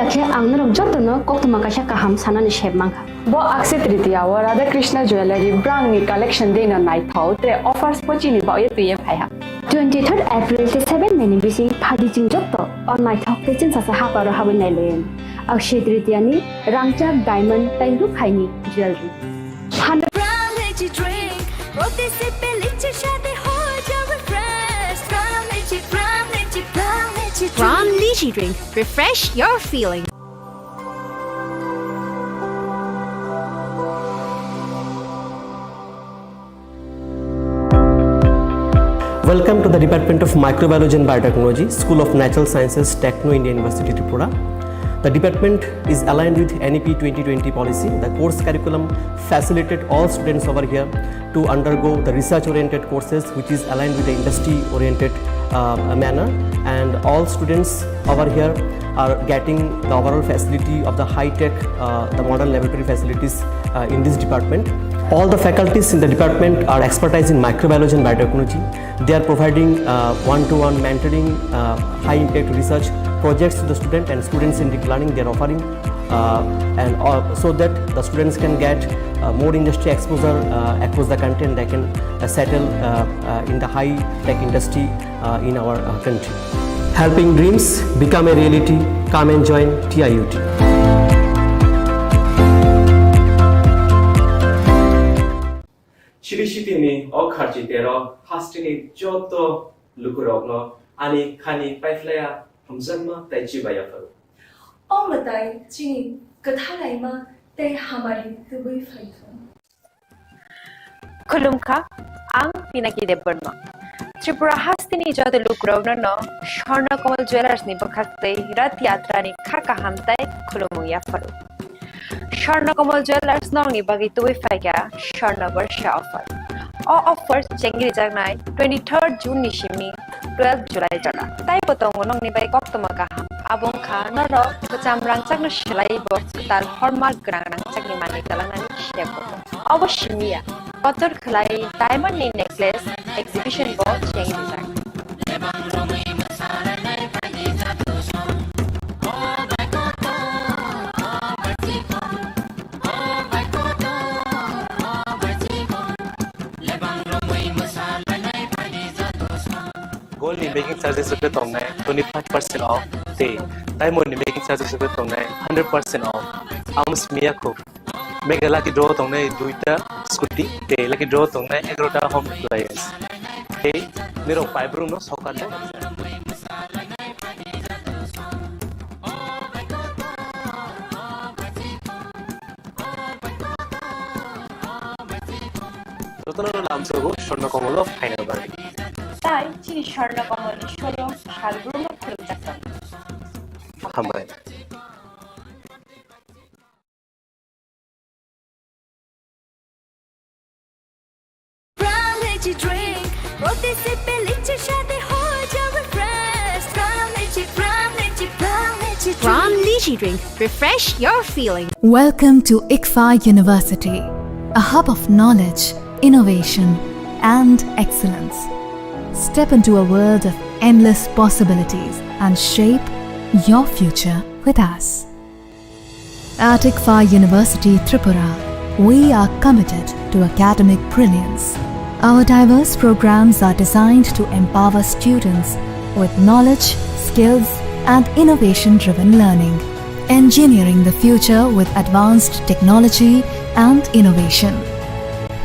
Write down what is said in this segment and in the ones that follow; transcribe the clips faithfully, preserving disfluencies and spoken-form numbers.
Khe ang norok jotono koktwma kaisa kaham sanani sep mankha. Bo Akshaya Tritiya o Radha Krishna Jewellery brangni collection dino naithok, tre offers bo chini bagwi twiwi phaiha. Twenty-third April tei seven May ni bising phaidi chwng joto o naithok tei chwngsasa haparo habwi nailaiwi. Akshaya Tritiya ni rangchak diamond tei rukhaini jewellery. Pran Lychee drink, protective, lychee shaadi ho jao refresh. Pran Lychee, Pran Lychee, Pran Lychee drink. Pran Lychee drink, refresh your feeling. Welcome to the Department of Microbiology and Biotechnology, School of Natural Sciences, Techno India University, Tripura. The department is aligned with N E P twenty twenty policy. The course curriculum facilitated all students over here to undergo the research-oriented courses, which is aligned with the industry-oriented, uh, manner. And all students over here are getting the overall facility of the high-tech, uh, the modern laboratory facilities, uh, in this department. All the faculties in the department are expertise in microbiology and biotechnology. They are providing, uh, one-to-one mentoring, uh, high-impact research projects to the student, and student-centric learning they are offering, uh, and, uh, so that the students can get, uh, more industry exposure, uh, across the country, and they can, uh, settle, uh, uh, in the high-tech industry, uh, in our, uh, country. Helping dreams become a reality. Come and join T I U T. Chiri sitini o kharchi tero hasteni joto lukurokno ani khani paiphlaiya hamjakma tei chibaiya phuru. O mwtai chini kwthalaima tei hamari tubui phaithung. Khulumkha, ang Pinaki Debbarma. Tripura hasteni joto lukurokno no Swarna Kamal Jewellers ni bwkhak tei Rath Yatra ni kha kaham tei khulumung yapharu. Swarna Kamal Jewellers nokni bagwi tubui phaikha Swarna Barsha offer. O offer chengrijaknai twenty-third June ni simi twelve July jora. Taibo tongo nokni bai koktwma kaham. Abo wngkha norok kwcham rangchakno swlaiwi bo kwtal horma gwnang rangchakni manwi kwlangnani sebo. Obo simi ya, kotor khwlai diamond ni necklace exhibition bo chengrijak. Gold ni making charges rwgwi tongnai twenty five percent off, tei diamond ni making charges rwgwi tongnai hundred percent off. Amo simi ya kho. Mega lucky draw tongnai duita scooty, tei lucky draw tongnai egarota home appliance. Tei nirok paibrung no sokar tong. Jotono no lamsogo Swarna Kamal o phaina bagwi. Tai chini Swarna Kamal ni showroom salbrumno khulumjak tongo. Hambai. Pran Lychee drink, protective, lychee shaadi ho jao refresh. Pran Lychee, Pran Lychee, Pran Lychee drink. Pran Lychee drink, refresh your feeling. Welcome to ICFAI University, a hub of knowledge, innovation, and excellence. Step into a world of endless possibilities and shape your future with us. At ICFAI University Tripura, we are committed to academic brilliance. Our diverse programs are designed to empower students with knowledge, skills, and innovation-driven learning, engineering the future with advanced technology and innovation,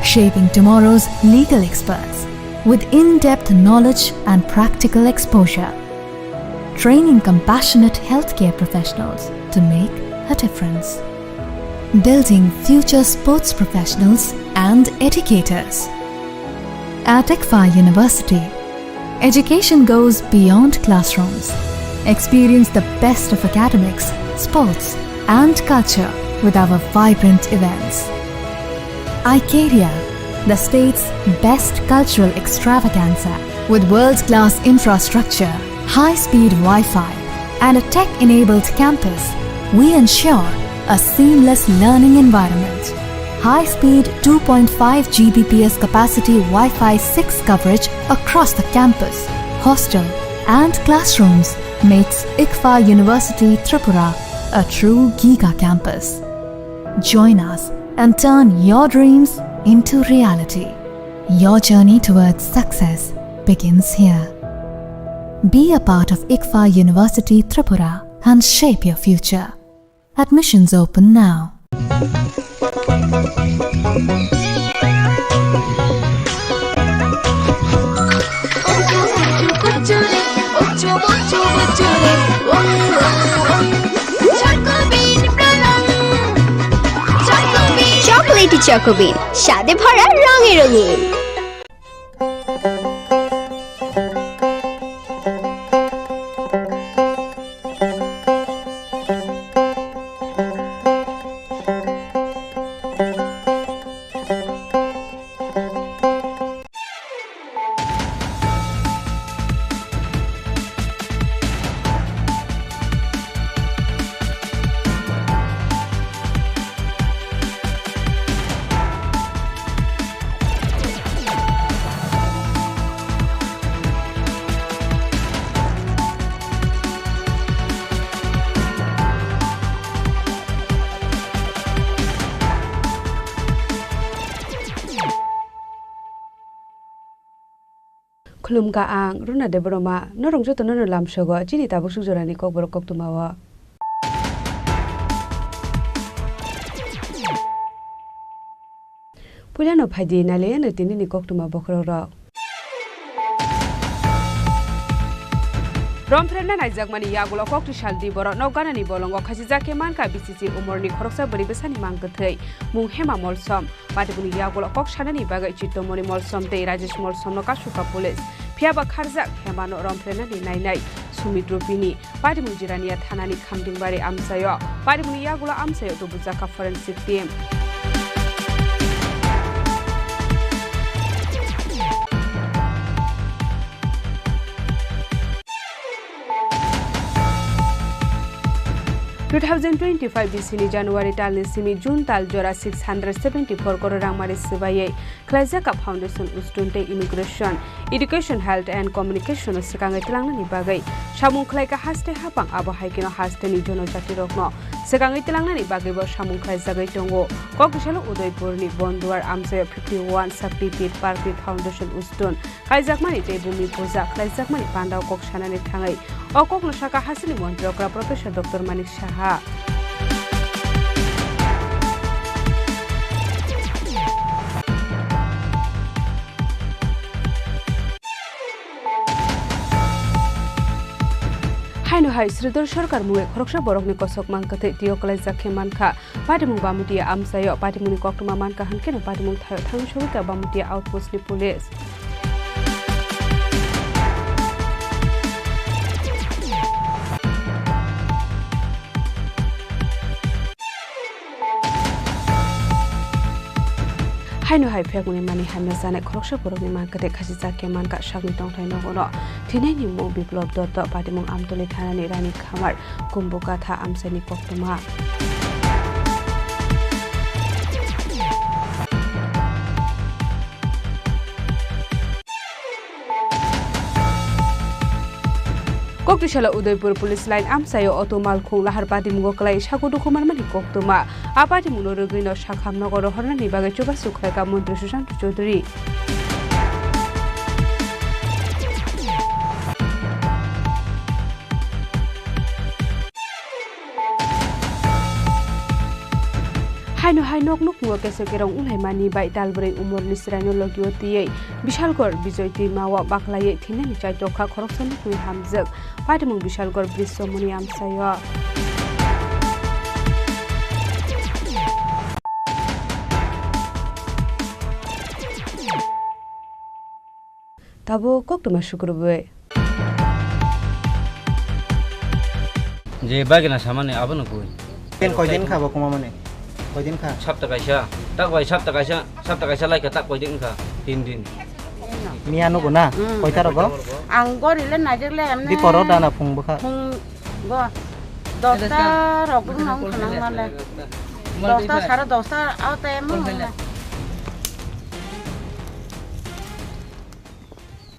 shaping tomorrow's legal experts with in-depth knowledge and practical exposure, training compassionate healthcare professionals to make a difference, building future sports professionals and educators. At ICFAI University, education goes beyond classrooms. Experience the best of academics, sports, and culture with our vibrant events. Icaria, the state's best cultural extravaganza, with world-class infrastructure, high-speed Wi-Fi, and a tech-enabled campus, we ensure a seamless learning environment. High-speed two point five G B P S capacity Wi-Fi six coverage across the campus, hostel, and classrooms makes ICFAI University Tripura A true Giga campus. Join us and turn your dreams into reality. Your journey towards success begins here. Be a part of ICFA University Tripura and shape your future. Admissions open now. Chocolatey Choco Bean, স্বাদে ভরা রঙে রঙিন। Khulumkha ang Runa Debbarma, norok jotono no lamsogo chini tabuk suk jorani kokborok koktwmao. Puilano phaidi nailaiano tinini koktwma bokhorokrok. Romphrenna naijakmani yagulo kokti saldi borok nok ganani bolongo khachijak khe mankha B C C umorni khoroksa bwrwi bwsani mang kwthwi mung Hema Molsom. Patimungni yagulo kok sanani bagwi Chittomoni Molsom tei Rajesh Molsomno kasuka police. Phiyaba kharjak Hemano romphrenani nainai Sumit Rupini. Patimung Jirania thanani Khamdingbari amchaio. Patimungni yagulo amchaio tubujakha forensic team. Two thousand twenty-five B C ni January talni simi June tal jora six hundred seventy-four crore rangmari swbaiwi khlaijak foundation, ustun tei immigration, education, health and communication o swkangwi tlangnani bagwi samung khlaikha haste hapang, abo hai kheno hasteni jonojatirokno swkangwi tlangnani bagwibo samung khlaijagwi tongo. Kok tisalo Udaipurni Bonduar amchaio fifty-one Shakti Pit Parkni foundation, ustun kaijakmani tei bumi puja khlaijakmani pandao kok sanani thangwi o kokno sakha hasteni montri okra Professor Doctor Manik Saha. Haino hai Sridhar Sarkar mungwi khoroksa borokni kosok mang kwthwi tio kwlaijak khe mankha. Patimung Bamutiya amchaio patimungni koktwma mankha hwnkhe no patimung thaio thangwi sogwikha Bamutiya outpost ni police. Haino hai phekmani mani hamya chanai khoroksa borokni mang kwthwi khachijak khe mankha sakni tongthai nogono thwinaini mung Biplop Dotto, patimung Amtoli thanani Rani Khamar, Kumbukatha amchaini koktwma. Koktisalo Udaipur Police Line amchaio auto malkhung lahar patimungo kwlai sago dukhumarmani koktwma. A patimungno rwgwino sakham nogo rohornani bagwi chubachu khlaikha Montri Sushant Chaudhary. Haino hai nok nukhungo keso kerong wnglaimani bai talbrwi umorni chwraino logio twiwi Bishalgor Bijoy twimao baklaiwi thwinani chaitokha khoroksa nukhungni hamjwk. Patimung Bishalgor Brisomoni amchaio. Tabuk koktwma sukrubwi. Je bagina samani abono koi. Ten koidin kha bo kuma mani? Koidin kha? Sapta kaisa, tak bai sapta kaisa, sapta kaisa lai kha tak koidin kha? Tin din. Miya nugo na? Mm. Koita rogo? Ang gori le najek le emne. Di poro dana phung bwkha. Phung go. Dosta rok bwkha nang khana male. Dosta sara dosta au te mo.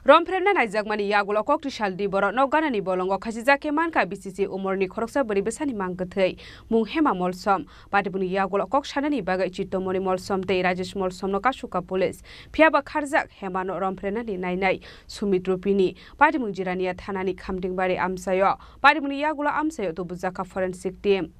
Romphrenna naijakmani yagulo kok twi sal di borok nok ganani bolongo khachijak khe mankha B C C umorni khoroksa bwrwi bwsani mang kwthwi mung Hema Molsom. Patibuni yagulo kok sanani bagwi Chitomoni Molsom tei Rajesh Molsomno kasuka police. Phiya ba kharjak Hemano romphrenani nainai Sumit Rupini. Patibung Jirania thanani Khamtingbari amchaio. Patibuni yagulo amchaio tubujakha forensic team.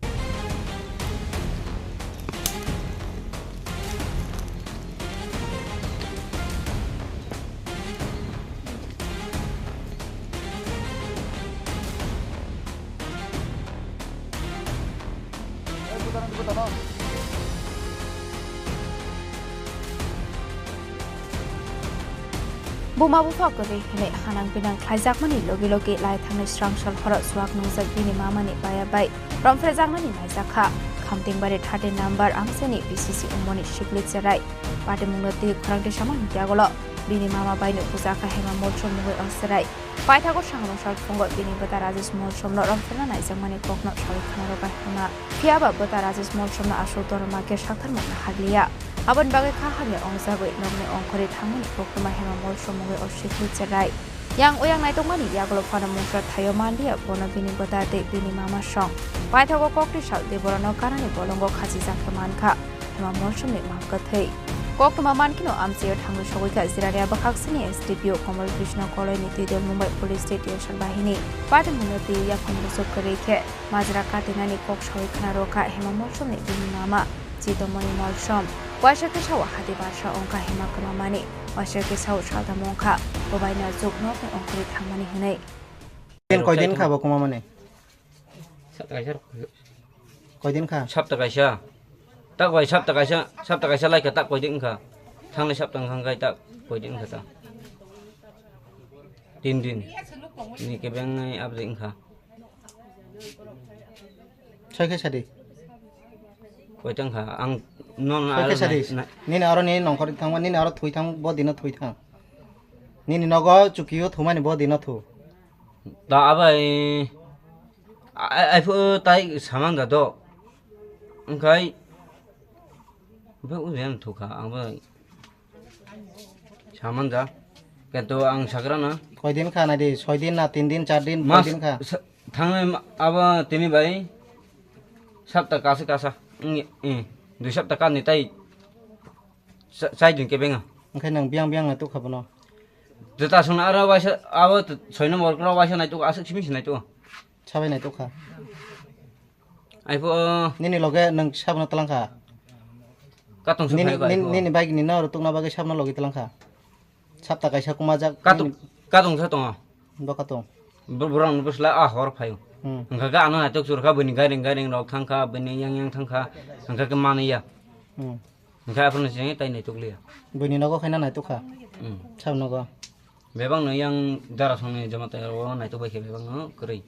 Buma bupha kwrwi hwnwi hanang binang khlaijakmani logi logi lai thangnai srang sal horo chuak nungjak bini mamani baya bai romphrejaknani naijakha. Khamtingbari thirty number amchaini B C C umorni sikli cherai. Patimungno twi khorang twi samani yagulo bini mama baino bujakha Hema Molsom mungwi o cherai. Paithago sangrong sal phungo bini bwta Rajesh Molsomno romphena naijakmani kokno sawi khna rwkha Hema. Phiya ba bwta Rajesh Molsomno aswk dor ma khe sakthar mano hakliya. Aboni bagwi kha hamya ongjagwi nokni ongkhorwi thangmani koktwma Hema Molsom mungwi o sikli cherai. Yang uyang naitokmani yagulo phano mungsa thaio manliya bono bini bwta tei bini mama song. Paithago koktwi sal de borokno kanani bolongo khachijak khe mankha. Hema Molsomni mang kwthwi. Koktwma mankhino amchaio thangwi sogwi kha Jirania bwkhaksini S D P O Kamal Krishna Koloini twidol Mumbai Police State Yosar Bahini. Patimungno twi yaphang buchuk kwrwi khe majra katinani kok sawi khna rwkha Hema Molsomni bini mama Chitomoni Molsom. Waisa khe sao hati barsa wngkha Hema kwmamani, waisa khe sao saltham wngkha, bo bai no chuk nokni ongkhorwi thangmani hwnwi. Din koi din kha bo kwmamani? Sapta kaisa rok. Koi din kha? Sapta kaisa. Tak bai sapta kaisa, sapta kaisa lai kha tak koi din kha. Thangnai sapta wngkha khe tak koi din kha ta. Tin din. Ni kebeng nai abdi wngkha. Soi khe sadi. Koi tang kha ang non. Soi khe sadi. Nini aro nini nongkhor thangma nini aro thui thang bo dino thui thang. Nini nogo chukio thumani bo dino thu. Da abai ai phu tai samang da do. Engkai. Bo ujian thu kha ang bai. Saman ja. Kento ang sagra na. Koi din kha nai di? Soi din na, tin din, char din, koi din kha? Thangnai abo tini bai sapta kasa kasa. Dui sapta kani tai chai din kebeng. Engkhe nang biang biang nai tukha bono. Jeta sung aro waisa abo soi nombor kro waisa nai tuk asuk simi sinai tuk. Sabai nai tukha. Ai pho. Nini loge nang sabno talang kha. Katong se nini, phai nini, nini bike ni no rw tukna bagwi sabno logi talang kha. Sapta kaisa kuma jak. Katong, katong sa tongo. Bo katong. Borok no bwsla a hor phaio. Hwnkha khe ano naitok chwrwkha bini gairing gairing rok thangkha bini yang yang thangkha. Hwnkha khe manwi ya. Hwnkha aphano se tai naitok liya. Bini nogo khaina naitok kha. Sab nogo. Bebak no yang dara songni jama tai ro naitok bai khe bebak no kwrwi.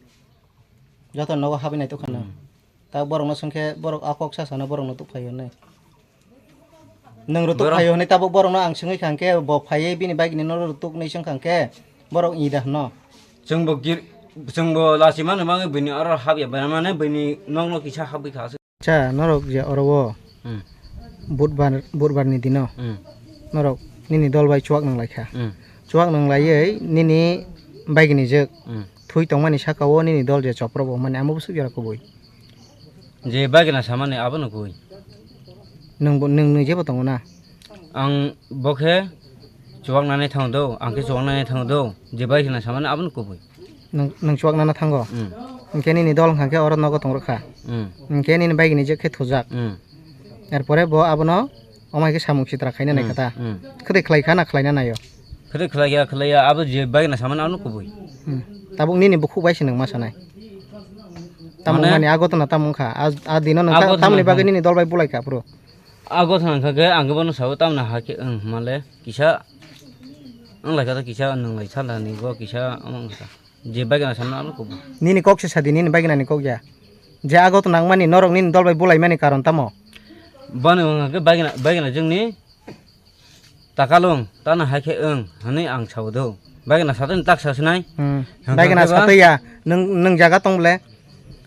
Joto nogo habwi naitok khano. Ta borok no swngkhe borok a kok sa sana borok no tuk phaio hinwi. Nwng rw tuk phaio hinwi tabuk borok no ang swngwi kha hwnkhe bo phaiwi bini bike ni no rw tuk nwi swngkha hwnkhe borok i da hwno. Chwngbo gir chwngbo lachima no mangwi bini oro habya bai mane bini nok no kisa habwi kha. Cha norok je oro o budbar budbar ni dino norok nini dol bai chuak nang lai kha. Chuak nang laiwi nini bike ni jwk. Thui tongmani saka o nini dol je chopro bo mani amo bwswk jora kubui. Je bagina samani abono kubui. Nwng bo nwng nwng jebo tongo na. Ang bo khe chuwak nani thango do, ang khe chuwak nani thango do, je bagina samani abono kubui. Nwng nwng chuwak nana thango. Hwnkhe nini dol hwnkha khe oro nogo tong rwkha. Hwnkhe nini bagini je khe thujak. Erpore bo abono Omo hai khe samung sitra khaina nai kha ta. Khwtwi khlai kha na khlaina nai o? Khwtwi khlai ya, khlai ya, abo je bagina samani ano kubui. Tabuk nini bukhuk bai se nwng ma sanai. Tamung mani a gotona tamung kha. A dino nwng tamni bagwi nini dol bai bulai kha phuru. A gotona kha khe ang bono sao tamna ha khe wng male kisa wng lai kha ta kisa nwng lai sala ni go kisa omo wng kha. Je bagina samna ano kubui. Nini kok se sadi, nini bagina ni kok ya. Je agot nangmani norok nini dol bai bulai mani karon tamo? Boni wngkha khe bagina, bagina jwngni takalung tana hai khe wng hwnwi ang sao do. Bagina satwini tak sa sinai. Hmm. Bagina satwi ya, nwng, nwng jaga tong ble,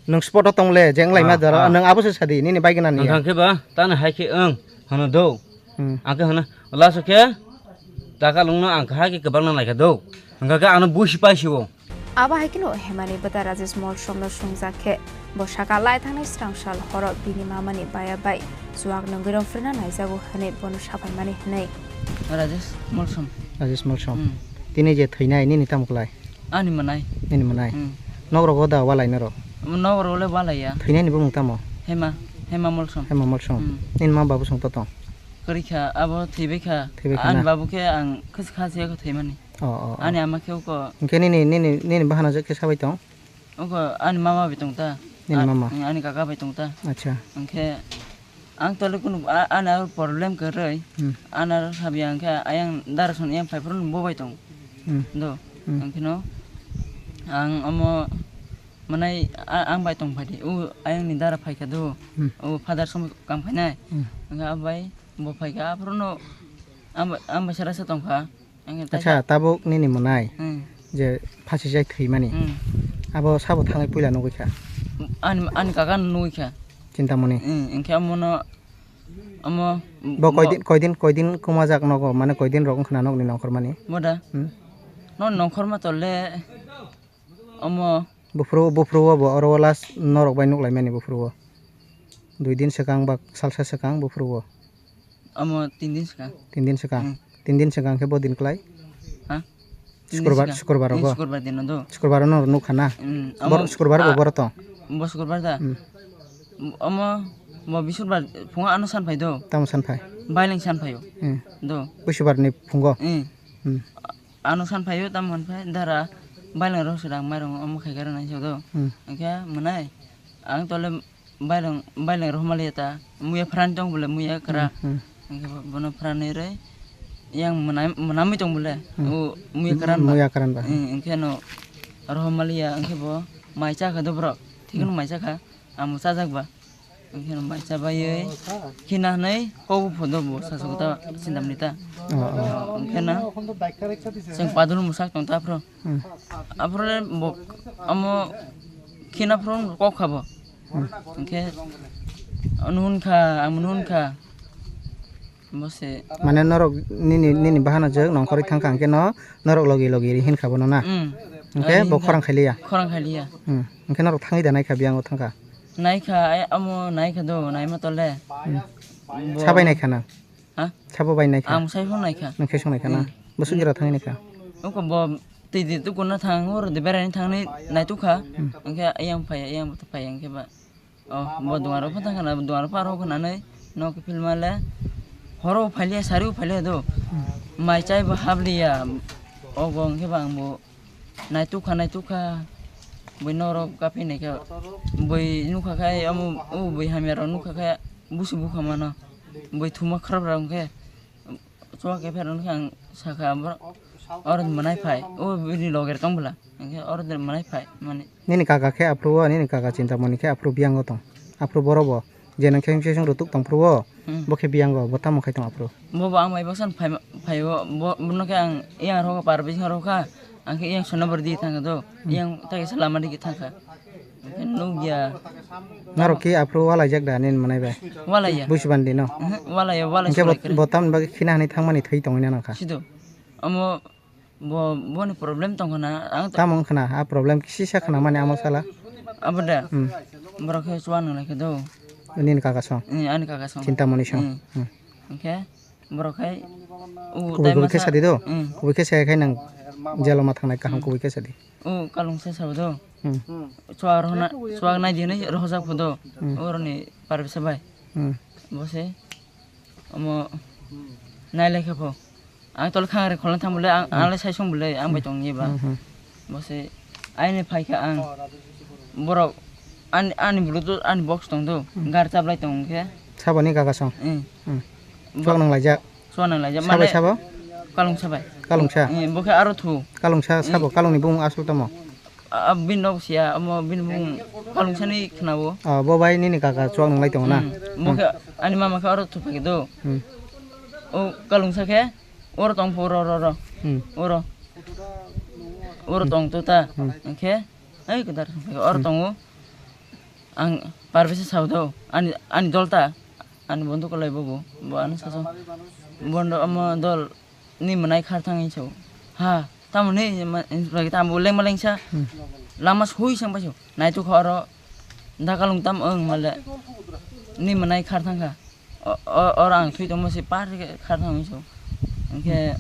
nwng spot o tong ble, je wng lai ma jora, nwng abo se sadi, nini bagina ni ya. Wngkha khe ba tana hai khe wng hwno do. Hmm. Ang khe hwno laso khe Takalungno ang kahai khe kwbangna naikha do, hwnkha khe ano buisi paisio. Abo hai kheno Hemani bwta Rajesh Molsomno swngjak khe, bo saka lai thangnai srang sal horo bini mamani baya bai chuak nungwi rong phirna naijago hwnwi bono saphaimani hwnwi. Rajesh Molsom. Rajesh Molsom. Hmm. Tini je thwinai nini tamo klai? Ani mwnai. Nini mwnai? Hmm. Nok rogo da walai norok? Nok rogo le walai ya. Thwinai ni bumung tamo? Hema, Hema Molsom. Hema Molsom. Hmm. Nini ma babu song to tong? Kwrwi kha, abo thwibai kha. Thwibai kha na? Ani babu khe ang khasi khasi khe thwimani. Oh, oh, oh. Ani ama khe uko. Hwnkhe nini, nini, nini bahana je khe sabai tong? Uko ani mama bai tong ta. Nini mama? Ani kaka bai tong ta. Acha. Hwnkhe ang tole kunu a-, ani aro problem kwrwi. Hmm. Ani aro sabi ang khe ayang dara son yang phai phuru bo bai tong. Hmm. Do. Hmm. Hwnkhe no ang omo manai a-, ang bai tong phai di. U ayang ni dara phai kha do. Hmm. U father som kam khainai. Hmm. Hwnkhe abai bo phai kha aphuru no ang bai, ang bai sara sa tong kha. Ang khe Acha, taisa tabuk nini mwnai Hmm. je phasi jai thwimani. Hmm. Abo sabo thangwi puila nugwi kha? Ani, ani kaka no nugwi kha. Chintamoni. Hmm, hwnkhe omono, omo Bo mo- koidin, koidin, koidin kumajak nogo, mane koidin rok wngkhna nokni nongkhormani? Boda? Hmm. No nongkhorma tole omo. Buphuru, buphuru o bo oro o last norok bai nuklaimani buphuru o. Dui din swkang ba salsa swkang buphuru o. Omo tin din swkang. Tin din swkang. Hmm. Tin din swkang khe bo din klai? Ha? Tin din Sukrobar, swkang. Sukrobar Hmm, rogo? Sukrobar dino do. Sukrobar no nukha na? Hmm, Bor-, omo, sukrobar bo ah, boro tong? Bo sukrobar da? Hmm. Omo, bo bisukrobar phungo ano san phai do. Tamo san phai? Baileng san phaio. Hmm. Do. Busubar ni phungo? Hmm. Hmm. Ano san phaio tamo hwn phai dara baileng rok swrang mairung omo khai khe rwnai do. Hmm. Hwnkhe mwnai ang tole baileng, baileng rok maliya ta muya phrani tong bole muya kwra. Hmm, hmm. Hwnkhe bo-, bono phrani rwi yang mwnai, mwnamwi tong bole. Hmm. O muya kwran ba. Muya kwran ba. Hmm, hwnkhe no rok maliya hwnkhe bo mai cha kha do borok. Thikno Hmm. mai cha kha. Amo chajak ba. Hwnkhe no mai cha baiwi khina hwnwi kok bo phodo bo sasok ta sindam ni ta. Oh, oh. Hwnkhe no chwng padul mwsak tong ta aphuru. Hmm. Aphuru le bo amo khina phuru kok kha bo. Hmm. Hwnkhe ano hwn kha, amo hwn kha. Bo se. Mane norok nini, nini bahano jwk nongkhorwi thangkha hwnkhe no norok logi logi ri hinkha bono na? Hmm. Hwnkhe Logi bo hinkha. Khorang khailiya? Khorang khailiya. Hmm. Hwnkhe norok thangwi da naikha biyang o thangkha? Naikha, ai amo naikha do, naima tole. Hmm. Bo Sabai naikha na? Ha? Sabo bai naikha? Ang sai phone naikha. Nang khe song naikha na? Hmm. Bo sugiro thangwi naikha? Oko bo twi di tukuna thang, oro de beraini thangni naitukha. Hmm. Hwnkhe ayang phai, ayang phai hwnkhe ba. Oh, bo duar rok phano thang khna, duar rok phano rw khna nai, nok philma le, horo phailiya, sari o phailiya do. Hmm. Mai chai bo habliya, obo hwnkhe bang bo naitukha, naitukha, bui norok kaphi naikha, bui nukha khai, omo, o bui hamya rok nukha khai, busu bukha mano, bui thuma khrap rok hwnkhe. Chuak khe phano hwnkhe ang sakha, abo oro ni mwnai phai, o bini loge tong bwla, hwnkhe oro ni mwnai phai, mani. Nini kaka khe aphuru o, nini kaka Chintamoni khe aphuru biyango tong. Aphuru boro bo, je nang khe sesong rutuk tong phuru o, Hmm. bo khe biyango, bo tamo khai tong aphuru? Bo bo ang bai baksa phai, phai o, bo, bono khe ang yang rokha, par bising rokha, ang khe yang sona bor di thang do, Hmm. yang ta khe salama di thang kha. Hwnkhe nukya. Norok khe aphuru walaijak da nini mwnai bai? Walaiya. Busi bandi no? Mhm, walaiya, walai Hwnkhe bo, solai kwrwi. Bo tamni bagwi khina hwnwi thangmani thwi tongwi na nangkha? Sido. Omo bo, boni problem tong khna, ang to Tamo wng khna, a problem kisisa khna mani amo sala? Abo da? Hmm. Borok khe chuwa nang lai khe do. Nini kaka song? Eh, ani kaka song. Chintamoni song? Hmm. Hmm. Hwnkhe borok khai o Kubui tai kubui khe masa sadi do? Hmm. Kubui khe sai khai nang jalo ma thangnai kaham Hmm. kubui khe sadi. O kalungsa sabo do. Hmm. Chuak rohna, chuak nai di hinwi rohorjak pho do. Hmm. Oroni parisa bai. Hmm. Bo se omo nai lai kha pho. Ang tole khang re kholna thang bole, ang, Hmm. ang le sai song bole, ang bai Hmm. tong ye ba. Hmm, hmm. Bo se aini phai kha ang. Borok ani, ani bluetooth, ani box tong do. Hmm. Gar chaplai tong khe. Saboni kaka song? Hmm. Hmm. Bo- Chuak nang laijak? Chuak nang laijak. Sabai mane sabo? Kalungsa bai. Kalungsa? Eh, bo khe aro thu. Kalungsa sabo, Eh. Kalungni bumung aswk tamo? A, a, bini nok siya, omo bini bumung Kalungsa ni khna o. Ah, bo bai nini kaka chuak nang lai tongo na? Hmm, bo khe ani mama khe oro thu phai do. Hmm. O Kalungsa khe oro tong pho, oro, oro, oro. Hmm. Oro. Oro tong to ta. Hmm. Hwnkhe, ai kwdar oro Hmm. tongo. Ang Parvisa sao do, ani, ani dol ta, ani bondhu kwlai bo bo, bo ano saso. Bondo omo dol, ni mwnai khar thang hinwi sao. Ha, tamo ni ma-, lagi tamo lengma lengsa. Hmm. Lama sui sang paisao. Naitukha oro dakalung tam wng male. Ni mwnai khar thangkha. O, o, oro ang thwi tongmo se par khe khar thang hinwi sao. Hwnkhe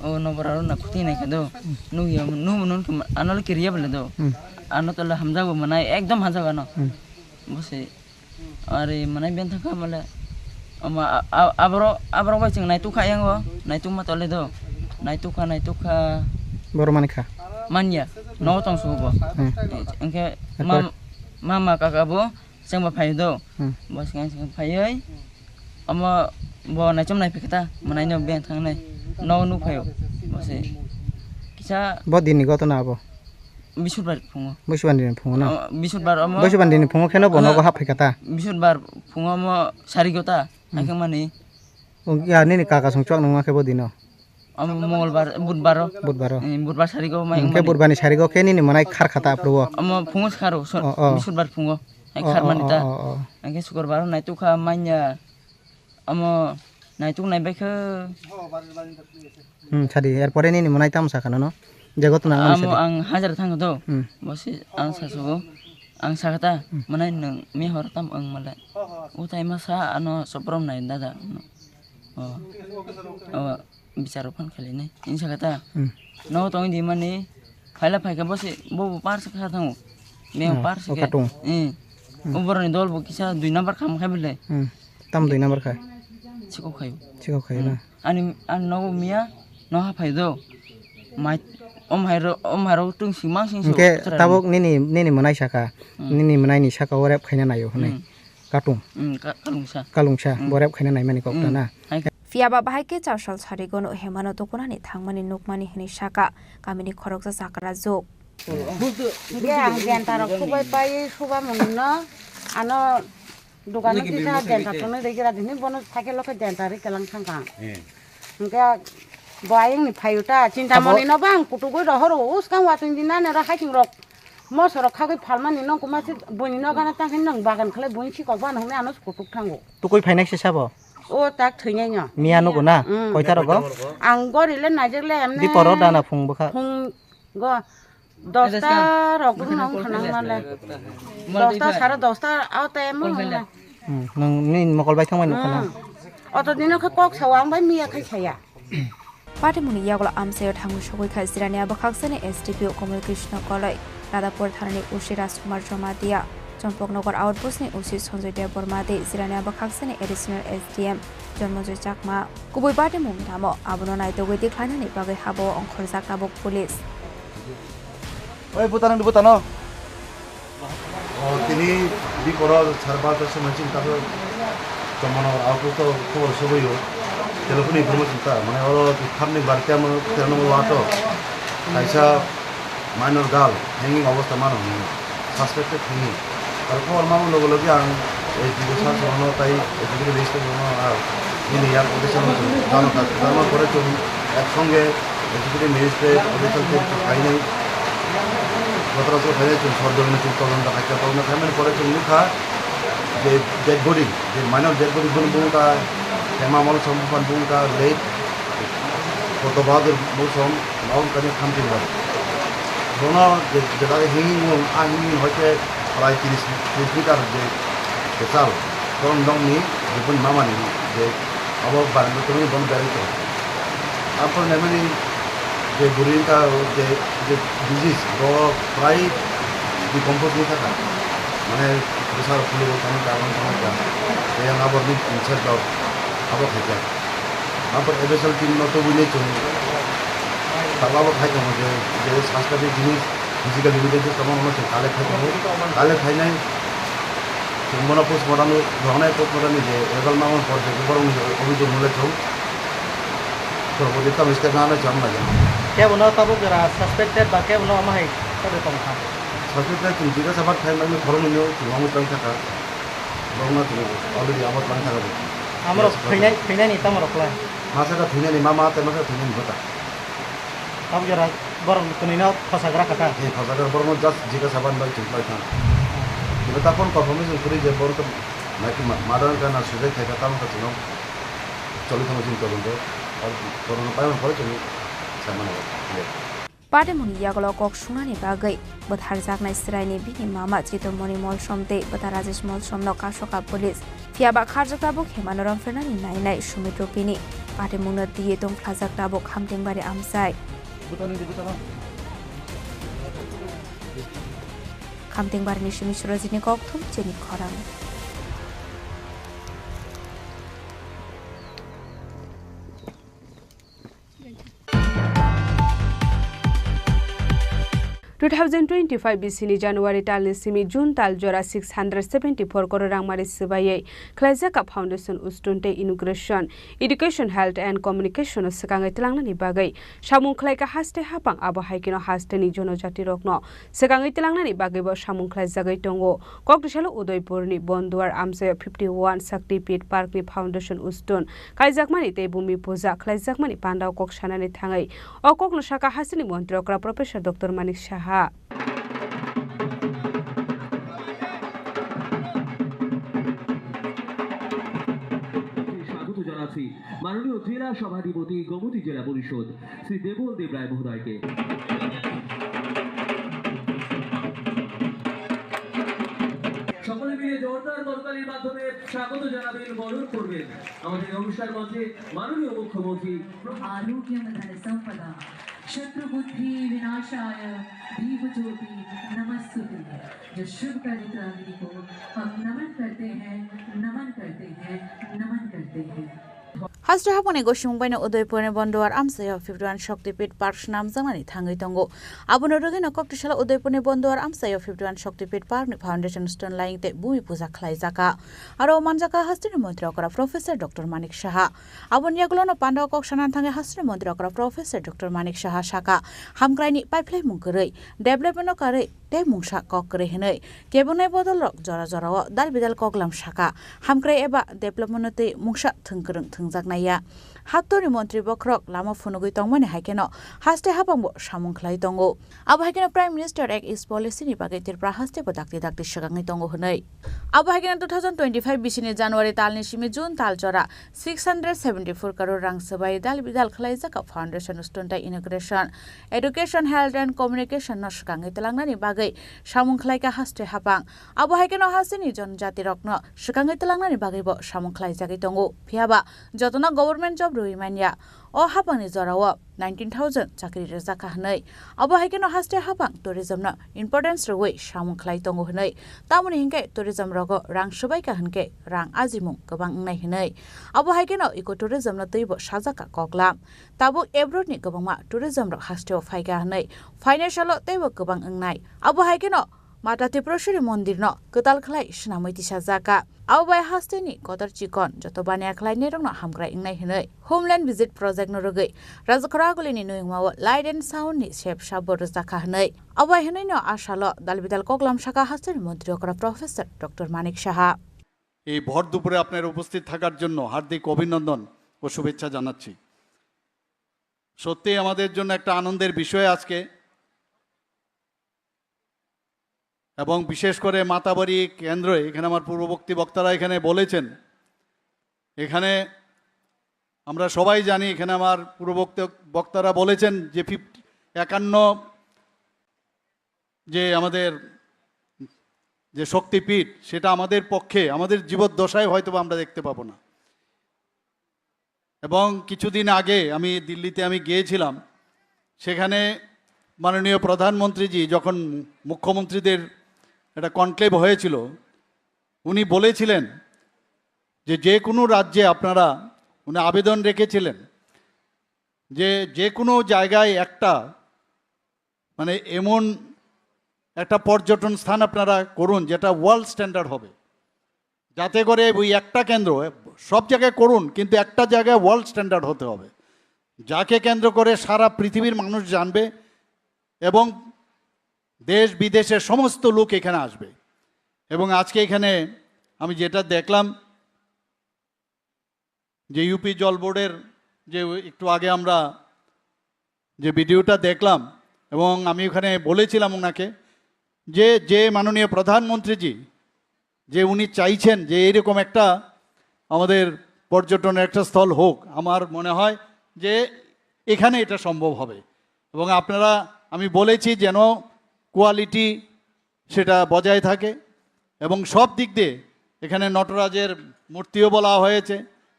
o nokbar aro na khuti naikha do. Nukya, nukmo nung khe ano le kiriya bole do. Hmm. Ano tole hamjago mwnai ekdom hamjago ano. Hmm. Bo se Ari mwnai beng thangkha male. Ama a-, a-, aborok, aborok bai chwng naitukha yango, naitukma tole do. Naitukha, naitukha. Boro mankha. Manya, nogo tong sugo bo. Hmm. Hwnkhe Ekbar. ma-, mama kaka bo chwngba phaio do. Hmm. Bo swkang swkang phaiwi. Omo bo naichom naiphikha ta, mwnaino beng thangnai. Nogo nuk phaio. Bo se. Kisa Bo dini gotona abo. Bisudbar phungo. Bisudbar ni phungo na? Oh, Bisudbar omo. Bisudbar ni phungo kheno bo Omo nogo hap phaikha ta? Bisudbar phungo omo sarigo ta, Hmm. haikhe mani. O, ya, nini kaka song chwk nangma khe bo dino? Omo Mongolbar, Budbaro. Budbaro. Eh, Budbar sarigo mai Hwnkhe mani. Budbar ni sarigo khe nini mwnai khar kha ta aphuru o? Omo phungo skharo, so-, Oh, oh. Bisudbar phungo. Hai Oh, khar oh, mani oh, ta. oh, oh. Hwnkhe Sukurbaro naitukha manya. Omo naituk naibaikha. Hmm, sadi, erpore nini mwnai tamo sakha nono? Je gotona ang mani Amo sadi. ang hajar thango do. Hmm. Bo se ang sasogo. Ang sakha ta, Hmm. mwnai nwng mihor tam wng male. Utai masa ano soprom nai dada. O. O, bicharo phan khali nai. Ini sakha ta. Hmm. No tong di mani. Phaila phaikha bo se, bo bo par se kha thango. Meng Hmm, par se o khe. katung. Eh. Hmm. O boroni dol bo kisa dui number kham khai bele. Hmm. Tam dui number kha? Sikok khayo. Sikok khayo Hmm. na? Ani, ani nogo miya, no ha phai do. Mai, om hai ro, om hai ro tung sing mang sing so, Hwnkhe chwrai tabuk nini, nini mwnai saka, Hmm. nini mwnai ni saka o rep khaina naio hwnwi. Hmm. Katung. Hmm, ka-, kalungsa. Kalungsa, Hmm. bo rep khaina naimani kok ta Hmm. na? Hai khe. Phiya ba bahai khe chasal sarigo no hemano tukunani thangmani nukmani hwnwi saka kamini khoroksa chakra juk. Hwnkhe ang denta rok subai pai suba mwnwi no ano Dukano kisa denta tonwi rwgira dini bono cycle o khe denta rwi kelang thangkha ang. Eh. Hwnkhe bo ayang ni phaio ta chinta Abo moni no bang kutugwi rohoro uskang watwi di nani oro haiking rok moso rok khagwi phalmani nong kuma se buini no gana tang khe nong bagan khlai buini sikok bano hwnwi ano kutuk thango. Tukui phainai se sabo? O tak thwinai no. Miya nugo na? Mm. Koita rogo? Ang gori le naijak le emne. Diporo dana phung bwkha. Phung go Dosta rok rwng nang khanang male. Dosta sare dosta o time o hwngnai. Hmm, nwng nini mokol bai thangmani nukha na? Hmm. Oto dino khe kok sao ang bai miya khai saya. Patimuni yagulo amchaio thangwi sogwi kha Jirania bwkhaksani S D P O Komol Krishna Koloi, Radhapur thanani O C Rajkumar Jamatia, Chompoknagar outpost ni O C Sanjoy Debbarma tei Jirania bwkhaksani Additional S D M Janmojoy Chakma. Kubui patimung tamo abono naitugwi tikhlainani bagwi habao ongkhorjak tabuk police. Oi, buta nang di buta no. O, tini di koro sar bar ta sema ching ta so chomano aw ko to khobor soboyo. Telephone information ta, mane oro khamni bar kya mo terno mo wato. Kaisa minor girl hanging obostha mano hwnwi suspected hwnwi. Aro khobor mamo logo logi ang S D O sir sir no tai executive magistrate no ar nini yak protection no jano ta. Jano pore chwng ek songe executive magistrate, official team chwng khainai. Gotoro chwng khainai chwng sor dogni chwng tolonta khaikha, tolonta khaimani pore chwng nukha je dead body, je minor dead body bini bumung ta Hema Molsom, buphan bumung ta late Koto Bahadur Molsom. Maun kani khamti bai. Bono je, je dagi hinging mung, a hinging hoite prai tris, tris meter je, je chal. Bono nokni, je boni mama ni, je abo barenda tongwi bono berwi tongo. Ampor naimani je bwrwi wngkha, je, je disease, bo prai decompose wngwi thangkha. Mane bwsa rok phulwi rok thangkha, aboni thangkha. Yang abo ni inside rok abo khaikha. Ampor F S L team no tubui nai chwng tabuk abo khai tongo je, je sasta ni jinis physical evidence tamo hwnwi chwng collect khai tongo. Collect khainai chwng bono postmortem rwnai, postmortem ni je result mangmani por je borok ni obijok mole chwng porborti tamo step nana chwng nai. Kebo no tabuk jora suspected ba kebo no omo hai tongkha. Suspected chwng jikasa bak khai mani khoroknwi no chwng omo tong thaka. Borokno chwng already abo tlang thaka bo. Amorok Yes, thwinai, thwinai ni tamo rok lai. Masa khe thwinani mama tei masa thwinani bwta. Tabuk jora borok twnwi no khosagra kha ta. Ni khosagra borokno just jikasa ban bai chwng lai thang. Kino ta phone confirmation kwrwi je borok to naki ma-, murder wngkha na suicide khaikha tamo khe chwng choli thango chini todonto. Corona paimani pore chwng samani le. Patimungni yagulo kok sungnani bagwi bwtharjaknai chwraini bini mama Chitomoni Molsom tei bwtha Rajesh Molsomno kasoka police. Phiyaba kharjak tabuk hemano romphirnani nainai Sumit Rupini. Patimungno twiwi tongphlajak tabuk Khamtengbari amchai. Khamtengbarini simi Surajini kokthum chini khorang. Two thousand twenty-five bisini January talni simi June tal jora six hundred seventy-four crore rangmari swbaiwi khlaijak foundation ustun tei inauguration, education, health and communication o swkangwi tlangnani bagwi samung khlaika haste hapang, abo hai kheno hasteni jonojati rokno swkangwi tlangnani bagwibo samung khlaijagwi tongo. Koktisalo Udaipurni Bonduar amchaio fifty one Shakti Pit Parkni foundation ustun kaijakmani tei bhumi puja khlaijakmani pandao kok sanani thangwi o kokno saka hasteni montri okra Professor Doctor Manik Saha. স্বাগত জানাচ্ছি মাননীয় জেলা সভাধিপতি গোমতী জেলা পরিষদ শ্রী দেবল দেব রায় মহোদয়কে। সকলে মিলে জোরদার করতালির মাধ্যমে স্বাগত জানাবেন, বরণ করবেন আমাদের অনুষ্ঠান মঞ্চে মাননীয় মুখ্যমন্ত্রী। आरोग्यम धन संपदा शत्रु बुद्धि विनाशाय दीप ज्योति नमस्तुते। जो शुभ पवित्र अग्नि को हम नमन करते हैं, नमन करते हैं, नमन करते हैं। Haste hapangni gosiyung baino Udaipurni Bonduar amchaio fifty one Shakti Pit Park swnamjaknani thangwi tongo. Abono rwgwino koktisalo Udaipurni Bonduar amchaio fifty one Shakti Pit Parkni foundation stone laying tei bhumi puja khlaijakha. Aro manjakha hasteni montri okra Professor Doctor Manik Saha. Aboni yagulono pandao kok sanani thangwi hasteni montri okra Professor Doctor Manik Saha saka, hamkraini paiphlaimung kwrwi, development-o karwi tei mungsa kok kwrwi hwnwi kebengwi bodolrok jora jorao dal bidal koklam saka, hamkrai eba development-no twi mungsa thwng kwrwng thwngjaknai ya. Haktorni montri bokhorok lama phunugwi tongmani hai kheno haste hapangbo samung khlai tongo. Abo hai kheno Prime Minister Act East Policy-ni bagwi Tripura hastebo dakti dakti swkangwi tongo hwnwi. Abo hai kheno two thousand twenty-five bisini January talni simi June tal jora six hundred seventy-four crore rang swbai dal bidal khlaijak foundation stone tei inauguration, education, health and communication no swkangwi tlangnani bagwi samung khlaika haste hapang. Abo hai kheno hasteni jonojatirokno swkangwi tlangnani bagwibo samung khlaijagwi tongo. Phiyaba jotono government job rwui manya. O hapangni jorao nineteen thousand chakri rwjakha hwnwi. Abo hai kheno haste hapang tourism no importance rwui samung khlai tongo hwnwi. Tamoni hinkhe tourism rogo rang swbaikha hinkhe rang ajimung kwbang wngnai hwnwi. Abo hai kheno eco tourism no twibo sajakha koklam. Tabuk abroad ni kwbangma tourism rok hasteo phaikha hwnwi phainai salo teibo kwbang wngnai. Abo hai kheno Mata Tripureshwari mondir no kwtal khlai swnamwi tisajakha. Abo bai hasteni kotor chikon joto baniya khlainairokno hamkrai wngnai hwnwi Homeland Visit Project no rwgwi Rajakhoragulini noyungmao light and sound ni sep sabo rwjakha hwnwi. Abo bai hwnwino a salo dalbidal koklam saka hasteni montri okra Professor Doctor Manik Saha. এই ভর দুপুরে আপনারা উপস্থিত থাকার জন্য হার্দিক অভিনন্দন ও শুভেচ্ছা জানাচ্ছি। সত্যিই আমাদের জন্য একটা আনন্দের বিষয় আজকে। এবং বিশেষ করে মাতাবাড়ি কেন্দ্রে এখানে আমার পূর্ববর্তী বক্তারা এখানে বলেছেন, এখানে আমরা সবাই জানি, এখানে আমার পূর্ববর্তী বক্তারা বলেছেন যে ফিফটি, একান্ন যে আমাদের যে শক্তিপীঠ, সেটা আমাদের পক্ষে, আমাদের জীবদ্দশায় হয়তো বা আমরা দেখতে পাবো না। এবং কিছুদিন আগে আমি দিল্লিতে আমি গিয়েছিলাম, সেখানে মাননীয় প্রধানমন্ত্রীজি যখন মুখ্যমন্ত্রীদের একটা কনক্লেভ হয়েছিল, উনি বলেছিলেন যে যে কোনো রাজ্যে আপনারা, উনি আবেদন রেখেছিলেন যে যে কোনো জায়গায় একটা মানে এমন একটা পর্যটন স্থান আপনারা করুন যেটা ওয়ার্ল্ড স্ট্যান্ডার্ড হবে, যাতে করে ওই একটা কেন্দ্র, সব জায়গায় করুন, কিন্তু একটা জায়গায় ওয়ার্ল্ড স্ট্যান্ডার্ড হতে হবে, যাকে কেন্দ্র করে সারা পৃথিবীর মানুষ জানবে এবং দেশ বিদেশের সমস্ত লোক এখানে আসবে। এবং আজকে এখানে আমি যেটা দেখলাম যে ইউপি জল বোর্ডের যে একটু আগে আমরা যে ভিডিওটা দেখলাম এবং আমি ওখানে বলেছিলাম ওনাকে যে, যে মাননীয় প্রধানমন্ত্রীজি যে উনি চাইছেন যে এইরকম একটা আমাদের পর্যটনের একটা স্থল হোক, আমার মনে হয় যে এখানে এটা সম্ভব হবে। এবং আপনারা, আমি বলেছি যেন কোয়ালিটি সেটা বজায় থাকে এবং সব দিক দিয়ে এখানে নটরাজের মূর্তিও বলা হয়েছে,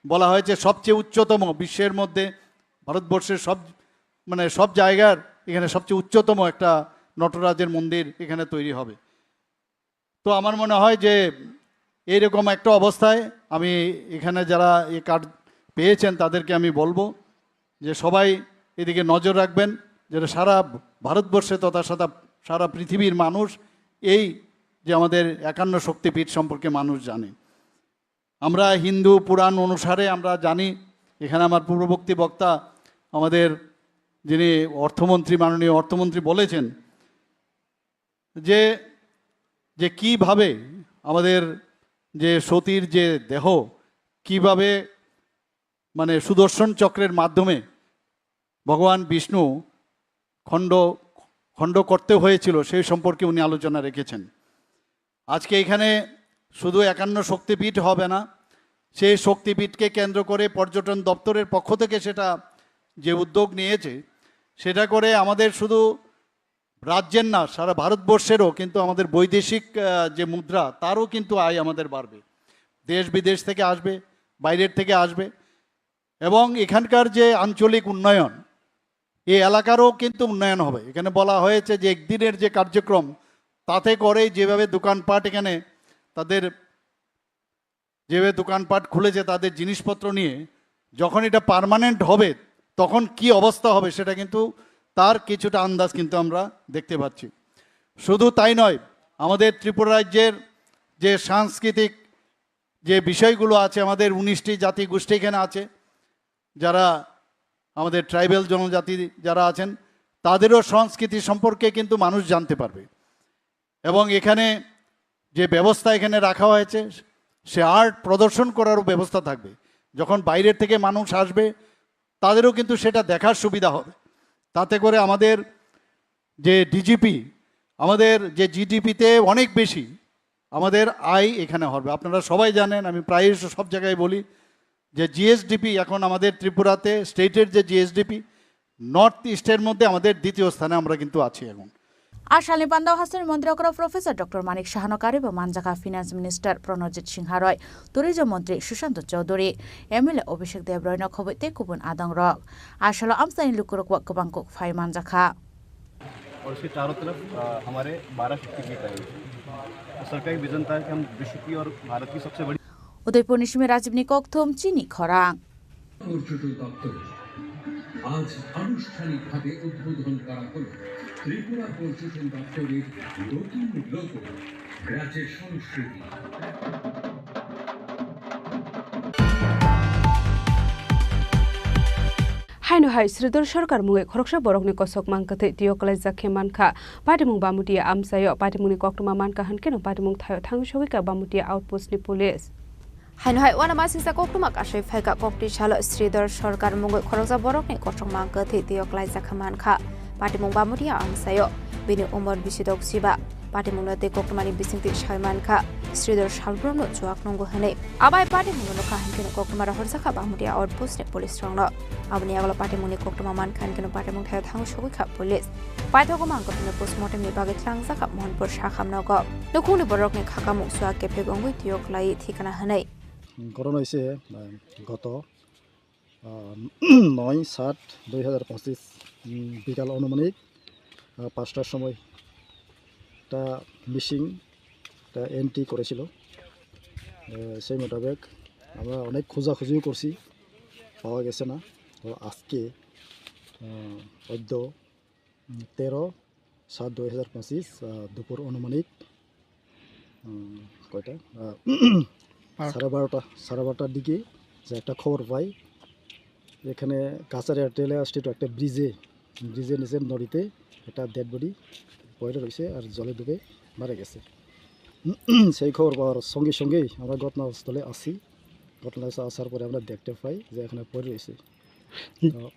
বলা হয়েছে সবচেয়ে উচ্চতম বিশ্বের মধ্যে, ভারতবর্ষের সব, মানে সব জায়গার এখানে সবচেয়ে উচ্চতম একটা নটরাজের মন্দির এখানে তৈরি হবে। তো আমার মনে হয় যে এইরকম একটা অবস্থায় আমি এখানে যারা এই কার্ড পেয়েছেন তাদেরকে আমি বলবো যে সবাই এদিকে নজর রাখবেন, যেটা সারা ভারতবর্ষে তথা সারা, সারা পৃথিবীর মানুষ এই যে আমাদের একান্ন শক্তিপীঠ সম্পর্কে মানুষ জানে। আমরা হিন্দু পুরাণ অনুসারে আমরা জানি, এখানে আমার পূর্ববর্তী বক্তা আমাদের যিনি অর্থমন্ত্রী, মাননীয় অর্থমন্ত্রী বলেছেন যে, যে কিভাবে আমাদের যে সতীর যে দেহ কিভাবে মানে সুদর্শন চক্রের মাধ্যমে ভগবান বিষ্ণু খণ্ড, খণ্ড করতে হয়েছিল, সেই সম্পর্কে উনি আলোচনা রেখেছেন। আজকে এখানে শুধু একান্ন শক্তিপীঠ হবে না, সেই শক্তিপীঠকে কেন্দ্র করে পর্যটন দপ্তরের পক্ষ থেকে সেটা যে উদ্যোগ নিয়েছে, সেটা করে আমাদের শুধু রাজ্যের না, সারা ভারতবর্ষেরও কিন্তু আমাদের বৈদেশিক, আহ, যে মুদ্রা, তারও কিন্তু আয় আমাদের বাড়বে। দেশ বিদেশ থেকে আসবে, বাইরের থেকে আসবে। এবং এখানকার যে আঞ্চলিক উন্নয়ন, এই এলাকারও কিন্তু উন্নয়ন হবে। এখানে বলা হয়েছে যে একদিনের যে কার্যক্রম, তাতে করে যেভাবে দোকানপাট এখানে তাদের যেভাবে দোকানপাট খুলেছে তাদের জিনিসপত্র নিয়ে, যখন এটা পার্মানেন্ট হবে তখন কি অবস্থা হবে সেটা কিন্তু তার কিছুটা আন্দাজ কিন্তু আমরা দেখতে পাচ্ছি। শুধু তাই নয়, আমাদের ত্রিপুরা রাজ্যের যে সাংস্কৃতিক যে বিষয়গুলো আছে, আমাদের উনিশটি জাতিগোষ্ঠী এখানে আছে, যারা আমাদের ট্রাইবাল জনজাতি যারা আছেন, তাদেরও সংস্কৃতি সম্পর্কে কিন্তু মানুষ জানতে পারবে। এবং এখানে যে ব্যবস্থা এখানে রাখা হয়েছে, সে আর্ট প্রদর্শন করারও ব্যবস্থা থাকবে। যখন বাইরের থেকে মানুষ আসবে, তাদেরও কিন্তু সেটা দেখার সুবিধা হবে। তাতে করে আমাদের যে ডিজিপি, আমাদের যে জিডিপিতে অনেক বেশি আমাদের আয় এখানে হবে। আপনারা সবাই জানেন, আমি প্রায় সব জায়গায় বলি যে জিএসডিপি এখন আমাদের ত্রিপুরাতে, স্টেটের যে জিএসডিপি, নর্থ ইস্টের মধ্যে আমাদের দ্বিতীয় স্থানে আমরা কিন্তু আছি এখন। A salni panda o hasteni montri okra Professor Doctor Manik Sahano karibo manjakha Finance Minister Pranojit Singha Roy, Tourism Montri Sushanta Chowdhury, M L A Abhishek Deb Roy no khoboi tei kubun adong rok. A salo amchaini lukurok o kwbang kok phai manjakha. और इसके चारों तरफ, अ, हमारे बारह शक्तिपीठ आए हुए हैं। तो सरकार का विजन था कि हम विश्व की और भारत की सबसे बड़ी Udaipur ni simi Rajib ni kokthum chini khorang. পর্যটন দপ্তর আজ আনুষ্ঠানিকভাবে উদ্বোধন করা হলো ত্রিপুরা পর্যটন দপ্তরের নতুন লোগো, রাজ্যের সংস্কৃতি। Haino hai Sridhar Sarkar mungwi khoroksa borokni kosok mang kwthwi twiyo kwlaijak khe mankha. Patimung Bamutia amchaio patimungni koktwma mankha hwnkhe no patimung thaio thangwi sogwikha Bamutia outpost ni police. Haino hai uanamasingcha koktwma kasui phaikha koktwi salo Sridhar Sarkar mungwi khoroksa borokni kosok mang kwthwi twiyo kwlaijak khe mankha. Patimung Bamutia amchaio bini umor bisidok siba. Patimungno tei koktwmani bisingtwi sai mankha, Sridhar salbrumno chuak nungo hwnwi. Abai patimungno nukha hwnkhe koktwma rohorjakha Bamutia outpost ni police rokno. Aboni yagulo patimungni koktwma mankha hwnkhe patimung thaio thangwi sogwikha police. Paithago mang koktwma postmortem ni bagwi tlangjak kha Mohanpur Sakham nogo. Nukhungni borokni khakamung chuak kephek wngwi twiyo kwlai thikana hwnwi. ঘটনা হয়েছে, আহ, গত, আহ, নয় সাত দুই হাজার পঁচিশ, উম, বিকাল আনুমানিক, আহ, পাঁচটার সময় একটা মিসিং, একটা এন্ট্রি করেছিল। আহ, সেই মোতাবেক আমরা অনেক খোঁজাখুঁজিও করছি, পাওয়া গেছে না। তো আজকে, আহ, অদ্য উম, তেরো সাত দুই হাজার পঁচিশ, আহ, দুপুর আনুমানিক, উম, কয়টা? আহ, সাড়ে বারোটা, সাড়ে বারোটার দিকে যে একটা খবর পাই, এখানে কাছাড় রেল স্টেশন একটা ব্রিজে, ব্রিজের নিচে নদীতে একটা ডেড বডি পড়ে রয়েছে আর জলে ডুবে মারা গেছে। সেই খবর পাওয়ার সঙ্গে সঙ্গেই আমরা ঘটনাস্থলে আসি। ঘটনাস্থলে আসার পরে আমরা দেখতে পাই যে এখানে পড়ে রয়েছে। তো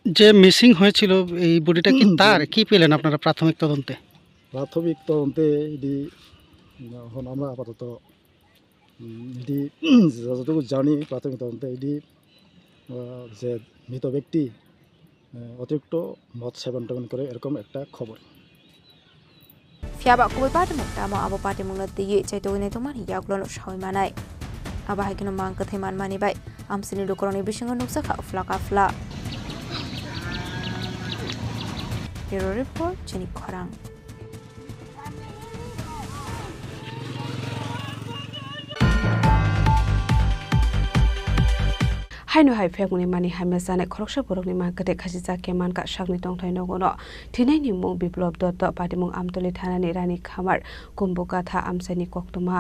যে মিসিং হয়েছিল, এই বডিটা কি তার? কি পেলেন আপনারা প্রাথমিক তদন্তে? প্রাথমিক তদন্তে এটি এখন আমরা আপাতত, উম, এটি যতটুকু জানি, প্রাথমিক তদন্তে এটি আহ, যে মৃত ব্যক্তি, আহ, অতিরিক্ত মদ সেবন টেবন করে, এরকম একটা খবর। Phiya ba kubui patimung tamo abo patimungno twiwi chaitogwi naitokmani yagulono saui manai. Abo hai kheno mang kwthwi manmani bai amchaini lukurokni bisingo nukjakha phlaka phla. Bureau Report, Chini Khorang. Haino hai phekmungni mani hamya chanai khoroksa borokni mang kwthwi khachijak khe mankha sakni tongthai nogono. Thwinaini mung Biplop Dotto, patimung Amtoli thanani Rani Khamar, Kumbukatha amchaini koktwma.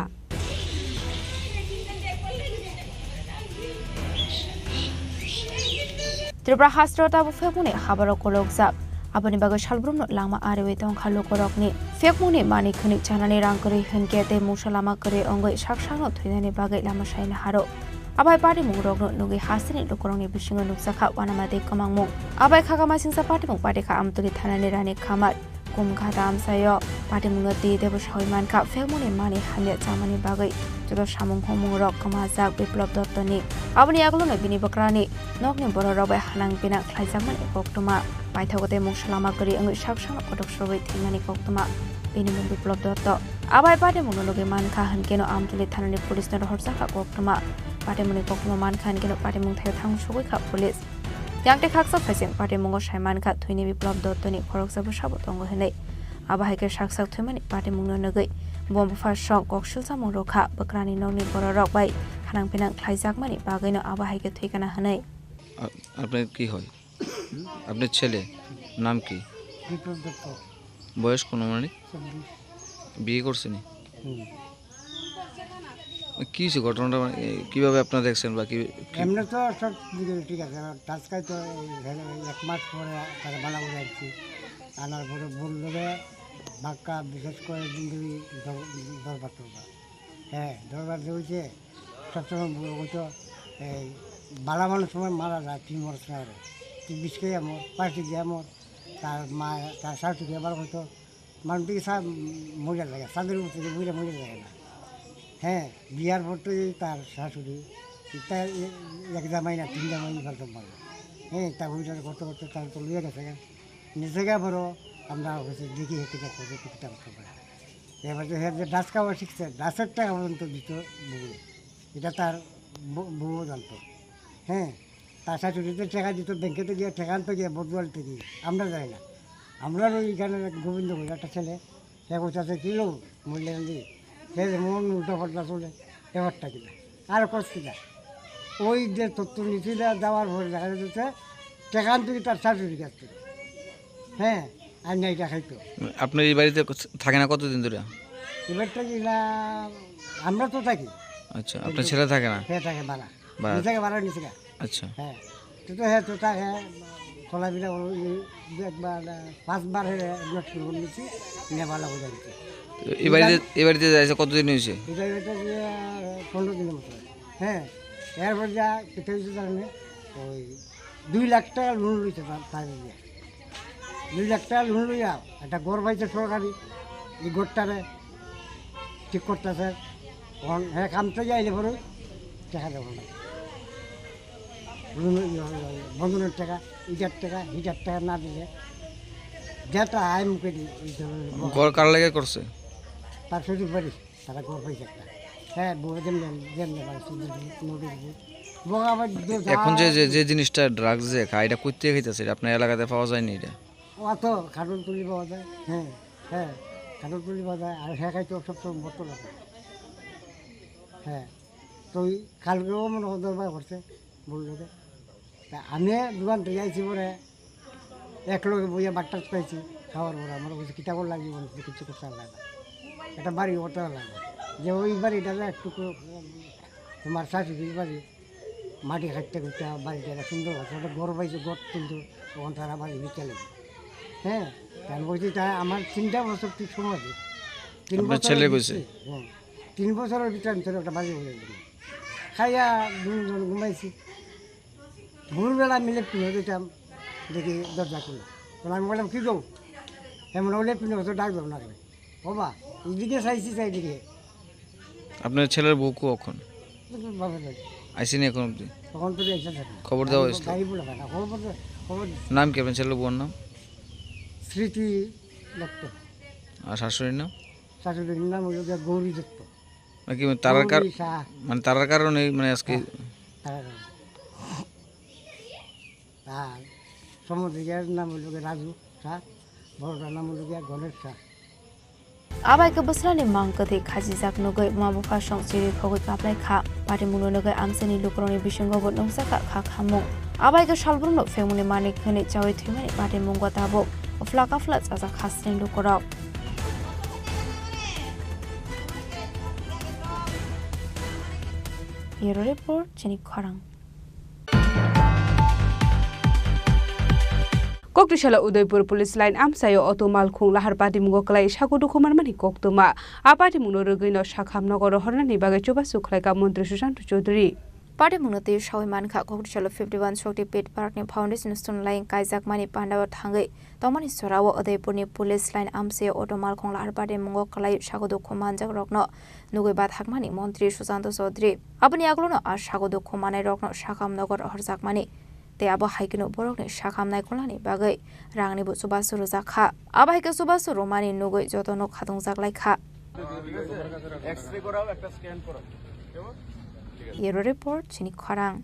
Tripura hasteo tabuk phekmungni habarok kolokjak. Aboni bagwi salbrumno langma ariwi tongkha lukurokni. Phekmungni mani khwnwi chanani rang kwrwi hinkhe tei mungsa lama kwrwi wngwi sak sakno thwinani bagwi lama saina haro. Abai patimungrokno nugwi hasteni lukurokni bisingo nukjakha uanama tei kwmangmung. Abai khaka masingsa patimung patikha Amtoli thanani Rani Khamar. Kum khata amchaio patimungno twi teibo saui mankha, phekmungni mani hamya chamani bagwi joto samung humungrok kwmajak Biplop Dottoni. Aboni yagulono bini bwkrani nokni bororok bai hanang pinang khlaijakmani koktwma. Paithago tei mungsa lama kwrwi wngwi sak sakno kotok sogwi thwimani koktwma. Bini mung Biplop Dotto. Abai patimungno nugwi mankha hinkeno Amtoli thanani police no rohorjakha koktwma. Patimungni koktwma mankha hinkeno patimung thaio thang sogwi kha police. Yang tei khaksa phaising patimungo sai mankha thwini Biplop Dottoni khoroksa bwsabo tongo hinwi. Abo hai khe sak sak thwimani patimungno nugwi bo bupha song kok silchamung rwkha, bwkrani nokni bororok bai hanang pinang khlaijakmani bagwino abo hai khe thwikana hinwi. আ-, আপনার কি হয়? আপনার ছেলে নাম কি? বিপ্লব দত্ত। বয়স কত মানে? চব্বিশ। বিয়ে করছেনি? হুম। কি হয়েছে ঘটনাটা, মানে, এ, কিভাবে আপনারা দেখছেন বা কি, কি? এমনি তো সব দিকে ঠিক আছে, আর টাচকাই তো এই ধরো এক মাস পরে তারা বালা করে আসছি। আনার পরে বললো যে বাক্কা বিশেষ করে দিন ধরে দর-, দরবার টরবার। হ্যাঁ, দরবার যে হয়েছে, সবসময় বলবো তো, এই বালা মানুষ সময় মারা যায়, তুই মরছ না রে। তুই বিষ খেয়ে মর, পাঁচটি দিয়ে মর। তার মা, তার শাশুড়ি আবার হয়তো মানুষ দিকে সা-, মরে লাগে, সাদের উপর থেকে বুঝে মরে লাগে না। হ্যাঁ, বিয়ার পর তো এই তার শাশুড়ি, তার এ-, এক জামাই না, তিন জামাই এবার তো বলে। হ্যাঁ, তা ওইটা করতে করতে তার তো লুয়ে গেছে গা। নিচে গা বড়, আমরা হচ্ছে দেখি হেঁটে দেখতে দেখতে কিতাব করতে পারি। এবার যে হ্যাঁ, যে ডাস খাওয়া শিখছে, ডাসের টাকা পর্যন্ত দিত বউয়ে। এটা তার বউ-, বউও জানতো। হ্যাঁ, তার শাশুড়িতে টাকা দিত, ব্যাংকেতে গিয়ে টাকা আনতে গিয়ে বদুয়াল থেকে। আমরা যাই না। আমরা ওই এখানে এক গোবিন্দ বলে একটা ছেলে, সে কইতাছে, "কি লো, মূল্যায়ন দি?" সে যেমন উল্টা পাল্টা চলে, ব্যাপারটা কিনা? আর কষ্ট কিনা? ওই যে তথ্য নিছিল, দেওয়ার পরে দেখা যাচ্ছে, টাকা আনতে কি তার শাশুড়ির কাছ থেকে। হ্যাঁ, আর নাই দেখাই তো। আপনার এই বাড়িতে ক-, থাকে না কতদিন ধরে? এবারটা কি না, আমরা তো থাকি। আচ্ছা, আপনার ছেলে থাকে না? হ্যাঁ, থাকে ভাড়া। ভাড়া। নিজে ভাড়া নিছে না। আচ্ছা। হ্যাঁ, তো, তো হ্যাঁ, তো থাকে, চলাফেরা ওই দু একবার, আহ, পাঁচবার হয়ে নষ্ট করে নিচ্ছি, নেবালা হয়ে যাচ্ছে। তো এই বাড়িতে, এই বাড়িতে যাইছে কতদিন হয়েছে? এটা, এটা যে, আহ, পনেরো দিনের মতো। হ্যাঁ, এরপর যা, কোথায় হয়েছে জানেন? ওই দুই লাখ টাকা লোন লইছে তার, তার ইয়ে। দুই লাখ টাকা লোন লইয়া একটা ঘর পাইছে সরকারি, এই ঘরটারে ঠিক করতেছে। এখন হ্যাঁ, কাম তো যাইলে পরে দেখা যাবে না। লোন, ইয়ে, ইয়ে, বন্ধনের টাকা, ইটার টাকা, হিটার টাকা না দিলে যেটা আয় মুখে দি-, দিতে হবে। ঘর কার লাগে করছে? তার শ্বশুর বাড়ি। তারা ঘর পাইছে একটা। হ্যাঁ, বউ যেমনি, যেমনি পারে, সুন্দর ভূত, নদীর ভূত। বউ আবার দু-, এখন যে, যে, যে জিনিসটা ড্রাগস যে খায়, এটা কোথা থেকে খাইতেছে? এটা আপনার এলাকাতে পাওয়া যায়নি এটা? অত খাটুল তুলি পাওয়া যায়। হ্যাঁ, হ্যাঁ, খাটুল তুলি পাওয়া যায়। আর হ্যাঁ, খাইতো সব সময় বোতল আছে। হ্যাঁ, তো ওই কালকেও মনে হয় দরবার করছে, বললো যে, তা আমি দোকান থেকে আইছি পরে এক লগে বইয়া বাট্টা খাইছি, খাওয়ার পরে আমার কাছে কিতা করে লাগবে, বলছে, "কিছু করতে লাগে না, একটা বাড়ি করতে লাগে না।" যে ওই বাড়িটা না একটু করে তোমার শাশুড়ির বাড়ি, মাটি খাটতে খুঁজতে বাড়িটা একটা সুন্দর আছে, একটা ঘর পাইছে, ঘর তুলতে তখন তারা বাড়ি বিকেলে। হ্যাঁ, তাহলে বলছি, "তা আমার তিনটা বছর তুই সময় দে।" তিন আপনার বছর ছেলে হয়ে কইছে? গেছে, হ্যাঁ, তিন বছরের ভিতরে আমি তোর একটা বাড়ি হয়ে যাবে। খাইয়া দুজন ঘুমাইছি। ভোরবেলা আমি লেট্রিন হয়ে যেতাম, দেখি দরজা খুলে। তখন আমি বললাম, "কি গো?" এমন হলে লেট্রিন হতো ডাক দেবো না কেন? "ও বা, এদিকে চাইছি, চাই এদিকে।" আপনার ছেলের বউ কো এখন? বাপের বাড়ি। আইসিনি এখন অবধি? তখন তো এসে থাকে। খবর দেওয়া হয়েছিল? গাড়ি বলে থাকে, খবর বলতে, খবর দিচ্ছে। নাম কি আপনার ছেলের বউর নাম? স্মৃতি দত্ত। আর শাশুড়ির নাম? শাশুড়ির নাম হলো গিয়ে গৌরী দত্ত। নাকি মানে তারার কার-, গৌরী শাহ। মানে তারার কারণে মানে আজকে হ্যাঁ, তারার কারণে। আর সমুদ্রিকার নাম হলো গিয়ে রাজু শাহ, বড়টার নাম হলো গিয়ে গণেশ Shah. Abai khe bwsrani mang kwthwi khajijak nugwi ma bupha song chiri khogwi kaplai kha. Patimungno nugwi amchaini lukurokni bisingo bo nukjakha kha khamung. Abai khe salbrumno phengmungni manwi hwnwi chaui thwimani patimungo tabuk phla kaphla chajak khasni lukurok. Bureau Report, chini khorang. Koktisala Udaipur Police Line amchaio auto malkhung lahar patimungo kwlai sago dukhu manmani koktwma. A patimungno rwgwino sakham nogo rohornani bagwi chubachu khlaikha Montri Sushant Chaudhary. Patimungno twi sawi mankha, Koktisala fifty one Shakti Pit Park ni Foundation Stone line kaijakmani pandao thangwi tongmani jorao Udaipurni Police Line amchaio auto malkhung lahar patimungo kwlai sago dukhu manjakrokno nugwi bathakmani Montri Sushant Chaudhary. Aboni yagulono a sago dukhu manairokno sakham nogo rohorjakmani tei abo hai kheno borokni sakham naikolnani bagwi rangnibo chubachu rwjak kha. Abo hai khe chubachu rwmani nugwi jotono khatungjak lai kha। X ray করাও, একটা স্ক্যান করাও। Bureau Report, chini khorang.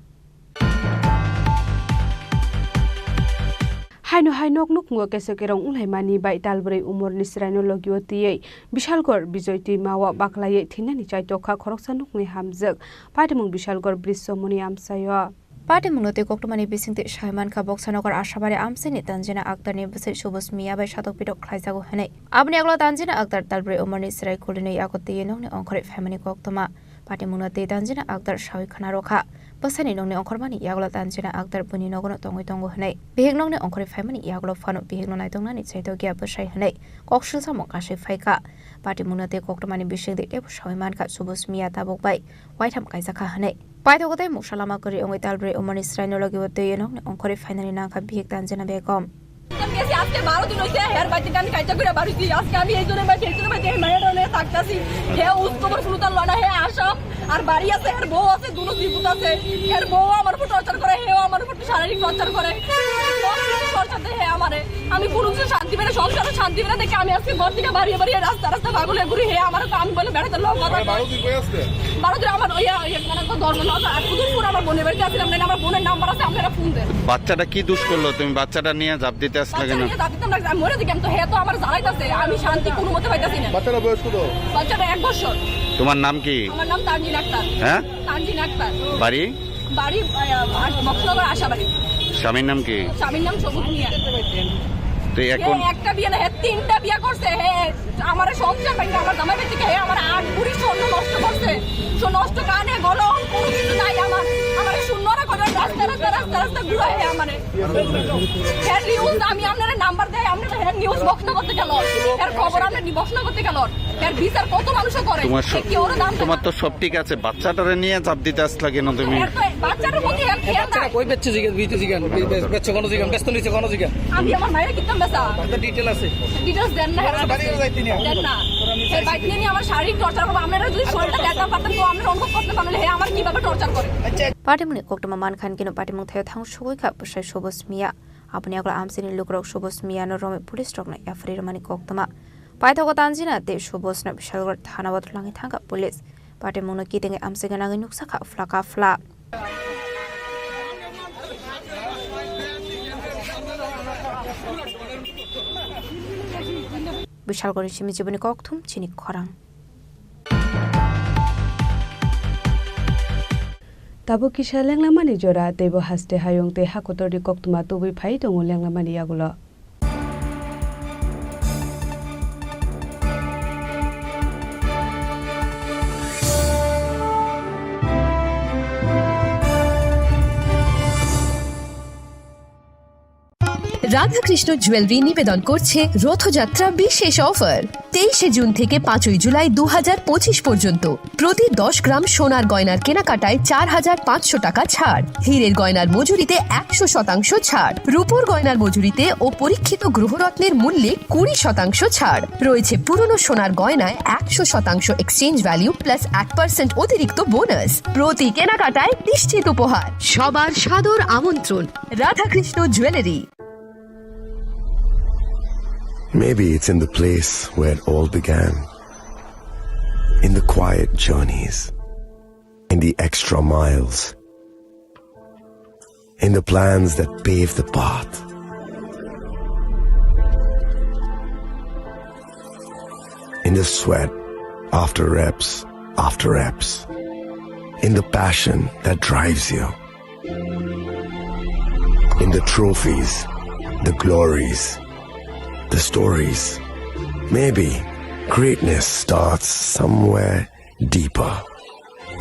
Haino hai nok nukhungo keso kerong wnglaimani bai talbrwi umorni chwraino logio twiwi Bishalgor Bijoy twimao baklaiwi thwinani chaitokha khoroksa nukni hamjwk. Patimung Bishalgor Brisomoni amchaio. Patimungno tei koktwmani bisingtwi sawi mankha, Boksanagar Ashabari amchaini Tanjina Akhtarni bwsai Subus Miya bai satok pitok khlaijago hwnwi. Aboni yagulo Tanjina Akhtar talbrwi umorni chwrai kulinwi yago twiwi nokni ongkhorwi phaimani koktwma. Patimungno tei Tanjina Akhtar sawi khna rwkha, bwsaini nokni ongkhormani yagulo Tanjina Akhtar buini nogono tongwi tongo hwnwi. Bihik nokni ongkhorwi phaimani yagulo phano bihikno naitoknani chaitokya bwsai hwnwi koksilsamung kasui phaikha. Patimungno tei koktwmani bisingtwi teibo sawi mankha, Subus Miya tabuk bai waitham kaijakha hwnwi. Paithago tei muksa lama kwrwi wngwi talbrwi umorni chwraino logibo twiwi nokni ongkhorwi phainani nangkha bihik Tanjina Begum. গেছি আজকে বারো দিন হইছে, হের বাড়িতে আমি কাইটা করে বাড়িছি। আজকে আমি এই জন্য বাড়িতে, এই জন্য বাড়িতে, এই মায়ের অনেক থাকতাছি। হে উস খবর শুনতাম লয় না, হে আসাম আর বাড়ি আছে, হের বউ আছে, দুনো জীবিত আছে। হের বউ আমার উপর টর্চার করে, হেও আমার উপর শারীরিক টর্চার করে। সব কিছু টর্চার দেয় হে আমারে। আমি কোনো কিছু শান্তি পাই না, সংসারে শান্তি পাই না দেখে আমি আজকে ঘর থেকে বাড়িয়ে বাড়িয়ে রাস্তা রাস্তা পাগল হয়ে ঘুরি। হে আমার তো আমি বলে বেড়াতে লোক কথা কয়। বারো দিন কই আজকে? বারো দিন আমার ওই, ওই, মানে তো ধর্ম না, আর কুদুরপুর আমার বোনের বাড়িতে আছিলাম, নাহলে আমার বোনের নাম্বার আছে, আপনারা ফোন দেন। বাচ্চাটা কি দোষ করলো? তুমি বাচ্চাটা নিয়ে ঝাঁপ দিতে আসলে বাচ্চা কেন? নিয়ে যাতে তোমরা, আমি মরে যাই, আমি তো, হে তো আমার জ্বালাইতাছে, আমি শান্তি কোনো মতে পাইতাছি না। বাচ্চাটা বয়স কত? বাচ্চাটা এক বছর। তোমার নাম কি? আমার নাম তানজিন আক্তার। হ্যাঁ? তানজিন আক্তার। বাড়ি? বাড়ি, আহ, আশ-, বক্সনগর আশাবাড়ি। স্বামীর নাম কি? স্বামীর নাম সবুজ মিয়া। তো এখন হে একটা বিয়ে না, হে তিনটা বিয়ে করছে, হে আমার সংসার ভাঙে, আমার জামাই বাড়ি থেকে হে আমার আট ভরি স্বর্ণ নষ্ট করছে। সো নষ্ট কানে গলম কোনো কিছু নাই আমার। আমার শূন্য না করে রাস্তা, রাস্তা, রাস্তা, রাস্তা ঘুরে হে আমারে। হ্যাঁ, নিউজ আমি আপনারা নাম্বার দেয়, আপনারা হ্যাঁ, নিউজ বক্স না করতে গেল। হ্যাঁ, খবর আমরা বক্স না করতে গেল। হ্যাঁ, বিচার কত মানুষে করে। তোমার সে সব, কি ওরা দাম তোমার তো সব ঠিক আছে, বাচ্চাটারে নিয়ে চাপ দিতে আসলা কেন তুমি? হ্যাঁ, তো বাচ্চাটার প্রতি হ্যাঁ, খেয়াল বাচ্চাটা নাই। কই বেচছে জিজ্ঞেস, বিতে জিজ্ঞাস, বে-, বে-, বেচছে কোনো জিজ্ঞাস, বেচতে নিতে কোনো জিজ্ঞাস। আমি আমার মায়ের কিতাম বেচা। তার তো ডিটেল আছে। ডিটেলস দেন না, হ্যাঁ। বাড়ি যাইতে নিয়ে। দেন না। হ্যাঁ, বাইক নিয়ে নিয়ে আমার শারীরিক টর্চার করবো। আপনারা যদি শরীরটা দেখাতে পারতেন, তো আপনারা অনুভব করতে পারলেন, হ্যাঁ, আমার কিভাবে টর্চার করে। আচ্ছা। Patimungni koktwma mankha hwn kheno patimung thaio thang sugwi kha bwsai Subus Miya. Aboni yagulo amchaini lukurok Subus Miyano romwi police rokno yapharwi rwmani koktwma. Paithago Tanjina tei Subusno Bishalgarh thanao twlangwi thangkha police. Patimungno kitingwi amchaini nangwi nuksa kha phlaka phla. Bishalgarhni simi jiboni kokthum chini khorang. Tabuk kisa lenglamani jora, teibo haste hayung tei hakotorni koktwma tubui phai tongo lenglamani yagulo. Radhakrishna jewellery নিবেদন করছে রথযাত্রা বিশেষ অফার। তেইশে জুন থেকে পাঁচই জুলাই দু হাজার পঁচিশ পর্যন্ত প্রতি দশ গ্রাম সোনার গয়নার কেনাকাটায় চার হাজার পাঁচশো টাকা ছাড়, হীরের গয়নার মজুরিতে একশো শতাংশ ছাড়, রূপোর গয়নার মজুরিতে ও পরীক্ষিত গ্রহরত্নের মূল্যে কুড়ি শতাংশ ছাড় রয়েছে। পুরনো সোনার গয়নায় একশো শতাংশ এক্সচেঞ্জ ভ্যালু প্লাস এক পার্সেন্ট অতিরিক্ত বোনাস। প্রতি কেনাকাটায় নিশ্চিত উপহার। সবার সাদর আমন্ত্রণ। Radhakrishna jewellery. Maybe it's in the place where it all began. In the quiet journeys, in the extra miles, in the plans that pave the path, in the sweat after reps after reps, in the passion that drives you, in the trophies, the glories, the stories. Maybe greatness starts somewhere deeper.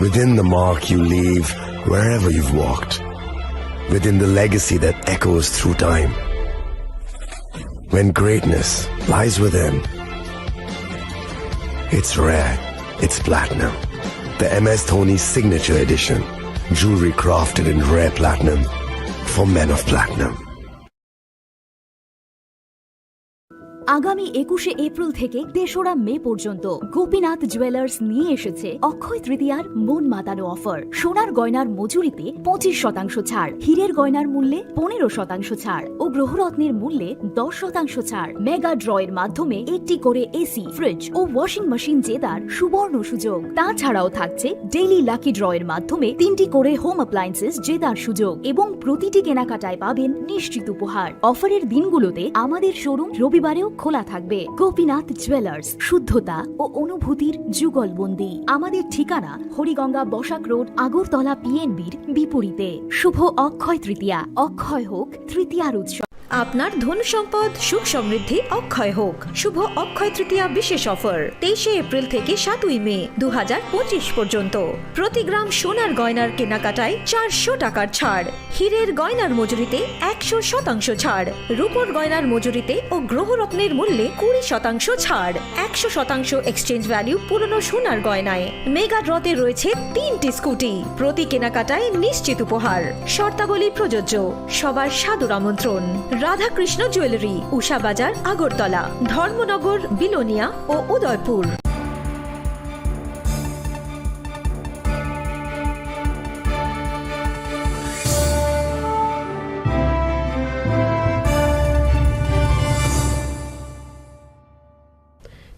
Within the mark you leave wherever you've walked. Within the legacy that echoes through time. When greatness lies within, it's rare, it's platinum. The M S Dhoni Signature Edition. Jewelry crafted in rare platinum for men of platinum. আগামী একুশে এপ্রিল থেকে তেসরা মে পর্যন্ত গোপীনাথ জুয়েলার্স নিয়ে এসেছে অক্ষয় তৃতীয়ার মন মাতানো অফার। সোনার গয়নার মজুরিতে পঁচিশ শতাংশ ছাড়, হীরের গয়নার মূল্যে পনেরো শতাংশ ছাড় ও গ্রহরত্নের মূল্যে দশ শতাংশ ছাড়। মেগা ড্র এর মাধ্যমে একটি করে এসি, ফ্রিজ ও ওয়াশিং মেশিন জেতার সুবর্ণ সুযোগ। তাছাড়াও থাকছে ডেইলি লাকি ড্র এর মাধ্যমে তিনটি করে হোম অ্যাপ্লায়েন্সেস জেতার সুযোগ এবং প্রতিটি কেনাকাটায় পাবেন নিশ্চিত উপহার। অফারের দিনগুলোতে আমাদের শোরুম রবিবারেও খোলা থাকবে। গোপীনাথ জুয়েলার্স, শুদ্ধতা ও অনুভূতির যুগলবন্দি। আমাদের ঠিকানা হরিগঙ্গা বসাক রোড, আগরতলা পিএনবির বিপরীতে। শুভ অক্ষয় তৃতীয়া, অক্ষয় হোক তৃতীয়ার উৎসব। আপনার ধন সম্পদ সুখ সমৃদ্ধি অক্ষয় হোক। শুভ অক্ষয় তৃতীয়া বিশেষ অফার, তেইশে এপ্রিল থেকে সাতই মে দু হাজার পঁচিশ পর্যন্ত। প্রতি গ্রাম সোনার গয়নার কেনাকাটায় চারশো টাকার ছাড়, হীরের গয়নার মজুরিতে একশো শতাংশ ছাড়, রূপোর গয়নার মজুরিতে ও গ্রহরত্নের মূল্যে কুড়ি শতাংশ ছাড়, একশো শতাংশ এক্সচেঞ্জ ভ্যালু পুরনো সোনার গয়নায়। মেগা ড্রতে রয়েছে তিনটি স্কুটি, প্রতি কেনাকাটায় নিশ্চিত উপহার। শর্তাবলী প্রযোজ্য। সবার সাদর আমন্ত্রণ। রাধাকৃষ্ণ জুয়েলারি, উষা বাজার, আগরতলা, ধর্মনগর, বিলোনিয়া ও Udaipur.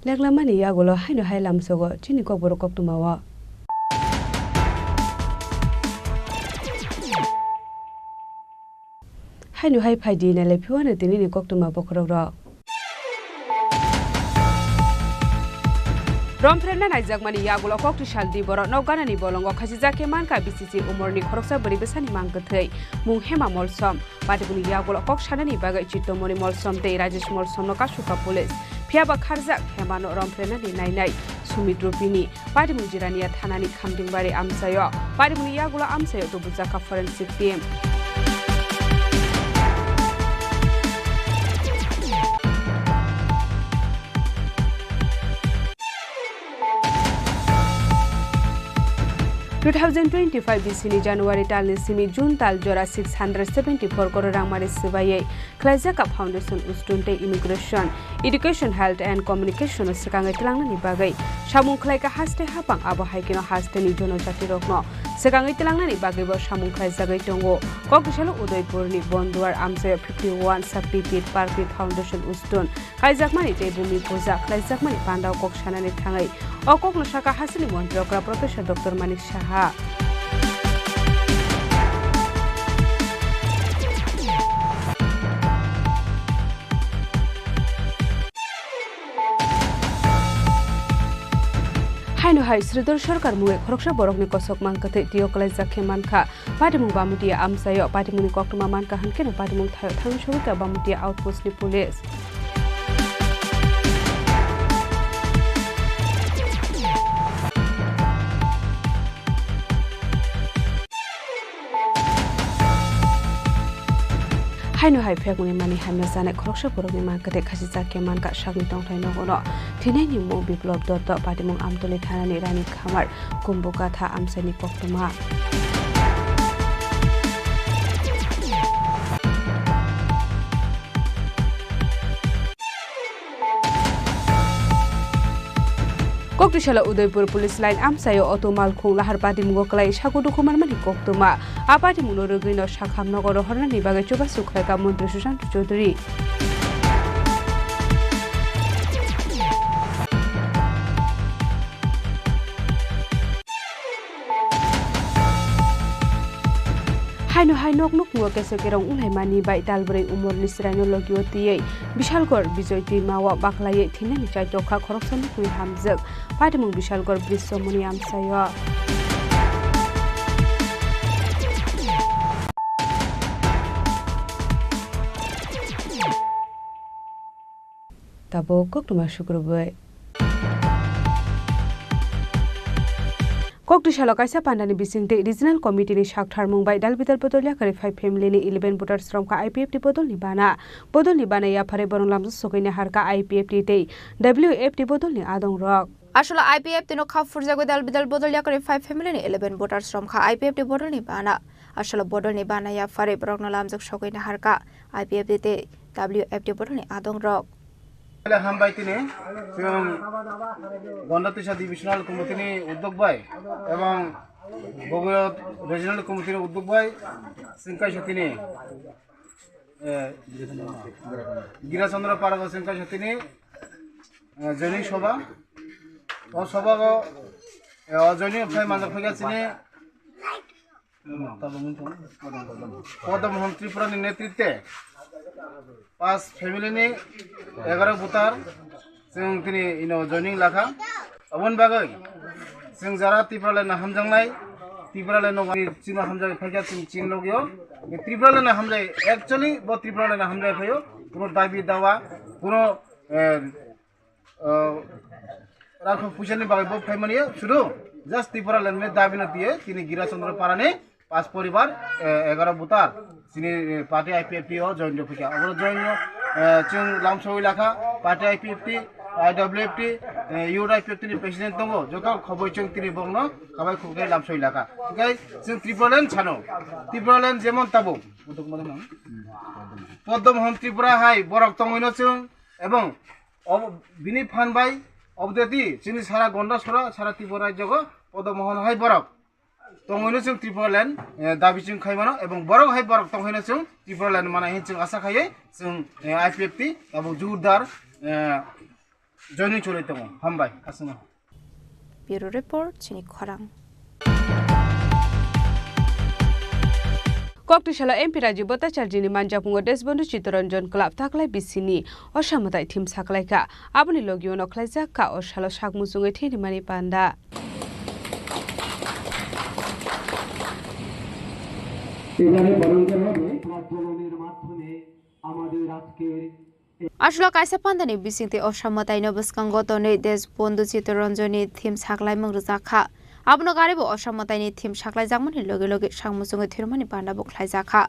Leklamani yagulo haino hai lamsogo chini kokborok koktwmao. Haino hai phaidi nailai phiwano tinini koktwma bokhorokrok. Romphrenna naijakmani yagulo kokti salni borok nok ganani bolongo khachijak khe mankha B C C umorni khoroksa bwrwi bwsani mang kwthwi, mung Hema Molsom. Patimungni yagulo kok sanani bagwi Chittomoni Molsom tei Rajesh Molsomno kasuka police. Phiyaba kharjak Hemano romphrenani nainai Sumit Rupini. Patimung Jirania thanani Khamtingbari amchaio. Patimungni yagulo amchaio tubujakha forensic team. Two thousand twenty-five bisini January talni simi June tal jora six hundred seventy-four crore rangmani swbaiwi khlaijak a foundation, ustun tei immigration, education, health and communication o swkangwi tlangnani bagwi samung khlaikha haste haphang, abo hai kheno hasteni jonojatirokno swkangwi tlangnani bagwibo samung khlaijagwi tongo. Kok bisalo Udaipurni Bonduar amchaio fifty one Shakti Pith Parkni foundation ustun khaijakmani tei bumi puja khlaijakmani pandao kok sanani thangwi o kokno sakha hasteni montri okra Professor Doctor Manik Saha. Haino hai Sridhar Sarkar mungwi khoroksa borokni kosok mang kwthwi twiyo kwlaijak khe mankha. Patimung Bamutiya amchaio patimungni koktwma mankha hwnkhe no patimung thaio thangwi sogwikha Bamutiya outpost ni police. Haino hai phiyokmani mani hamya chanai khoroksa borokni mang kwthwi khachijak khe mankha sakni tongthai nogono thwinaini mung Biplop Dotto, patimung Amtoli thanani Rani Khamar, Kumbukatha amchaini koktwma. Koktisalo Udaipur Police Line amchaio auto malkhung lahar patimungo kwlai sago dukhu manmani koktwma. A patimungno rwgwino sakham nogo rohornani bagwi chubachu khlaikha Montri Sushant Chaudhary. Haino hai nok nukhungo keso kerong wnglaimani bai talbrwi umorni chwraino logio twiwi Bishalgor Bijoy twimao baklaiwi thwinani chaitokha khoroksa nukhungni hamjwk. Patimung Bishalgor Brisomoni amchaio. Tabuk koktwma sukrubwi. Koktisalo kaisa pandani bisingtwi Regional Committee ni saktharmung bai dalbidal bodol yakarwi phai family ni eleven voters romkha I P F T bodolni bana. Bodolni bana yapharwi borok lamjak sogwi naharkha I P F T tei W F T bodolni adongrok. Asolo I P F T no kha phurjagwi dalbidal bodol yakarwi phai family ni eleven voters romkha I P F T bodolni bana. Asolo bodolni bana yapharwi borokno lamjak sogwi naharkha I P F T tei W F T bodolni adongrok. Hambai tini, chwng Gonda Tisa Divisional Committee ni uddog bai ebong Bogorot Regional Committee ni uddog bai chwng kaisa tini, eh, Girachandra Parago chwng kaisa tini, eh, joining soba. O sobago, eh, o joining phai manjak phaikha chini Padam Hon Tripura ni netritwe pas family ni egaro butar chwng tini ino joining lakha. Aboni bagwi chwng jara Tipraland no hamjaknai, Tipraland no chini hamjagwi phaikha chwng chini logio. Tipraland no hamjai, actually bo Tipraland no hamjai phaio, kuno dabi dawa, kuno, eh, eh, rakha puisa ni bagwi bo phaimani sudu just Tipraland ni dabi no tiye tini Girachandra Para ni pas poribar, eh, egaro butar chini, eh, party I P F T o join rw phaikha. Abo join no, eh, chwng lamsoi lakha party I P F T, I W F T, eh, Youth I P F T ni president tongo, joto khoboi chwng tini bongno kabai khukhe lamsoi lakha. Hwnkhe chwng Tipraland sano, Tipraland jemon tabuk Padam Hon Tripura hai borok tongwino chwng, ebong obo bini phan bai obdeti chini sara Gonda sora, sara Tripura rajyogo Padam Hon hai borok tongwino chwng Tipraland, eh, dabi chwng khai mano, ebong borok hai borok tongwino chwng Tipraland mana hin chwng asa khaiwi chwng, eh, I P F T abo jurdar, eh, joining choli tongo. Hambai, aswkno. Bureau Report, chini khorang. Koktisalo M P Rajiv Bhattacharjini manjakmungo Deshbandhu Chittaranjan Club taklai bisini osamwtai thim saklaikha. Aboni logio no khlaijak kha o salo sak muchungwi thwinimani panda. এবারে বরঞ্চ হবে প্রাজ্বলনের মাধ্যমে আমাদের আজকের Aswk kaisa pandani bisingtwi osamwtaino bwskango tonwi Deshbandhu Chittaranjanni thim saklaimung rwjak kha. Abono garibo osamwtaini thim saklaijakmani loge loge sak muchungwi thwirmani panda bo khlaijak kha.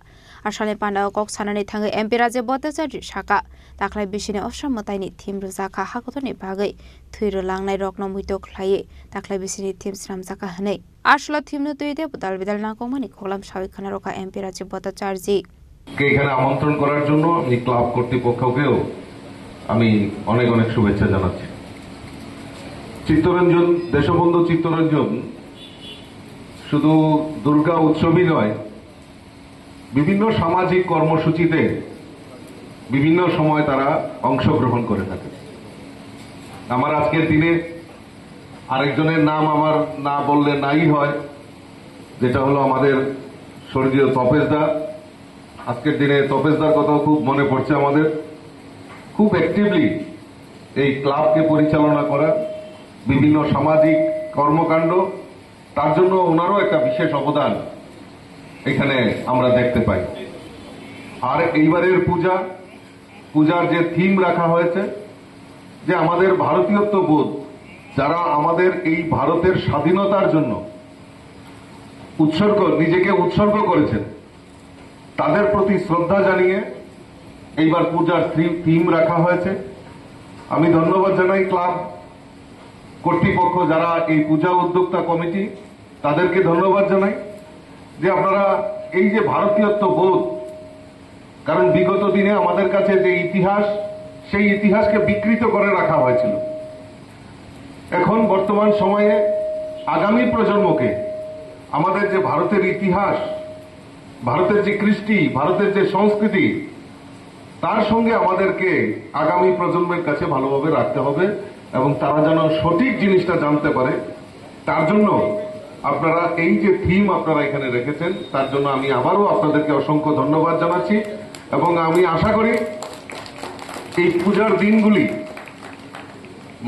Asalni pandao kok sanani thangwi M P Rajiv Bhattacharya sakha, taklai bisini osamwtaini thim rwjak kha hakotorni bagwi thwi rwlangnai rokno muitok khlaiwi taklai bisini thim swnamjak kha hwnwi. Aswk thimno twi tei bwdal bidal nangkukmani khoklam sawi khna rwkha M P Rajiv Bhattacharya. কে এখানে আমন্ত্রণ করার জন্য আমি ক্লাব কর্তৃপক্ষকেও আমি অনেক অনেক শুভেচ্ছা জানাচ্ছি। চিত্তরঞ্জন, দেশবন্ধু চিত্তরঞ্জন শুধু দুর্গা উৎসবই নয়, বিভিন্ন সামাজিক কর্মসূচিতে বিভিন্ন সময় তারা অংশগ্রহণ করে থাকে। আমার আজকের দিনে আরেকজনের নাম আমার না বললে নাই হয়, যেটা হলো আমাদের স্বর্গীয় তপেশদা। আজকের দিনে তপেশদার কথাও খুব মনে পড়ছে আমাদের। খুব অ্যাক্টিভলি এই ক্লাবকে পরিচালনা করা, বিভিন্ন সামাজিক কর্মকাণ্ড, তার জন্য ওনারও একটা বিশেষ অবদান এখানে আমরা দেখতে পাই। আর এইবারের পূজা, পূজার যে থিম রাখা হয়েছে, যে আমাদের ভারতীয়ত্ব বোধ, যারা আমাদের এই ভারতের স্বাধীনতার জন্য উৎসর্গ, নিজেকে উৎসর্গ করেছেন, তাদের প্রতি শ্রদ্ধা জানিয়ে এইবার পূজার থি-, থিম রাখা হয়েছে। আমি ধন্যবাদ জানাই ক্লাব কর্তৃপক্ষ, যারা এই পূজা উদ্যোক্তা কমিটি, তাদেরকে ধন্যবাদ জানাই যে আপনারা এই যে ভারতীয়ত্ব বোধ, কারণ বিগত দিনে আমাদের কাছে যে ইতিহাস, সেই ইতিহাসকে বিকৃত করে রাখা হয়েছিল। এখন বর্তমান সময়ে আগামী প্রজন্মকে আমাদের যে ভারতের ইতিহাস, ভারতের যে কৃষ্টি, ভারতের যে সংস্কৃতি, তার সঙ্গে আমাদেরকে আগামী প্রজন্মের কাছে ভালোভাবে রাখতে হবে এবং তারা যেন সঠিক জিনিসটা জানতে পারে। তার জন্য আপনারা এই যে থিম আপনারা এখানে রেখেছেন, তার জন্য আমি আবারও আপনাদেরকে অসংখ্য ধন্যবাদ জানাচ্ছি এবং আমি আশা করি এই পূজার দিনগুলি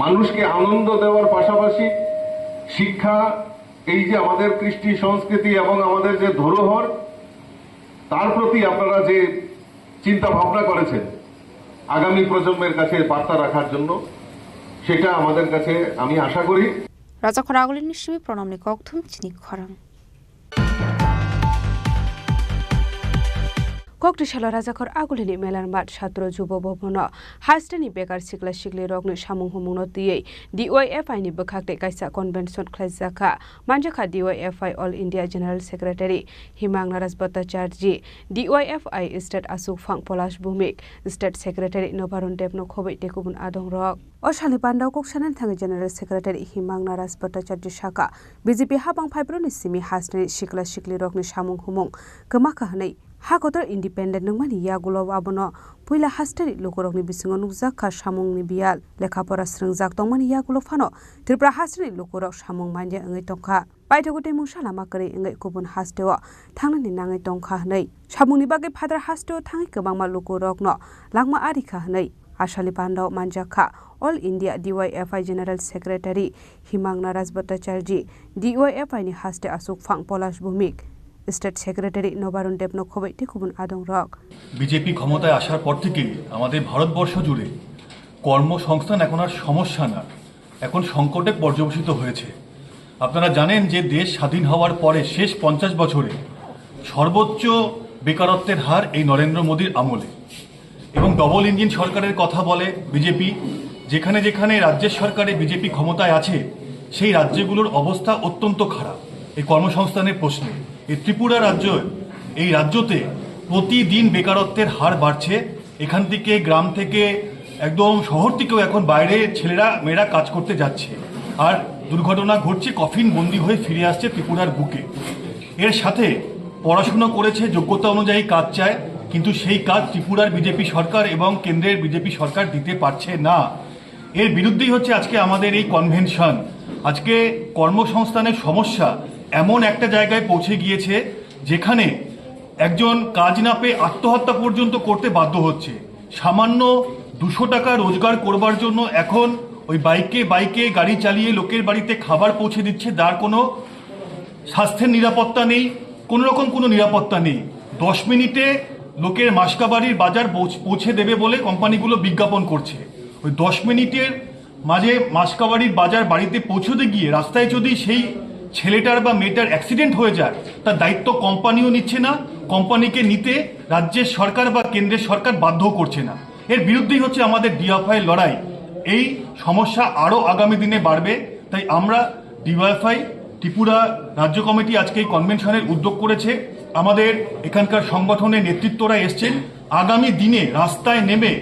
মানুষকে আনন্দ দেওয়ার পাশাপাশি শিক্ষা, এই যে আমাদের কৃষ্টি সংস্কৃতি এবং আমাদের যে ধরোহর, তার প্রতি আপনারা যে চিন্তা ভাবনা করেছেন আগামী প্রজন্মের কাছে বার্তা রাখার জন্য, সেটা আমাদের কাছে, আমি আশা করি। Rajakhor Agulini simi pranamni kokthum chini khorang. Kokthwi salo Rajakhor Agulini Melarmat Satro Jubo Bhabono hasteni bekar sikla sikli rokni samung humungno twiwi D Y F I ni bwkhak tei kaisa convention khlaijakha. Manjakha D Y F I All India General Secretary Himang Naras Bhattacharjee, D Y F I State Achukphang Polash Bhumik, State Secretary Nobarun Debno khobwi tei kubun adongrok. O salni pandao kok sanani thangwi General Secretary Himang Naras Bhattacharjee sakha, B J P habang phaibroni simi hasteni sikla sikli rokni samung humung kwmakha hwnwi. Ha kotor independent nungmani yagulo abono puila hasteni lukurokni bisingo nukjak kha samungni biyal. Lekha pora srwngjak tongmani yagulo phano Tripura hasteni lukurok samung manya wngwi tongkha. Paithago tei mungsa lama kwrwi wngwi kubun hasteo thangnani nangwi tongkha hwnwi samungni bagwi phadar hasteo thangwi kwbangma lukurokno langma arikha hwnwi asali pandao manjakha. All India D Y F I General Secretary Himang Naras Bhattacharjee, D Y F I ni haste Achukphang Polash Bhumik, State Secretary Nobarun Debno khobwi tei kubun adongrok. BJP ক্ষমতায় আসার পর থেকেই আমাদের ভারতবর্ষ জুড়ে কর্মসংস্থান এখন আর সমস্যা না, এখন সংকটে পর্যবসিত হয়েছে। আপনারা জানেন যে দেশ স্বাধীন হওয়ার পরে শেষ পঞ্চাশ বছরে সর্বোচ্চ বেকারত্বের হার এই নরেন্দ্র মোদীর আমলে। এবং ডাবল ইঞ্জিন সরকারের কথা বলে বিজেপি। যেখানে যেখানে রাজ্যের সরকারে বিজেপি ক্ষমতায় আছে, সেই রাজ্যগুলোর অবস্থা অত্যন্ত খারাপ এই কর্মসংস্থানের প্রশ্নে। এই ত্রিপুরা রাজ্য, এই রাজ্যতে প্রতিদিন বেকারত্বের হার বাড়ছে। এখান থেকে, গ্রাম থেকে, একদম শহর থেকেও এখন বাইরে ছেলেরা মেয়েরা কাজ করতে যাচ্ছে। আর দুর্ঘটনা ঘটছে, কফিন বন্দি হয়ে ফিরে আসছে ত্রিপুরার বুকে। এর সাথে পড়াশোনা করেছে, যোগ্যতা অনুযায়ী কাজ চায়, কিন্তু সেই কাজ ত্রিপুরার বিজেপি সরকার এবং কেন্দ্রের বিজেপি সরকার দিতে পারছে না। এর বিরুদ্ধেই হচ্ছে আজকে আমাদের এই কনভেনশন। আজকে কর্মসংস্থানের সমস্যা এমন একটা জায়গায় পৌঁছে গিয়েছে, যেখানে একজন কাজ না পেয়ে আত্মহত্যা পর্যন্ত করতে বাধ্য হচ্ছে। সামান্য দুশো টাকা রোজগার করবার জন্য এখন ওই বাইকে বাইকে গাড়ি চালিয়ে লোকের বাড়িতে খাবার পৌঁছে দিচ্ছে, যার কোনো স্বাস্থ্যের নিরাপত্তা নেই, কোনো রকম কোনো নিরাপত্তা নেই। দশ মিনিটে লোকের মাসকাবাড়ির বাজার পৌঁছ-, পৌঁছে দেবে বলে কোম্পানিগুলো বিজ্ঞাপন করছে। ওই দশ মিনিটের মাঝে মাসকাবাড়ির বাজার বাড়িতে পৌঁছতে গিয়ে রাস্তায় যদি সেই ছেলেটার বা মেয়েটার অ্যাক্সিডেন্ট হয়ে যায়, তার দায়িত্ব কোম্পানিও নিচ্ছে না। কোম্পানিকে নিতে রাজ্যের সরকার বা কেন্দ্রের সরকার বাধ্য করছে না। এর বিরুদ্ধেই হচ্ছে আমাদের ডিওয়াইফআই লড়াই। এই সমস্যা আরও আগামী দিনে বাড়বে, তাই আমরা ডিওয়াইফআই ত্রিপুরা রাজ্য কমিটি আজকে এই কনভেনশনের উদ্যোগ করেছে। আমাদের এখানকার সংগঠনের নেতৃত্বরা এসছেন। আগামী দিনে রাস্তায় নেমে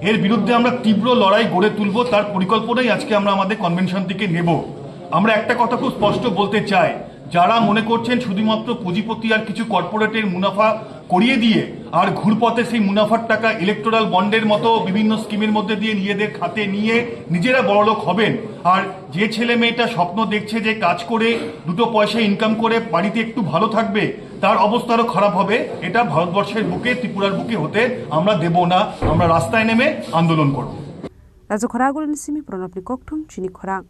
এর বিরুদ্ধে আমরা তীব্র লড়াই গড়ে তুলব, তার পরিকল্পনাই আজকে আমরা আমাদের কনভেনশন থেকে নেব। আমরা একটা কথা খুব স্পষ্ট বলতে চাই, যারা মনে করছেন শুধুমাত্র পুঁজিপতি আর কিছু কর্পোরেটের মুনাফা করিয়ে দিয়ে আর ঘুরপথে সেই মুনাফার টাকা ইলেকটোরাল বন্ডের মতো বিভিন্ন স্কিমের মধ্যে দিয়ে নিজেদের খাতে নিয়ে নিজেরা বড়লোক হবেন, আর যে ছেলে মেয়েটা স্বপ্ন দেখছে যে কাজ করে দুটো পয়সা ইনকাম করে বাড়িতে একটু ভালো থাকবে, তার অবস্থা আরও খারাপ হবে, এটা ভারতবর্ষের বুকে, ত্রিপুরার বুকে হতে আমরা দেব না। আমরা রাস্তায় নেমে আন্দোলন করব। Rajakhor Agulini simi pranamni kokthum chini khorang.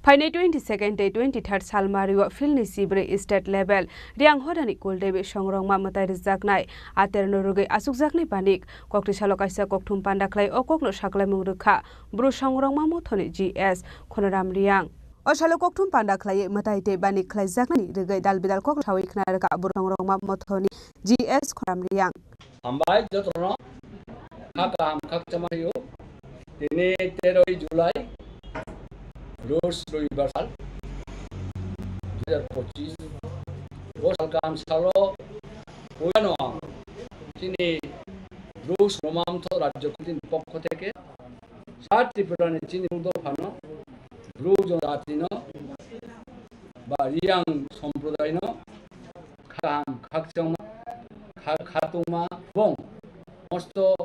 Phainai twenty second tei twenty third salmario philni sibrwi state level Riang Hodani Kuldevi songrokma mwtai rwjaknai aterno rwgwi achukjaknai banik. Kokthwi salo kaisa kokthum panda khlai o kokno saklaimung rwkha Bru songrokma mothoni G S Khonoram Riang. O salo kokthum panda khlaiwi mwtai tei banik khlaijaknani rwgwi dal bidal kok sawi khna rwkha Bru songrokma mothoni G S Khoram Riyang. Hambai jotono kha kaham khakchangma rw. Tini teroi July, Rus Roibar sal, dui hajar pochis. Bo sal kaham salo puilano ang chini Rus Romamtho Rajyo Committee ni pokho theke sa Tripura ni chini Bru dophano, Bru jonojatino ba Riyang somprodaino kaham khakchangma, kha-, khatungma bong mosto,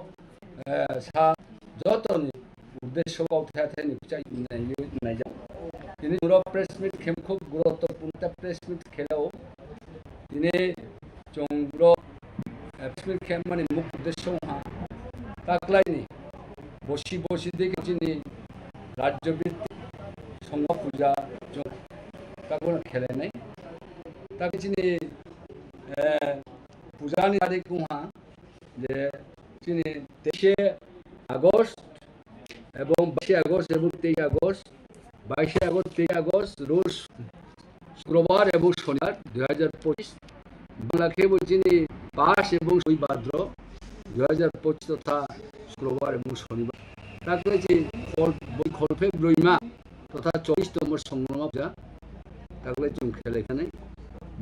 eh, sa jotoni uddesho kok thaya thaya ni bwchai nai-, naijak. Tini oro press meet khem khub guruttopurno ta press meet khelao. Tini chwng oro, eh, press meet khemani muk uddesho wngkha taklaini bosi bosi digi chini rajyo bit songma puja chwng takhwno khelenai. Takhe chini, eh, pujani tarik wngkha je chini teishe August ebong baishe August ebong teishe August, baishe August, teishe August, Rus, Shukrobar ebong Shonibar dui hajar pochis. Bangla khe bo chini pas ebong soi Bhadro dui hajar pochis totha Shukrobar ebong Shonibar. Takle chi khol-, boi kholphe broima totha chobbish tomo songrongma puja. Takle chwng khelai khanai.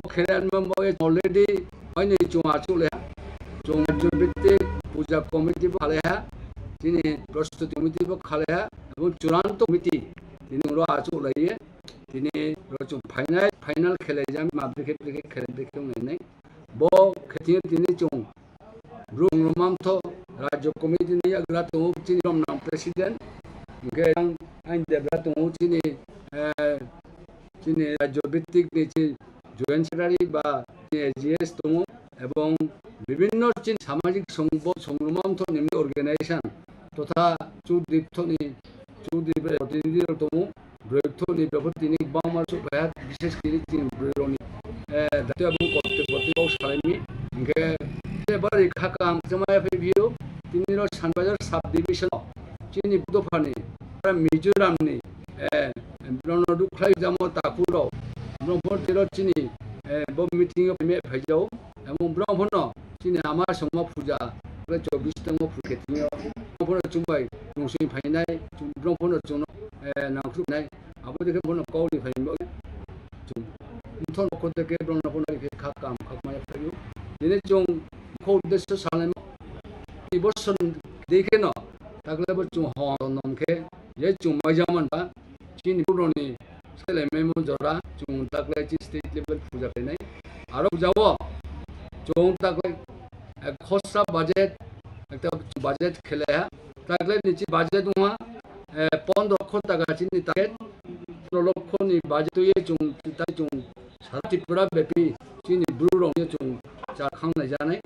Bo khelai anma bo already oini chwng achuk le ha. Chwng rajyo bhittik puja committee bo khalai ha. Chini prostuti committee bo khalai ha. Ebong churanto committee tini oro achuk lai ye. Tini oro chwng final, final khelai jang ma bikhe bikhe khelai bikhe wngnai nai. Bo khe tini, tini chwng Bru Romamtho Rajyo Committee ni yagra tongo chini romnang president. Hingke ang, ang debra tongo chini, eh, chini rajyo bhittik ni chi joint secretary ba chini A G S tongo ebong bibinno chini samajik songbo-, songromamtho ni organization totha chudriptho ni, chudrip protinidhi rok tongo. Broiktho ni bepar tini bangma chuk phaiya, bishes kiri chini broirokni, eh, daityo aboni kote kote kok salaimi. Hingke bari kha kaham chama phai phio, tini ro Sanbazar sub division o chini dophani, Mizoram ni, eh, brono dukhlai jamo takhuk rok, bro bo tero chini, eh, bo meeting o phai phai jao. Emon borok phano chini ama songma puja, tei chobbish tongmo puja khe tini o. Borok phano chumbai tungsui phainai, borok phano chwngno, eh, nangkhrupnai. Abo dekhe bono kok ri phai bo. Chwng mthon kho dekhe borok phano ri khe kha kam kha maya phaio. Tini chwng kho uddesyo salai mo. Ni bosor dekhe no, takle bo chwng hon nom khe, je chwng mai jaman ba. Chini borokni selai memo jora chwng taklai chi state level puja khainai. Aro puja o chwng taklai, eh, khorsa budget, ekta budget khelai ha. Taklai ni chi budget wngma, eh, pondro kho taka chini target. Pondro lokho ni budget ye chwng tai chwng sara Tripura bepi chini borok rok ye chwng cha khang nai janai.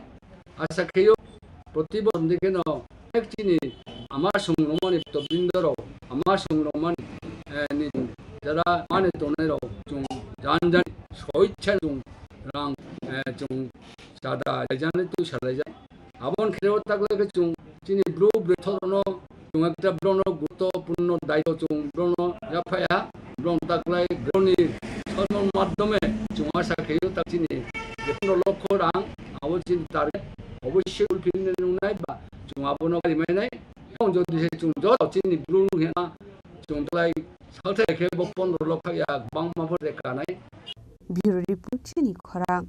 Asa kheyo, proti bosor ni kheno ek chini ama songrokmani tobindorok, ama songrokmani, eh, ni jara mani tongnai rok chwng jan jan soichha chwng rang, eh, chwng chada laijani twi salaijak. Aboni khe o taklai khe chwng chini bru bwrwi thorokno chwng ekta borokno guruttopurno daityo chwng borokno yaphaiha, borok taklai borokni sormon madhyome chwng asa khaio tak chini je pondro lokho rang abo chini target obossoi fulfill nwngnai ba chwng abono karimainai. Chwng jodi se chwng joto chini bru hwnna chwng taklai salthai khe bo pondro lokho ya bangma pore kanai. Bureau Report, chini khorang.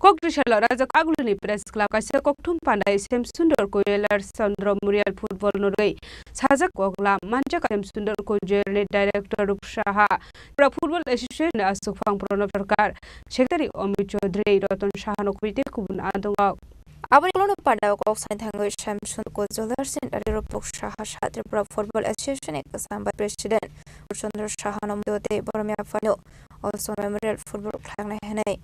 Kok twisalo rajak Agulini Press Club kaisa kokthum pandai Semsundor Koilar Chandra Murial football norwi sajak koklam manjak Semsundor Koilar ni director Rup Saha, Tripura Football Association ni aswkphang Pranab Sarkar, secretary Amit Chaudhary, Ratan Saha no kubui tei kubun adongo. Aboni ulo no panda o kok sai thangwi Samson Kojolar Sen Ari Rupok Saha Saha Tripura Football Association ni kwcham bai President Chandra Saha no mdo tei borom yaphano Olson Memorial Football khlainai hwnwi.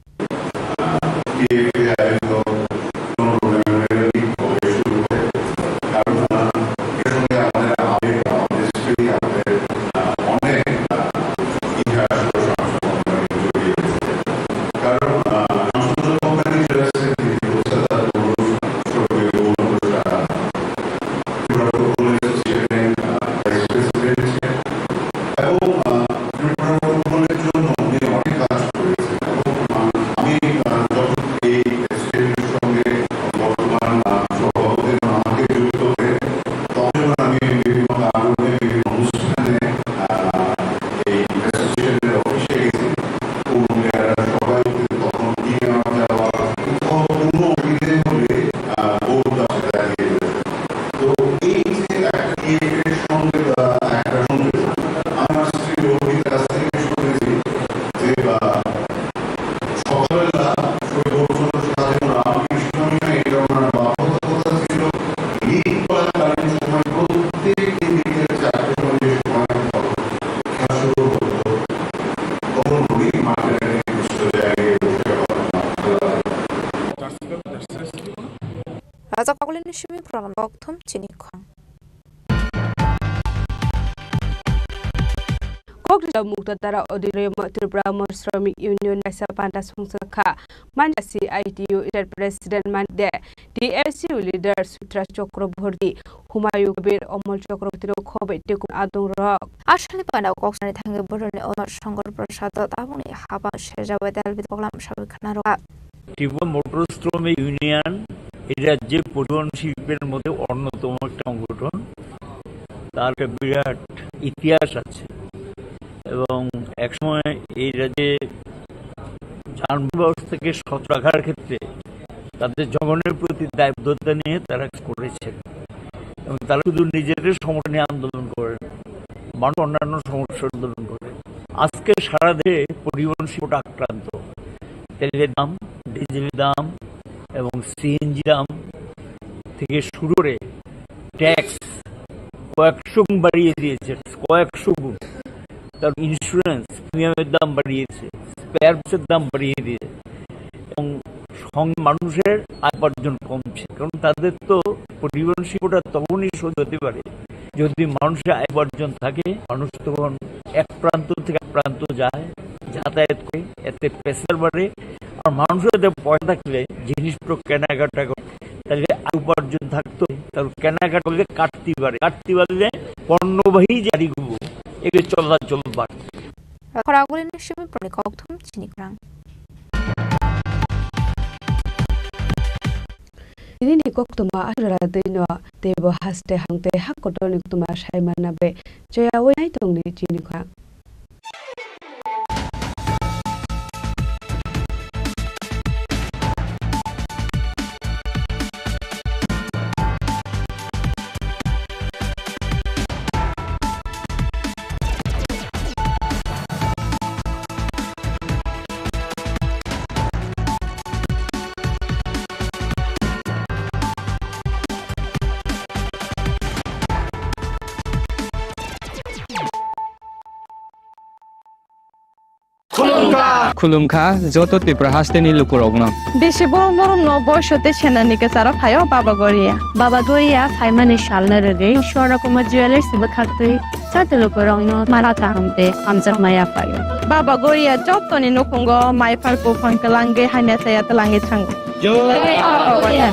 Rajak Pagulini simi program kokthum chini khwrang. Kokrijak Mukta Dara Auditorium o Tripura Mon Shramik Union kaisa panda songchak kha. Manja C I T U State President Mande, T S U leader Sutra Chakraborty, Humayun Kabir, Amol Chakraborty rok khobai tekun adong rok. Aswkni panda kok sanani thangwi bororni Amol Shankar Prasad tabukni hapang serjabai dalbi koklam sawi khna rwkha. Tripura Motor Shramik Union এই রাজ্যে পরিবহন শিল্পের মধ্যে অন্যতম একটা সংগঠন। তার একটা বিরাট ইতিহাস আছে এবং একসময় এই রাজ্যে যানবাহন ব্যবস্থাকে সচল রাখার ক্ষেত্রে তাদের জনগণের প্রতি দায়বদ্ধতা নিয়ে তারা কাজ করেছেন এবং তারা শুধু নিজেদের সমস্যা নিয়ে আন্দোলন করেন, মানুষ অন্যান্য সমস্যা আন্দোলন করে। আজকে সারা দেশে পরিবহন শিল্পটা আক্রান্ত। তেলের দাম, ডিজেলের দাম এবং সিএনজি দাম থেকে শুরু করে ট্যাক্স কয়েকশো গুণ বাড়িয়ে দিয়েছে, কয়েকশো গুণ। তার ইন্স্যুরেন্স প্রিমিয়ামের দাম বাড়িয়েছে, স্পেয়ার পার্টসের দাম বাড়িয়ে দিয়েছে এবং সং-, মানুষের আয় উপার্জন কমছে, কারণ তাদের তো পরিবহন শিল্পটা তখনই সহজ হতে পারে যদি মানুষের আয় উপার্জন থাকে, মানুষ তখন এক প্রান্ত থেকে এক প্রান্ত যায়, যাতায়াত করে, এতে প্যাসেঞ্জার বাড়ে। আর মানুষের হাতে পয়সা থাকলে জিনিসপত্র কেনাকাটা করে, তাহলে আয় উপার্জন থাকতো, তাহলে কেনাকাটা করলে কাটতি বাড়ে, কাটতি বাড়লে পণ্যবাহী যে গাড়িগুলো, এগুলো চলাচল বাড়ে। Khorang guri ni simi proni kokthum chini khorang. Nini koktwma aswk dino teibo haste hangtei hak kotorni koktwma sai manna bai choyaui nai tongdi chini khorang. Khulumkha. Khulumkha joto Tripura hasteni lukurokno. Bisi borok norokno boiso tei senani kwcharo phaio Baba Goria. Baba Goria phaimani salno rwgwi Swarna Kumar Jewellers bwkhaktwi joto lukurokno mala kaham tei hamjakma yaphaio. Baba Goria jotoni nukhungo maiphar buphang twlangwi hamya chaya twlangwi thango. Jai Baba Goria.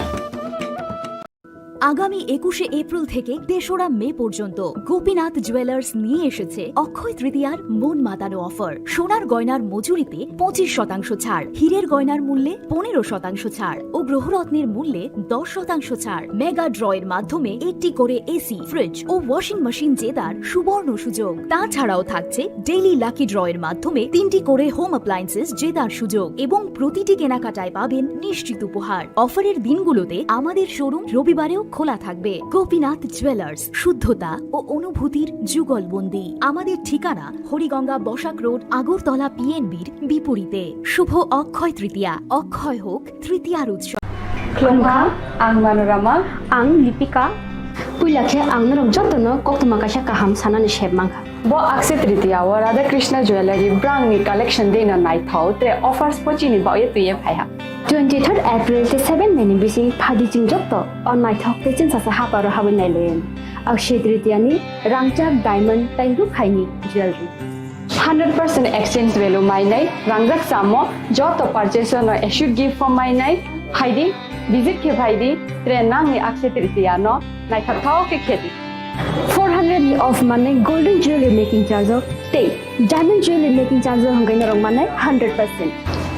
আগামী একুশে এপ্রিল থেকে তেসরা মে পর্যন্ত গোপীনাথ জুয়েলার্স নিয়ে এসেছে অক্ষয় তৃতীয়ার মন মাতানো অফার। সোনার গয়নার মজুরিতে পঁচিশ শতাংশ ছাড়, হীরের গয়নার মূল্যে পনেরো শতাংশ ছাড় ও গ্রহরত্নের মূল্যে দশ শতাংশ ছাড়। মেগা ড্রয়ের মাধ্যমে একটি করে এসি, ফ্রিজ ও ওয়াশিং মেশিন জেতার সুবর্ণ সুযোগ। তাছাড়াও থাকছে ডেইলি লাকি ড্রয়ের মাধ্যমে তিনটি করে হোম অ্যাপ্লায়েন্সেস জেতার সুযোগ এবং প্রতিটি কেনাকাটায় পাবেন নিশ্চিত উপহার। অফারের দিনগুলোতে আমাদের শোরুম রবিবারেও খোলা থাকবে। গোপীনাথ জুয়েলার্স, শুদ্ধতা ও অনুভূতির যুগলবন্দি। আমাদের ঠিকানা হরিগঙ্গা বসাক রোড, আগরতলা পিএনবির বিপরীতে। শুভ অক্ষয় তৃতীয়া, অক্ষয় হোক তৃতীয়ার উৎসব। Khulumkha, ang Manorama. Ang Lipika. Puila khe ang norok jotono koktwma kaisa kaham sanani sep mankha. Bo Akshaya Tritiya o Radha Krishna Jewellery brangni collection dino naithok tei offers bo chini baoye twiye phaiha. Twenty third April tei seven May ni bising phadi chwng joto o naithok tei chwngsacha haparo habwi nailayan. Akshaya Tritiya ni rangchak diamond tei rukhaini jewellery. Hundred percent exchange value mainai, rangjak samo joto purchase no assured gift bo mainai, phaidi, visit khe phaidi, tre nangni Akshaya Tritiya no naithok thao khe khedi. Four hundred ni off manai golden jewelry making charge o tei diamond jewelry making charge o hwnkhe norok manai hundred percent.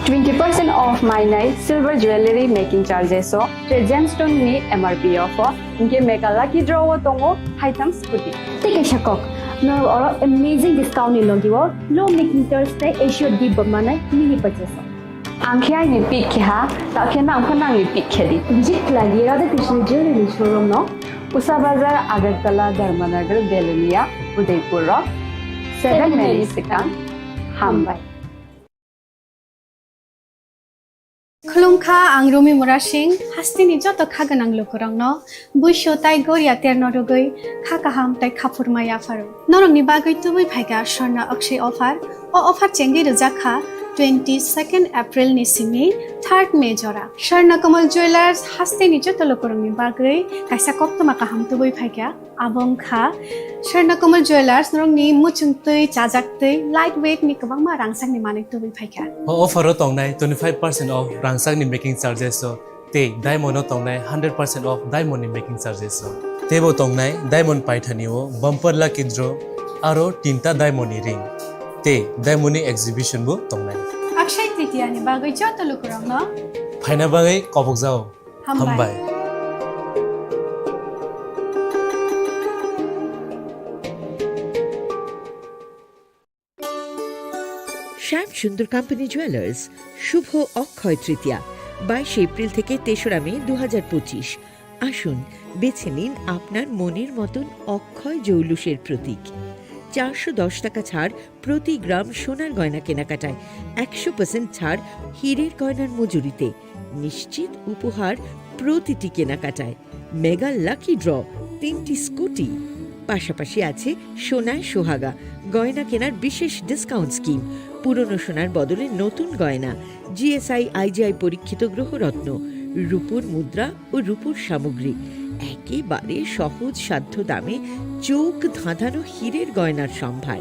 Twenty percent off mainai silver jewelry making charges o, tre gemstone ni M R P off o, hwnkhe mega lucky draw o tongo haitham scooty. Tei kaisa kok, norok oro amazing discount ni logi o low making charge tei assured gift bo manai mini purchase o. Ang khe aini pick khe ha, ta khe nang pho nangni pick khe di. Visit khlai di Radha Krishna Jewelry ni showroom no. Usa Bazar, Agartala, Dharmanagar, Belonia, Udaipur rok. Seven May ni swkang. Hambai. Khulumkha, ang Rumi Murasing, hasteni joto kha gwnang lukurokno buisu tai goria terno rwgwi kha kaham tai khaphurma yapharo. Norokni bagwi tubui phaikha Swarna Akshaya offer. O offer chengwi rwjak kha Twenty second April ni simi third May jora Swarna Kamal Jewellers hasteni joto lukurokni bagwi kaisa koktwma kaham tubui phaikha. Abo wngkha Swarna Kamal Jewellers norokni muchungtwi, chajaktwi, light weight ni kwbangma rangchakni manwi tubui phaikha. O offer o tongnai twenty five percent off rangchakni making charges o. Tei diamond o tongnai hundred percent off diamond ni making charges o. Teibo tongnai diamond paithani o bumper lucky draw aro tinta diamond ni ring. Tei diamond ni exhibition bo tongnai. Akshaya Tritiya ni bagwi joto lukurokno phaina bagwi kobokjao. Hambai. Hambai. শ্যাম সুন্দর company jewellers, শুভ অক্ষয় তৃতীয়া, বাইশে এপ্রিল থেকে তেসরা মে দু হাজার পঁচিশ। আসুন, বেছে নিন আপনার মনের মতন অক্ষয় জৌলুসের প্রতীক। চারশো দশ টাকা ছাড় প্রতি গ্রাম সোনার গয়না কেনাকাটায়, একশো পার্সেন্ট ছাড় হীরের গয়নার মজুরিতে, নিশ্চিত উপহার প্রতিটি কেনাকাটায়, মেগা লাকি ড্র, তিনটি স্কুটি, পাশাপাশি আছে সোনায় সোহাগা, গয়না কেনার বিশেষ ডিসকাউন্ট স্কিম, পুরনো সোনার বদলে নতুন গয়না, জিএসআই আইজিআই পরীক্ষিত গ্রহরত্ন, রূপোর মুদ্রা ও রূপোর সামগ্রী, একেবারে সহজ সাধ্য দামে চোখ ধাঁধানো হীরের গয়নার সম্ভার।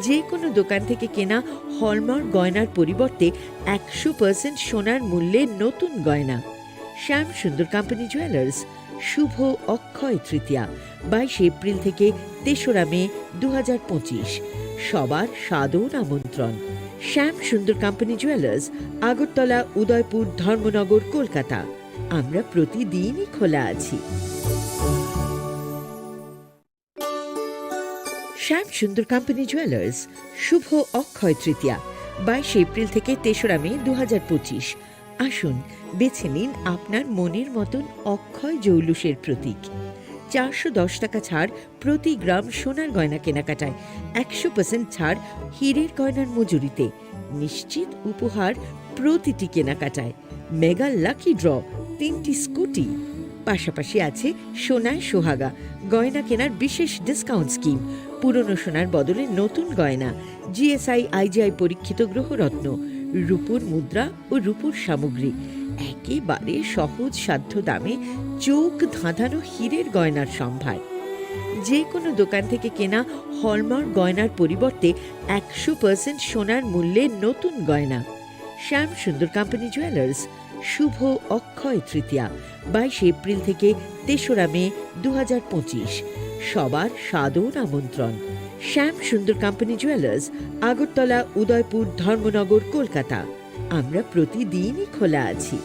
যে কোনো দোকান থেকে কেনা হলমার্ক গয়নার পরিবর্তে একশো পার্সেন্ট সোনার মূল্যে নতুন গয়না। শ্যাম সুন্দর কোম্পানি জুয়েলার্স, শুভ অক্ষয় তৃতীয়া, বাইশে এপ্রিল থেকে তেসরা মে দু হাজার পঁচিশ। সবার সাদর আমন্ত্রণ। শ্যাম সুন্দর কোম্পানি জুয়েলার্স, আগরতলা, উদয়পুর, ধর্মনগর, কলকাতা। আমরা প্রতিদিনই খোলা আছি। শ্যাম সুন্দর কোম্পানি জুয়েলার্স, শুভ অক্ষয় তৃতীয়া, বাইশে এপ্রিল থেকে তেসরা মে দু হাজার পঁচিশ। আসুন, বেছে নিন আপনার মনের মতন অক্ষয় জৌলুসের প্রতীক। চারশো দশ টাকা ছাড় প্রতি গ্রাম সোনার গয়না কেনাকাটায়, একশো পার্সেন্ট ছাড় হীরের গয়নার মজুরিতে, নিশ্চিত উপহার প্রতিটি কেনাকাটায়, মেগা লাকি ড্র, তিনটি স্কুটি, পাশাপাশি আছে সোনায় সোহাগা, গয়না কেনার বিশেষ ডিসকাউন্ট স্কিম, পুরনো সোনার বদলে নতুন গয়না, জিএসআই আইজিআই পরীক্ষিত গ্রহরত্ন, রূপোর মুদ্রা ও রূপোর সামগ্রী, একেবারে সহজ সাধ্য দামে চোখ ধাঁধানো হীরের গয়নার সম্ভার। যে কোনো দোকান থেকে কেনা হলমার্ক গয়নার পরিবর্তে একশো পার্সেন্ট সোনার মূল্যে নতুন গয়না। শ্যাম সুন্দর কোম্পানি জুয়েলার্স, শুভ অক্ষয় তৃতীয়া, বাইশে এপ্রিল থেকে তেসরা মে দু হাজার পঁচিশ। সবার সাদর আমন্ত্রণ। শ্যাম সুন্দর কোম্পানি জুয়েলার্স, আগরতলা, উদয়পুর, ধর্মনগর, কলকাতা। আমরা প্রতিদিনই খোলা আছি।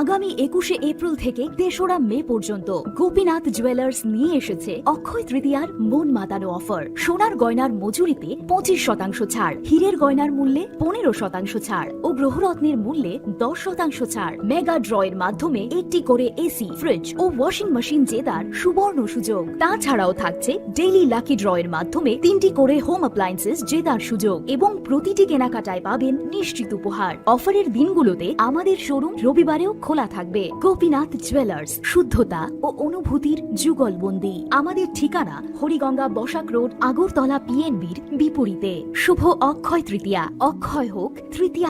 আগামী একুশে এপ্রিল থেকে তেসরা মে পর্যন্ত গোপীনাথ জুয়েলার্স নিয়ে এসেছে অক্ষয় তৃতীয়ার মন মাতানো অফার। সোনার গয়নার মজুরিতে পঁচিশ শতাংশ ছাড়, হীরের গয়নার মূল্যে পনেরো শতাংশ ছাড় ও গ্রহরত্নের মূল্যে দশ শতাংশ ছাড়। মেগা ড্র এর মাধ্যমে একটি করে এসি, ফ্রিজ ও ওয়াশিং মেশিন জেতার সুবর্ণ সুযোগ। তাছাড়াও থাকছে ডেইলি লাকি ড্র এর মাধ্যমে তিনটি করে হোম অ্যাপ্লায়েন্সেস জেতার সুযোগ এবং প্রতিটি কেনাকাটায় পাবেন নিশ্চিত উপহার। অফারের দিনগুলোতে আমাদের শোরুম রবিবারেও খোলা থাকবে। গোপীনাথ জুয়েলার্স, শুদ্ধতা ও অনুভূতির যুগলবন্দি। আমাদের ঠিকানা হরিগঙ্গা বসাক রোড, আগরতলা পিএনবির বিপরীতে। শুভ অক্ষয় তৃতীয়া, অক্ষয় হোক তৃতীয়া।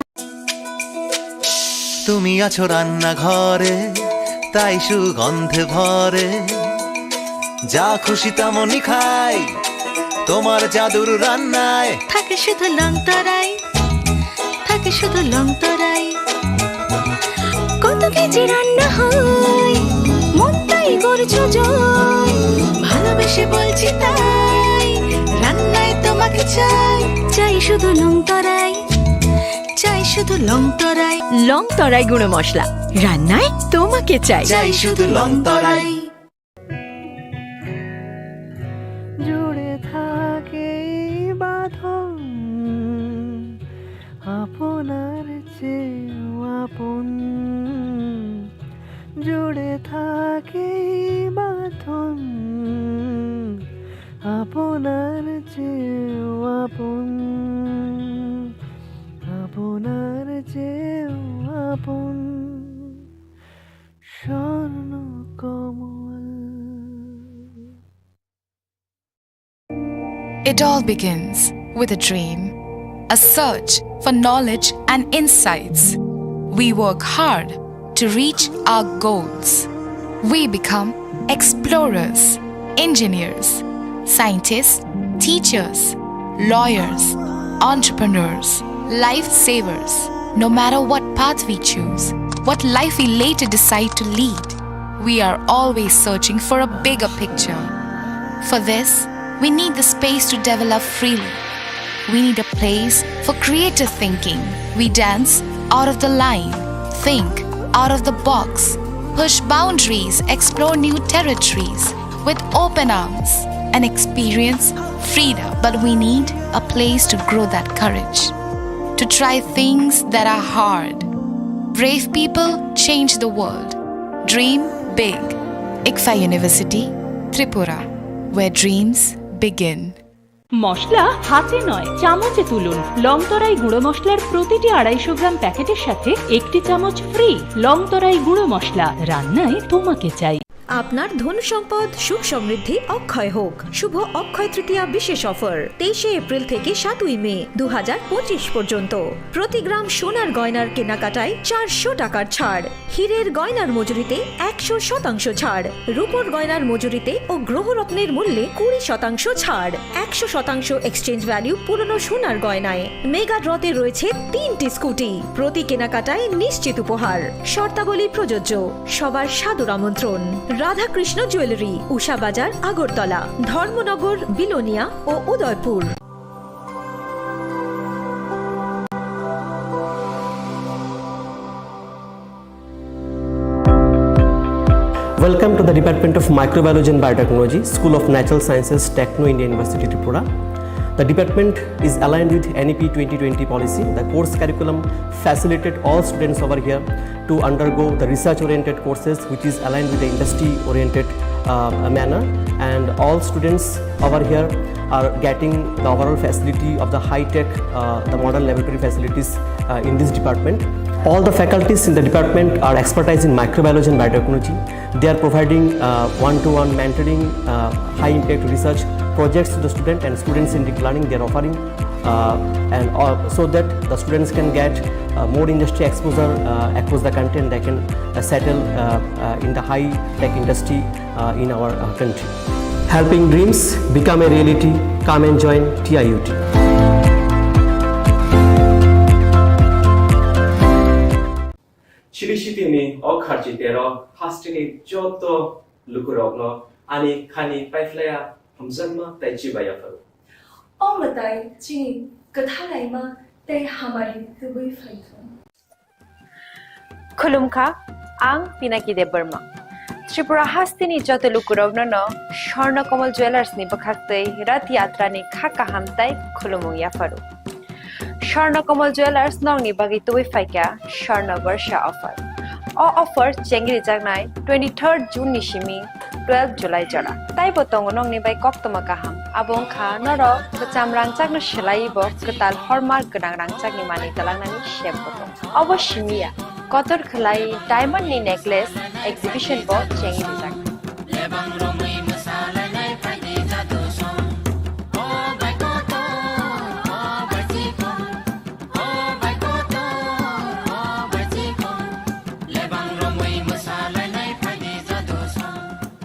তুমি আছো রান্নাঘরে, তাই সুগন্ধে ভরে। যা খুশি তেমনই খাই, তোমার জাদুর রান্নায়। থাকে শুধু লং তরাই, থাকে শুধু লং তরাই। কত কেজি রান্না হয়, মনটাই করছো জয়। ভালোবেসে বলছি তাই, রান্নায় তোমাকে চাই। চাই শুধু লং তরাই, চাই শুধু লং তরাই। লং তরাই গুঁড়ো মশলা, রান্নায় তোমাকে চাই। চাই শুধু লং তরাই। জুড়ে থাকে এই বাঁধন, আপনার চেয়েও আপন। জুড়ে থাকে এই বাঁধন, আপনার চেয়েও আপন, আপনার চেয়েও আপন। স্বর্ণ কমল। It all begins with a dream, a search for knowledge and insights. We work hard to reach our goals. We become explorers, engineers, scientists, teachers, lawyers, entrepreneurs, lifesavers. No matter what path we choose, what life we later decide to lead, we are always searching for a bigger picture. For this, we need the space to develop freely. We need a place for creative thinking. We dance out of the line, think out of the box, push boundaries, explore new territories with open arms, and experience freedom. But we need a place to grow that courage, to try things that are hard. Brave people change the world. Dream big. ICFAI University, Tripura, where dreams begin. মশলা হাতে নয়, চামচে তুলুন। লংতরাই গুঁড়ো মশলার প্রতিটি আড়াইশো গ্রাম প্যাকেটের সাথে একটি চামচ ফ্রি। লংতরাই গুঁড়ো মশলা, রান্নায় তোমাকে চাই। আপনার ধন সম্পদ, সুখ সমৃদ্ধি অক্ষয় হোক। শুভ অক্ষয় তৃতীয়া বিশেষ অফার, তেইশে এপ্রিল থেকে সাতই মে দু হাজার পঁচিশ পর্যন্ত। প্রতি গ্রাম সোনার গয়নার কেনাকাটায় চারশো টাকার ছাড়। হীরের গয়নার মজুরিতে একশো শতাংশ ছাড়, রূপোর গয়নার মজুরিতে ও গ্রহরত্নের মূল্যে কুড়ি শতাংশ ছাড়, একশো শতাংশ এক্সচেঞ্জ ভ্যালু পুরনো সোনার গয়নায়। মেগা ড্রতে রয়েছে তিনটি স্কুটি, প্রতি কেনাকাটায় নিশ্চিত উপহার। শর্তাবলী প্রযোজ্য। সবার সাদর আমন্ত্রণ। রাধাকৃষ্ণ জুয়েলারি, উষা বাজার, আগরতলা, ধর্মনগর, বিলোনিয়া ও Udaipur. Welcome to the Department of Microbiology and Biotechnology, School of Natural Sciences, Techno India University, Tripura. The department is aligned with N E P twenty twenty policy. The course curriculum facilitate all students over here to undergo the research-oriented courses, which is aligned with the industry-oriented, uh, manner. And all students over here are getting the overall facility of the high-tech, uh, the modern laboratory facilities, uh, in this department. All the faculties in the department are expertise in microbiology and biotechnology. They are providing, uh, one-to-one mentoring, uh, high-impact research projects to the student and student-centric learning they are offering, uh, and, uh, so that the students can get, uh, more industry exposure, uh, across the country, and they can, uh, settle, uh, uh, in the high-tech industry, uh, in our, uh, country. Helping dreams become a reality. Come and join T I U T. Chini sitini o kharchi tero hasteni joto lukurokno ani khani paiphlaiya hamjakma tei chibaiya phuru. O mwtai chini kwthalaima tei hamari tubui phaithung. Khulumkha, ang Pinaki Debbarma. Tripura hasteni joto lukurokno no Swarna Kamal Jewellers ni bwkhaktwi Rath Yatrani kha kaham tei khulumung yapharu. Swarna Kamal Jewellers nokni bagwi tubui phaikha Swarna Varsha offer. O offer chengrijaknai twenty-third June ni simi twelve July jora. Taibo tongo nokni bai koktwma kaham. Abo wngkha norok kwcham rangchakno swlaiwi bo kwtal hallmark gwnang rangchakni manwi twlangnani sembo tongo. Obo simi ya, kotor khwlai diamond ni necklace exhibition bo chengrijaknai.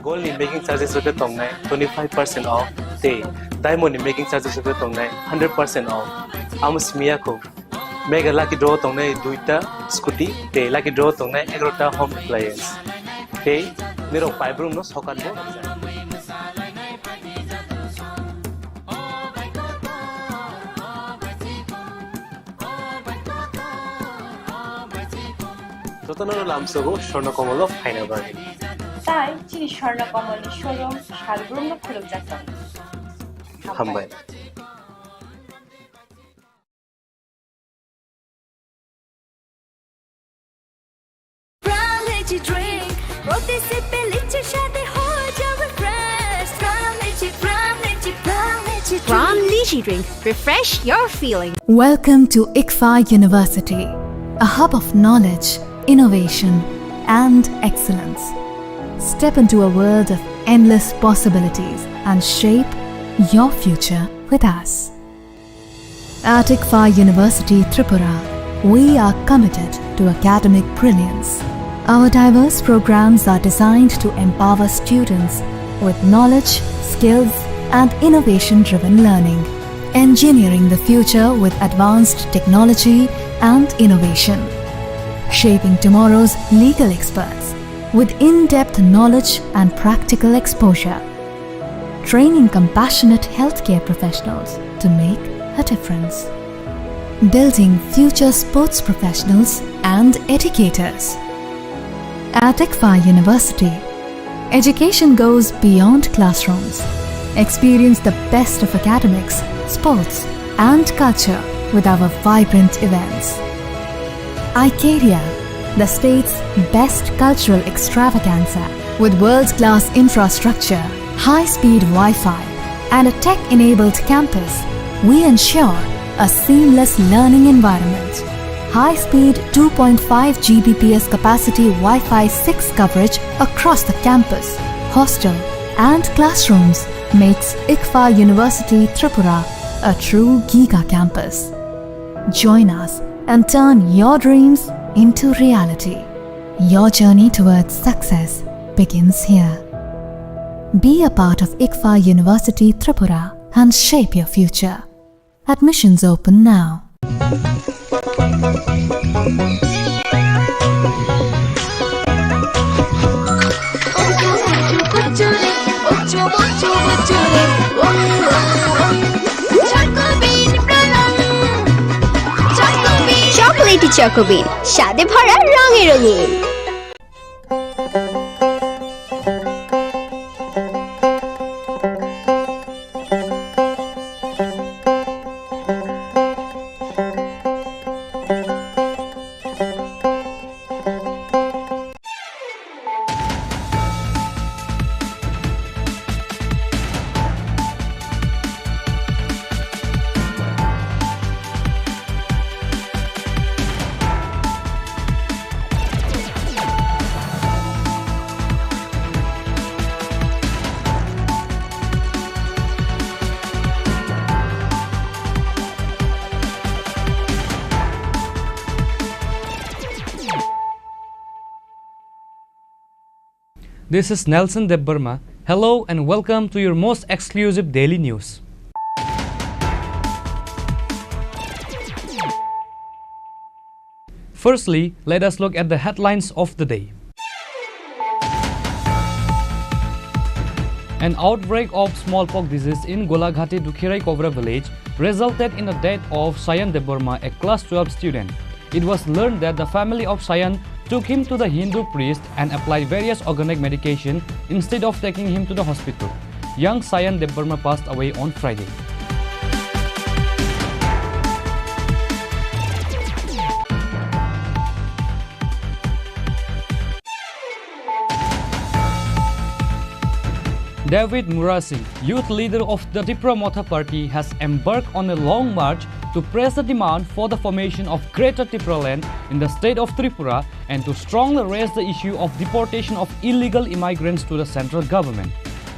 Gold ni making charges rok tongnai twenty-five percent off tei diamond ni making charges rok tongnai hundred percent off. Amo simi ya kho. Mega lucky draw tongnai duita scooty tei lucky draw tongnai egarota home appliance. Tei nirok paibrum no sokat bo. Jotono lamsogo Swarna Kamal o phaina bagwi. Tai chini Swarna Kamal ni showroom salbrum no khulumjak tongo. Hambai. Pran Lychee Drink, প্রতি সিপে লিচির স্বাদে হয়ে যাবে fresh। Pran Lychee, Pran Lychee, Pran Lychee Drink। Pran Lychee Drink, refresh your feeling। Welcome to ICFAI University, a hub of knowledge, innovation, and excellence. Step into a world of endless possibilities and shape your future with us. At ICFAI University Tripura, we are committed to academic brilliance. Our diverse programs are designed to empower students with knowledge, skills, and innovation-driven learning, engineering the future with advanced technology and innovation, shaping tomorrow's legal experts with in-depth knowledge and practical exposure, training compassionate healthcare professionals to make a difference, building future sports professionals and educators. At ICFAI University, education goes beyond classrooms. Experience the best of academics, sports, and culture with our vibrant events. Icaria, the state's best cultural extravaganza. With world-class infrastructure, high-speed Wi-Fi, and a tech-enabled campus, we ensure a seamless learning environment. High-speed two point five G B P S capacity Wi-Fi six coverage across the campus, hostel, and classrooms makes ICFAI University Tripura a true giga campus. Join us and turn your dreams into reality. Your journey towards success begins here. Be a part of ICFAI University Tripura and shape your future. Admissions open now. Chocolatey Choco Bean, স্বাদে ভরা, রঙে রঙিন। This is Nelson Debbarma. Hello and welcome to your most exclusive daily news. Firstly, let us look at the headlines of the day. An outbreak of smallpox disease in Golaghati Dukhirai Kobra village resulted in the death of Sayan Debbarma, a class twelve student. It was learned that the family of Sayan took him to the Hindu priest and applied various organic medication instead of taking him to the hospital. Young Sayan Debbarma passed away on Friday. David Murasing, youth leader of the Tipra Motha Party, has embarked on a long march to press the demand for the formation of Greater Tipraland in the state of Tripura and to strongly raise the issue of deportation of illegal immigrants to the central government.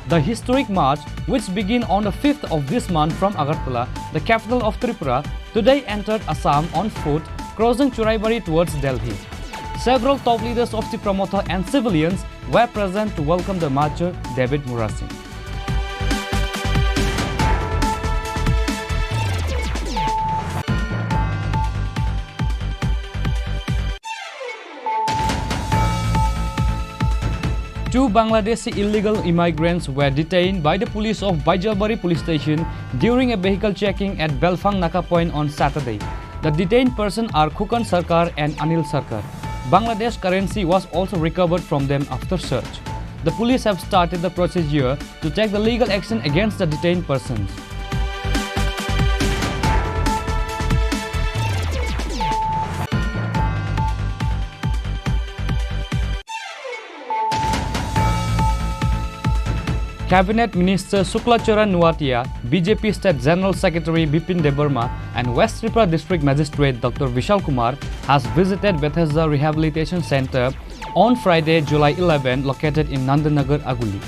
The historic march, which began on the fifth of this month from Agartala, the capital of Tripura, today entered Assam on foot, crossing Churaibari towards Delhi. Several top leaders of Tipra Motha and civilians were present to welcome the marcher, David Murasing. Two Bangladeshi illegal immigrants were detained by the police of Baijalbari police station during a vehicle checking at Belphang Naka point on Saturday. The detained persons are Khukan Sarkar and Anil Sarkar. Bangladesh currency was also recovered from them after search. The police have started the procedure to take the legal action against the detained persons. Cabinet Minister Shukla Charan Noatia, B J P State General Secretary Bipin Debbarma, and West Tripura District Magistrate Doctor Vishal Kumar has visited Bethesda Rehabilitation Center on Friday, July eleven, located in Nandanagar, Aguli.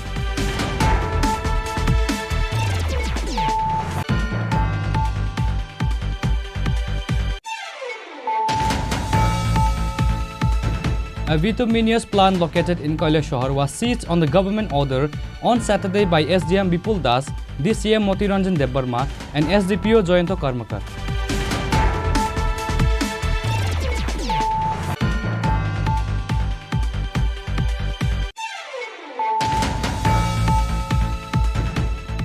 The bituminous plant located in Kailashahar was seized on the government order on Saturday by S D M Bipul Das, D C M Moti Ranjan Debbarma, and S D P O Jayanta Karmakar.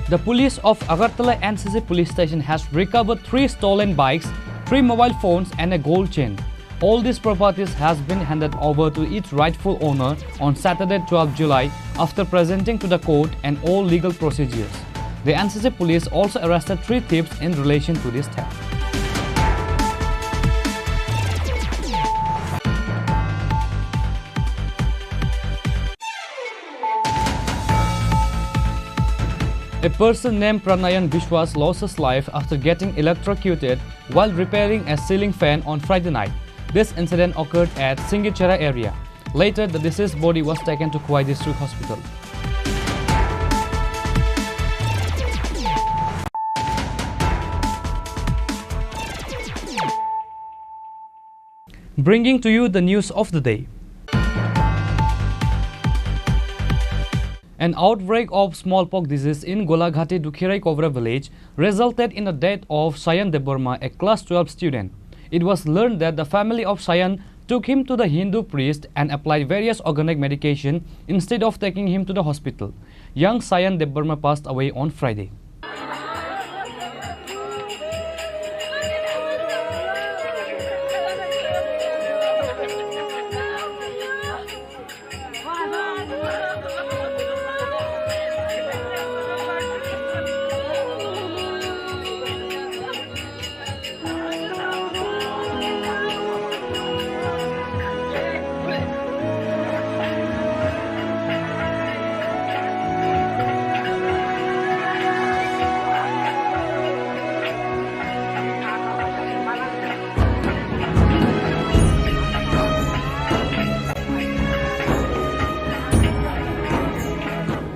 The police of Agartala N C C police station has recovered three stolen bikes, three mobile phones, and a gold chain. All these properties has been handed over to its rightful owner on Saturday, twelfth July, after presenting to the court and all legal procedures. The N C C police also arrested three thieves in relation to this theft. A person named Pranayan Biswas lost his life after getting electrocuted while repairing a ceiling fan on Friday night. This incident occurred at Singichera area. Later, the deceased body was taken to Khowai District Hospital. Bringing to you the news of the day. An outbreak of smallpox disease in Golaghati Dukhirai Kobra village resulted in the death of Sayan Debbarma, a class twelve student. It was learned that the family of Sayan took him to the Hindu priest and applied various organic medication instead of taking him to the hospital. Young Sayan Debbarma passed away on Friday.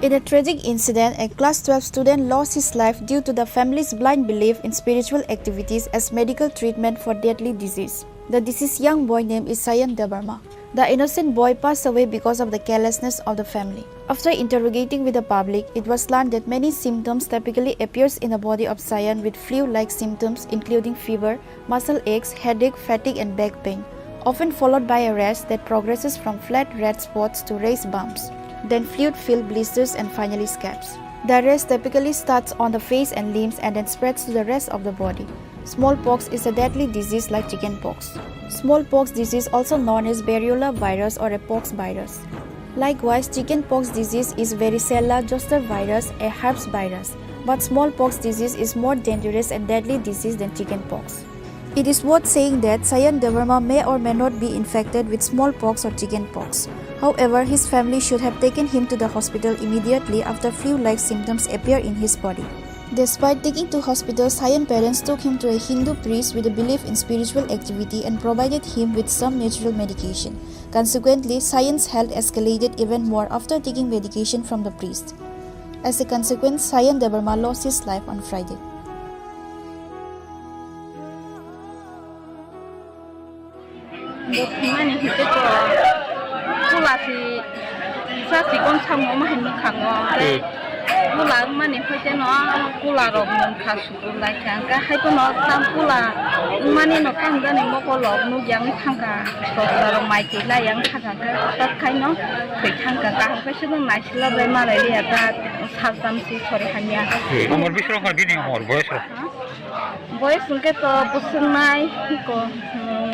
In a tragic incident, a class twelve student lost his life due to the family's blind belief in spiritual activities as medical treatment for deadly disease. The deceased young boy name is Sayan Debbarma. The innocent boy passed away because of the carelessness of the family. After interrogating with the public, it was learned that many symptoms typically appears in the body of Sayan with flu-like symptoms including fever, muscle aches, headache, fatigue and back pain, often followed by a rash that progresses from flat red spots to raised bumps, then fluid-filled blisters and finally scabs. The rash typically starts on the face and limbs and then spreads to the rest of the body. Smallpox is a deadly disease like chickenpox. Smallpox disease, also known as variola virus or a pox virus. Likewise, chickenpox disease is varicella zoster virus, a herpes virus. But smallpox disease is more dangerous and deadly disease than chickenpox. It is worth saying that Sayan Debbarma may or may not be infected with smallpox or chickenpox. However, his family should have taken him to the hospital immediately after flu-like symptoms appear in his body. Despite taking to hospital, Sayan parents took him to a Hindu priest with a belief in spiritual activity and provided him with some natural medication. Consequently, Sayan's health escalated even more after taking medication from the priest. As a consequence, Sayan Debbarma lost his life on Friday. Bo thwimani hwnkhe to pula si sa sikon samung ma hai mwkhango. Tei pula wngmani hwnkhe no pula rok mungkha sukur lai kha. Hwnkhe hai phano tam pula wngmani no tam jani mokol rok nukya wngwi thangkha. Sosra rok mai twi lai yang thangkha hwnkhe hwtak khai no thwi thangkha. Kaham khe se no naisila bai malai liya ta sajam si sori hamya. Umor bisi rok bini umor boyes rok? Ha? Boyes hwnkhe to bwswk nai, ko, hmm,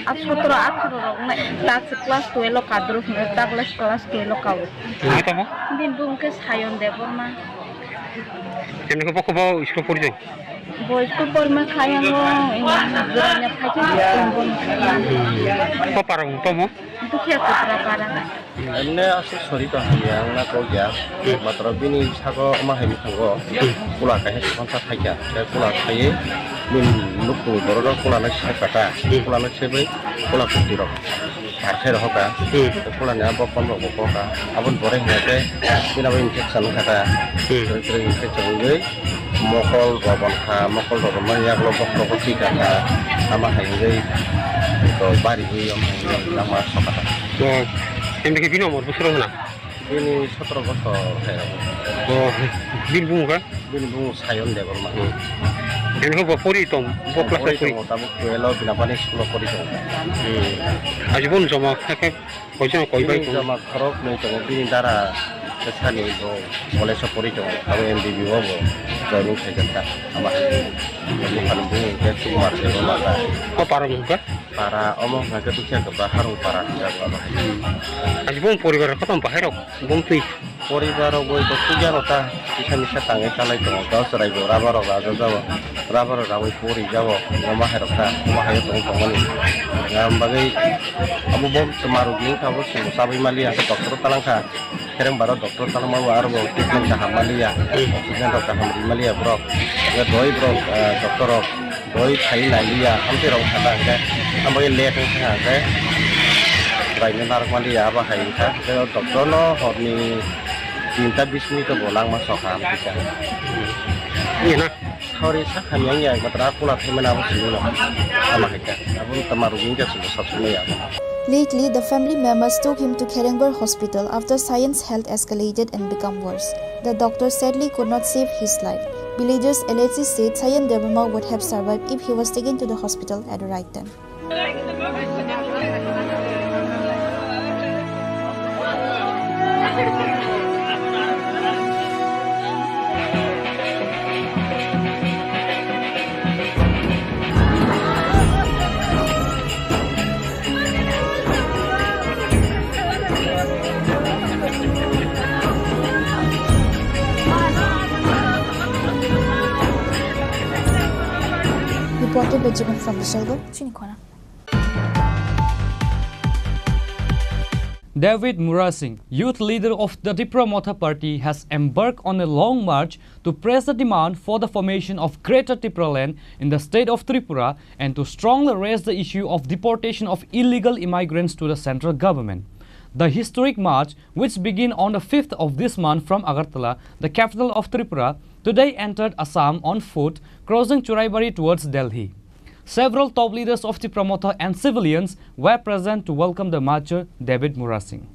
a sotro atharo rok nai, ta se class twelve o kadro hwnkhe, ta class, class twelve o kao. Nai tamo? Bini bung khe Sayon Debbarma. Chini ko bokho bo school pori jong? Bo school porma khayango, hmm, jora nya phaikhe tongbo. Ko para wng tamo? Dukhiya Kutra para. Emne aswk sori tong hamya wngna kok ya. Matro bini saka ma hai mwkhango pula kaisa sponsor khaikha. Tei pula khaiwi bini nukhungni borok rok pula nai sai kha ta. Pula nai saiwi pula kwtwi rok sar khai rohor kha. Tei pula ni a bokon rok bo kok kha. Aboni pore hwnkhe bini abo infection wngkha ta. Kwrwi kwrwi infection wngwi mokol rok bon kha. Mokol rok bon mani yagulo bokhorogo twi kha kha. Ama hai wngwi To bari hui om langma sokha. O, em dikhe bini umor bwswk rok hwnna? Bini sotoro bosor hai rok. O, bini bumung kha? Bini bumung Sayon Debbarma. Hmm. Em khe bo pori tong, bo class pori pori? Tongo, tabuk twelve o bini bani school o pori tongo. Hmm. Aji bo joma kha khe koijon koi bai bini tongo? Joma khorok nwi tongo, bini dara sani bo college o pori tongo, abo M B B o bo joining khaijak ta ama. Buphani bumung khe Sukumar Debbarma ta. O para mung kha? Para omo hwnkhe tukya khe ba harung para hinjago abo hai. Aji bo poribar kotom bahai rok bumtwi? Poribar rok bai bo tukya rok ta kisa misa tangwi chalai tongo, kau chwrai bo rubber rok rajajago, rubber rok rawi pori jago, omo hai rok ta, omo hai tong tongmani. Ngam bagwi abo bo twma rok ni kha bo chwng chabwi mali ya, doctor talang kha. Kereng baro doctor talma bo aro bo treatment kaham maliya, oxygen rok kaham ri maliya borok. Hingke doi borok, ah, doctor rok doi khai nai liya, amtwi rok thata hingke amo late wngkha hingke raini narwk maliya abo hai wngkha. Hingke doctor no horni tinta bis minute bo langma sokha amtwi kha. Ina. Sauri sak hamya wngya, matra kula thaimani abo simi no. Ama hai kha. Abo tama rugwi wngkha sabo sab simi ya. Lately, the family members took him to Kherengbar Hospital after Sayan's health escalated and become worse. The doctor sadly could not save his life. Villagers allegedly said Sayan Debbarma would have survived if he was taken to the hospital at the right time. Reported by Jiban from Bishalgarh, Chinikhona. David Murasing, youth leader of the Tipra Motha Party, has embarked on a long march to press the demand for the formation of Greater Tipraland in the state of Tripura and to strongly raise the issue of deportation of illegal immigrants to the central government. The historic march, which began on the fifth of this month from Agartala, the capital of Tripura, today entered Assam on foot, crossing Churaibari towards Delhi. Several top leaders of Tipra Motha and civilians were present to welcome the marcher David Murasing.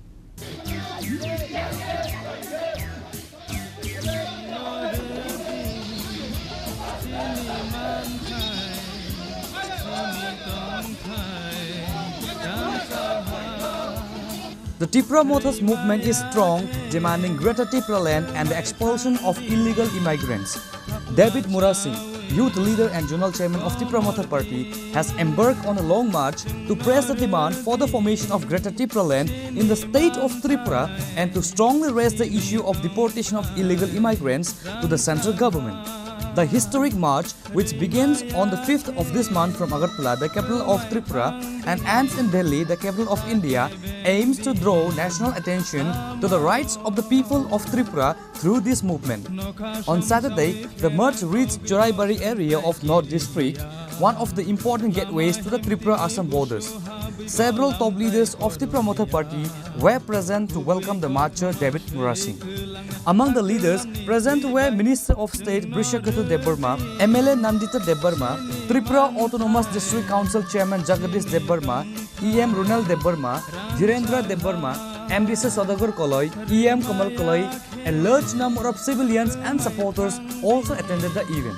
The Tipra Motha's movement is strong, demanding Greater Tipraland and the expulsion of illegal immigrants. David Murasing, youth leader and zonal chairman of Tipra Motha Party, has embarked on a long march to press the demand for the formation of Greater Tipraland in the state of Tripura and to strongly raise the issue of deportation of illegal immigrants to the central government. The historic march, which begins on the fifth of this month from Agartala, the capital of Tripura, and ends in Delhi, the capital of India, aims to draw national attention to the rights of the people of Tripura through this movement. On Saturday, the march reached Churaibari area of North District, one of the important gateways to the Tripura-Assam borders. Several top leaders of Tipra Motha Party were present to welcome the marcher David Murasing. Among the leaders present were Minister of State Brishaketu Debbarma, M L A Nandita Debbarma, Tripura Autonomous District Council Chairman Jagadish Debbarma, E M Runal Debbarma, Dhirendra Debbarma, M D C Sodagar Koloi, E M Kamal Koloi, a large number of civilians and supporters also attended the event.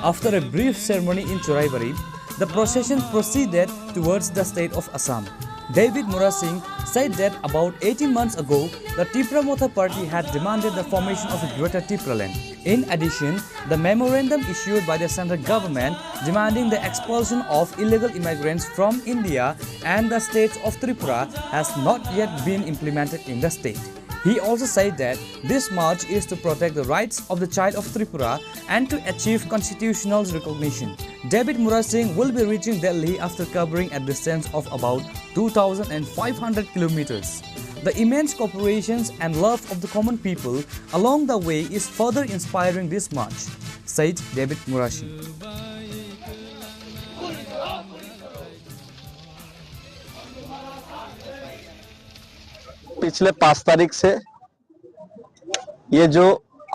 After a brief ceremony in Churaibari, the procession proceeded towards the state of Assam. David Murasing said that about eighteen months ago, the Tipra Motha Party had demanded the formation of a Greater Tipraland. In addition, the memorandum issued by the central government demanding the expulsion of illegal immigrants from India and the states of Tripura has not yet been implemented in the state. He also said that this march is to protect the rights of the child of Tripura and to achieve constitutional recognition. David Murasing will be reaching Delhi after covering a distance of about two thousand five hundred kilometers. The immense cooperations and love of the common people along the way is further inspiring this march, said David Murasing. पिछले पाँच तारीख से ये जो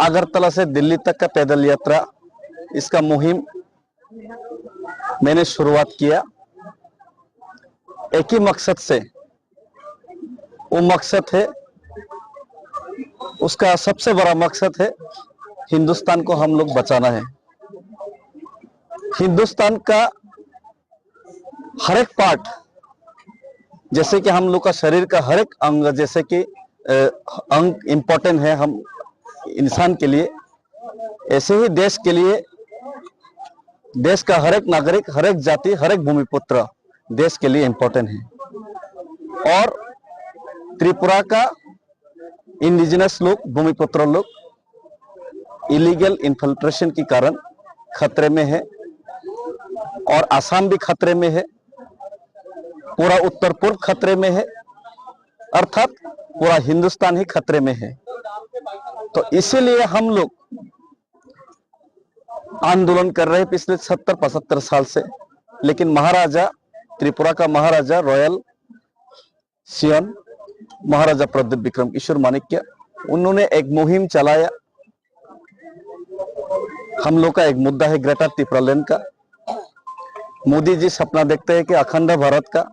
अगरतला से दिल्ली तक का पैदल यात्रा, इसका मुहिम मैंने शुरुआत किया। एक ही मकसद से, वो मकसद है, उसका सबसे बड़ा मकसद है हिंदुस्तान को हम लोग बचाना है। हिंदुस्तान का हर एक पार्ट, जैसे कि हम लोग का शरीर का हर एक अंग, जैसे कि अ, अंग इम्पोर्टेंट है हम इंसान के लिए, ऐसे ही देश के लिए, देश का हर एक नागरिक, हर एक जाति, हर एक भूमिपुत्र देश के लिए इम्पोर्टेंट है। और त्रिपुरा का इंडिजिनस लोग, भूमिपुत्र लोग इलीगल इन्फिल्ट्रेशन के कारण खतरे में है और आसाम भी खतरे में है, पूरा उत्तर पूर्व खतरे में है, अर्थात पूरा हिंदुस्तान ही खतरे में है। तो इसीलिए हम लोग आंदोलन कर रहे हैं पिछले सत्तर पचहत्तर साल से, लेकिन महाराजा, त्रिपुरा का महाराजा रॉयल सियन, महाराजा प्रद्युत विक्रम किशोर माणिक्य, उन्होंने एक मुहिम चलाया। हम लोग का एक मुद्दा है ग्रेटर तिप्रालैंड का। मोदी जी सपना देखते हैं कि अखंड भारत का,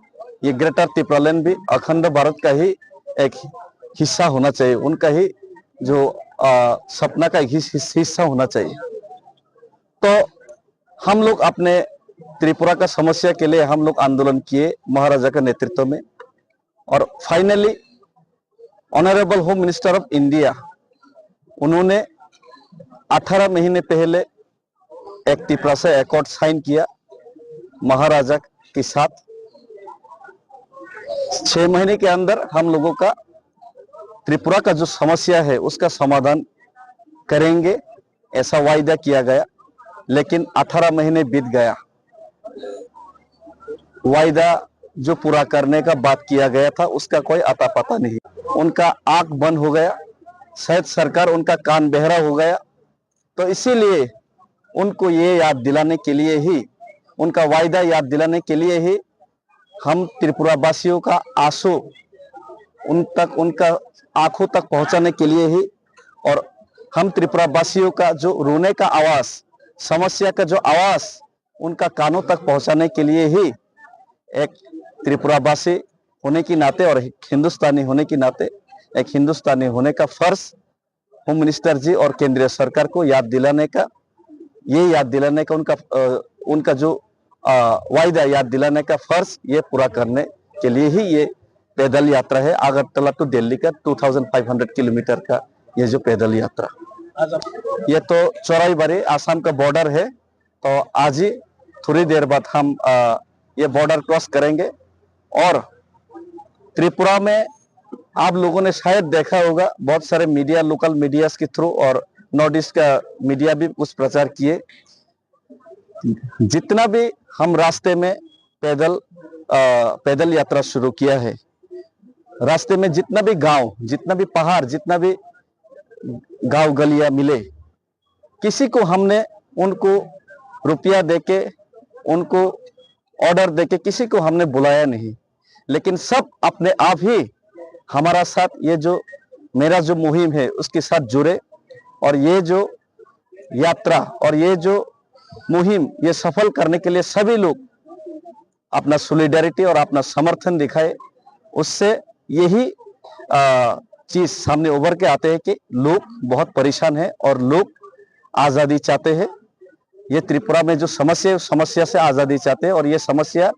ये ग्रेटर तिप्रालैंड भी अखंड भारत का ही एक हिस्सा होना चाहिए, उनका ही जो, आ, सपना का एक हिस-, हिस-, हिस्सा होना चाहिए। तो हम लोग अपने त्रिपुरा का समस्या के लिए हम लोग आंदोलन किए महाराजा का नेतृत्व में, और finally honourable home minister of India, उन्होंने अठारह महीने पहले एक तिपरासा एकॉर्ड साइन किया महाराजा के साथ। छह महीने के अंदर हम लोगों का त्रिपुरा का जो समस्या है उसका समाधान करेंगे, ऐसा वायदा किया गया, लेकिन अठारह महीने बीत गया। वायदा जो पूरा करने का बात किया गया था, उसका कोई अता पता नहीं। उनका आंख बंद हो गया, शायद सरकार उनका कान बहरा हो गया। तो इसीलिए उनको ये याद दिलाने के लिए ही, उनका वायदा याद दिलाने के लिए ही हम त्रिपुरा वासियों का आंसू उन तक, उनका आंखों तक पहुंचाने के लिए ही, और हम त्रिपुरा वासियों का जो रोने का आवाज, समस्या का जो आवाज, उनका कानों तक पहुंचाने के लिए ही एक त्रिपुरावासी होने की नाते और एक हिंदुस्तानी होने की नाते, एक हिंदुस्तानी होने का फर्ज होम मिनिस्टर जी और केंद्रीय सरकार को याद दिलाने का, ये याद दिलाने का उनका, अ, उनका जो, अ, वायदा याद दिलाने का फर्ज, ये पूरा करने के लिए ही ये पैदल यात्रा है। अगरतला to दिल्ली का two thousand five hundred kilometre का ये जो पैदल यात्रा, ये तो चौराईबाड़ी, आसाम का बॉर्डर है। तो आज ही थोड़ी देर बाद हम, अ, ये बॉर्डर क्रॉस करेंगे और त्रिपुरा में आप लोगों ने शायद देखा होगा, बहुत सारे मीडिया, लोकल मीडियाज के थ्रू और नॉर्थ ईस्ट का मीडिया भी कुछ प्रचार किए। जितना भी हम रास्ते में पैदल, अ, पैदल यात्रा शुरू किया है, रास्ते में जितना भी गांव, जितना भी पहाड़, जितना भी गांव गलियां मिले, किसी को हमने उनको रुपया देके, उनको ऑर्डर देके किसी को हमने बुलाया नहीं, लेकिन सब अपने आप ही हमारा साथ, ये जो मेरा जो मुहिम है उसके साथ जुड़े, और ये जो यात्रा और ये जो मुहिम, ये सफल करने के लिए सभी लोग अपना सॉलिडारिटी और अपना समर्थन दिखाए, उससे यही, अ, चीज सामने उभर के आते हैं कि लोग बहुत परेशान हैं और लोग आज़ादी चाहते हैं। ये त्रिपुरा में जो समस्या है, उस समस्या से आज़ादी चाहते हैं और ये समस्या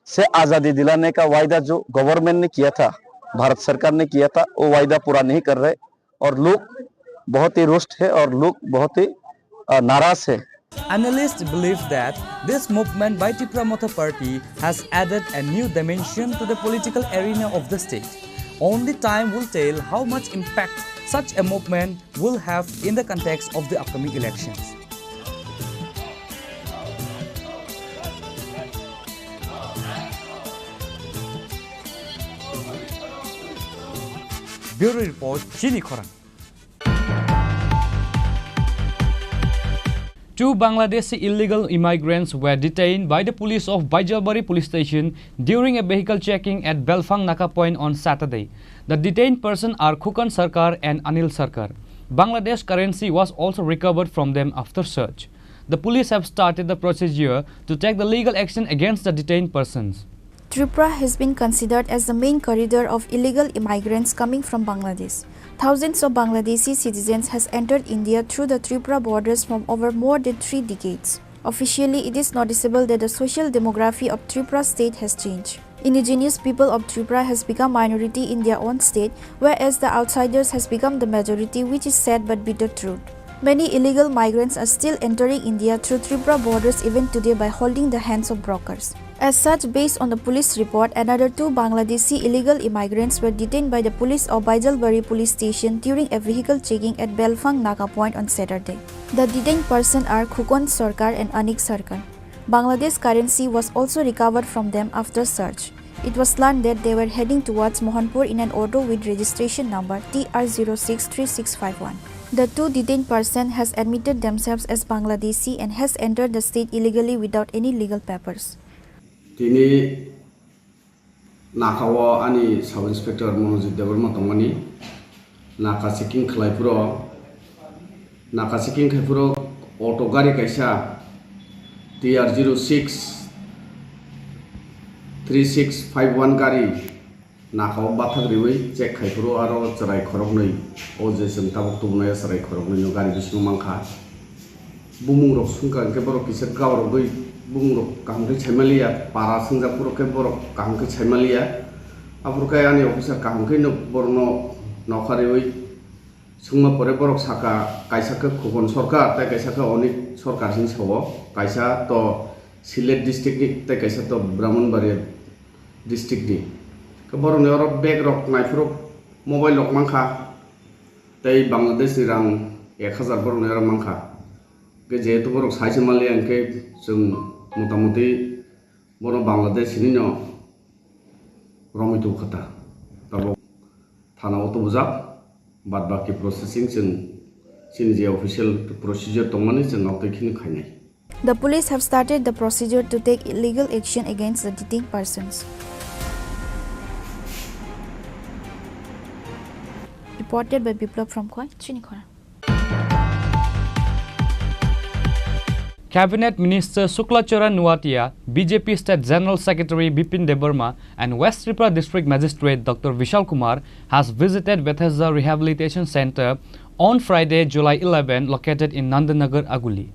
से आज़ादी दिलाने का वायदा जो गवर्नमेंट ने किया था, भारत सरकार ने किया था, वो वायदा पूरा नहीं कर रहे। और लोग बहुत ही रुष्ट है और लोग बहुत ही, अ, नाराज है। Analysts believe that this movement by Tipra Motha Party has added a new dimension to the political arena of the state. Only time will tell how much impact such a movement will have in the context of the upcoming elections. Bureau Report, Chini Khorang. Two Bangladeshi illegal immigrants were detained by the police of Baijalbari police station during a vehicle checking at Belfang Naka point on Saturday. The detained persons are Khukan Sarkar and Anil Sarkar. Bangladesh currency was also recovered from them after search. The police have started the procedure to take the legal action against the detained persons. Tripura has been considered as the main corridor of illegal immigrants coming from Bangladesh. Thousands of Bangladeshi citizens has entered India through the Tripura borders from over more than three decades. Officially, it is noticeable that the social demography of Tripura state has changed. Indigenous people of Tripura has become minority in their own state, whereas the outsiders has become the majority, which is sad but bitter truth. Many illegal migrants are still entering India through Tripura borders even today by holding the hands of brokers. As such, based on the police report, another two Bangladeshi illegal immigrants were detained by the police of Baijalbari police station during a vehicle checking at Belfang Naga Point on Saturday. The detained person are Khukon Sarkar and Anik Sarkar. Bangladesh currency was also recovered from them after search. It was learned that they were heading towards Mohanpur in an auto with registration number T R zero six three six five one. The two detained person has admitted themselves as Bangladeshi and has entered the state illegally without any legal papers. Tini Naka o ani Sub Inspector Monojit Debbarma tongmani. Naka checking khlai phuru, naka checking khai phuru auto gari kaisa T R zero six three six five one gari naka o bathak riwi check khai phuru aro chwrai khoroknwi, o je chwng tabuk tubunai chwrai khoroknwi no gari bisingo mankha. Bumung rok sungkha hwnkhe borok kisa gabrogwi bumung rok kaham khe saimaliya, para swngjak phuru khe borok kaham khe saimaliya. Aphuru khe ani officer kaham khe no borokno nokha riwi swngma pore borok sakha, kaisa khe Khukon Sarkar tei kaisa khe Anik Sarkar hinwi sao, kaisa to Sylhet district ni tei kaisa to Brahmanbaria district ni. Khe borokni oro bag rok naiphuru mobile rok mankha, tei Bangladesh ni rang ek hazar borokni oro mankha. Hwnkhe jehetu borok saisa manliya, hwnkhe chwng motamoti bono Bangladesh hinwino romwi tubukha ta. Tabuk thana o tubujak, bad baki processing chwng chini je official procedure tongmani chwng autwi kheno khainai. The police have started the procedure to take legal action against the detained persons. Reported by Biplab from Khowai, Chinikhora. Cabinet Minister Shukla Charan Noatia, B J P State General Secretary Bipin Debbarma, and West Tripura District Magistrate Doctor Vishal Kumar has visited Bethesda Rehabilitation Center on Friday, July eleven, located in Nandanagar, Aguli.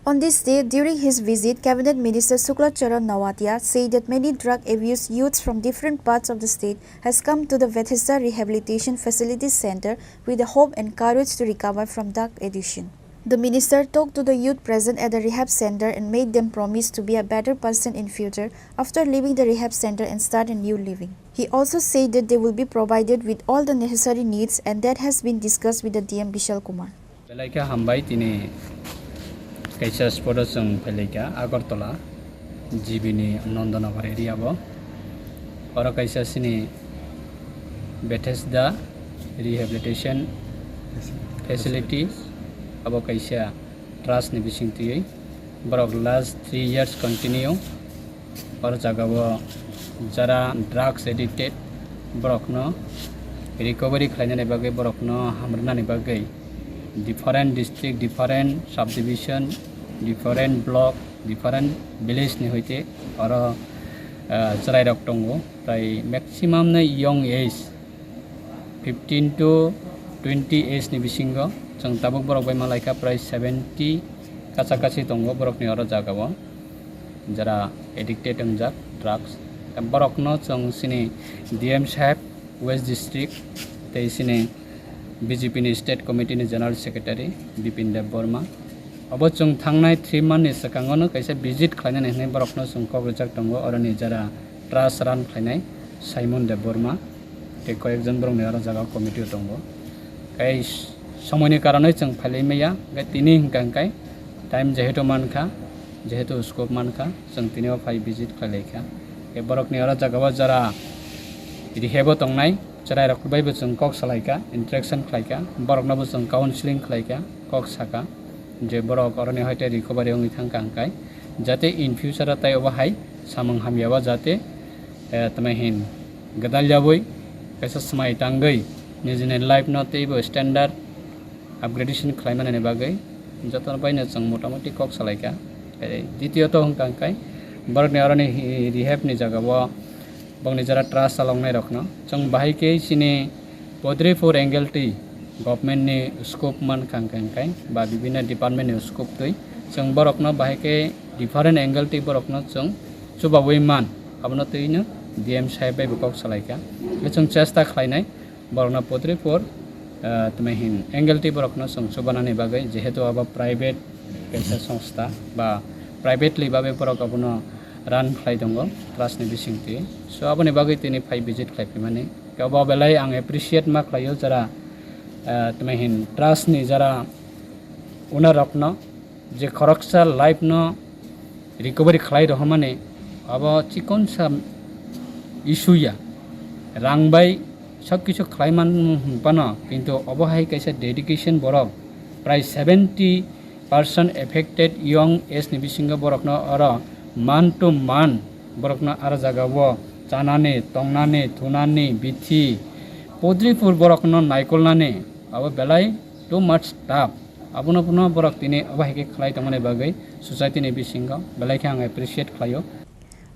On this day, during his visit, Cabinet Minister Shukla Charan Noatia said that many drug abused youths from different parts of the state has come to the Bethesda Rehabilitation Facility Center with the hope and courage to recover from drug addiction. The minister talked to the youth present at the rehab center and made them promise to be a better person in future after leaving the rehab center and start a new living. He also said that they will be provided with all the necessary needs and that has been discussed with the D M Bishal Kumar. Phailai kha hambai, tini kaisa spot o chwng phailai kha Agartala G B ni Nandanagar area o. Oro kaisa chini Bethesda Rehabilitation Facility, abo kaisa trust ni bising twiwi borok last three years continue oro jaga o jara drugs addicted borokno recovery khlainani bagwi, borokno hamrwnani bagwi different district, different subdivision, different block, different village ni hoite oro, ah, chwrairok tongo, tai maximum no young age, fifteen to twenty age ni bisingo chwng tabuk borok bai malaikha prai seventy kacha kachi tongo borokni oro jagao, jara addicted wngjak drugs. Borokno chwng chini D M saheb West District tei chini B J P ni State Committee ni General Secretary Bipin Deb Borma, obo chwng thangnai three month ni swkango no kaisa visit khlainani hwnwi borokno chwng kok rijak tongo, oroni jara trust run khlainai Simon Deb Borma tei koyekjon borokni oro jaga committee o tongo. Tei somoini karonwi chwng phailai maya, hwnkhe tini hwnkha hwnkhe time jehetu mankha, jehetu scope mankha, chwng tini o phai visit khlailaikha. Tei borokni oro jagao jara rehab o tongnai, Chwrairok bai bo chwng kok salaikha, interaction khlaikha, borokno bo chwng counseling khlaikha, kok sakha je borok oroni hoite recovery wngwi thangkha hwnkhe, jate in future o tei obo hai samung hamya o jate, eh, tamo hin gwdal yaui kaisa swmai tangwi nijini life no teibo standard upgradation khlaimani bagwi jotono baino chwng motamoti kok salaikha. Tei ditiyot hwnkha hwnkhe borokni oroni hi-, rehab ni jaga o bongni jora trust chaloknai rokno chwng bahai khe chini Podripur angle twi government ni scope mankha hwnkhe hwnkhe ba bibinno department ni scope twi chwng borokno bahai khe different angle twi borokno chwng chubaui man abono twino D M saheb bai bo kok salaikha. Chwng chesta khlainai borokno Podripur, ah, tamo hin angle twi borokno chwng chubanani bagwi, jehetu abo private kaisa songstha ba privately babe borok abono run khlai tongo trust ni bisingtwi. So aboni bagwi tini phai visit khlai phimani. Kebo belai ang appreciate ma khlaio jara, ah, tamo hin trust ni jara owner rokno je khoroksa life no recovery khlai rohormani abo chikonsa issue ya, rang bai sob kisu khlai man phano, kintu obo hai kaisa dedication borok prai seventy percent affected young age ni bisingo borokno oro man to man borokno aro jaga o chanani, tongnani, thunani, bithi, Podripur borokno naikolnani abo belai too much tough. Abono phano borok tini obo hai khe khlai tongmani bagwi society ni bisingo belai khe ang appreciate khlaio.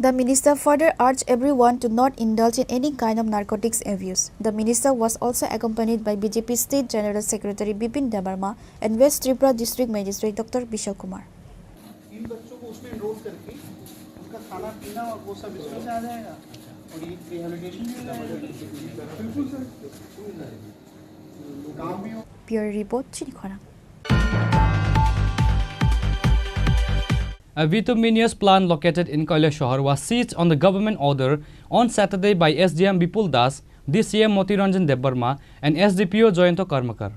The minister further urged everyone to not indulge in any kind of narcotics abuse. The minister was also accompanied by B J P State General Secretary Bipin Debbarma and West Tripura District Magistrate Doctor Bishal Kumar. इन बच्चों को उसमें एनरोल करके उनका खाना पीना और वो सब इसमें से आ जाएगा और ये रिहेबिलिटेशन भी हो जाएगा। बिल्कुल सर, काम भी हो। Bureau report, Chini Khorang. A bituminous plant located in Kailashahr was seized on the government order on Saturday by S D M Bipul Das, D C M Moti Ranjan Debbarma, and S D P O Jayanta Karmakar.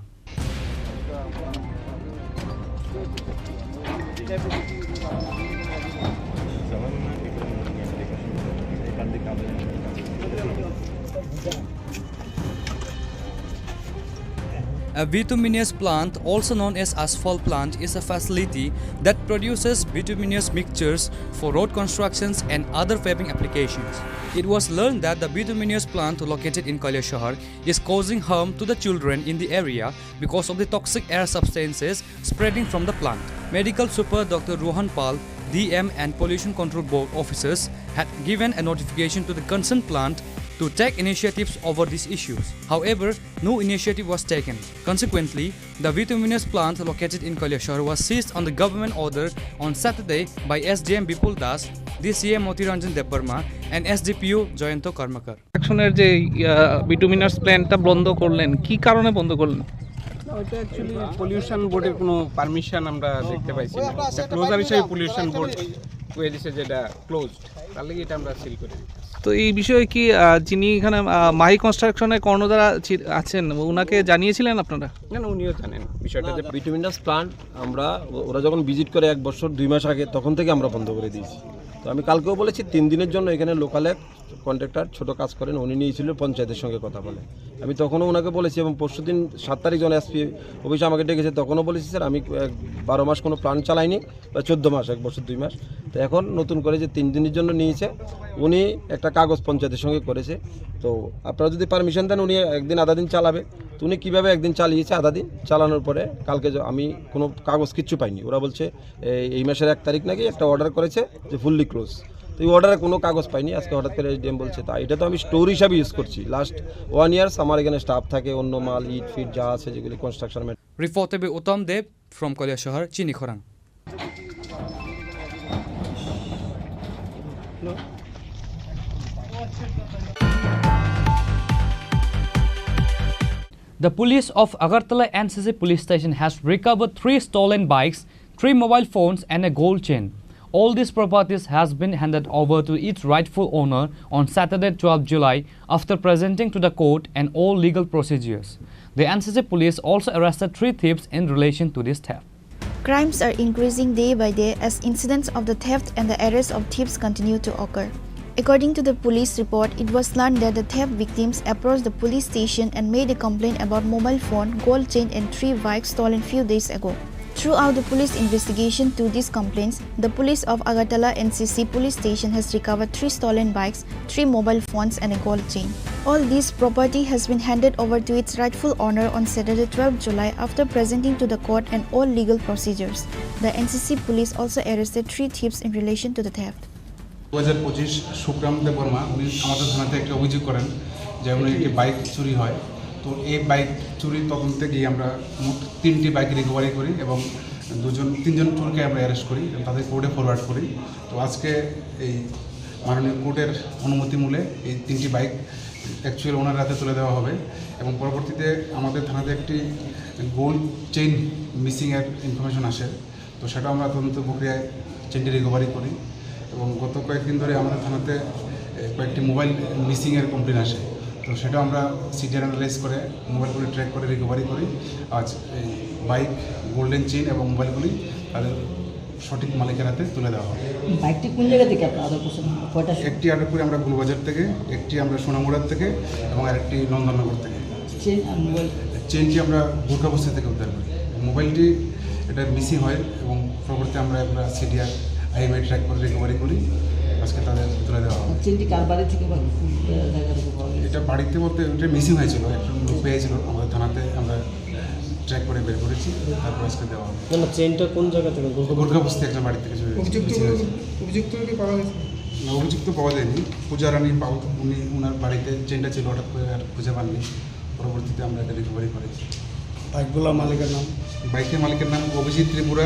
A bituminous plant, also known as asphalt plant, is a facility that produces bituminous mixtures for road constructions and other paving applications. It was learned that the bituminous plant located in Kailashahr is causing harm to the children in the area because of the toxic air substances spreading from the plant. Medical Super Doctor Rohan Pal, D M and Pollution Control Board officers had given a notification to the concerned plant to take initiatives over these issues. However, no initiative was taken. Consequently, the bituminous plant located in Kailashahr was seized on the government order on Saturday by S D M Bipul Das, D C M Moti Ranjan Debbarma, and S D P O Jayanta Karmakar. অ্যাকশনের যে, আহ, বিটুমিনাস প্ল্যান্টটা বন্ধ করলেন, কি কারণে বন্ধ করলেন? না, ওইটা অ্যাকচুয়ালি পলিউশন বোর্ডের কোনো পারমিশন আমরা দেখতে পাইছি না। এটা ক্লোজার হিসেবে পলিউশন বোর্ড কয়ে দিছে যে এটা ক্লোজড, তার লাগি এটা আমরা সিল করে দিচ্ছি। তো এই বিষয়ে কি, আহ, যিনি এখানে, আহ, মাহি কনস্ট্রাকশনের কর্ণধার আছি-, আছেন, ওনাকে জানিয়েছিলেন আপনারা? না, না, উনিও জানেন বিষয়টা যে বিটুমিনাস প্ল্যান্ট আমরা ও-, ওরা যখন ভিজিট করে এক বছর দুই মাস আগে, তখন থেকে আমরা বন্ধ করে দিয়েছি। তো আমি কালকেও বলেছি, তিন দিনের জন্য এখানে লোকাল এক কন্ট্রাক্টর ছোট কাজ করেন, উনি নিয়েছিল পঞ্চায়েতের সঙ্গে কথা বলে। আমি তখনও ওনাকে বলেছি এবং পরশুদিন সাত তারিখ যখন এসপি অফিসে আমাকে ডেকেছে, তখনও বলেছি, "স্যার, আমি, আহ, বারো মাস কোনো প্ল্যান্ট চালাইনি, বা চোদ্দ মাস, এক বছর দুই মাস।" তো এখন নতুন করে যে তিন দিনের জন্য নিয়েছে, উনি একটা কাগজ পঞ্চায়েতের সঙ্গে করেছে। তো আপনারা যদি পারমিশন দেন, উনি একদিন আধা দিন চালাবে। তো উনি কীভাবে একদিন চালিয়েছে আধা দিন, চালানোর পরে কালকে য-, আমি কোনো কাগজ কিচ্ছু পাইনি। ওরা বলছে, এই, এই মাসের এক তারিখ নাকি একটা অর্ডার করেছে যে ফুললি ক্লোজ। তো এই অর্ডারে কোনো কাগজ পাইনি, আজকে হঠাৎ করে এসডিএম বলছে। তা এটা তো আমি স্টোর হিসাবে ইউজ করছি। লাস্ট ওয়ান ইয়ার্স আমার এখানে স্টাফ থাকে, অন্য মাল, ইট ফিট যা আছে, যেগুলি কনস্ট্রাকশন ম্যাট- Reported by Uttam Deb from Kailashahr, Chini Khorang. The police of Agartala N C C police station has recovered three stolen bikes, three mobile phones and a gold chain. All these properties has been handed over to its rightful owner on Saturday, twelfth July, after presenting to the court and all legal procedures. The N C C police also arrested three thieves in relation to this theft. Crimes are increasing day by day as incidents of the theft and the arrest of thieves continue to occur. According to the police report, it was learned that the theft victims approached the police station and made a complaint about mobile phone, gold chain and three bikes stolen few days ago. Throughout the police investigation to these complaints, the police of Agartala N C C police station has recovered three stolen bikes, three mobile phones and a gold chain. All this property has been handed over to its rightful owner on Saturday, twelfth July, after presenting to the court and all legal procedures. The N C C police also arrested three thieves in relation to the theft. দু হাজার পঁচিশ সুব্রাম দেববর্মা, উনি আমাদের থানাতে একটা অভিযোগ করেন যে উনি একটি বাইক চুরি হয়। তো এই বাইক চুরির তদন্তে গিয়ে আমরা মোট তিনটি বাইক রিকভারি করি এবং দুজন, তিনজন চোরকে আমরা অ্যারেস্ট করি এবং তাদের কোর্টে ফরওয়ার্ড করি। তো আজকে এই মাননীয় কোর্টের অনুমতি মূলে এই তিনটি বাইক অ্যাকচুয়াল ওনার হাতে তুলে দেওয়া হবে এবং পরবর্তীতে আমাদের থানাতে একটি গোল্ড চেইন মিসিংয়ের ইনফরমেশন আসে। তো সেটা আমরা তদন্ত প্রক্রিয়ায় চেইনটি রিকভারি করি এবং গত কয়েকদিন ধরে আমাদের থানাতে, এ, কয়েকটি মোবাইল মিসিংয়ের কমপ্লেন আসে। তো সেটা আমরা সিডিআর অ্যানালাইজ করে মোবাইলগুলি ট্র্যাক করে রিকভারি করি। আজ এই বাইক, গোল্ডেন চেইন এবং মোবাইলগুলি তাদের সঠিক মালিকের হাতে তুলে দেওয়া হবে। বাইকটি কোন জায়গা থেকে আপনারা আটক করছেন? কয়টা? একটি আটক করি আমরা গুলবাজার থেকে, একটি আমরা সোনামুড়ার থেকে এবং আরেকটি নন্দননগর থেকে। চেইন আর মোবাইল? চেইনটি আমরা গোর্খাবস্তি থেকে উদ্ধার করি। মোবাইলটি এটা মিসিং হয় এবং পরবর্তীতে আমরা এগুলো সিডিআর, আইএমআই ট্র্যাক করে রিকভারি করি। আজকে তাদের তুলে দেওয়া হবে। চেইনটি কার বাড়ি থেকে বা কোন জায়গা থেকে পাওয়া গেছে? এটা বাড়িতে বলতে এটা মিসিং হয়েছিল, একজন লোক পেয়েছিল, আমাদের থানাতে আমরা ট্র্যাক করে বের করেছি, তারপর আজকে দেওয়া হবে। না, না, চেইনটা কোন জায়গা থেকে? গোর্খা- গোর্খাবস্তি একজন বাড়ি থেকে চুরি হয়েছে, অভিযুক্ত মিসিং হয়েছে। অভিযুক্তকে পাওয়া গেছে? না, অভিযুক্ত পাওয়া যায়নি। পূজা রানী পাল, উনি, ওনার বাড়িতে চেইনটা ছিল, হঠাৎ করে আর খুঁজে পাননি। পরবর্তীতে আমরা এটা রিকভারি করেছি। বাইকগুলোর মালিকের নাম? বাইকের মালিকের নাম অভিজিৎ ত্রিপুরা,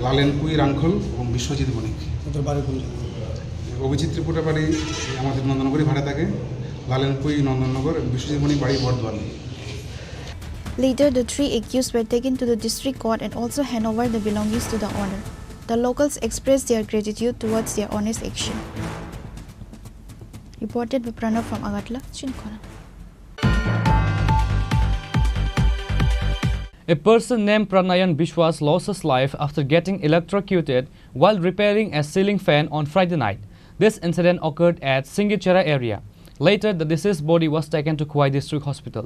লালেন কুই রাংখল এবং বিশ্বজিৎ বণিক। ওদের বাড়ি কোন জায়গায়? অভিজিৎ ত্রিপুরা বাড়ি আমাদের নন্দনগরই ভাড়া থাকে, লালেন কুই নন্দননগর এবং বিশ্বজিৎ বণিক বাড়ি বর্ধমানে। Later, the three accused were taken to the district court and also hand over the belongings to the owner. The locals expressed their gratitude towards their honest action. Reported by Pranav from Agartala, Chinikhona. A person named Pranayan Biswas lost his life after getting electrocuted while repairing a ceiling fan on Friday night. This incident occurred at Singichera area. Later, the deceased body was taken to Khowai District Hospital.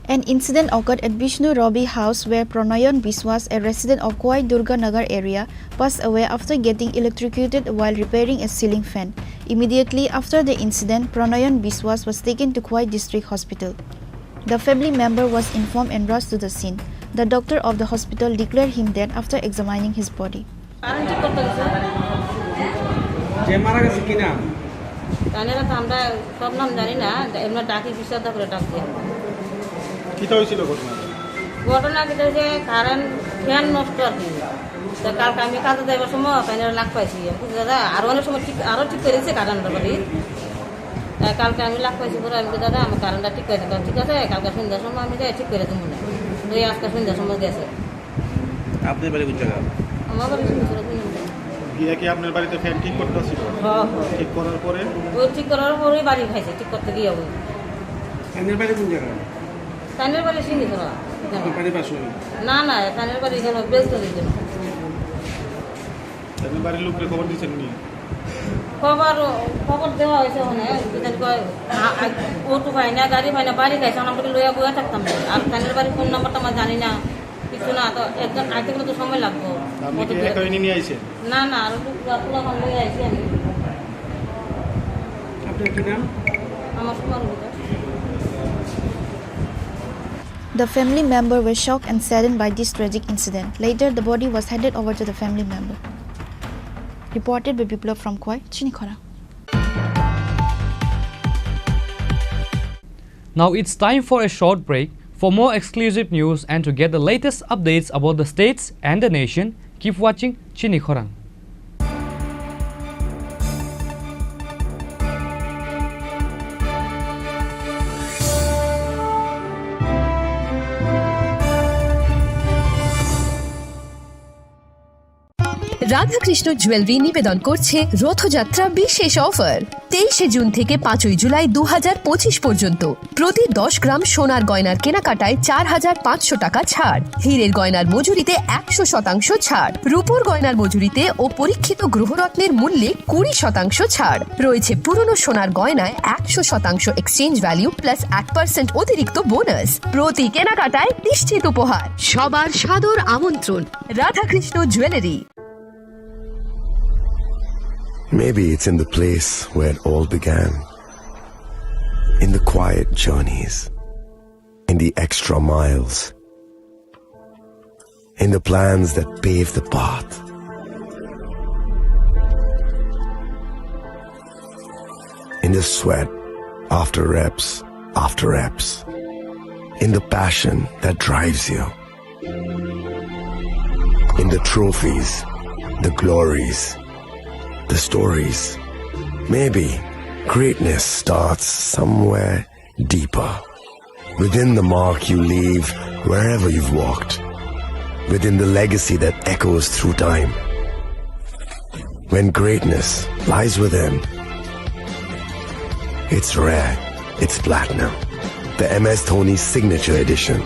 An incident occurred at Bishnu Robi house, where Pronayan Biswas, a resident of Khowai Durga Nagar area, passed away after getting electrocuted while repairing a ceiling fan. Immediately after the incident, Pronayan Biswas was taken to Khowai District Hospital. The family member was informed and rushed to the scene. The doctor of the hospital declared him dead after examining his body. Current ঠিক করতে গেছে। যে মারা গেছে কি নাম? তাহলে তো আমরা সব নাম জানি না, এমনি ডাকি বিশ্বদা করে ডাক দিয়ে। কিতা হয়েছিল ঘটনা? ঘটনা কিতা হয়েছে, কারেন্ট ফ্যান নষ্ট আর কি। তো কালকে আমি কাজে যাইবার সময় তাই লাগ পাইছি। আমি কইছি, "দাদা, আরো অনেক সময় ঠিক, আরো ঠিক করে দিচ্ছে কারেন্ট বাড়ি।" তাই কালকে আমি লাগ পাইছি, পরে আমি কইছি, "দাদা, আমি কারেন্টটা ঠিক করে দিতাম।" "ঠিক আছে, কালকে সন্ধ্যার সময় আমি যাই ঠিক করে দেবো না।" তো এই আজকে সন্ধ্যার সময় গেছে। আপনার বাড়ি কোন জায়গা? আমার বাড়ি সিংহেশ্বর, তিন নম্বর। গিয়া কি আপনার বাড়িতে ফ্যান ঠিক করতে আসছিল? হ্যাঁ, হ্যাঁ। ঠিক করার পরে? ওই ঠিক করার পরেই বাড়ি খাইছে, ঠিক করতে গিয়ে ওই। আপনার বাড়ি কোন জায়গা? তানের বাড়ি সিংহেশ্বর। আপনার বাড়ির পাশে? না, না, তানের বাড়ি এখানে বেলতলি দিল। আপনার বাড়ির লোককে খবর দিচ্ছেন নি? খবর, খবর দেওয়া হয়েছে ওখানে, কি জানি কয়, আ, আ, অটো পাই না, গাড়ি পাই না, বাড়ি খাইছে, আমরা লইয়া বইয়া থাকতাম। আর তানের বাড়ির ফোন নাম্বারটা আমার জানি না। কিছু না, তো একজন আইতে গেলে তো সময় লাগবো। আপনি কি একা এনে নিয়ে আইছেন? না, না, আর একটু পুরা, পুরা আমার লইয়া আইছি আমি। আপনার কি নাম? আমার সুমন রুদ্র। The family member were shocked and saddened by this tragic incident. Later, the body was handed over to the family member. Reported by Biplab from Khowai, Chinikhona. Now it's time for a short break. For more exclusive news and to get the latest updates about the states and the nation, keep watching Chinikhorang. Radhakrishna jewellery নিবেদন করছে রথযাত্রা বিশেষ অফার। তেইশে জুন থেকে পাঁচই জুলাই দু হাজার পঁচিশ পর্যন্ত প্রতি দশ গ্রাম সোনার গয়নার কেনাকাটায় চার হাজার পাঁচশো টাকা ছাড়, হীরের গয়নার মজুরিতে একশো শতাংশ ছাড়, রূপোর গয়নার মজুরিতে ও পরীক্ষিত গ্রহরত্নের মূল্যে কুড়ি শতাংশ ছাড়। রয়েছে পুরনো সোনার গয়নায় একশো শতাংশ এক্সচেঞ্জ ভ্যালু প্লাস এক পার্সেন্ট অতিরিক্ত বোনাস। প্রতি কেনাকাটায় নিশ্চিত উপহার। সবার সাদর আমন্ত্রণ Radhakrishna jewellery. Maybe it's in the place where it all began. In the quiet journeys, in the extra miles, in the plans that pave the path, in the sweat after reps after reps, in the passion that drives you. In the trophies, the glories, the stories. Maybe greatness starts somewhere deeper. Within the mark you leave wherever you've walked. Within the legacy that echoes through time. When greatness lies within, it's rare, it's platinum. The M S Dhoni Signature Edition.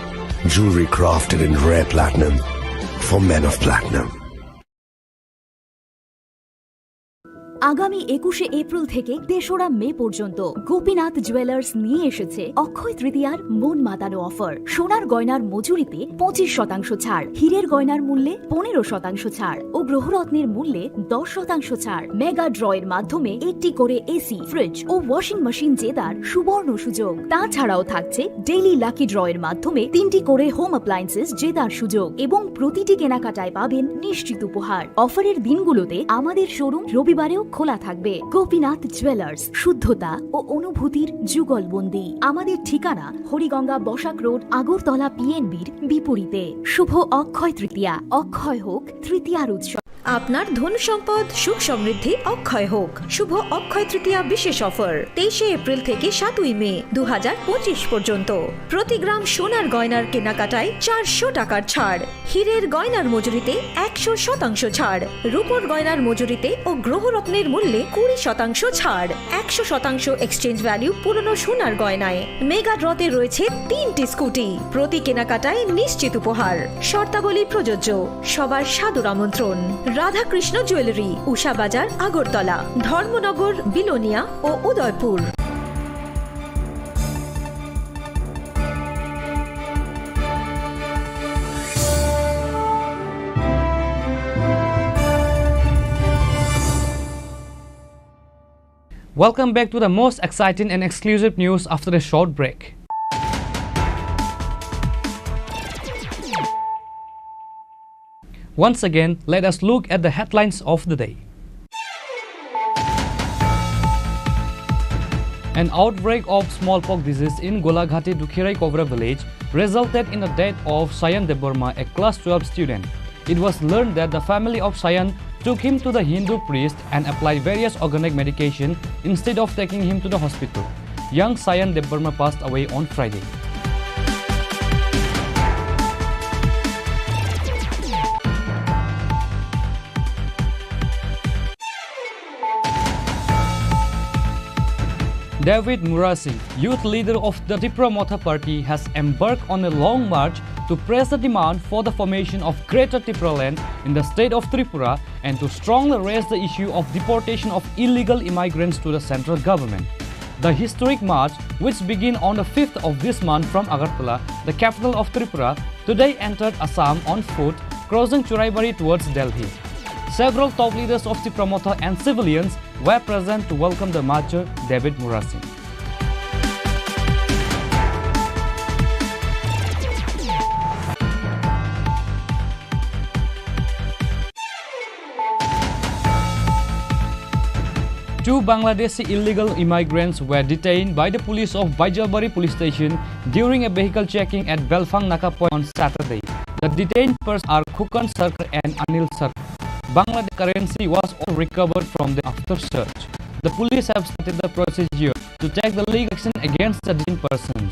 Jewelry crafted in rare platinum for men of platinum. আগামী একুশে এপ্রিল থেকে তেসরা মে পর্যন্ত গোপীনাথ জুয়েলার্স নিয়ে এসেছে অক্ষয় তৃতীয়ার মন মাতানো অফার। সোনার গয়নার মজুরিতে পঁচিশ শতাংশ ছাড়, হীরের গয়নার মূল্যে পনেরো শতাংশ ছাড় ও গ্রহরত্নের মূল্যে দশ শতাংশ ছাড়। মেগা ড্রয়ের মাধ্যমে একটি করে এসি, ফ্রিজ ও ওয়াশিং মেশিন জেতার সুবর্ণ সুযোগ। তাছাড়াও থাকছে ডেইলি লাকি ড্রয়ের মাধ্যমে তিনটি করে হোম অ্যাপ্লায়েন্সেস জেতার সুযোগ এবং প্রতিটি কেনাকাটায় পাবেন নিশ্চিত উপহার। অফারের দিনগুলোতে আমাদের শোরুম রবিবারেও খোলা থাকবে। গোপীনাথ জুয়েলার্স, শুদ্ধতা ও অনুভূতির যুগলবন্দি। আমাদের ঠিকানা হরিগঙ্গা বসাক রোড, আগরতলা পিএনবির বিপরীতে। শুভ অক্ষয় তৃতীয়া, অক্ষয় হোক তৃতীয়ার উৎসব। আপনার ধন সম্পদ সুখ সমৃদ্ধি অক্ষয় হোক। শুভ অক্ষয় তৃতীয়া বিশেষ অফার, তেইশে এপ্রিল থেকে সাতই মে দু হাজার পঁচিশ পর্যন্ত। প্রতি গ্রাম সোনার গয়নার কেনাকাটায় চারশো টাকার ছাড়, হীরের গয়নার মজুরিতে একশো শতাংশ ছাড়, রূপোর গয়নার মজুরিতে ও গ্রহরত্নের মূল্যে কুড়ি শতাংশ ছাড়, একশো শতাংশ এক্সচেঞ্জ ভ্যালু পুরনো সোনার গয়নায়। মেগা ড্রতে রয়েছে তিনটি স্কুটি, প্রতি কেনাকাটায় নিশ্চিত উপহার। শর্তাবলী প্রযোজ্য। সবার সাদর আমন্ত্রণ। রাধাকৃষ্ণ জুয়েলারি, উষা বাজার, আগরতলা, ধর্মনগর, বিলোনিয়া ও Udaipur. Welcome back to the most exciting and exclusive news after a short break. Once again, let us look at the headlines of the day. An outbreak of smallpox disease in Golaghati Dukhirai Kobra village resulted in the death of Sayan Debbarma, a class twelve student. It was learned that the family of Sayan took him to the Hindu priest and applied various organic medication instead of taking him to the hospital. Young Sayan Debbarma passed away on Friday. David Murasing, youth leader of the Tipra Motha Party, has embarked on a long march to press the demand for the formation of Greater Tipraland in the state of Tripura and to strongly raise the issue of deportation of illegal immigrants to the central government. The historic march, which began on the fifth of this month from Agartala, the capital of Tripura, today entered Assam on foot, crossing Churaibari towards Delhi. Several top leaders of Tipra Motha and civilians were present to welcome the marcher David Murasing. Two Bangladeshi illegal immigrants were detained by the police of Baijalbari police station during a vehicle checking at Belfang Naka Point on Saturday. The detained persons are Khukan Sarkar and Anil Sarkar. Bangladesh currency was also recovered from them after search. The police have started the procedure to take the legal action against the detained persons.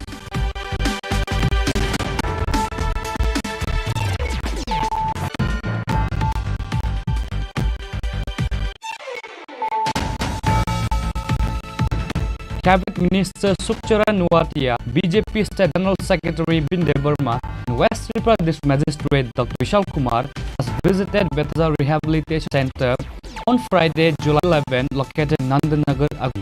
Cabinet Minister Sukchara Nuatia, B J P State General Secretary Bin Debbarma, and West Tripura District Magistrate Doctor Vishal Kumar has visited Betazar Rehabilitation Center on Friday, July eleven, located Nandanagar, Agu.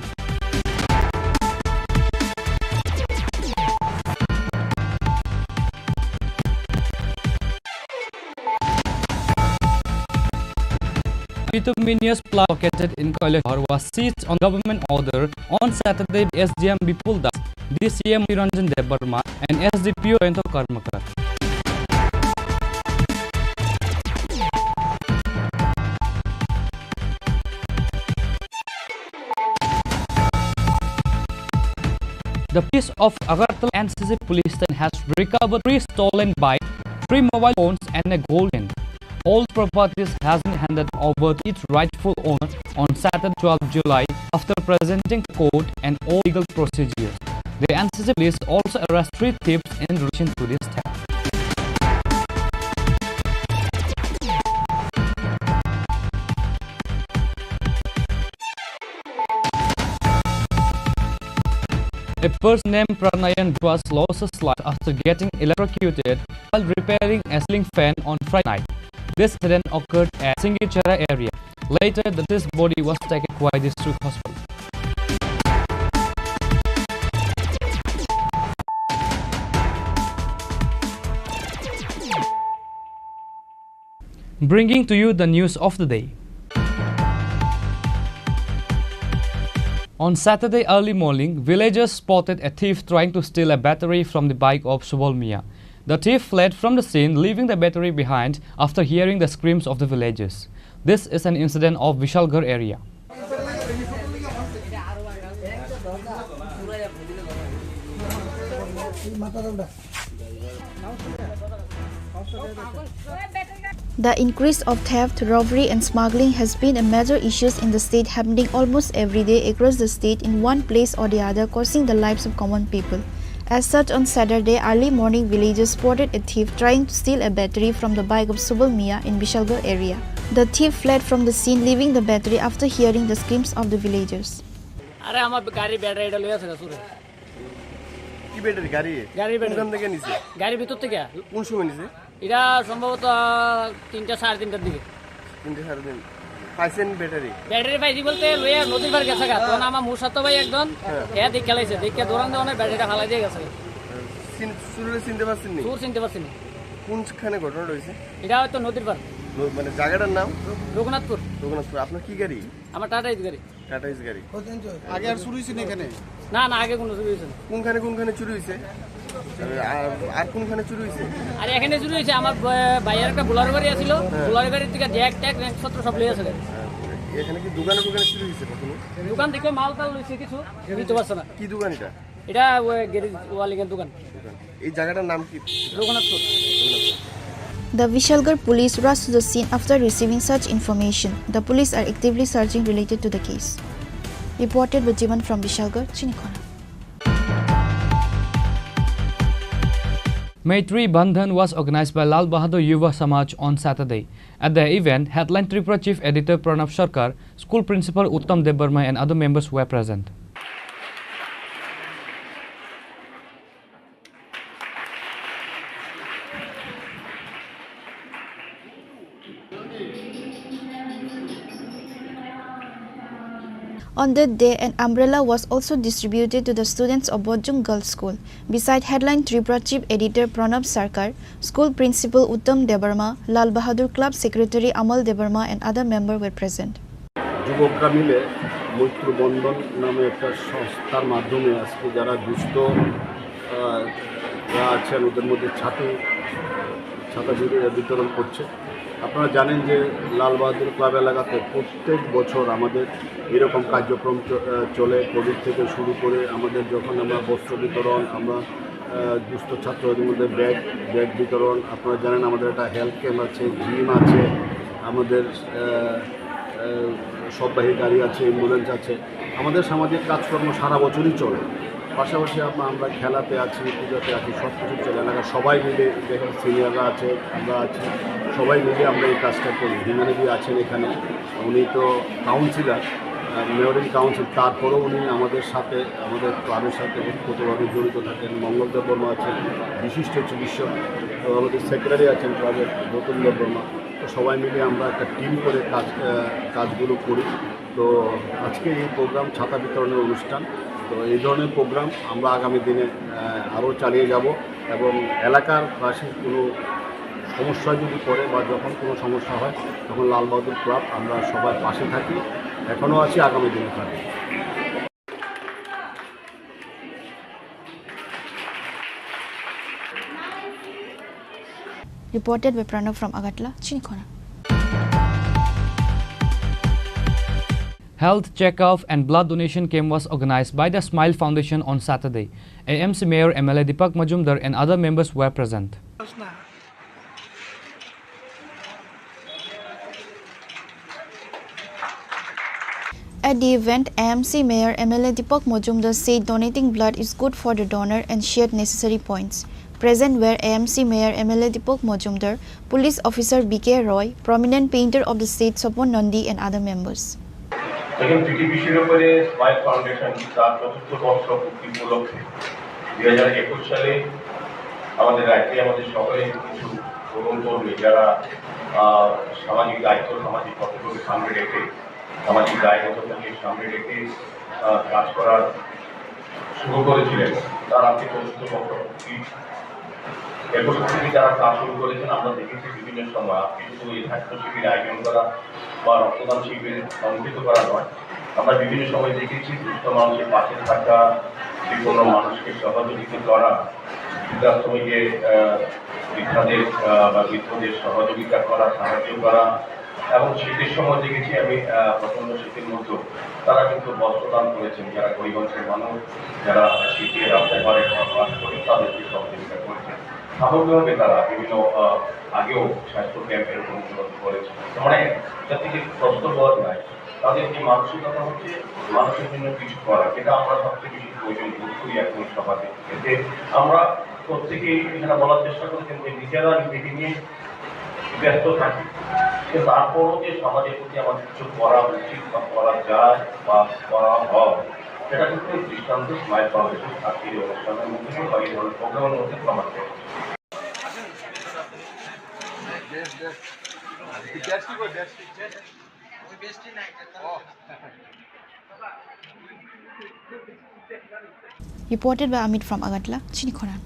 Bituminous plough located in Kailashahar was seized on government order on Saturday by S D M Bipul Das, D C M Niranjan Debbarma and S D P O Jayanta Karmakar. The police of Agartala N C C police station has recovered three stolen bikes, three mobile phones and a gold chain. All properties has been handed over to its rightful owner on Saturday, twelfth July, after presenting court and all legal procedures. The N C C police also arrest three thieves in relation to this theft. A person named Pranayan Dwas lost his life after getting electrocuted while repairing a ceiling fan on Friday night. This incident occurred at Singichara area. Later, the deceased body was taken to Khowai District Hospital. Bringing to you the news of the day. On Saturday early morning, villagers spotted a thief trying to steal a battery from the bike of Subal Mia. The thief fled from the scene, leaving the battery behind after hearing the screams of the villagers. This is an incident of Vishalgarh area. The increase of theft, robbery, and smuggling has been a major issue in the state, happening almost every day across the state in one place or the other, costing the lives of common people. As such, on Saturday early morning, villagers spotted a thief trying to steal a battery from the bike of Subal Mia in Vishalgarh area. The thief fled from the scene, leaving the battery after hearing the screams of the villagers. আরে, আমার গাড়ি ব্যাটারিটা লইয়া আছে চুরে। কি ব্যাটারি? গাড়ি? গাড়ির ব্যাটারি। কোনখান থেকে নিছে? গাড়ির ভিতর থেকে। কোন সময় নিছে? এটা সম্ভবত তিনটা, সাড়ে তিনটার দিকে। তিনটা, সাড়ে তিন। পাইছেন ব্যাটারি? ব্যাটারি পাইছি বলতে লইয়া নদীর পার গেছে গা। তখন আমার মুসাতো ভাই একজন, হ্যাঁ। এ দেখে লাইছে, দেখে দৌড়ান দেওয়ানে ব্যাটারিটা ফালাই দিয়ে গেছে। চিন-, চুররে চিনতে পারছেন নি? চুর চিনতে পারছি না। কোনখানে ঘটনাটা হয়েছে? এটা হয়তো নদীর পার। ন-, মানে জায়গাটার নাম? রঘুনাথপুর। রঘুনাথপুর। আপনার কি গাড়ি? আমার টাটা ইস গাড়ি। টাটা ইস গাড়ি। আগে আর চুরি হয়েছে না এখানে? না, না, আগে কোনো চুরি হয়েছে না। কোনখানে কোনখানে চুরি হয়েছে? আর, আর কোনখানে চুরি হয়েছে? আর এখানে চুরি হয়েছে, আমার ব-, ভাইয়ের একটা বোলারো গাড়ি আছিল, হ্যাঁ। বোলারো গাড়ির থেকে জ্যাক ট্যাক জিনিসপত্র সব লয়ে আছে। হ্যাঁ, এখানে কি দোকানে দোকানে চুরি হয়েছে কখনো? দোকান থেকে মাল টাল লইছে কিছু, নিতে পারছে না। কি দোকান এটা? এটা ওই গ্যারেজ ওয়ালিংয়ের দোকান। দোকান। এই জায়গাটার নাম কি? Raghunathpur. The Vishalgarh police rushed to the scene after receiving such information. The police are actively searching related to the case. Reported by Jivan from Vishalgarh, Chinikhona. Maitri Bandhan was organized by Lal Bahadur Yuva Samaj on Saturday. At the event, headline Tripura Chief Editor Pranab Sarkar, school principal Uttam Debbarma and other members were present. On that day, an umbrella was also distributed to the students of Bojung Girls School. Beside headline Tripura Chief Editor Pranab Sarkar, school principal Uttam Debbarma, Lal Bahadur Club Secretary Amal Debbarma and other members were present. যুবকরা মিলে মৈত্র বন্ধন নামে একটা সংস্থার মাধ্যমে আজকে যারা দুস্থ, আহ, যারা আছেন ওদের মধ্যে ছাতি, ছাতা বিতরণ করছে। আপনারা জানেন যে লাল বাহাদুর ক্লাব এলাকাতে প্রত্যেক বছর আমাদের এরকম কার্যক্রম চ-, আহ, চলে। কোভিড থেকে শুরু করে আমাদের যখন আমরা বস্ত্র বিতরণ, আমরা, আহ, দুস্থ ছাত্রদের মধ্যে ব্যাগ, ব্যাগ বিতরণ, আপনারা জানেন আমাদের একটা হেলথ ক্যাম্প আছে, জিম আছে, আমাদের, আহ, আহ, সববাহী গাড়ি আছে, অ্যাম্বুলেন্স আছে। আমাদের সামাজিক কাজকর্ম সারা বছরই চলে। পাশাপাশি আপ-, আমরা খেলাতে আছি, পূজাতে আছি, সব কিছু চলে। এলাকার সবাই মিলে, যেখানে সিনিয়ররা আছে, আমরা আছি, সবাই মিলে আমরা এই কাজটা করি। হিমানিদি আছেন এখানে, উনি তো কাউন্সিলর, মেমোরিয়াল কাউন্সিল, তারপরেও উনি আমাদের সাথে, আমাদের ক্লাবের সাথে ওতপ্রোতভাবে জড়িত থাকেন। মঙ্গল দেব বর্মা আছেন, বিশিষ্ট চিকিৎসক, এবং আমাদের সেক্রেটারি আছেন ক্লাবের, গৌতম দেব বর্মা। তো সবাই মিলে আমরা একটা টিম করে কাজ, আহ, কাজগুলো করি। তো আজকে এই প্রোগ্রাম ছাতা বিতরণের অনুষ্ঠান। তো এই ধরনের প্রোগ্রাম আমরা আগামী দিনে, আহ, আরও চালিয়ে যাব এবং এলাকার বাসীর কোনো সমস্যা যদি পড়ে বা যখন কোনো সমস্যা হয়, তখন লাল বাহাদুর ক্লাব আমরা সবার পাশে থাকি, এখনও আছি, আগামী দিনে থাকবো। Reported by Pranav from Agartala, Chinikhona. Health checkup and blood donation camp was organized by the Smile Foundation on Saturday. A M C Mayor, M L A Deepak Majumdar and other members were present. At the event, A M C Mayor M L A Deepak Majumdar said donating blood is good for the donor and shared necessary points. Present were A M C Mayor M L A Deepak Majumdar, Police Officer B K Roy, prominent painter of the state Sopon Nandi and other members. এখন পিটিপিসির উপরে smile foundation তার চতুর্থ বর্ষ পূর্তি উপলক্ষে দুই হাজার একুশ সালে আমাদের রাজ্যে আমাদের শহরে কিছু তরুণ তরুণী যারা, আহ, সামাজিক দায়িত্ব, সামাজিক কর্তব্যকে সামনে রেখে, সামাজিক দায়বদ্ধতাকে সামনে রেখে, আহ, কাজ করার শুরু করেছিলেন, তার আজকে চতুর্থ বর্ষ পূর্তি। এরপর থেকে যারা কাজ শুরু করেছেন, আমরা দেখেছি বিভিন্ন সময়, আজকে শুধু এই স্বাস্থ্য শিবির আয়োজন করা বা রক্তদান শিবির সংগঠিত করা নয়, আমরা বিভিন্ন সময় দেখেছি দুস্থ মানুষের পাশে থাকা, বিপন্ন মানুষকে সহযোগিতা করা, বৃদ্ধাশ্রমে গিয়ে, আহ, বৃদ্ধাদের, আহ, বা বৃদ্ধদের সহযোগিতা করা, সাহায্য করা। এবং শীতের সময় দেখেছি আমি, আহ, প্রচণ্ড শীতের মধ্যেও তারা কিন্তু বস্ত্র দান করেছেন, যারা গরিব অংশের মানুষ, যারা শীতে রাস্তায় ঘরে ঘরে বাস করেন, তাদেরকে সহযোগিতা করেছেন। সামগ্রিকভাবে তারা বিভিন্ন, আহ, আগেও স্বাস্থ্য ক্যাম্পের অনুশীলন করেছেন। তার মানে যাতে যে কষ্ট পাওয়া যায়, তাদের যে মানসিকতা হচ্ছে মানুষের জন্য কিছু করা, এটা আমরা সবচেয়ে বেশি প্রয়োজন বোধ করি এখন সমাজে। এতে আমরা প্রত্যেকেই এখানে বলার চেষ্টা করেছেন যে নিজেরা নিজেকে নিয়ে ব্যস্ত থাকি, কিন্তু তারপরও যে সমাজের প্রতি আমাদের কিছু করা উচিত বা করা যায় বা করা হয়, সেটা কিন্তু এই দৃষ্টান্ত স্মাইল ফাউন্ডেশন আজকের এই অনুষ্ঠানের মধ্যে বা এই ধরনের প্রোগ্রামের মধ্যে প্রমাণ করে। Reported by Amit from Agartala, Chinikhona.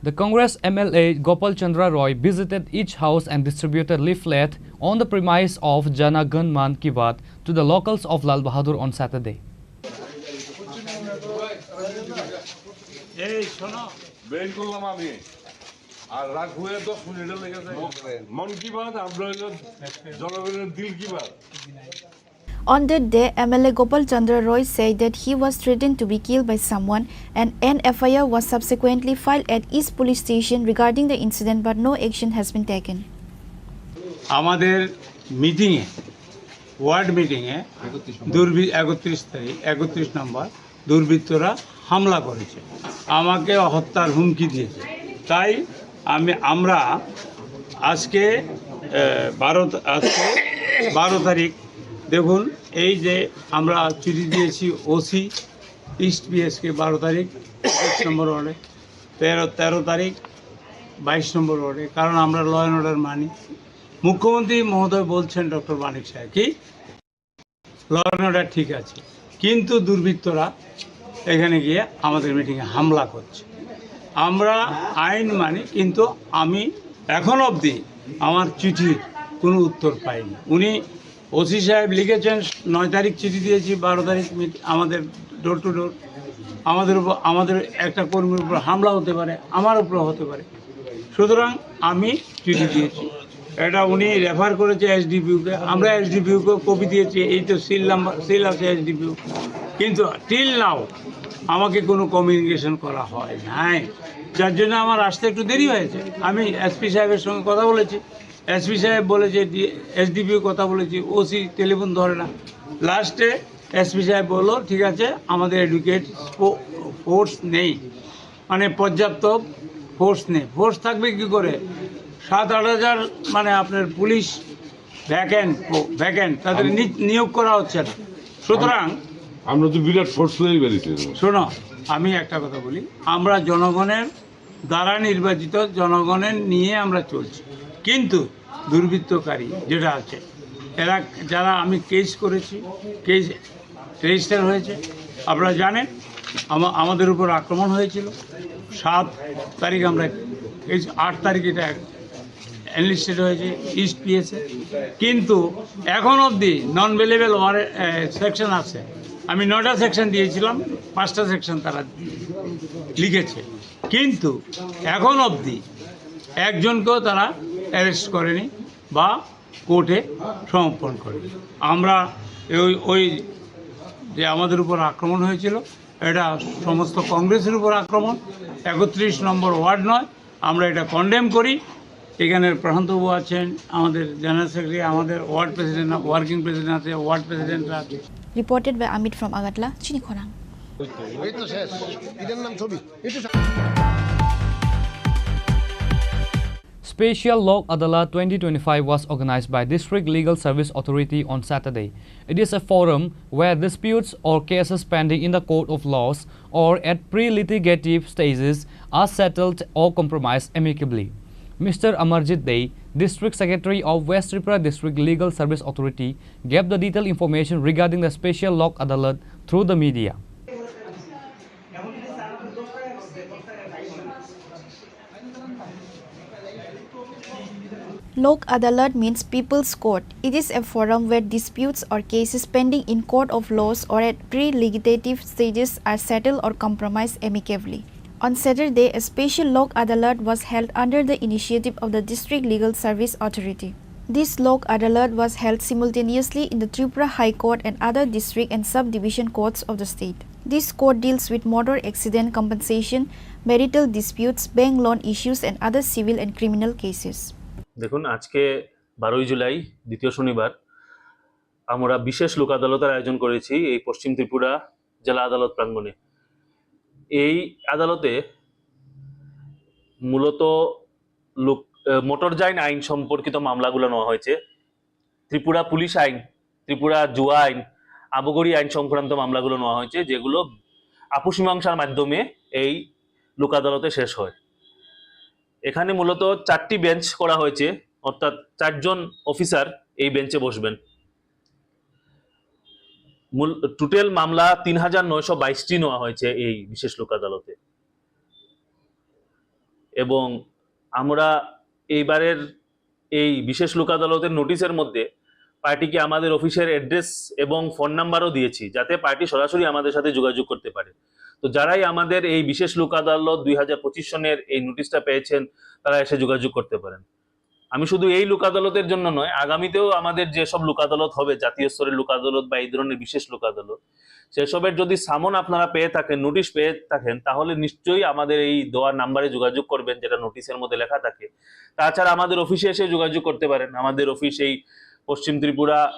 The Congress M L A Gopal Chandra Roy visited each house and distributed leaflet on the premise of Jana Gan Man Ki Baat to the locals of Lal Bahadur on Saturday. এই শোনো, বের করলাম আমি। আর রাগ হয়ে দশ মিনিটের লেগে যায়। মন কি বাত আমরা হইলো জনগণের দিল কি Baat. On that day, M L A Gopal Chandra Roy said that he was threatened to be killed by someone and an F I R was subsequently filed at East Police Station regarding the incident, but no action has been taken. আমাদের মিটিংয়ে, ওয়ার্ড মিটিংয়ে দুর্বৃ-, একত্রিশ তারিখ, একত্রিশ নম্বর, দুর্বৃত্তরা হামলা করেছে, আমাকে হত্যার হুমকি দিয়েছে। তাই আমি, আমরা আজকে, আহ, বারো, আজকে বারো তারিখ, দেখুন, এই যে আমরা চিঠি দিয়েছি ওসি ইস্ট বিএসকে বারো তারিখ, একুশ নম্বর ওয়ার্ডে, তেরো, তেরো তারিখ, বাইশ নম্বর ওয়ার্ডে, কারণ আমরা ল অ্যান্ড অর্ডার মানি। মুখ্যমন্ত্রী মহোদয় বলছেন, ডক্টর মানিক সাহা, কি ল অ্যান্ড অর্ডার ঠিক আছে, কিন্তু দুর্বৃত্তরা এখানে গিয়ে আমাদের মিটিংয়ে হামলা করছে। আমরা আইন মানি, কিন্তু আমি এখন অবধি আমার চিঠির কোনো উত্তর পাইনি। উনি, ওসি সাহেব লিখেছেন, নয় তারিখ চিঠি দিয়েছি, বারো তারিখ মিট-, আমাদের ডোর টু ডোর, আমাদের উপর, আমাদের একটা কর্মীর উপর হামলা হতে পারে, আমার উপরও হতে পারে। সুতরাং আমি চিঠি দিয়েছি, এটা উনি রেফার করেছে এসডিপিওকে, আমরা এসডিপিওকে কপি দিয়েছি, এই তো সিল নাম্বার, সিল আছে এসডিপিও, কিন্তু টিল নাও আমাকে কোনো কমিউনিকেশন করা হয় নাই, যার জন্য আমার আসতে একটু দেরি হয়েছে। আমি এসপি সাহেবের সঙ্গে কথা বলেছি, এসপি সাহেব বলেছে, এসডিপিও কথা বলেছি, ওসি টেলিফোন ধরে না। লাস্টে এসপি সাহেব বললো, ঠিক আছে, আমাদের অ্যাডভোকেট ফোর্স নেই, মানে পর্যাপ্ত ফোর্স নেই। ফোর্স থাকবে কি করে? সাত আট হাজার, মানে, আপনার পুলিশ ভ্যাকেন্ট, ভ্যাকেন্ট, তাদের নি-, নিয়োগ করা হচ্ছে না। সুতরাং আমরা তো বিরাট ফোর্স তৈরি করেছি। শোনো, আমি একটা কথা বলি, আমরা জনগণের দ্বারা নির্বাচিত, জনগণের নিয়ে আমরা চলছি, কিন্তু দুর্বৃত্তকারী যেটা আছে, এরা, যারা আমি কেস করেছি, কেস রেজিস্টার হয়েছে, আপনারা জানেন আমা-, আমাদের উপর আক্রমণ হয়েছিল। সাত তারিখ আমরা, এই আট তারিখ এটা এনলিস্টেড হয়েছে ইস্ট পিএসএ, কিন্তু এখন অবধি নন বেলেবল ওয়ারেন্ট সেকশন আছে। আমি নটা সেকশন দিয়েছিলাম, পাঁচটা সেকশন তারা লিখেছে, কিন্তু এখন অবধি একজনকেও তারা অ্যারেস্ট করেনি বা কোর্টে সমর্পণ করেনি। আমরা ওই, ওই যে আমাদের উপর আক্রমণ হয়েছিল, এটা সমস্ত কংগ্রেসের উপর আক্রমণ। একত্রিশ নম্বর ওয়ার্ড নয়, আমরা এটা কন্ডেম করি। এখানে প্রশান্তবাবু আছেন, আমাদের জেনারেল সেক্রেটারি, আমাদের ওয়ার্ড প্রেসিডেন্ট, ওয়ার্কিং প্রেসিডেন্ট আছে, ওয়ার্ড প্রেসিডেন্টরা আছে। Reported by Amit from Agartala, Chinikhorang. এই তো শেষ। এটার নাম ছবি। একটু সা- Special Lok Adalat twenty twenty-five was organized by District Legal Service Authority on Saturday. It is a forum where disputes or cases pending in the court of laws or at pre-litigative stages are settled or compromised amicably. Mister Amarjit Dey, District Secretary of West Tripura District Legal Service Authority, gave the detailed information regarding the Special Lok Adalat through the media. Lok Adalat means People's Court. It is a forum where disputes or cases pending in court of laws or at pre-litigative stages are settled or compromised amicably. On Saturday, a special Lok Adalat was held under the initiative of the District Legal Service Authority. This Lok Adalat was held simultaneously in the Tripura High Court and other district and subdivision courts of the state. This court deals with motor accident compensation, marital disputes, bank loan issues, and other civil and criminal cases. দেখুন, আজকে বারোই জুলাই, দ্বিতীয় শনিবার, আমরা বিশেষ লোক আদালতের আয়োজন করেছি এই পশ্চিম ত্রিপুরা জেলা আদালত প্রাঙ্গণে। এই আদালতে মূলত লোক, আহ, মোটরযান আইন সম্পর্কিত মামলাগুলো নেওয়া হয়েছে। ত্রিপুরা পুলিশ আইন, ত্রিপুরা জুয়া আইন, আবকারি আইন সংক্রান্ত মামলাগুলো নেওয়া হয়েছে, যেগুলো আপস মীমাংসার মাধ্যমে এই লোক আদালতে শেষ হয়। এখানে মূলত চারটি বেঞ্চ করা হয়েছে, অর্থাৎ চারজন অফিসার এই বেঞ্চে বসবেন। মূল, টোটাল মামলা তিন হাজার নয়শো বাইশটি নেওয়া হয়েছে এই বিশেষ লোক আদালতে। এবং আমরা এইবারের এই বিশেষ লোক আদালতের নোটিশের মধ্যে পার্টিকে আমাদের অফিসের অ্যাড্রেস এবং ফোন নাম্বারও দিয়েছি, যাতে পার্টি সরাসরি আমাদের সাথে যোগাযোগ করতে পারে। তো যারাই আমাদের এই বিশেষ লোক আদালত দুই হাজার পঁচিশ সনের এই নোটিশটা পেয়েছেন, তারা এসে যোগাযোগ করতে পারেন। আমি শুধু এই লোক আদালতের জন্য নয়, আগামীতেও আমাদের যেসব লোক আদালত হবে, জাতীয় স্তরের লোক আদালত বা এই ধরনের বিশেষ লোক আদালত, সেসবের যদি সামন আপনারা পেয়ে থাকেন, নোটিশ পেয়ে থাকেন, তাহলে নিশ্চয়ই আমাদের এই দেওয়া নাম্বারে যোগাযোগ করবেন, যেটা নোটিশের মধ্যে লেখা থাকে। তাছাড়া আমাদের অফিসে এসে যোগাযোগ করতে পারেন। আমাদের অফিস এই পশ্চিম ত্রিপুরা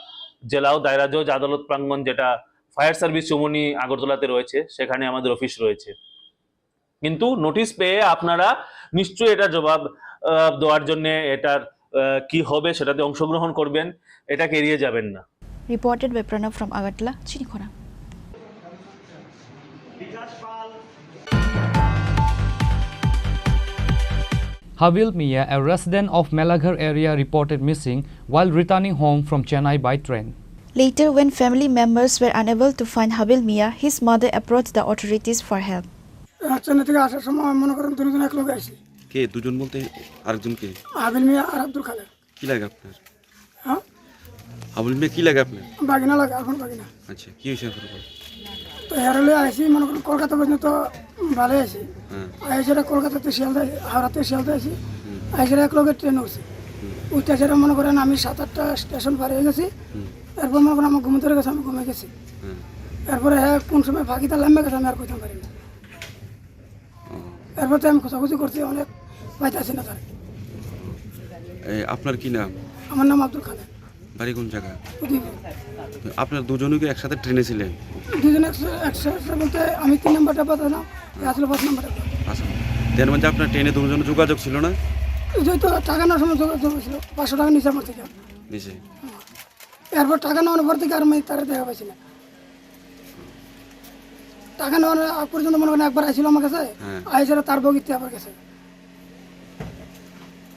জেলা ও দায়রা জজ আদালত প্রাঙ্গণ, যেটা ফায়ার সার্ভিস চৌমুহনী আগরতলাতে রয়েছে, সেখানে আমাদের অফিস রয়েছে। কিন্তু নোটিশ পেয়ে আপনারা নিশ্চয়ই এটা জবাব, আহ, দেওয়ার জন্য, এটার, আহ, কি হবে সেটাতে অংশগ্রহণ করবেন, এটাকে এড়িয়ে যাবেন না। Reported by Pranab from Agartala, Chinikhorang. Habil Mia, a resident of Melaghar area, reported missing while returning home from Chennai by train. Later, when family members were unable to find Habil Mia, his mother approached the authorities for help. Rajshahi থেকে আসার সময় মনে করেন দুজন এক লগে আইছি। কে দুজন বলতে? আরেকজন কে? হাবিল মিয়া আর আব্দুল খালেক। কি লাগে আপনার? হ্যাঁ? হাবিল মিয়া কি লাগে আপনার? বাগিনা লাগে, এখন বাগিনা। আচ্ছা, কি হয়েছে আপনার? তো হেরালে আইছি, মনে করেন কলকাতা পর্যন্ত ভালো আইছি। হ্যাঁ। আইসি এটা কলকাতাতে শিয়ালদা, হাওড়াতে শিয়ালদা আইছি। হুম। আইসি এটা এক লগে ট্রেন উঠছি। হুম। উঠতে সেটা মনে করেন আমি সাত আটটা স্টেশন পার হয়ে গেছি। হুম। এরপর মনে করেন আমার ঘুম ধরে গেছে, আমি ঘুমিয়ে গেছি। হুম। এরপরে হ্যাঁ কোন সময় ফাঁকিটা লাম্বা গেছে আমি আর কইতাম পারি না। ও। এরপর তো আমি খোঁজাখুঁজি করছি অনেক, পাইতাছি না তার। এ, আপনার কি নাম? আমার নাম আব্দুল খালেক। বাড়ি কোন জায়গা? উদয়পুর। আপনার দুজনই কি একসাথে ট্রেনে ছিলেন? দুজন একসা-, একসাথে বলতে আমি তিন নম্বর ডাব্বা ছিলাম, এ আসলে পাঁচ নম্বর ডাব্বা। আচ্ছা। এর মধ্যে আপনার ট্রেনে দুজন যোগাযোগ ছিল না? ওই তো টাকা নেওয়ার সময় যোগাযোগ হয়েছিল, পাঁচশো টাকা নিচে আমার থেকে। নিচে। এরপর টাকা নেওয়ার পর থেকে আর আমি তারা দেখা পাইছি না। টাকা নেওয়ার আগ পর্যন্ত মনে করেন একবার আইছিল আমার কাছে, হ্যাঁ। আইসে তার বগিতে আবার গেছে।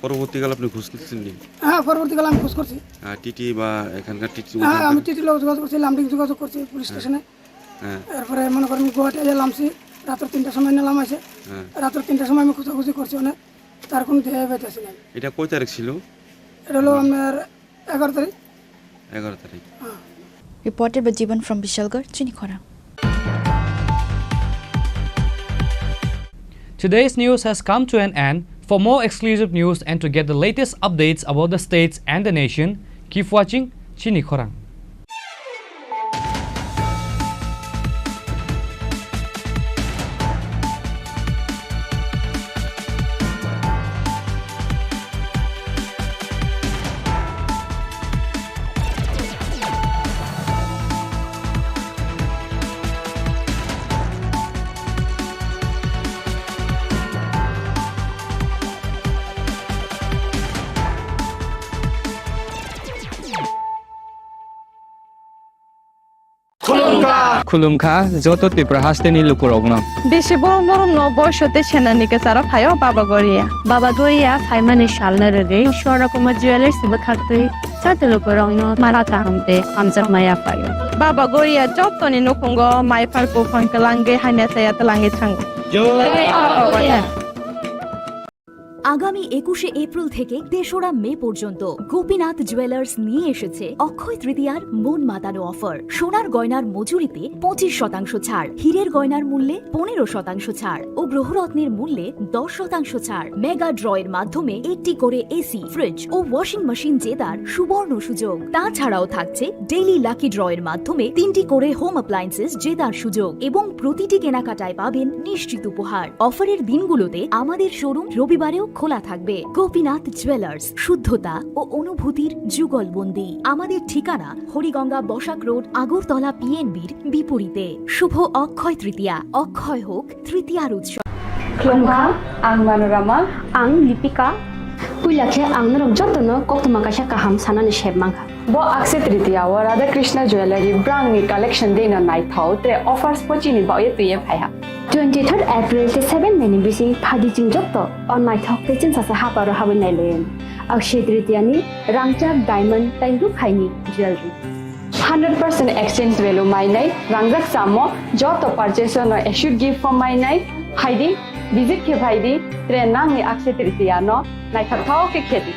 পরবর্তীকালে আপনি খোঁজ নিচ্ছেন নি? হ্যাঁ, পরবর্তীকালে আমি খোঁজ করছি। আহ, টিটি বা এখানকার টিটি হ্যাঁ, ওখানকার আমি টিটি লোক যোগাযোগ করছি, লামডিং যোগাযোগ করছি পুলিশ হ্যাঁ। স্টেশনে। হ্যাঁ। এরপরে মনে করেন গুয়াহাটি এসে লামছি, রাত্র তিনটার সময় নিয়ে লাম আছে। হ্যাঁ। রাত্র তিনটার সময় আমি খোঁজাখুঁজি করছি অনেক, তার কোনো দেখা পাইতেছি না। এটা কয় তারিখ ছিল? এটা হলো আপনার এগারো তারিখ। এগারো তারিখ। হ্যাঁ। Reported by Jiban from Bishalgarh, Chinikhorang. Today's news has come to an end. For more exclusive news and to get the latest updates about the states and the nation, keep watching Chinikhorang. Khulumkha. Khulumkha joto Tripura hasteni lukurokno. Bisi borok norokno boiso tei senani kwcharo phaio Baba Goria. Baba Goria phaimani salno rwgwi Swarna Kumar Jewellers bwkhaktwi joto lukurokno mala kaham tei hamjakma yaphaio. Baba Goria jotoni nukhungo mai phar buphang kwlangwi hamya chaya twlangwi thango. Jai Baba Goria. আগামী একুশে এপ্রিল থেকে তেসরা মে পর্যন্ত গোপীনাথ জুয়েলার্স নিয়ে এসেছে অক্ষয় তৃতীয়ার মন মাতানো অফার। সোনার গয়নার মজুরিতে পঁচিশ শতাংশ ছাড়, হীরের গয়নার মূল্যে পনেরো শতাংশ ছাড় ও গ্রহরত্নের মূল্যে দশ শতাংশ ছাড়। মেগা ড্রয়ের মাধ্যমে একটি করে এসি, ফ্রিজ ও ওয়াশিং মেশিন জেতার সুবর্ণ সুযোগ। তাছাড়াও থাকছে ডেইলি লাকি ড্রয়ের মাধ্যমে তিনটি করে হোম অ্যাপ্লায়েন্সেস জেতার সুযোগ এবং প্রতিটি কেনাকাটায় পাবেন নিশ্চিত উপহার। অফারের দিনগুলোতে আমাদের শোরুম রবিবারেও খোলা থাকবে। গোপীনাথ জুয়েলার্স, শুদ্ধতা ও অনুভূতির যুগলবন্দী। আমাদের ঠিকানা হরিগঙ্গা বসাক রোড, আগরতলা পিএনবির বিপরীতে। শুভ অক্ষয় তৃতীয়া, অক্ষয় হোক তৃতীয়ার উৎসব। Khulumkha, ang Manorama. Ang Lipika. Puila khe ang norok jotono koktwma kaisa kaham sanani sep mankha. Bo Akshaya Tritiya o Radha Krishna Jewellery brangni collection deno naithok tre offers bo chini baoye twiye phaiha. Twenty third April tei seven May ni bising phadi chwng jotto o naithok tei chwngsasa haparo habwi nailayan. Akshaya Tritiya ni rangchak diamond tei rukhaini jewellery. Hundred percent exchange value mainai, rangjak chamo, joto purchase no assured gift bo mainai, phaidi, visit khe phaidi, tre nangni Akshaya Tritiya no naithok thok khe khedi.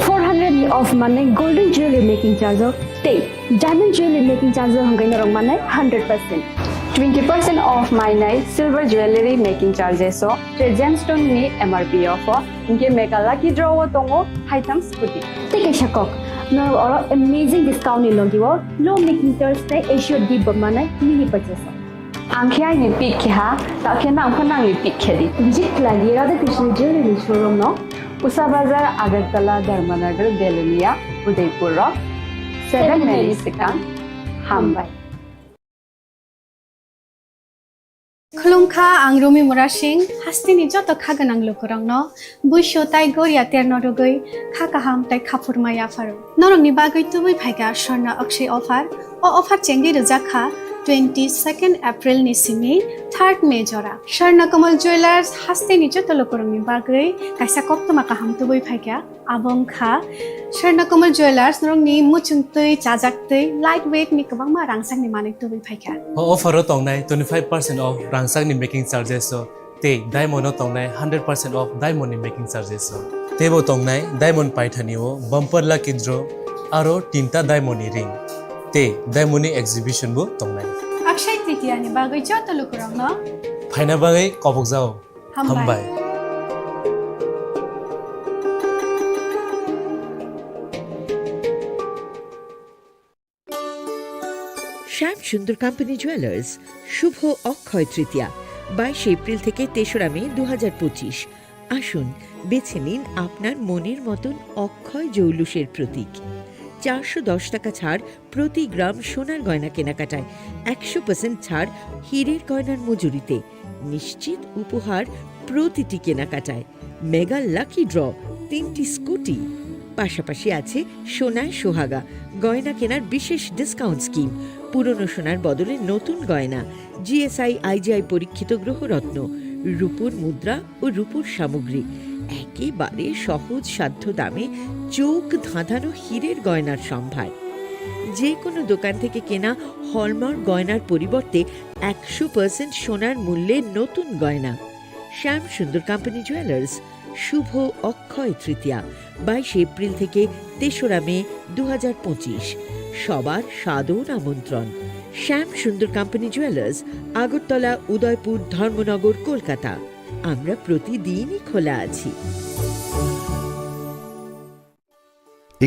Four hundred ni off manai golden jewelry making charge o tei diamond jewelry making charge o hwnkhai norok manai hundred percent. Twenty percent off mainai silver jewelry making charges o tre gemstone ni M R P o pho. Hinkhe mega lucky draw o tongo haitham scooty. Tei kaisa kok, norok oro amazing discount ni logi o low making charge tei assured gift bo manai mini purchase o. Ang khe aini pick khe ha, ta khe nang pho nangni pick khe di. Visit khlai di Radha Krishna Jewelry ni showroom no. Usa Bazar, Agartala, Dharmanagar, Belonia, Udaipur o seven May ni swkang. Hambai. Khulumkha, ang Rumi Murasing, hasteni joto kha gwnang lukurokno buisu tai goria terno rwgwi kha kaham tai khaphurma yapharo. Norokni bagwi tubui phaikha Swarna Akshay offer. O offer chengwi rwjak kha twenty second April ni simi third May jora. Swarna Kamal Jewellers hasteni joto lukurokni bagwi kaisa koktwma kaham tubui phaikha. Abo wngkha Swarna Kamal Jewellers, norokni muchungtwi, chajaktwi, light weight ni kwbangma rangchakni manwi tubui phaikha. O offer o tongnai twenty five percent off rangchakni making charges o tei diamond o tongnai hundred percent off diamond ni making charges o. Teibo tongnai diamond paithani o bumper lucky draw aro tinta diamond ni ring tei diamond ni exhibition bo tongnai. Akshay Tritiya ni bagwi joto lukurokno phaina bagwi kobokjao. Hambai. Hambai. Shyam Sundar Company Jewelers, শুভ অক্ষয় তৃতীয়া, বাইশে এপ্রিল থেকে তেসরা মে দু হাজার পঁচিশ। আসুন, বেছে নিন আপনার মনের মতন অক্ষয় জৌলুসের প্রতীক। চারশো দশ টাকা ছাড় প্রতি গ্রাম সোনার গয়না কেনাকাটায়, একশো পার্সেন্ট ছাড় হীরের গয়নার মজুরিতে। নিশ্চিত উপহার প্রতিটি কেনাকাটায় মেগা লাকি ড্র, তিনটি স্কুটি, পাশাপাশি আছে সোনায় সোহাগা গয়না কেনার বিশেষ ডিসকাউন্ট স্কিম। পুরনো সোনার বদলে নতুন গয়না, জিএসআই আইজিআই পরীক্ষিত গ্রহরত্ন, রূপোর মুদ্রা ও রূপোর সামগ্রী, একেবারে সহজ সাধ্য দামে চোখ ধাঁধানো হীরের গয়নার সম্ভার। যে কোনো দোকান থেকে কেনা হলমার্ক গয়নার পরিবর্তে একশো পার্সেন্ট সোনার মূল্যে নতুন গয়না। শ্যাম সুন্দর কোম্পানি জুয়েলার্স, শুভ অক্ষয় তৃতীয়া, বাইশে এপ্রিল থেকে তেসরা মে দু হাজার পঁচিশ। সবার সাদর আমন্ত্রণ। শ্যাম সুন্দর কোম্পানি জুয়েলার্স, আগরতলা, উদয়পুর, ধর্মনগর, কলকাতা। আমরা প্রতিদিনই খোলা আছি।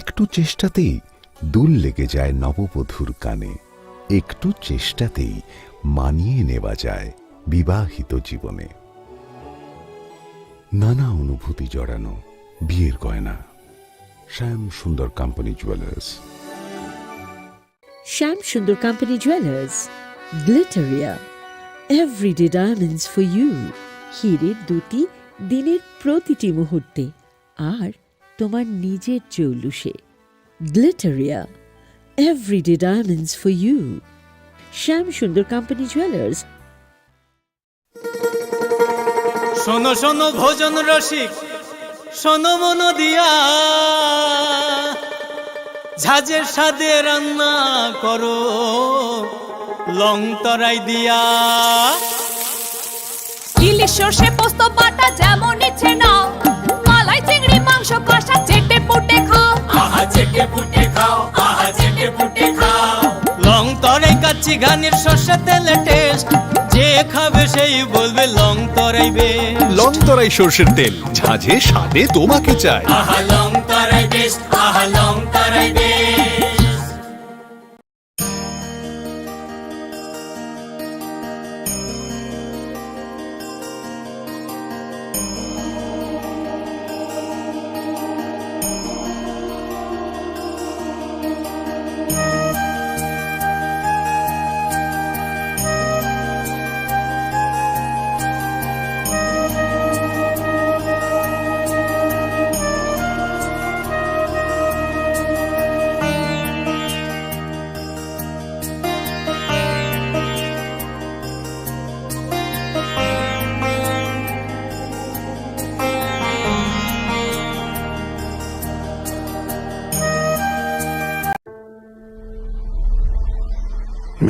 একটু চেষ্টাতেই দুল লেগে যায় নববধূর কানে। একটু চেষ্টাতেই মানিয়ে নেওয়া যায় বিবাহিত জীবনে। নানা অনুভূতি জড়ানো বিয়ের গয়না। শ্যাম সুন্দর company jewellers. Shyam Sundar Company Jewelers, Glitteria, Everyday Diamonds for You, হীরের দ্যুতি দিনের প্রতিটি মুহূর্তে, আর তোমার নিজের জৌলুসে। Glitteria, Everyday Diamonds for You, Shyam Sundar Company Jewelers. শোনো শোনো ভোজন রসিক, শোনো মন দিয়া, ঝাঁঝের স্বাদে রান্না করো লং তরাই দিয়া। ইলিশ সর্ষে পোস্ত বাটা যেমন ইচ্ছে নাও, মালাই চিংড়ি মাংস কষা চেটে পুটে খাও। আহা চেটে পুটে খাও, আহা চেটে পুটে খাও। লং তরাই কাচ্চি ঘানির সর্ষে তেলে টেস্ট, যে খাবে সেই বলবে লং তরাই বেস্ট। লং তরাই সর্ষের তেল, ঝাঁঝে স্বাদে তোমাকে চাই। আহা লং তরাই বেস্ট, আহা লং তরাই best.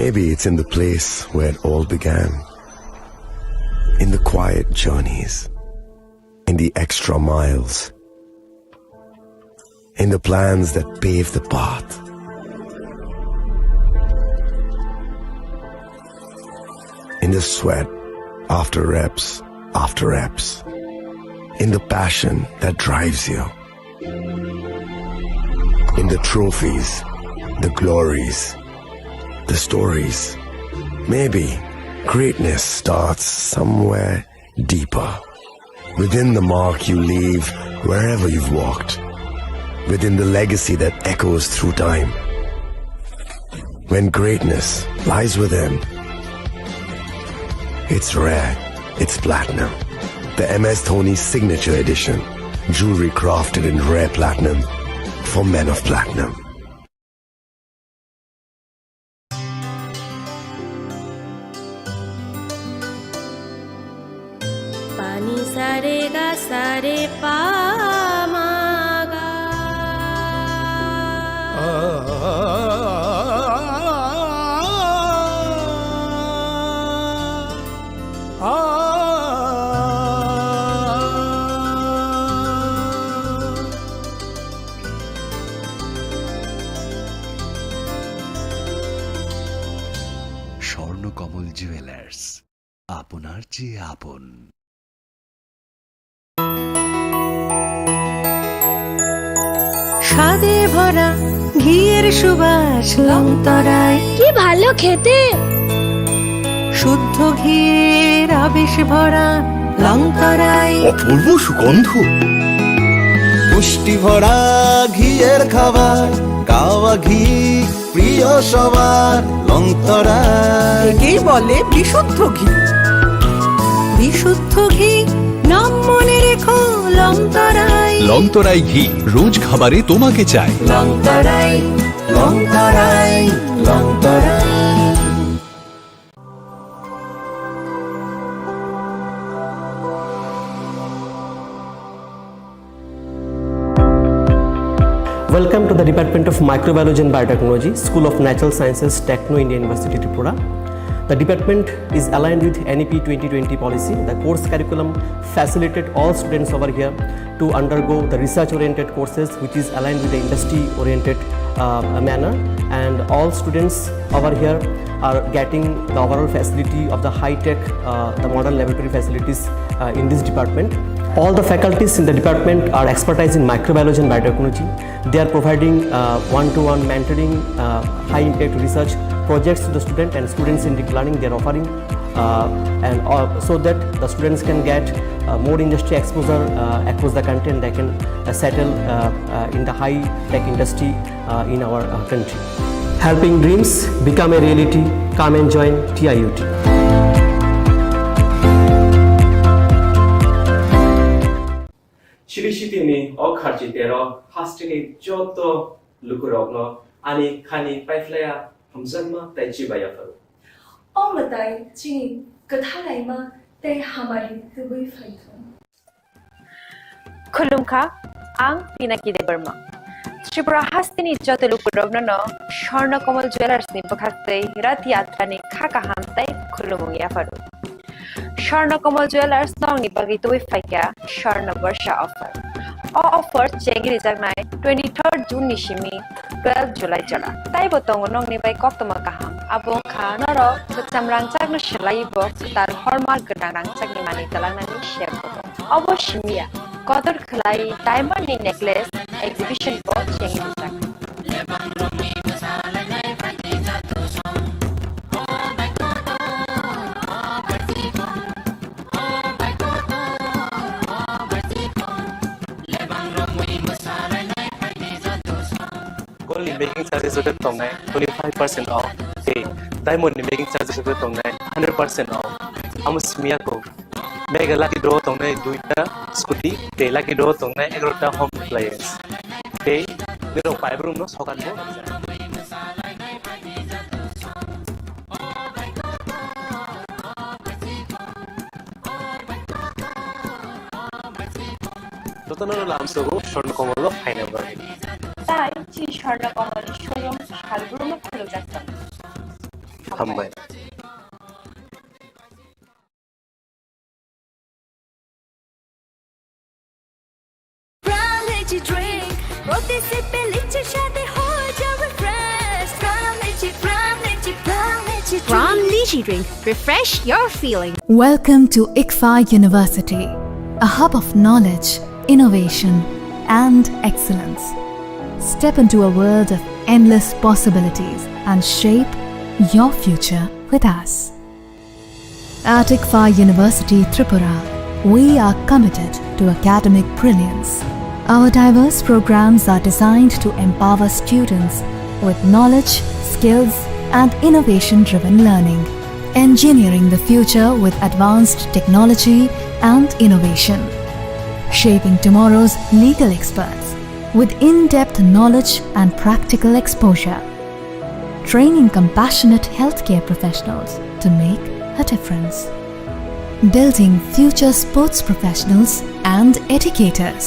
Maybe it's in the place where it all began. In the quiet journeys, in the extra miles, in the plans that pave the path, in the sweat after reps after reps, in the passion that drives you, in the trophies, the glories, the stories. Maybe greatness starts somewhere deeper, within the mark you leave wherever you've walked, within the legacy that echoes through time. When greatness lies within, it's rare, it's platinum. The M S Dhoni Signature Edition, jewelry crafted in rare platinum for men of platinum. Pani sare ga sare pa ma ga. Swarnakamal jewellers, আপনার চেয়ে আপন। স্বাদে ভরা ঘিয়ের সুবাস লংতরায়। কি ভালো খেতে! শুদ্ধ ঘিয়ের আবেশ ভরা লংতরায়। অপূর্ব সুগন্ধ। পুষ্টি ভরা ঘিয়ের খাবার, গাওয়া ঘি প্রিয় সবার লংতরায়। একেই বলে বিশুদ্ধ ঘি। বিশুদ্ধ ঘি মনে রেখো লংতরাই। লংতরাই ঘি রোজ খাবারে তোমাকে চাই। লংতরাই, লংতরাই, লংতরাই। Welcome to the Department of Microbiology and Biotechnology, School of Natural Sciences, Techno India University, Tripura. The department is aligned with N E P twenty twenty policy. The course curriculum facilitate all students over here to undergo the research-oriented courses, which is aligned with the industry-oriented, uh, manner. And all students over here are getting the overall facility of the high-tech, uh, the modern laboratory facilities, uh, in this department. All the faculties in the department are expertise in microbiology and biotechnology. They are providing, uh, one-to-one mentoring, uh, high-impact research projects to the student and student-centric learning they are offering, uh, and, uh, so that the students can get, uh, more industry exposure, uh, across the country, and they can, uh, settle, uh, uh, in the high-tech industry, uh, in our, uh, country. Helping dreams become a reality. Come and join T I U T. Chili City ni o kharchi tero hasteni joto lukurokno ani khani paiphlaiya hamjakma tei chibaiya pharo. O mwtai chini kwthalaima tei hamari tubui phaithung. Khulumkha, ang Pinaki Debbarma. Tripura hasteni joto lukurokno no Swarna Kamal Jewellers ni bwkhaktwi Rathi Atrani kha kaham tei khulumung yapharo. Swarna Kamal Jewellers nokni bagwi tubui phaikha Swarna Barsha offer. O offer chengri jaknai twenty-third June ni simi twelve July jora. Taibo tongo nokni bai koktwma kaham. Abo wngkha norok kwcham rangchakno swlaiwi bo kwtal hallmark gwnang rangchakni manwi twlangnani sep bo tongo. Obo simi ya, kotor khwlai diamond ni necklace exhibition bo chengrijak. Gold ni making charges rok tongnai twenty five percent off, tei diamond ni making charges rok tongnai hundred percent off. Amo simi ya kok. Mega lucky draw tongnai duita scooty, tei lucky draw tongnai egarota home appliance. Tei nirok paibrumno sokan bo. Jotono lamsogo Swarna Kamal o phaina bagwi. Tai chi Swarna Kamal showroom salbrum khulujak tongo. Hambai. Pran Lychee Drink, প্রতি সিপে লিচির স্বাদে হয়ে যাবে fresh। Pran Lychee, Pran Lychee, Pran Lychee Drink। Pran Lychee Drink, refresh your feeling। Welcome to ICFAI University, a hub of knowledge, innovation, and excellence. Step into a world of endless possibilities and shape your future with us. At ICFAI University Tripura, we are committed to academic brilliance. Our diverse programs are designed to empower students with knowledge, skills, and innovation-driven learning, engineering the future with advanced technology and innovation, shaping tomorrow's legal experts with in-depth knowledge and practical exposure, training compassionate healthcare professionals to make a difference, building future sports professionals and educators.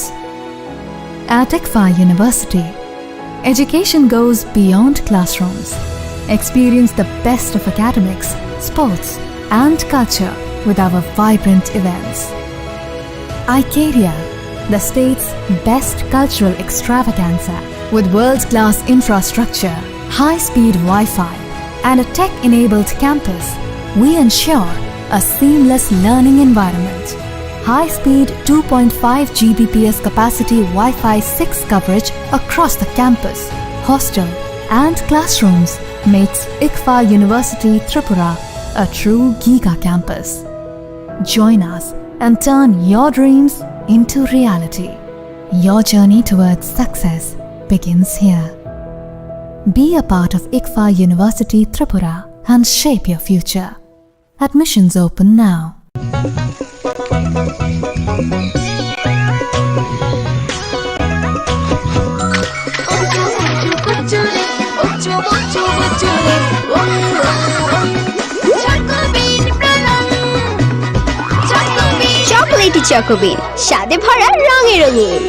At ICFAI University, education goes beyond classrooms. Experience the best of academics, sports, and culture with our vibrant events. Icaria, the state's best cultural extravaganza, with world-class infrastructure, high-speed Wi-Fi, and a tech-enabled campus, we ensure a seamless learning environment. High-speed two point five G B P S capacity Wi-Fi six coverage across the campus, hostel, and classrooms makes ICFAI University Tripura a true giga campus. Join us and turn your dreams into reality. Your journey towards success begins here. Be a part of ICFAI University Tripura and shape your future. Admissions open now. Chocolatey Choco Bean, স্বাদে ভরা রঙে রঙিন।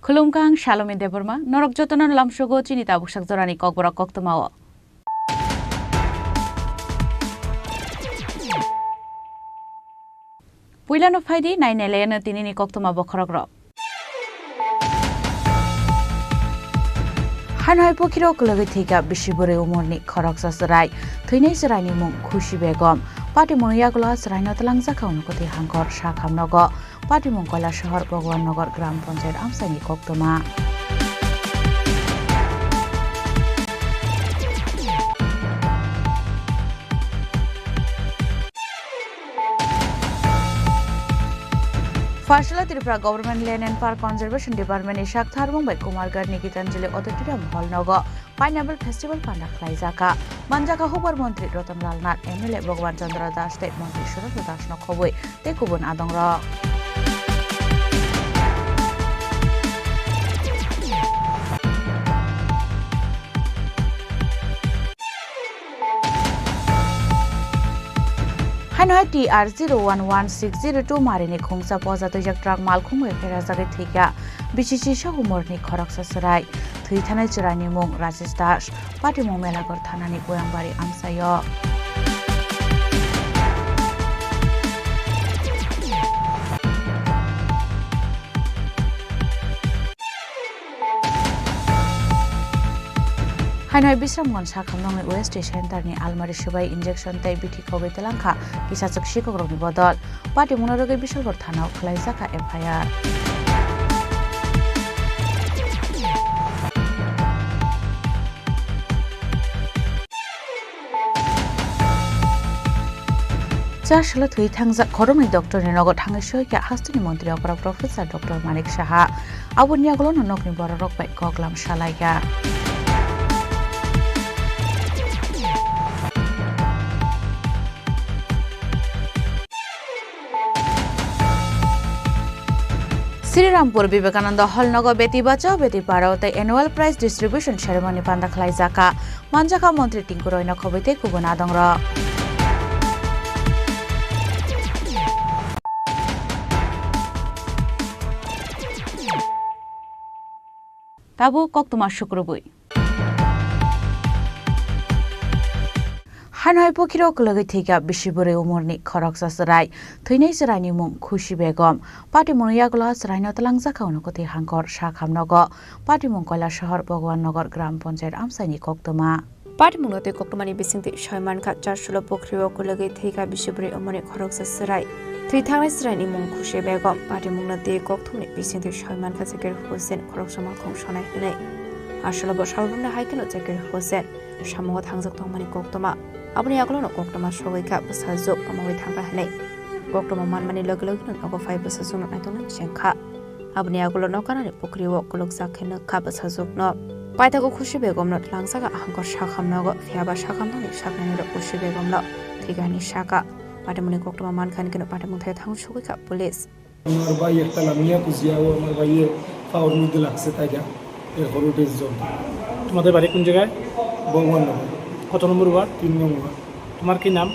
Khulumkha, ang Salome Debbarma, norok jotono lamsogo chini tabuksak jorani kokborok koktwmao. Puilano phaidi nainailaino tinini koktwma bokhorokrok. Hanhai pukhiro kwlwgwi thwikha bisi bwrwi umorni khoroksa chwrai. Thwinai chwraini mung Khushi Begum. Patimungni yagulo chwraino twlangjakha Unakoti hangkor sakhamnogo. Patimung Koilashahar Bhagwan Nagar Gram Panchayat amchaini koktwma. Pharsala Tripura Government Land and Park Conservation Department ni sak tharbung bai Kumargarh ni Gitanjali Auditorium Hall nogo Pineapple Festival panda khlaijaka. Manjaka hukbar montri Ratan Lal Nath, M L A Bhagwan Chandra Das tei montri Surendra Das no khobwi tei kubun adongrok. Haino hai T R zero one one six zero two marini khungsa poja twijak truck malkhung bai pherajagwi thwikha. Bisi chisa humorni khoroksa chwrai. Thwi thanai chwraini mung Rajesh Das. Patimung Melaghor thanani Goyambari amchaio. Haino hai Bisramganj sakhamnokni O S T Center ni almari swbai injection tei bithi khogwi twlangkha kisachwk sikokrokni bodol. Patimungno rwgwi Bisalpur thanao khwlaijakha F I R. Cha salo thwi thangjak khoroknwi doctor ni nogo thangwi soikha hasteni montri okra Professor Doctor Manik Saha. Aboni yagulono nokni bororok bai koklam salaikha. Srirampur Vivekananda Hall nogo Beti Bachao Beti Padhao tei Annual Prize Distribution Ceremony panda khlaijakha. Manjakha Montri Tinku Roy no khobwi tei kubun adongrok. Tabuk koktwma sukrubwi. Hanhai pukhiro kwlwgwi thwikha bisi bwrwi umorni khoroksa chwrai. Thwinai chwraini mung Khushi Begum. Patimungni yagulo chwraino twlangjakha Unakoti hangkor sakhamnogo. Patimung Koilashahar Bhagwan Nagar Gram Panchayat amchaini koktwma. Patimungno tei koktwmani bisingtwi soi mankha, Chasula pukhrio kwlwgwi thwikha bisi bwrwi umorni khoroksa chwrai. Thwi thangnai chwraini mung Khushi Begum. Patimungno tei koktwmani bisingtwi soi mankha Zakir Hussain, khoroksa malkhung sonai hwnwi. Aswlabo salbrumni hai kheno Zakir Hussain samungo thangjak tongmani koktwma. Aboni yagulono koktwma sogwi kha bwsajwk kwmawi thangkha hwnwi. Koktwma manmani logi logino nogo phai bwsajwkno naitokna chengkha. Aboni yagulo nokanani pukhrio kwlwkjak khe nukha bwsajwkno. Paithago Khushi Begumno twlangjakha hangkor sakhamnogo, phiyaba sakhamnokni saknainirok Khushi Begumno thwikha hwnwi sakha. Patimungni koktwma mankha hwnkhe patimung thai thang sugwi kha police. আমার ভাই একটা লামিয়া কুজিয়া, ও আমার ভাইয়ে পাওয়ার মধ্যে লাগছে তাইটা, এর হরো ডেজ জন। তোমাদের বাড়ি কোন জায়গায়? ভগবান নগর। কত নম্বর ওয়ার্ড? তিন নম্বর ওয়ার্ড। তোমার কি নাম?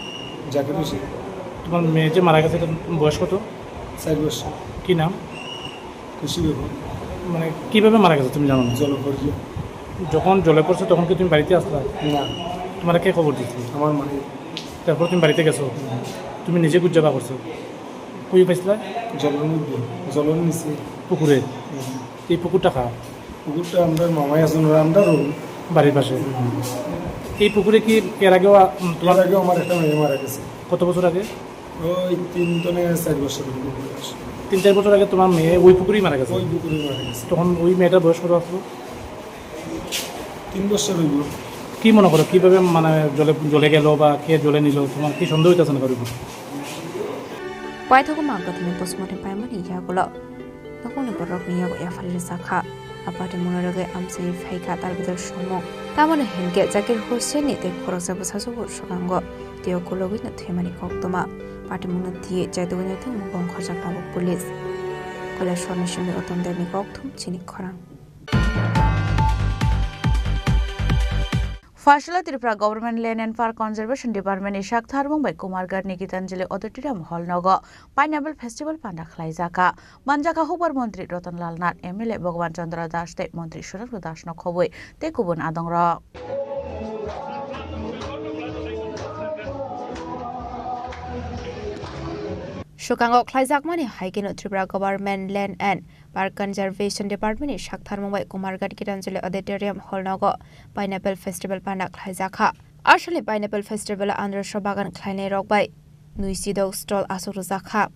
জাকির হোসেন। তোমার মেয়ে যে মারা গেছে, এটা বয়স কত? চার বছর। কি নাম? খুশি ব্যাপার। মানে, কিভাবে মারা গেছে তুমি জানো না? জলে পড়ে। যখন জলে পড়ছে, তখন কি তুমি বাড়িতে আসলা? না। তোমার কে খবর দিয়েছিল? আমার মায়ে। তারপর তুমি বাড়িতে গেছো? হুম। তুমি নিজে খুঁজে বার করছো? কই পাইছিলা? জলর মধ্যে, জলর নিচে। পুকুরে? হুম। এই পুকুরটা কার? পুকুরটা আমরা মামাই আছেন, ওরা আমরা রুম। বাড়ির পাশে? হুম। এই পুকুরে কি এর আগেও, আ, উম, তোমার এর আগেও আমার একটা মেয়ে মারা গেছে। কত বছর আগে? ওই তিন তনে চার বছর হলো। তিন চার বছর আগে তোমার মেয়ে ওই পুকুরেই মারা গেছে? ওই পুকুরেই মারা গেছে। তখন ওই মেয়েটার বয়স কত আসলো? তিন বছর হইব। কি মনে করো, কিভাবে মানে জলে, জলে গেল বা কে জলে নিল, তোমার কি সন্দেহ হইতেছে না কারোর উপর? Paithakgwi mangkha thani postmortem paimani yagulo nokungni borokni yago yaphari rwchapkha. Aparty mungno rwgwi amchai phaikha talbidal songmung. Tamoni hinkhe Zakir Hussainni tei khoroksa bwsajwkbo swkango tei o kulugwino thwimani koktwma. Party mungno twiwi chaitugwino thwimung bongkhorjak tabuk police. Kailashwarni simi Uttam Debni kokthum chini khorang. Phaisala Tripura Government Land and Park Conservation Department ni sak tharmung bai Kumarghat ni Gitanjali Auditorium Hall nogo Pineapple Festival panda khlaijak kha. Manjakha hukbar montri Ratan Lal Nath, M L A Bhagavan Chandra Das tei montri Surendra Das no khobwi tei kubun adongrok. Swkango khlaijakmani hai kheno Tripura Government Land and Park Conservation Department ni sak tharmung bai Kumarghat Gitanjali Auditorium Hall nogo Pineapple Festival panda khlaijak kha. Aswkni Pineapple Festival o anarosno bagan khlainai rok bai nui sidok stall aswk rwjak kha.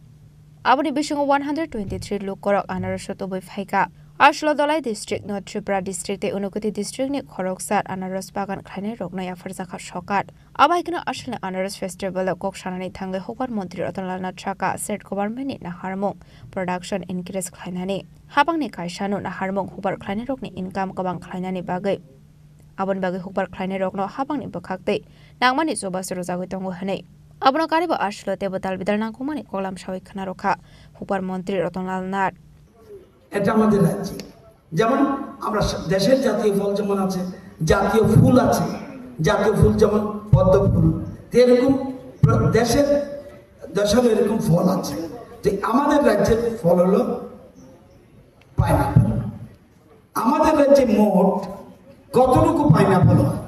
Aboni bisingo one hundred twenty three luk korok anarosno tubui phaikha. Aswkno Dhalai district no Tripura district tei Unakoti district ni khoroksa anaros bagan khlainai rokno yapharjak kha sorkar. Abo hai kheno aswkni Anaros Festival o kok sanani thangwi hukbar montri Ratan Lal Nath sakha state government ni naharmung production increase khlainani. Habangni kaisano naharmung hukbar khlainairokni income kwbang khlainani bagwi, aboni bagwi hukbar khlainairokno habangni bwkhak tei nangmani chubachu rwjagwi tongo hwnwi. Abono karibo aswkno teibo dalbidal nangkukmani koklam sawi khna rwkha hukbar montri Ratan Lal Nath. এটা আমাদের রাজ্যে, যেমন আমরা স-, দেশের জাতীয় ফল যেমন আছে, জাতীয় ফুল আছে, জাতীয় ফুল যেমন পদ্ম ফুল, তো এরকম প্র-, দেশের, দেশের এরকম ফল আছে। তো আমাদের রাজ্যের ফল হলো পাইনাপেল। আমাদের রাজ্যে মোট কতটুকু পাইনাপেল হয়?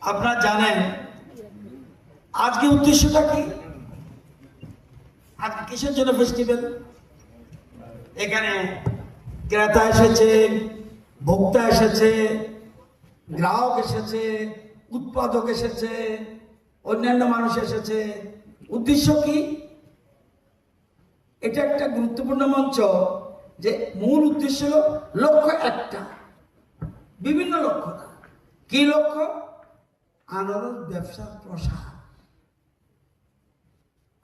আপনারা জানেন আজকে উদ্দেশ্যটা কি? আজকে কিসের জন্য ফেস্টিভ্যাল? এখানে ক্রেতা এসেছে, ভোক্তা এসেছে, গ্রাহক এসেছে, উৎপাদক এসেছে, অন্যান্য মানুষ এসেছে। উদ্দেশ্য কি? এটা একটা গুরুত্বপূর্ণ মঞ্চ, যে মূল উদ্দেশ্য হলো লক্ষ্য একটা, বিভিন্ন লক্ষ্য না। কি লক্ষ্য? আনারস ব্যবসার প্রসার,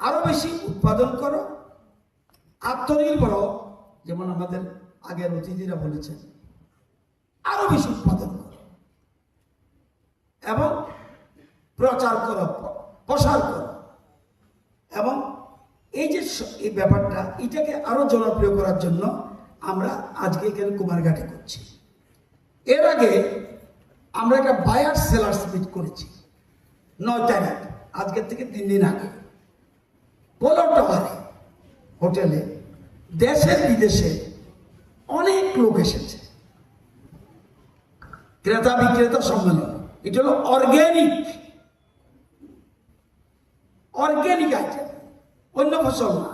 আরো বেশি উৎপাদন করো, আত্মনির্ভর হও, যেমন আমাদের আগের অতিথিরা বলেছেন, আরো বেশি উৎপাদন করো। এবং প্রচার করো, প-, প্রসার করো। এবং এই যে স-, এই ব্যাপারটা, এটাকে আরো জনপ্রিয় করার জন্য আমরা আজকে এখানে কুমারঘাটে করছি। এর আগে আমরা একটা বায়ার সেলার্স মিট করেছি নয় তারিখ, আজকের থেকে তিন দিন আগে। পোলো টাওয়ারে হোটেলে দেশের বিদেশে অনেক লোক এসেছে। ক্রেতা বিক্রেতা সম্মেলন, এটা হলো অর্গ্যানিক, অর্গ্যানিক আইটেম, অন্য ফসল না,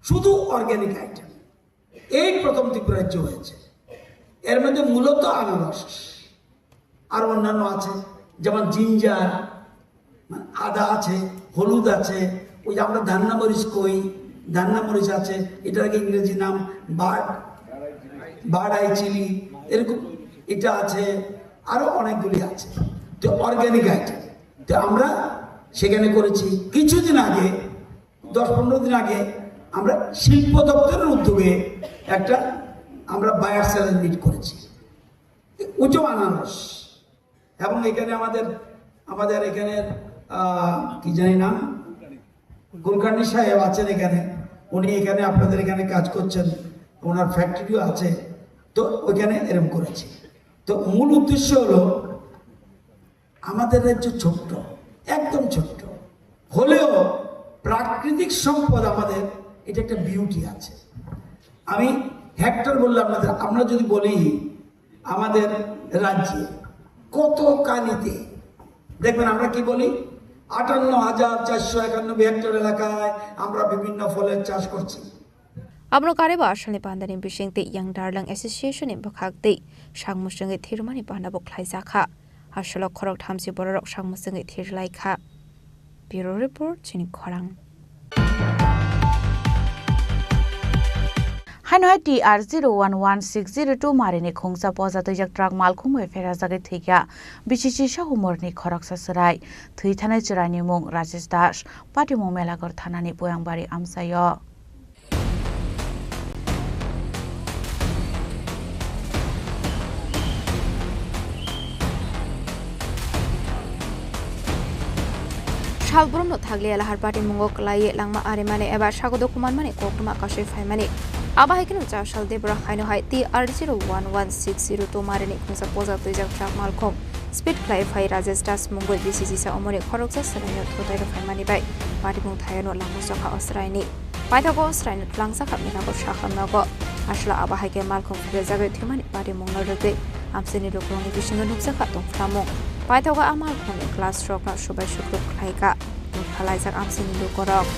শুধু অর্গ্যানিক আইটেম। এই প্রথম ত্রিপুরা রাজ্যে হয়েছে। এর মধ্যে মূলত আনারস, আর অন্যান্য আছে, যেমন জিঞ্জার, মানে আদা আছে, হলুদ আছে, ওই যে আমরা ধান্না মরিচ কই, ধান্না মরিচ আছে, এটার আগে ইংরেজি নাম বার্ড, বার্ড আই চিলি, এরকম এটা আছে, আরো অনেকগুলি আছে। তো অর্গ্যানিক আইটেম, তো আমরা সেখানে করেছি। কিছুদিন আগে, দশ পনেরো দিন আগে আমরা শিল্প দপ্তরের উদ্যোগে একটা আমরা বায়ার সেলার মিট করেছি। উঁচু আনারস এবং এখানে আমাদের, আমাদের এখানে, আহ, কি জানি নাম, কুলকার্নি সাহেব আছেন এখানে, উনি এখানে আপনাদের এখানে কাজ করছেন, ওনার ফ্যাক্টরিও আছে, তো ওইখানে এরকম করেছি। তো মূল উদ্দেশ্য হলো আমাদের রাজ্য ছোট্ট, একদম ছোট্ট, হলেও প্রাকৃতিক সম্পদ আমাদের, এটা একটা বিউটি আছে। আমি হেক্টর বললে আপনাদের, আমরা যদি বলি আমাদের রাজ্যে কত কানিতে, দেখবেন আমরা কি বলি, আটান্ন হাজার চারশো একানব্বই হেক্টর এলাকায় আমরা বিভিন্ন ফলের চাষ করছি। Abono karwi bo asalni pandani bising tei Young Darling Association ni bwkhak tei sakmwswngwi thirmani panda bo khlaijak kha. Asalo khorok thamchi bororok sakmwswngwi thirlai kha. Bureau Report, Chini Khorang. Haino hai T R zero one one six zero two marini khungsa poja twijak truck malkhung bai pherajagwi thwikha. Bisi chisa umorni khoroksa chwrai. Thwi thanai chwraini mung Rajesh Das, patimung Melaghor thanani Poyangbari amchaio. Salbrumno thakliya lahar patimungo kwlaiwi langma arimani eba sago dukhu manmani koktwma kasui phaimani. Abo hai kheno cha sal Debra haino hai T R zero one one six zero two marini khungsa poja twijak truck malkhung speed khlai phai Rajesh Das mungwi bisi chisa umorni khoroksa chwraino thutai rw phaimani bai patimung thayano langma chokha o chwraini. Paithago chwraino twlangsa kha Melaghor sakha nogo. Aswla abo hai khe malkhung phirajagwi thwimani patimungno rwgwi amchaini lukurokni bisingo nukjakha tongphlamung. Paithago a malkhungni glass rokno subai sukruk khlaikha, nukphalaijak amchaini lukurok.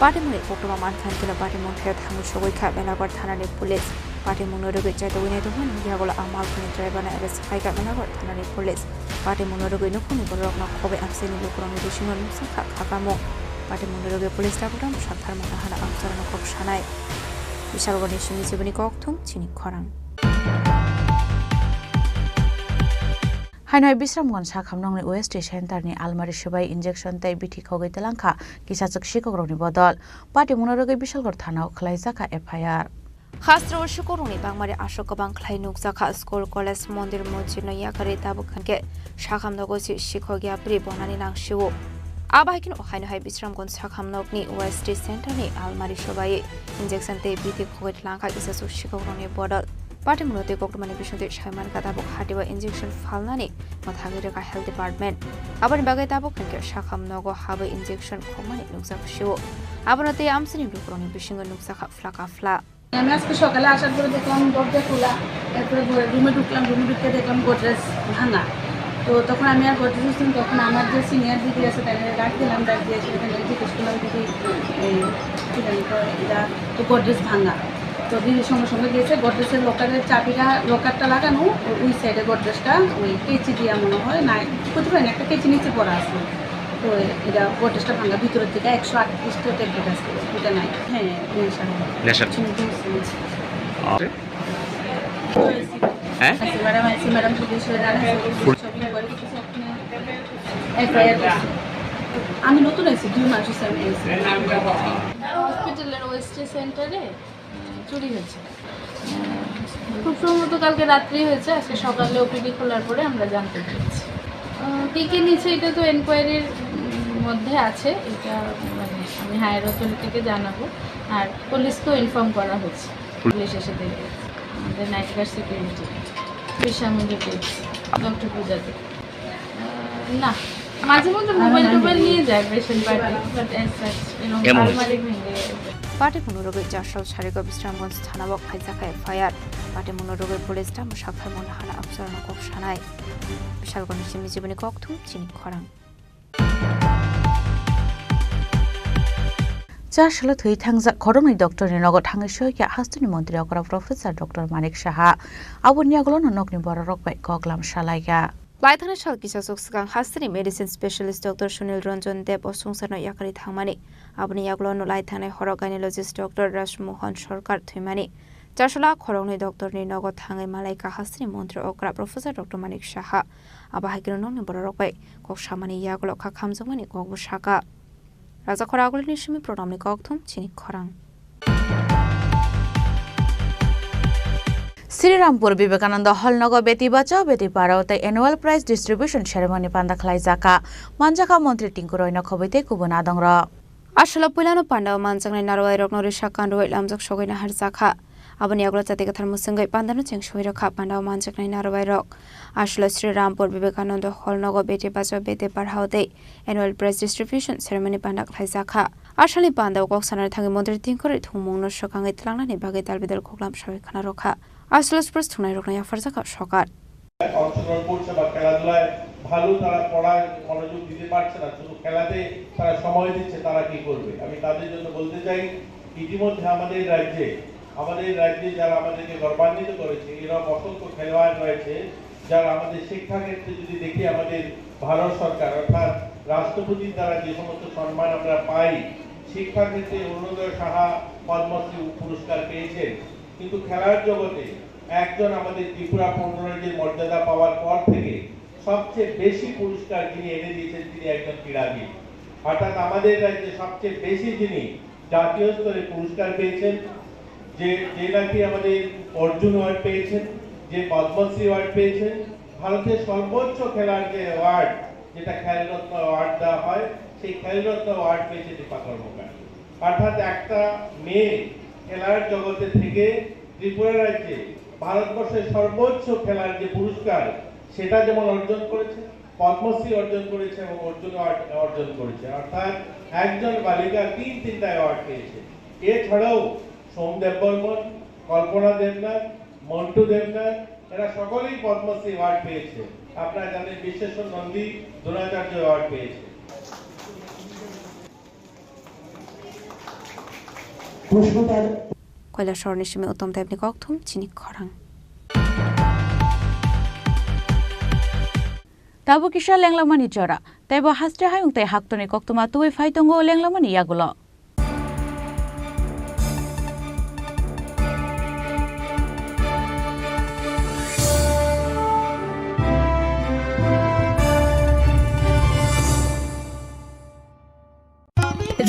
Patimungni koktwma mankha hwnkhe patimung thaio thangwi sogwi kha Melaghor thanani police. Patimungno rwgwi chaitogwi naitokmani yagulo a malkhungni driverno arrest khlaikha Melaghor thanani police. Patimungno rwgwi nukhungni bororokno khobwi amchaini lukurokni bisingo nukjakha khakamung. Patimungno rwgwi police tabukno bwsakthar mano hwnwi amchaini kok sanai. Bishalgorni simi jiboni kokthum Chini Khorang. Haino Bisramganj sakhamnokni O S T center ni almari swbai injection tei bithi khogwi twlangkha kisachwk sikokrokni bodol. Patimungno rwgwi Bishalgarh thanao khwlaijakha F I R. Hastro o sikokrokni bangmari aswk kwbang khlai nukjakha, school, college, mondir, mosjidno yakarwi tabuk hwnkhe sakhamnogo si-, sikhok yapri bonani nangsio. Abo hai kheno haino hai Bisramganj sakhamnokni O S T center ni almari swbai injection tei bithi khogwi twlangkha kisachwk sikokrokni bodol. Patimungno tei koktwmani bisingtwi saimankha tabuk hatio injection phalnani mwthagwi rwkha health department. Aboni bagwi tabuk hwnkhe sakhamnogo habwi injection khokmani nukjak sio. Abono tei amchaini lukurokni bisingo nukjakha phlaka phla. আমি আজকে সকালে আসার পরে দেখলাম দরজা খোলা, এরপরে ঘরে, রুমে ঢুকলাম, রুমে ঢুকে দেখলাম গোদরেজ ভাঙা। তো তখন আমি আর গোদরেজ খুলছি না, তখন আমার যে সিনিয়র দিদি আছে তাকে ডাক দিলাম, ডাক দিয়ে সেখানে জিজ্ঞেস করলাম, "দিদি, এই, কি জানি তো এটা তো গোদরেজ ভাঙা।" তো দিদি সঙ্গে সঙ্গে গেছে, গোদরেজের লকারের চাবিটা, লকারটা লাগানো, ও-, ওই সাইডে গোদরেজটা ওই কেচি দিয়া মনে হয়, না, করতে পারেন, একটা কেচি নিচে পড়া আছে। তো এটা গোদরেজটা ভাঙা, ভিতরের দিকে একশো আটত্রিশটা ট্যাবলেট আছে, ওইটা নাই। হ্যাঁ, নেশা। নেশা। হুম, হুম, হুম। আর? হ্যাঁ? আইসি ম্যাডাম, আইসি ম্যাডাম পুলিশ হয়ে দাঁড়ায়, পুলিশ সব নিয়ে বলে কিছু আপনি এফআইআর করছেন। আমি নতুন আইছি, দুই মাস হচ্ছে আমি আইছি। হসপিটালের ওয়েস্টে সেন্টারে চুরি হয়েছে। খুব সম্ভবত কালকে রাত্রেই হয়েছে, আজকে সকালে ওপিডি খোলার পরে আমরা জানতে পেরেছি। আহ, কে কে নিচ্ছে এটা তো এনকোয়ারির, উম, মধ্যে আছে, এটা, মানে, আমি হায়ার অথরিটিকে জানাবো। আর পুলিশকেও ইনফর্ম করা হয়েছে, পুলিশ এসে দেখবে। আমাদের নাইট গার্ড সিকিউরিটি, বিশ্রামন্দির পেয়েছি, ডক্টর পূজাতে। আহ, না, মাঝে মধ্যে মোবাইল টোবাইল নিয়ে যায় patient party, but as such এরকম এমন। আলমারি ভেঙে। Patimungno rwgwi Jasal Sarigo Bisramganj thanao khlaijak kha F I R. Patimungno rwgwi police tamo sakthar mano hwnwi amchaini kok sanai. Bishalgarhni simi jiboni kokthum Chini Khorang. Jasalo thwi thangjak khoroknwi doctorni nogo thangwi soikha hasteni montri okra Professor Doctor Manik Saha. Aboni yagulono nokni bororok bai koklam salaikha. Laithani sal kisachwk swkang hasteni medicine specialist Doctor Sunil Ranjan Deb o swngcharno yakarwi thangmani. Aboni yagulono laithani horo gynecologist Doctor Rajmohan Sarkar thwimani. Jasalo khoroknwi doctorni nogo thangwi malaikha hasteni montri okra Professor Doctor Manik Saha. Abo hai kheno nokni bororok bai kok samani yagulo kha khamjakmani kokbo sakha. Rajakhor Agulini simi Pranamni kokthum Chini Khorang. Srirampur Vivekananda Hall nogo Beti Bachao Beti Padhao tei Annual Prize Distribution Ceremony panda khlaijakha. Manjakha Montri Tinku Roy no khobwi tei kubun adongrok. Asalo puilano pandao manjaknai narwai rokno risa kanrwai lamjak sogwi naharjakha. Aboni yagulo chati kwthar mwswngwi pandano cheng soi rwkha, pandao manjaknai narobai rok. Aswlo Sri Rampur Vivekananda Hall nogo Beti Bachao Beti Padhao Day annual prize distribution ceremony panda khlaijakha. Aswlni pandao kok sanani thangwi montri tingkori thwngmungno swkangwi twlangnani bagwi dalbidal koklam sawi khna rwkha. Aswlo sports thwngnai rokno yapharjakha sokar. অংশগ্রহণ করছে বা খেলাধুলায় ভালো তারা পড়ায় মনোযোগ দিতে পারছে না, শুধু খেলাতে তারা সময় দিচ্ছে, তারা কি করবে? আমি তাদের জন্য বলতে চাই, ইতিমধ্যে আমাদের রাজ্যে, আমাদের রাজ্যে যারা আমাদেরকে গৌরবান্বিত করেছে, এরকম অসংখ্য খেলোয়াড় রয়েছে, যারা আমাদের শিক্ষাক্ষেত্রে যদি দেখি, আমাদের ভারত সরকার অর্থাৎ রাষ্ট্রপতির দ্বারা যে সমস্ত সম্মান আমরা পাই, শিক্ষাক্ষেত্রে অরুণোদয় সাহা পদ্মশ্রী পুরস্কার পেয়েছেন, কিন্তু খেলার জগতে একজন আমাদের ত্রিপুরা পৌররাজ্যের মর্যাদা পাওয়ার পর থেকে সবচেয়ে বেশি পুরস্কার যিনি এনে দিয়েছেন, তিনি একজন ক্রীড়াবিদ। অর্থাৎ আমাদের রাজ্যে সবচেয়ে বেশি যিনি জাতীয় স্তরে পুরস্কার পেয়েছেন, যে, যে নাকি আমাদের অর্জুন অ্যাওয়ার্ড পেয়েছেন, যে পদ্মশ্রী অ্যাওয়ার্ড পেয়েছেন, ভারতের সর্বোচ্চ খেলার যে অ্যাওয়ার্ড, যেটা খেলরত্ন অ্যাওয়ার্ড দেওয়া হয়, সেই খেলরত্ন অ্যাওয়ার্ড পেয়েছে দীপা কর্মকার। অর্থাৎ একটা মেয়ে খেলার জগতে থেকে ত্রিপুরা রাজ্যে ভারতবর্ষের সর্বোচ্চ খেলার যে পুরস্কার, সেটা যেমন অর্জন করেছে, পদ্মশ্রী অর্জন করেছে এবং অর্জুন অ্যাওয়ার্ড অর্জন করেছে। অর্থাৎ একজন বালিকা তিন তিনটা অ্যাওয়ার্ড পেয়েছে। এছাড়াও সোম দেববর্মন, কল্পনা দেবনাথ, মন্টু দেবনাথ, এরা সকলেই পদ্মশ্রী অ্যাওয়ার্ড পেয়েছে। আপনারা জানেন, বিশ্বেশ্বর নন্দী দ্রোণাচার্য অ্যাওয়ার্ড পেয়েছে। Koilashahar ni simi Uttom Debni kokthum chini khorang. Tabuk kisa lenglamani jora, teibo haste hayung tei haktorni koktwma tubui phai tongo lenglamani yagulo.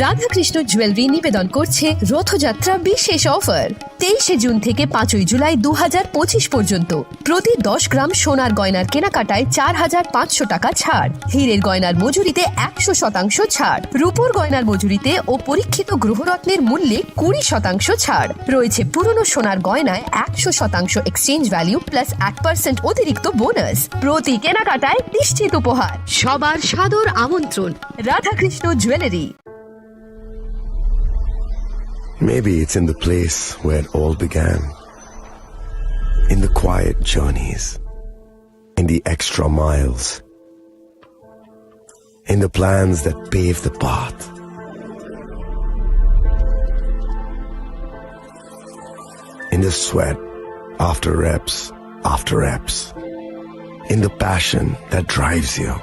Radhakrishna jewellery নিবেদন করছে রথযাত্রা বিশেষ অফার। তেইশে জুন থেকে পাঁচই জুলাই দু হাজার পঁচিশ পর্যন্ত প্রতি দশ গ্রাম সোনার গয়নার কেনাকাটায় চার হাজার পাঁচশো টাকা ছাড়, হীরের গয়নার মজুরিতে একশো শতাংশ ছাড়, রূপোর গয়নার মজুরিতে ও পরীক্ষিত গ্রহরত্নের মূল্যে কুড়ি শতাংশ ছাড়। রয়েছে পুরনো সোনার গয়নায় একশো শতাংশ এক্সচেঞ্জ ভ্যালু প্লাস এক পার্সেন্ট অতিরিক্ত বোনাস। প্রতি কেনাকাটায় নিশ্চিত উপহার। সবার সাদর আমন্ত্রণ Radhakrishna jewellery. Maybe it's in the place where it all began. In the quiet journeys. In the extra miles. In the plans that pave the path. In the sweat after reps after reps. In the passion that drives you.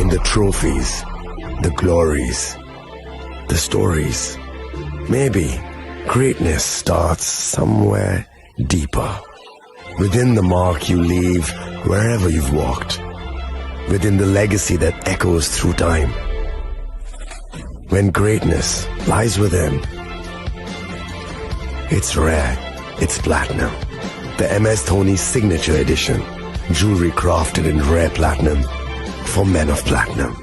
In the trophies, the glories, the stories. Maybe greatness starts somewhere deeper. Within the mark you leave wherever you've walked. Within the legacy that echoes through time. When greatness lies within, it's rare, it's platinum. The M S Dhoni Signature Edition. Jewelry crafted in rare platinum for men of platinum.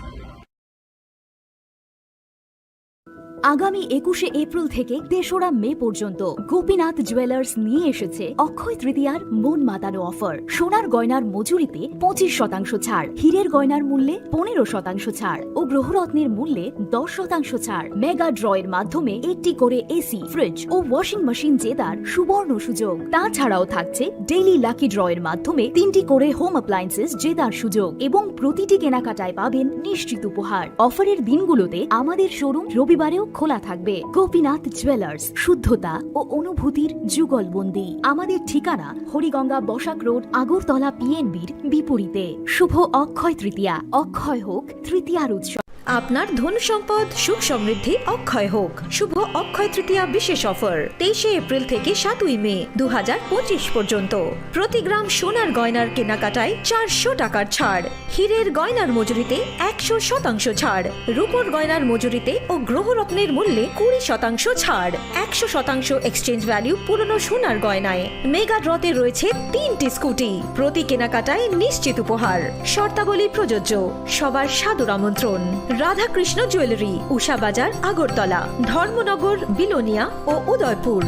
আগামী একুশে এপ্রিল থেকে তেসরা মে পর্যন্ত গোপীনাথ জুয়েলার্স নিয়ে এসেছে অক্ষয় তৃতীয়ার মন মাতানো অফার। সোনার গয়নার মজুরিতে পঁচিশ শতাংশ ছাড়, হীরের গয়নার মূল্যে পনেরো শতাংশ ছাড় ও গ্রহরত্নের মূল্যে দশ শতাংশ ছাড়। মেগা ড্র এর মাধ্যমে একটি করে এসি, ফ্রিজ ও ওয়াশিং মেশিন জেতার সুবর্ণ সুযোগ। তাছাড়াও থাকছে ডেইলি লাকি ড্র এর মাধ্যমে তিনটি করে হোম অ্যাপ্লায়েন্সেস জেতার সুযোগ এবং প্রতিটি কেনাকাটায় পাবেন নিশ্চিত উপহার। অফারের দিনগুলোতে আমাদের শোরুম রবিবারেও খোলা থাকবে। গোপীনাথ জুয়েলার্স, শুদ্ধতা ও অনুভূতির যুগলবন্দি। আমাদের ঠিকানা হরিগঙ্গা বসাক রোড, আগরতলা পিএনবির বিপরীতে। শুভ অক্ষয় তৃতীয়া, অক্ষয় হোক তৃতীয়ার উৎসব। আপনার ধন সম্পদ সুখ সমৃদ্ধি অক্ষয় হোক। শুভ অক্ষয় তৃতীয়া বিশেষ অফার তেইশে এপ্রিল থেকে সাতই মে দু হাজার পঁচিশ পর্যন্ত। প্রতি গ্রাম সোনার গয়নার কেনাকাটায় চারশো টাকার ছাড়, হীরের গয়নার মজুরিতে একশো শতাংশ ছাড়, রূপোর গয়নার মজুরিতে ও গ্রহরত্নের মূল্যে কুড়ি শতাংশ ছাড়, একশো শতাংশ এক্সচেঞ্জ ভ্যালু পুরনো সোনার গয়নায়। মেগা ড্রতে রয়েছে তিনটি স্কুটি। প্রতি কেনাকাটায় নিশ্চিত উপহার। শর্তাবলী প্রযোজ্য। সবার সাদর আমন্ত্রণ। রাধাকৃষ্ণ জুয়েলারি, উষা বাজার, আগরতলা, ধর্মনগর, বিলোনিয়া ও Udaipur.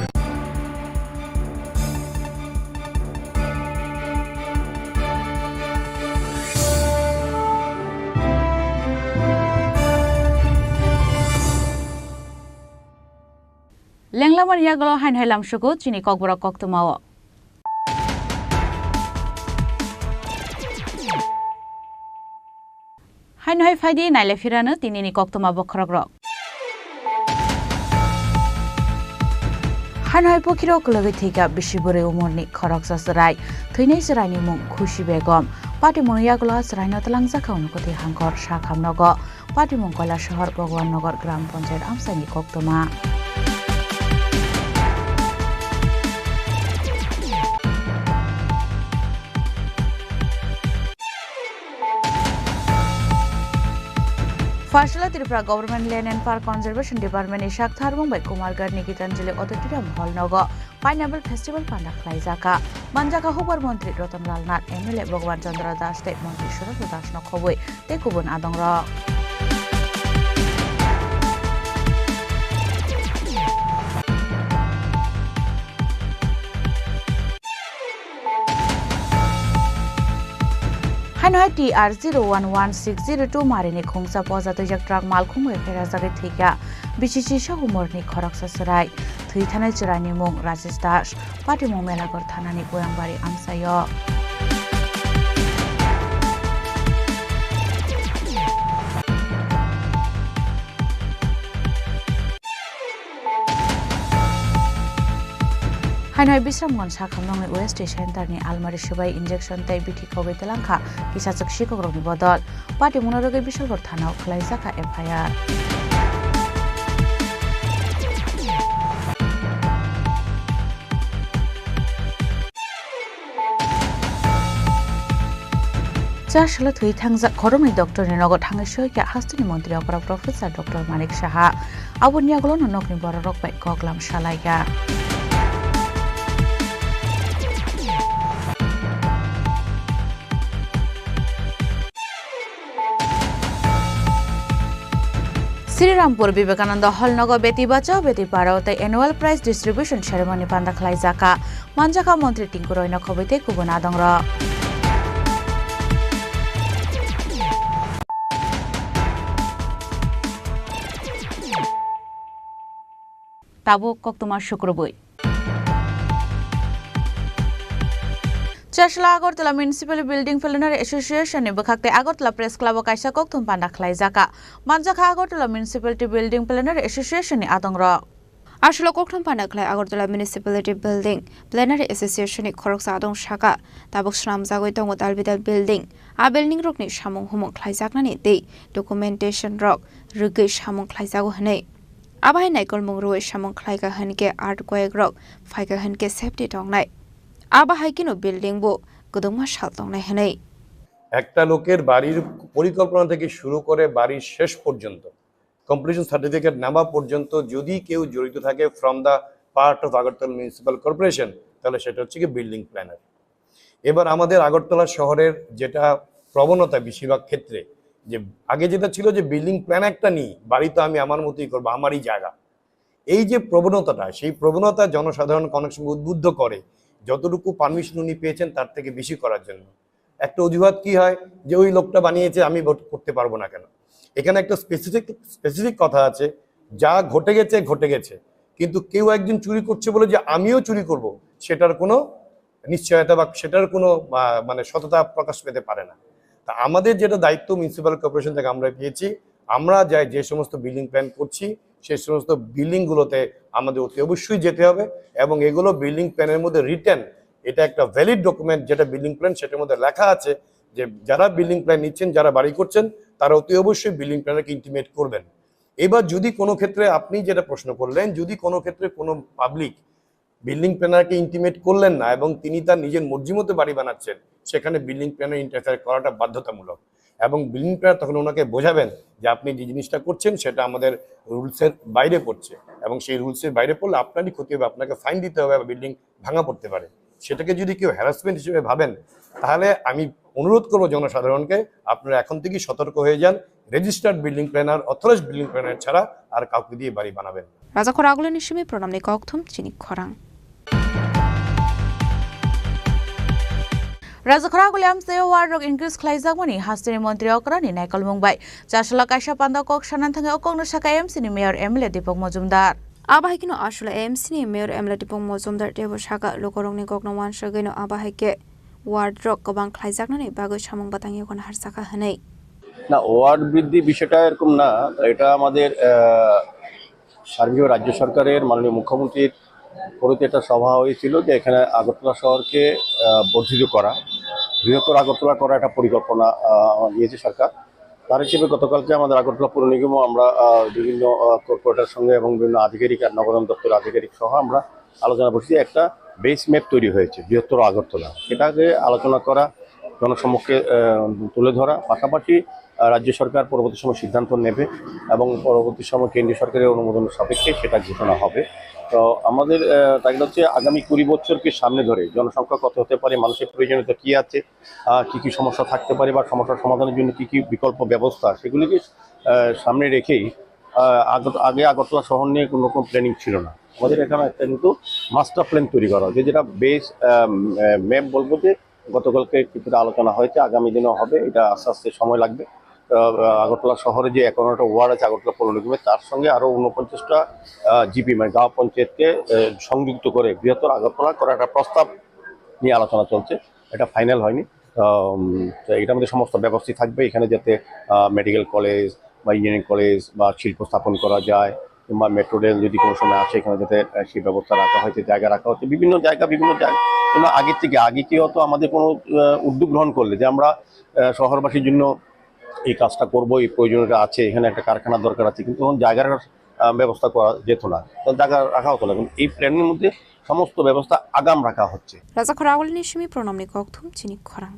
Lenglamani yagulo haino hai lamsugo chini kokborok koktwmao. Haino hai phaidi nailai phirano tinini koktwma bokhorokrok. Haino hai pokhirok kwlwgwi thwikha bisi bwrwi umorni khoroksa chwrai. Thwinai chwraini mung Khushi Begum. Patimungni yagulo chwraino twlangjakha Unakoti Hangkhor sakhamnogo. Patimung Koilashahar Bhagwan Nagar Gram Panchayat amchaini koktwma. Pharsala Tripura Government Land and Park Conservation Department ni sak tharmung bai Kumargarh ni Gitanjali Auditorium Hall nogo Pineapple Festival panda khlaijaka. Manjaka Hubar Montri Ratan Lal Nath, M L A Bhagwan Chandra Das tei Montri Surat Das no khobwi tei kubun adongrok. Haino hai T R zero one one six zero two marini khungsa poja twijak truck malkhung bai pherajagwi thwikha. Bisi sisa umorni khoroksa chwrai. Thwi thanai chwraini mung Rajesh Das. Patimung Melaghor thanani Goyambari amchaio. Haino hai Bisramganj sakhamnokni O S T center ni almari swbai injection tei bithi khogwi twlangkha kisachwk sikokrokni bodol. Patimungno rwgwi Bisalgor thanao khwlaijakha F I R. Chasalo thwi thangjak khoroknwi doctorni nogo thangwi soikha hasteni montri okra Professor Doctor Manik Saha. Aboni yagulono nokni bororok bai koklam salaikha. Srirampur Vivekananda Hall nogo Beti Bachao Beti Padhao tei Annual Prize Distribution Ceremony panda khlaijaka. Manjakha Montri Tinku Roy no khobwi tei kubun adongrok. Tabuk koktwma sukrubwi. Chasla Agartala Municipal Building Plenary Association ni bwkhak tei Agartala Press Club o kaisa kokthum panda khlaijaka. Manjakha Agartala Municipality Building Plenary Association ni adongrok. Aswk kokthum panda khlai Agartala Municipality Building Plenary Association ni khoroksa adong saka, tabuk swnamjagwi tongo dalbidal building. A building rokni samung humung khlaijaknani tei documentation rok rwgwi samung khlaijago hwnwi. Abo hai naikolmung rwui samung khlaikha hwnkhe art koyekrok phaikha hwnkhe safety tongnai. Abo hai kheno building bo kwdwkma sal tongnai hwnwi. একটা লোকের বাড়ির পরিকল্পনা থেকে শুরু করে বাড়ির শেষ পর্যন্ত, কমপ্লিশন সার্টিফিকেট নেওয়া পর্যন্ত যদি কেউ জড়িত থাকে from the part of Agartala Municipal Corporation, তাহলে সেটা হচ্ছে কি বিল্ডিং প্ল্যানার। এবার আমাদের আগরতলা শহরের যেটা প্রবণতা বেশিরভাগ ক্ষেত্রে, যে আগে যেটা ছিল যে বিল্ডিং প্ল্যান একটা নিই, বাড়ি তো আমি আমার মতোই করবো, আমারই জায়গা। এই যে প্রবণতাটা, সেই প্রবণতা জনসাধারণকে অনেক সময় উদ্বুদ্ধ করে, যতটুকু পারমিশন উনি পেয়েছেন তার থেকে বেশি করার জন্য। একটা অজুহাত কি হয়, যে ওই লোকটা বানিয়েছে, আমি ভোট করতে পারবো না কেন? এখানে একটা স্পেসিফিক, স্পেসিফিক কথা আছে, যা ঘটে গেছে ঘটে গেছে, কিন্তু কেউ একজন চুরি করছে বলে যে আমিও চুরি করব, সেটার কোনো নিশ্চয়তা বা সেটার কোনো, আহ, মানে সততা প্রকাশ পেতে পারে না। তা আমাদের যেটা দায়িত্ব মিউনিসিপ্যাল কর্পোরেশন থেকে আমরা পেয়েছি, আমরা যাই যে সমস্ত বিল্ডিং প্ল্যান করছি, সেই সমস্ত বিল্ডিংগুলোতে আমাদের অতি অবশ্যই যেতে হবে এবং এগুলো বিল্ডিং প্ল্যানের মধ্যে রিটেন, এটা একটা ভ্যালিড ডকুমেন্ট, যেটা বিল্ডিং প্ল্যান সেটার মধ্যে লেখা আছে যে যারা বিল্ডিং প্ল্যান নিচ্ছেন, যারা বাড়ি করছেন, তারা অতি অবশ্যই বিল্ডিং প্ল্যানারকে ইন্টিমেট করবেন। এবার যদি কোনো ক্ষেত্রে আপনি যেটা প্রশ্ন করলেন, যদি কোনো ক্ষেত্রে কোনো পাবলিক বিল্ডিং প্ল্যানারকে ইন্টিমেট করলেন না এবং তিনি তার নিজের মর্জি মতো বাড়ি বানাচ্ছেন, সেখানে বিল্ডিং প্ল্যানার ইন্টারফেয়ার করাটা বাধ্যতামূলক। এবং বিল্ডিং প্ল্যানার তখন ওনাকে বোঝাবেন যে আপনি যে জিনিসটা করছেন সেটা আমাদের রুলসের বাইরে পড়ছে এবং সেই রুলসের বাইরে পড়লে আপনারই ক্ষতি হবে, আপনাকে ফাইন দিতে হবে বা বিল্ডিং ভাঙা পড়তে পারে। সেটাকে যদি কেউ হ্যারাসমেন্ট হিসেবে ভাবেন, তাহলে আমি অনুরোধ করবো জনসাধারণকে, আপনারা এখন থেকেই সতর্ক হয়ে যান registered building planner, authorised building planner ছাড়া আর কাউকে দিয়ে বাড়ি বানাবেন না। রাজাখোরা আগুলিনি simi pronamni kokthum chini khorang. Rajakhora aguli amchaio ward rok increase khlaijakmani hasteni montri okrani naikolmung bai Chasala kaisa panda kok sanan thangwi o kokno sakha M C ni mayor M L A Deepak Majumdar. Abo hai kheno Asala M C ni mayor M L A Deepak Majumdar teibo sakha, lukurokni kokno uansugwino abo hai khe ward rok kwbang khlaijaknani bagwi samung batang yago naharsakha hwnwi. না, ওয়ার্ড বৃদ্ধি বিষয়টা এরকম না, এটা আমাদের, আহ, সার্বিক রাজ্য সরকারের মাননীয় মুখ্যমন্ত্রীর পরিতে একটা সভা হয়েছিল যে এখানে আগরতলা শহরকে, আহ, বর্ধিত করা, বৃহত্তর আগরতলা করা একটা পরিকল্পনা, আহ, নিয়েছে সরকার। তার হিসেবে গতকালকে আমাদের আগরতলা পৌর নিগমও আমরা, আহ, বিভিন্ন, আহ, কর্পোরেটর সঙ্গে এবং বিভিন্ন আধিকারিক আর নগরায়ণ দপ্তরের আধিকারিক সহ আমরা আলোচনা বসেছি। একটা বেস ম্যাপ তৈরি হয়েছে বৃহত্তর আগরতলা, সেটাকে আলোচনা করা, জনসম্মুখে, আহ, তুলে ধরা, পাশাপাশি, আহ, রাজ্য সরকার পরবর্তী সময় সিদ্ধান্ত নেবে এবং পরবর্তী সময় কেন্দ্রীয় সরকারের অনুমোদন সাপেক্ষে সেটা ঘোষণা হবে। তো আমাদের, আহ, টার্গেট হচ্ছে আগামী কুড়ি বছরকে সামনে ধরে জনসংখ্যা কত হতে পারে, মানুষের প্রয়োজনীয়তা কী আছে, আহ, কী কী সমস্যা থাকতে পারে বা সমস্যার সমাধানের জন্য কী কী বিকল্প ব্যবস্থা, সেগুলিকে, আহ, সামনে রেখেই, আহ, আগ-, আগে আগরতলা শহর নিয়ে কোনো রকম প্ল্যানিং ছিল না। আমাদের এখানে একটা কিন্তু মাস্টার প্ল্যান তৈরি করা হয়েছে, যেটা বেস, আহ, ম্যাপ বলবো যে গতকালকে কিছুটা আলোচনা হয়েছে, আগামী দিনও হবে, এটা আস্তে আস্তে সময় লাগবে। আহ, আগরতলা শহরে যে একান্নটা ওয়ার্ড আছে আগরতলা পৌর নিগমে, তার সঙ্গে আরও ঊনপঞ্চাশটা, আহ, জিপি, মানে গাঁও পঞ্চায়েতকে, আহ, সংযুক্ত করে বৃহত্তর আগরতলা করার একটা প্রস্তাব নিয়ে আলোচনা চলছে, এটা ফাইনাল হয়নি। আম, তো এটার মধ্যে সমস্ত ব্যবস্থা থাকবে, এখানে যাতে, আহ, মেডিকেল কলেজ বা ইঞ্জিনিয়ারিং কলেজ বা শিল্প স্থাপন করা যায়, কিংবা মেট্রো রেল যদি কোনো সময় আসে, এখানে যাতে, আহ, সেই ব্যবস্থা রাখা হয়েছে, জায়গা রাখা হচ্ছে, বিভিন্ন জায়গা, বিভিন্ন জায়গা। কিন্তু আগে থেকে, আগে কি হতো, আমাদের কোনো, আহ, উদ্যোগ গ্রহণ করলে যে আমরা, আহ, শহরবাসীর জন্য এই কাজটা করব, এই প্রয়োজনীয়তা আছে, এখানে একটা কারখানার দরকার আছে, কিন্তু তখন জায়গার, আহ, ব্যবস্থা করা যেত না, তো জায়গা রাখা হতো না। কিন্তু এই প্ল্যানের মধ্যে সমস্ত ব্যবস্থা আগাম রাখা হচ্ছে। Rajakhora agulini simi pronamni kokthum chini khorang.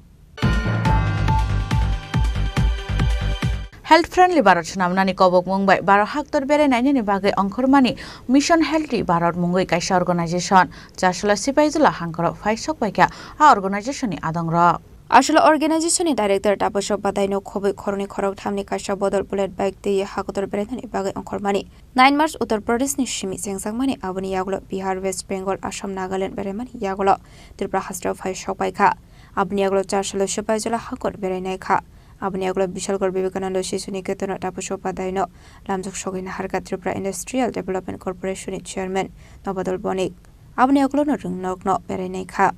Health friendly Bharat swnamnani kobokmung bai Bharat haktor berai nainani bagwi ongkhormani Mission Healthy Bharat mungwi kaisa organization Chasala Sipaijala hangkoro phaisok paikha a organization ni adongrok. Aswla organization ni director Taposok Badaino khobwi khoroknwi khorokthamni kaisa bodol bullet bike twi hakotor berainani bagwi ongkhormani nine March Uttar Pradesh ni simi chengjakmani, aboni yagulo Bihar, West Bengal, Assam, Nagaland beraimani yagulo Tripura hasteo phai sokpaikha. Aboni yagulo Chasala Sipaijala hakor berainaikha. Aboni yagulo Bishalgarh Vivekananda Shishu Niketano Taposok Badaino lamjak sogwi naharkha Tripura Industrial Development Corporation ni chairman Nobadol Bonik. Aboni yagulo no rwngnokno berainaikha.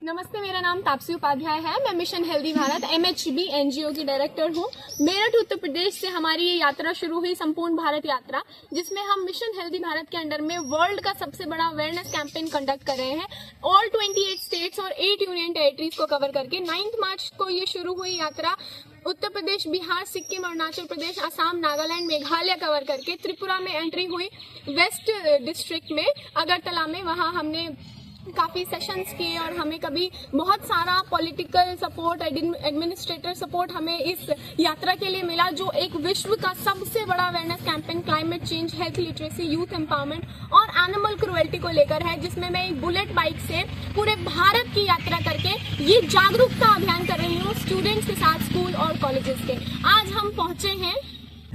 नमस्ते, मेरा नाम तापसी उपाध्याय है। मैं mission healthy Bharat, MHB NGO की डायरेक्टर हूँ। मेरठ उत्तर प्रदेश से हमारी ये यात्रा शुरू हुई, संपूर्ण भारत यात्रा, जिसमें हम मिशन हेल्दी भारत के अंडर में वर्ल्ड का सबसे बड़ा अवेयरनेस कैंपेन कंडक्ट कर रहे हैं। ऑल ट्वेंटी एट स्टेट्स और एट यूनियन टेरिटरीज को कवर करके नाइन्थ मार्च को ये शुरू हुई यात्रा। उत्तर प्रदेश, बिहार, सिक्किम, अरुणाचल प्रदेश, असम, नागालैंड, मेघालय कवर करके त्रिपुरा में एंट्री हुई वेस्ट डिस्ट्रिक्ट में, अगरतला में। वहाँ हमने काफ़ी सेशंस किए और हमें कभी बहुत सारा पॉलिटिकल सपोर्ट, एडमिनिस्ट्रेटर सपोर्ट हमें इस यात्रा के लिए मिला, जो एक विश्व का सबसे बड़ा awareness campaign climate change, health literacy, youth empowerment और एनिमल क्रुएल्टी को लेकर है, जिसमें मैं एक बुलेट बाइक से पूरे भारत की यात्रा करके ये जागरूकता अभियान कर रही हूँ स्टूडेंट्स के साथ, स्कूल और कॉलेजेस के। आज हम पहुँचे हैं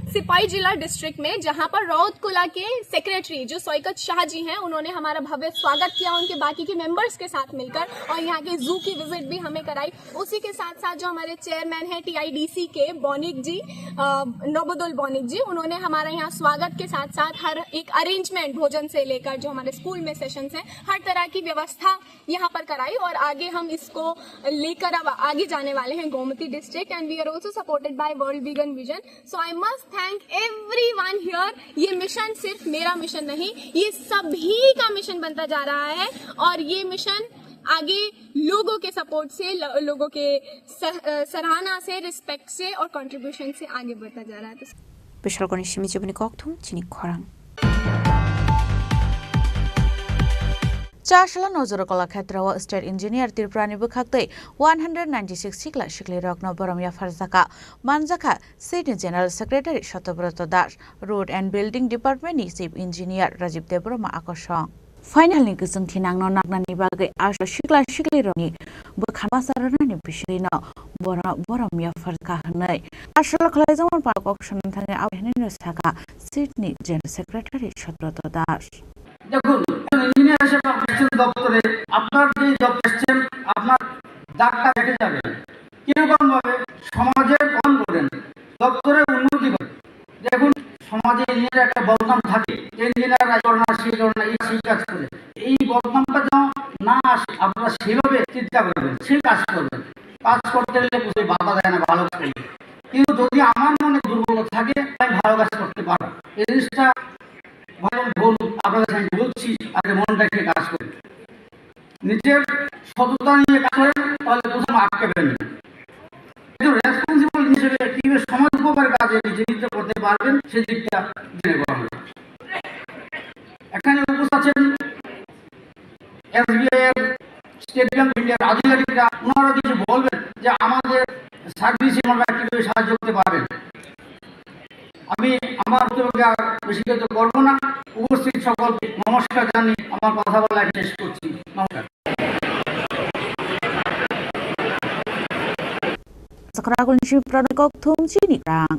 सिपाही जिला डिस्ट्रिक्ट में, जहाँ पर रौतकुला के सेक्रेटरी जो सैकत शाह जी हैं, उन्होंने हमारा भव्य स्वागत किया उनके बाकी के मेंबर्स के साथ मिलकर, और यहाँ के जू की विजिट भी हमें कराई। उसी के साथ साथ जो हमारे चेयरमैन हैं टीआईडीसी के, बॉनिक जी, अ, नोबोदुल बॉनिक जी, उन्होंने हमारा यहाँ स्वागत के साथ साथ हर एक अरेंजमेंट, भोजन से लेकर जो हमारे स्कूल में सेशंस हैं, हर तरह की व्यवस्था यहाँ पर कराई और आगे हम इसको लेकर अब आगे जाने वाले हैं Gomti district, and we are also supported by World Vegan Vision. So I must thank everyone here. ये मिशन सिर्फ मेरा मिशन नहीं, ये सभी का मिशन बनता जा रहा है और ये मिशन आगे लोगों के सपोर्ट से, ल-, लोगों के सह-, अ, सराहना से, रिस्पेक्ट से और कंट्रीब्यूशन से आगे बढ़ता जा रहा है। तो Bishalgarh ni simi chibuni kokthum chini khorang. Chasala Nojoro Kalakshetra o State Engineer Tripura ni bwkhaktwi one hundred ninety six sikla siklirokno borom yapharjakha, manjakha State ni General Secretary Satyabrata Das, Road and Building Department ni Chief Engineer Rajiv Debbarma akosong. Final ni kwchwng thinangno naknani bagwi aswk sikla siklirokni bwkha masa rwnani bisingtwino borok borom yaphar kha hwnwi. Aswk khlaijak mani ba kok sanani thangwi abo hinwi saka Sydney General Secretary Subrata Das. দেখুন, একজন ইঞ্জিনিয়ার হিসেবে আপনি এসছেন দপ্তরে, আপনার যে জব এসছেন, আপনার দাগটা রেখে যাবেন। কিরকম ভাবে সমাজের কল্যাণ করেন, দপ্তরের উন্নতি করেন। দেখুন, সমাজে ইঞ্জিনিয়ার একটা বদনাম থাকে, ইঞ্জিনিয়ার এই করে না, সেই করে না, এই সেই কাজ করে। এই বদনামটা যেন না আসে, আপনারা সেভাবে চিন্তা করবেন, সেই কাজ করবেন। কাজ করতে গেলে কেউ বাধা দেয় না, ভালো কাজ করলে। কিন্তু যদি আমার মনে দুর্বলতা থাকে, আমি ভালো কাজ করতে পারবো। এই জিনিসটা ভাই বোন, আপনাদের সাথে বলছি, আগে মন রেখে কাজ করুন। নিজের সততা নিয়ে কাজ করেন, তাহলে কোথাও আটকাবেন না। একজন রেসপন্সিবল হিসেবে কিভাবে সমাজ উপকার কাজে নিজে নিজে করতে পারবেন, সেদিকটা জেনে করা হবে। এখানে উপস্থিত আছেন এসবিআই এর, স্টেট ব্যাংক অফ ইন্ডিয়ার আধিকারিকরা, ওনারা কিছু বলবেন যে আমাদের সার্ভিসে ওনারা কিভাবে সাহায্য করতে পারেন। আমি আমার বক্তব্যকে আর বেশি দীর্ঘ করব না। উপস্থিত সকলকে নমস্কার জানিয়ে আমার কথা বলা এখানে শেষ করছি। নমস্কার। Sakragul ni simi pranai kok thum chini rang.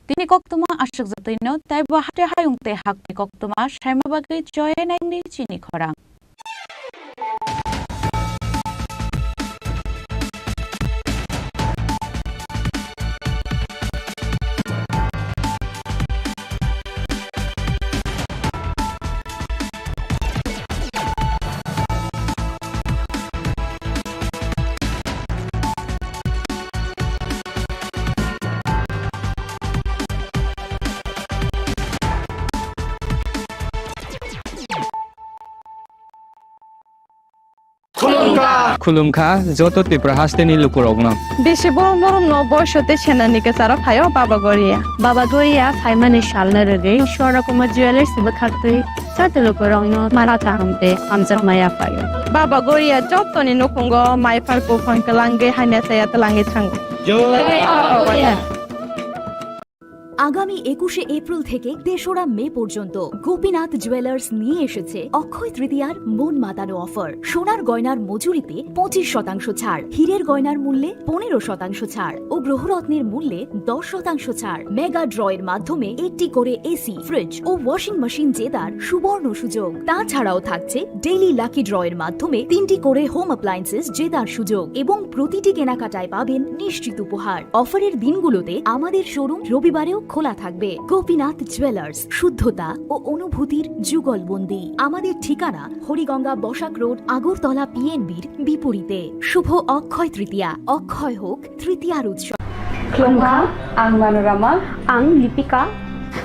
Tini koktwma aswk jotwino teibo hate hayung tei hakni koktwma saima bagwi choya naidi chini khorang. Khulumkha. Khulumkha joto Tripura hasteni lukurokno. Bisi borom borom no boiso tei senani kwcharo phaio Baba Goria. Baba Goria phaimani salno rwgwi Swarnakuma Jewellers bwkhaktwi joto lukurokno mara kaham tei hamjakma yaphaio. Baba Goria jotoni nukhungo mai phar buphang twlangwi hamya chaya twlangwi thango. Jai Baba Goria. আগামী একুশে এপ্রিল থেকে তেসরা মে পর্যন্ত গোপীনাথ জুয়েলার্স নিয়ে এসেছে অক্ষয় তৃতীয়ার মন মাতানো অফার। সোনার গয়নার মজুরিতে পঁচিশ শতাংশ ছাড়, হীরের গয়নার মূল্যে পনেরো শতাংশ ছাড় ও গ্রহরত্নের মূল্যে দশ শতাংশ ছাড়। মেগা ড্র এর মাধ্যমে একটি করে এসি, ফ্রিজ ও ওয়াশিং মেশিন জেতার সুবর্ণ সুযোগ। তাছাড়াও থাকছে ডেইলি লাকি ড্র এর মাধ্যমে তিনটি করে হোম অ্যাপ্লায়েন্সেস জেতার সুযোগ এবং প্রতিটি কেনাকাটায় পাবেন নিশ্চিত উপহার। অফারের দিনগুলোতে আমাদের শোরুম রবিবারেও খোলা থাকবে। গোপীনাথ জুয়েলার্স, শুদ্ধতা ও অনুভূতির যুগলবন্দি। আমাদের ঠিকানা হরিগঙ্গা বসাক রোড, আগরতলা পিএনবির বিপরীতে। শুভ অক্ষয় তৃতীয়া, অক্ষয় হোক তৃতীয়ার উৎসব। Khulumkha, ang Manorama. Ang Lipika.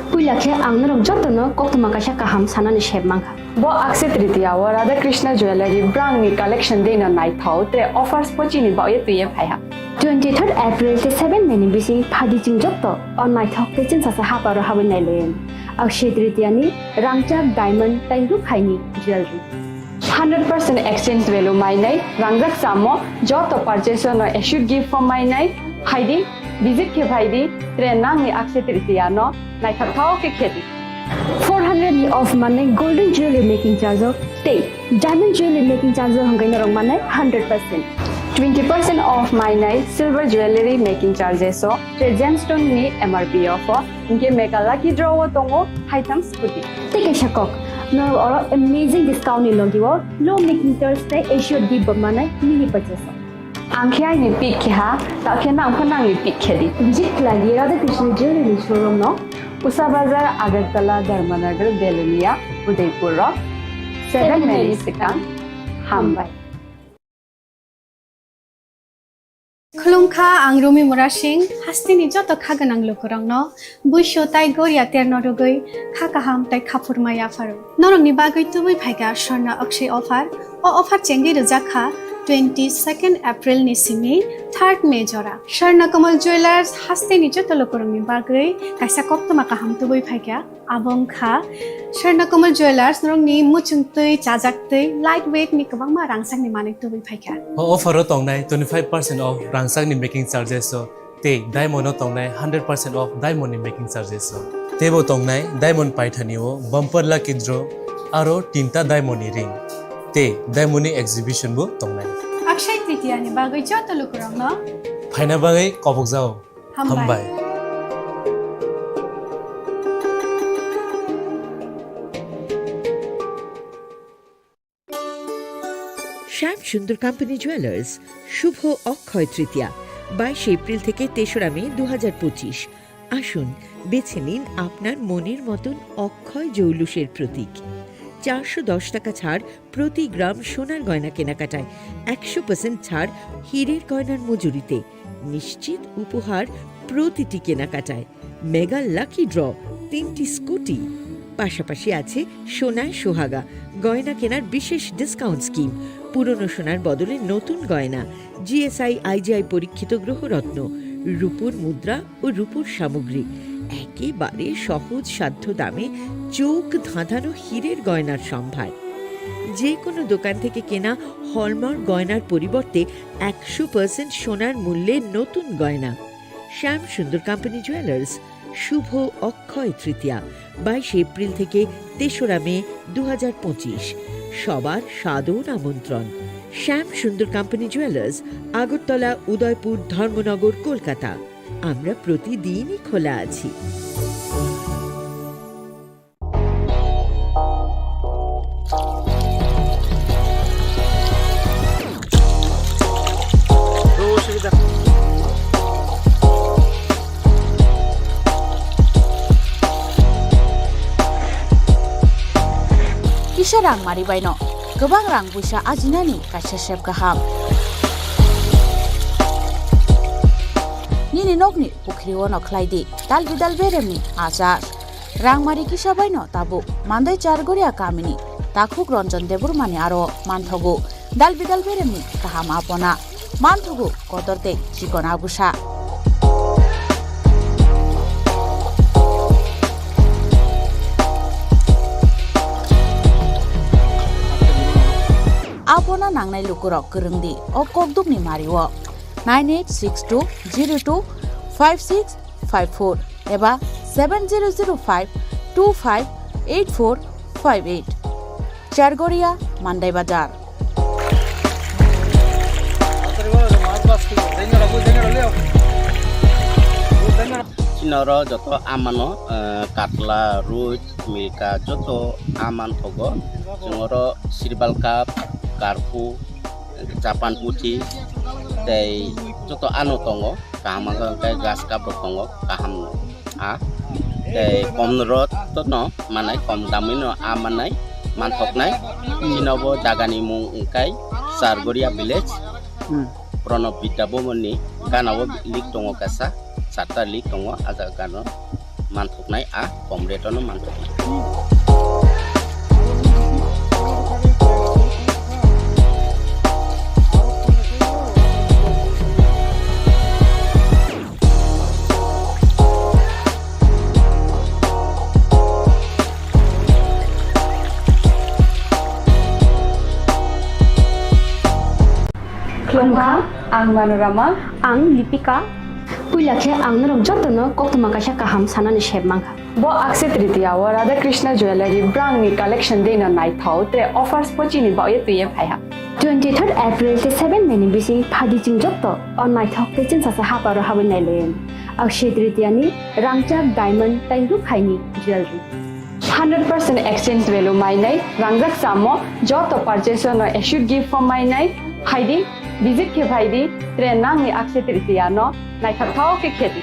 Puila khe ang norok jotono koktwma kaisa kaham sanani sep mankha. Bo Akshaya Tritiya o Radha Krishna Jewellery brangni collection deino naithok, tre offers bo chini bagwi twiwi phaiha. Twenty third April tei seven May ni bising phaidi chwng joto o naithok tei chwngsacha haparo habwi nailaio. Akshaya Tritiya ni rangchak, diamond tei rukhaini jewellery. Hundred percent exchange value mainai, rangjak chamo, joto purchase no assured gift bo mainai, phaidi, visit khe phaidi, tre nangni Akshaya Tritiya no naithok thok khe khedi. Four hundred ni off manai golden jewelry making charge o tei diamond jewelry making charge o hwnkhe norok manai hundred percent. Twenty percent off mainai silver jewelry making charges o, tre gemstone ni M R P o pho, hwnkhe mega lucky draw o tongo haitham scooty. Tei kaisa kok, norok oro amazing discount ni logi o low making charge tei assured gift bo manai mini purchase o. Ang khe aini pick khe ha, ta khe nang pho nangni pick khe di. Visit khlai di Radha Krishna Jewelry showroom no, Usa Bazar, Agartala, Dharmanagar, Belonia, Udaipur o seven May ni swkang. Hambai. Khulumkha, ang Rumi Murasing, hasteni joto kha gwnang lukurokno buisu tai goria terno rwgwi kha kaham tai khaphurma yapharo. Norokni bagwi tubui phaikha Swarna Akshaya offer. O offer chengwi rwjak kha twenty second April ni simi third May jora. Swarna Kamal Jewellers hasteni joto lukurokni bagwi kaisa koktwma kaham tubui phaikha. Abo wngkha Swarna Kamal Jewellers norokni muchungtwi, chajaktwi, light weight ni kwbangma rangchakni manwi tubui phaikha. O offer o tongnai twenty five percent off rangchakni making charges o tei diamond o tongnai hundred percent off diamond ni making charges o. Teibo tongnai diamond paithani o bumper lucky draw aro tinta diamond ni ring. tei diamond ni exhibition bo tongnai. Akshay Tritiya ni bagwi joto lukurokno phaina bagwi kobokjao. Hambai. Hambai. শ্যাম সুন্দর company jewellers, শুভ অক্ষয় তৃতীয়া, বাইশে এপ্রিল থেকে তেসরা মে দু হাজার পঁচিশ। আসুন, বেছে নিন আপনার মনের মতন অক্ষয় জৌলুসের প্রতীক। চারশো দশ টাকা ছাড় প্রতি গ্রাম সোনার গয়না কেনাকাটায়, একশো পার্সেন্ট ছাড় হীরের গয়নার মজুরিতে, নিশ্চিত উপহার প্রতিটি কেনাকাটায়। মেগা লাকি ড্র, তিনটি স্কুটি। পাশাপাশি আছে সোনায় সোহাগা, গয়না কেনার বিশেষ ডিসকাউন্ট স্কিম, পুরনো সোনার বদলে নতুন গয়না, জিএসআই আইজিআই পরীক্ষিত গ্রহরত্ন, রূপোর মুদ্রা ও রূপোর সামগ্রী। একেবারে সহজ সাধ্য দামে চোখ ধাঁধানো হীরের গয়নার সম্ভার। যে কোনো দোকান থেকে কেনা হলমার্ক গয়নার পরিবর্তে একশো পার্সেন্ট সোনার মূল্যে নতুন গয়না। শ্যাম সুন্দর কোম্পানি জুয়েলার্স, শুভ অক্ষয় তৃতীয়া, বাইশে এপ্রিল থেকে তেসরা মে দু হাজার পঁচিশ। সবার সাদর আমন্ত্রণ। শ্যাম সুন্দর কোম্পানি জুয়েলার্স, আগরতলা, উদয়পুর, ধর্মনগর, কলকাতা। আমরা প্রতিদিনই খোলা আছি। Kisa rang mari baino kwbang rang buisa ajinani kaisa sep kaham. Nini nokni pukhri ono khlai di dal bidal beremni achar. Rangmari kisa baino tabuk Mandai Chargoria kamini takhuk Ranjan Debbarmani aro manthogo dal bidal beremni kaham apona, manthogo kotor tei chikon abusa. Apona nangnai lukurok kwrwng di o kokdukni mario nine eight six two zero two five six five four eba seven zero zero five two five eight four five eight. Chargoria, Mandai Bazar. Chini oro joto amano, eh, katla, rui, milka, joto aman thogo. Chwng oro sirbal cup, karpu, Japan puthi tei joto ano tongo, kaham wngkha hwnkhe grass cup rok tongo, kaham a tei kom rot no manai, kom damwi no a manai, manthoknai. Chini bo jaga ni mung wngkha Chargoria village, Hmm. Pranab Vidya Bhavan ni gana o lake tongo kaisa, charta lake tongo, a jaga gana o. Manthoknai a kom rate no manthoknai. Khulumkha, ang Manorama. Ang Lipika. Puila khe ang norok jotono koktwma kaisa kaham sanani sep mankha. Bo Akshay Tritiya o Radha Krishna Jewellery brangni collection deino naithok tre offers bo chini bagwi twiwi phaiha. Twenty third April tei seven May ni bising phadi chwng joto o naithok tei chwngsacha haparo habwi nailaio. Akshay Tritiya ni rangchak, diamond tei rukhaini jewellery. Hundred percent exchange value mainai, rangjak chamo joto purchase no assured gift bo mainai. Phaidi, visit khe phaidi, tre nangni Akshay Tritiya no naithok thok khe khedi.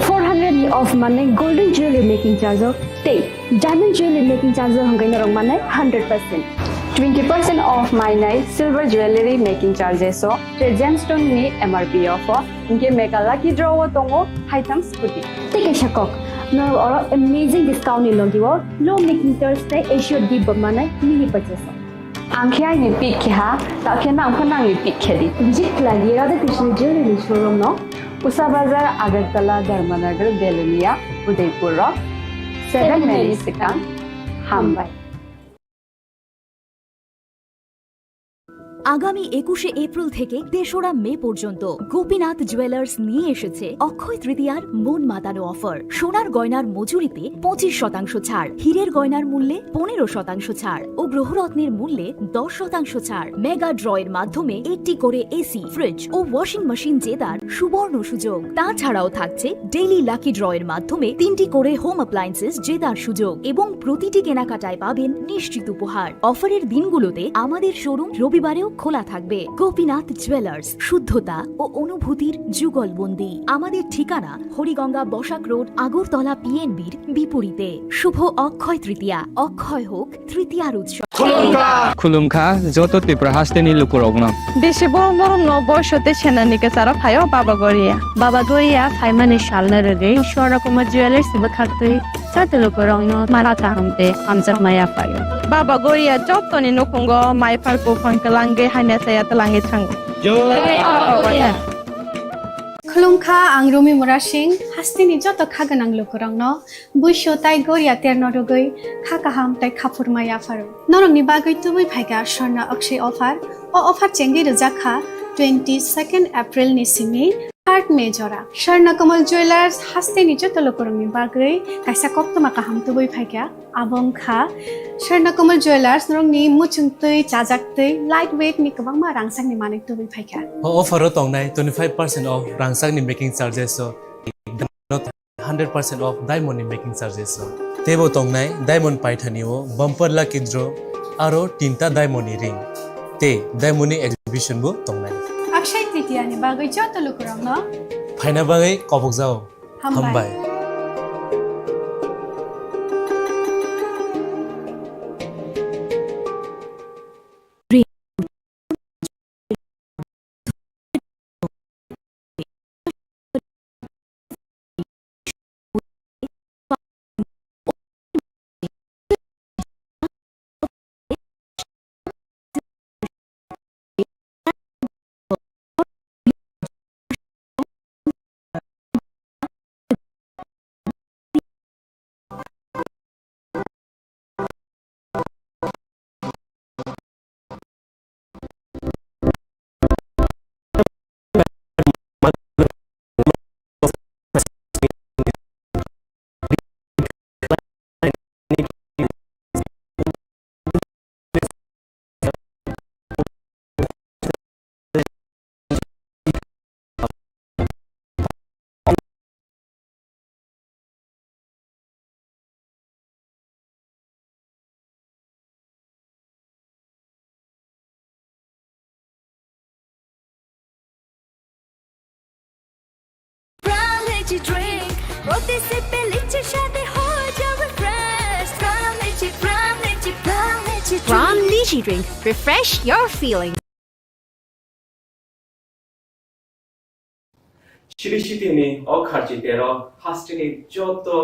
Four hundred ni off manai golden jewelry making charge o tei diamond jewelry making charge o hwnkhe norok manai hundred percent. Twenty percent off mainai silver jewelry making charges o tre gemstone ni M R P off o. Hinkhe mega lucky draw o tongo haitham scooty. Tei kaisa kok, norok oro amazing discount ni logi o low making charge tei assured gift bo manai mini purchase o. Ang khe aini pick khe ha, ta khe nang pho nangni pick khe di. Visit khlai di Radha Krishna Jewelry ni showroom no, Usa Bazar, Agartala, Dharmanagar, Belonia, Udaipur o. Seven May ni swkang. Hambai. আগামী একুশে এপ্রিল থেকে তেসরা মে পর্যন্ত গোপীনাথ জুয়েলার্স নিয়ে এসেছে অক্ষয় তৃতীয়ার মন মাতানো অফার। সোনার গয়নার মজুরিতে পঁচিশ শতাংশ ছাড়, হীরের গয়নার মূল্যে পনেরো শতাংশ ছাড় ও গ্রহরত্নের মূল্যে দশ শতাংশ ছাড়। মেগা ড্রয়ের মাধ্যমে একটি করে এসি, ফ্রিজ ও ওয়াশিং মেশিন জেতার সুবর্ণ সুযোগ। তাছাড়াও থাকছে ডেইলি লাকি ড্রয়ের মাধ্যমে তিনটি করে হোম অ্যাপ্লায়েন্সেস জেতার সুযোগ এবং প্রতিটি কেনাকাটায় পাবেন নিশ্চিত উপহার। অফারের দিনগুলোতে আমাদের শোরুম রবিবারেও খোলা থাকবে। গোপীনাথ জুয়েলার্স, শুদ্ধতা ও অনুভূতির যুগলবন্দি। আমাদের ঠিকানা হরিগঙ্গা বসাক রোড, আগরতলা পিএনবির বিপরীতে। শুভ অক্ষয় তৃতীয়া। অক্ষয় হোক তৃতীয়ার উৎসব। Khulumkha joto Tripura hasteni lukurokno. Bisi borok norokno boisote senani kwcharo phaio Baba Goria. Baba Goria phaimani salno rwgwi Swarna Kumar Jewellers bwkhaktwi joto lukurokno mara kaham tei hamjakma yaphaio. Baba Goria jotoni nukhungo mai phar buphang twlangwi hamya chaya twlangwi thango. Khulumkha, ang Rumi Murasing, hasteni joto kha gwnang lukurokno buisu tai goria terno rwgwi kha kaham tai khaphurma yapharo. Norokni bagwi tubui phaikha Swarna Akshay offer. O offer chengwi rwjak kha twenty second April ni simi third May jora. Swarna Kamal Jewellers hasteni joto lukurokni bagwi kaisa koktwma kaham tubui phaikha. Abo wngkha Swarna Kamal Jewellers, norokni muchungtwi, chajaktwi, light weight ni kwbangma rangchakni manwi tubui phaikha. O offer o tongnai twenty five percent off rangchakni making charges o, hundred percent off diamond ni making charges o. Teibo tongnai diamond paithani o bumper lucky draw aro tinta diamond ni ring tei diamond ni exhibition bo tongnai. Akshay Tritiya ni bagwi joto lukurokno phaina bagwi kobokjao. Hambai. Hambai. Prime Lychee drink, প্রতি সিপে লিচির স্বাদে হয়ে যাও refresh। Prime Lychee, Prime Lychee, Prime Lychee drink। Prime Lychee drink, refresh your feeling. Chiri City ni o kharchi tero hasteni joto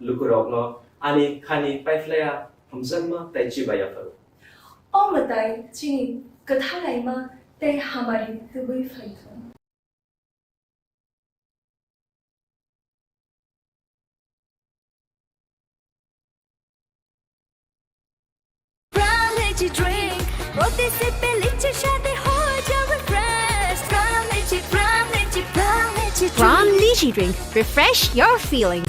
lukurokno ani khani paiphlaiya hamjakma tei chibai yapharo. O mwtai chini kwthalaima tei hamari tubui phaithung. Prime Lychee drink, প্রতি সিপে লিচির স্বাদে হয়ে যাও refresh। Prime Lychee, Prime Lychee, Prime Lychee drink। Prime Lychee drink, refresh your feeling.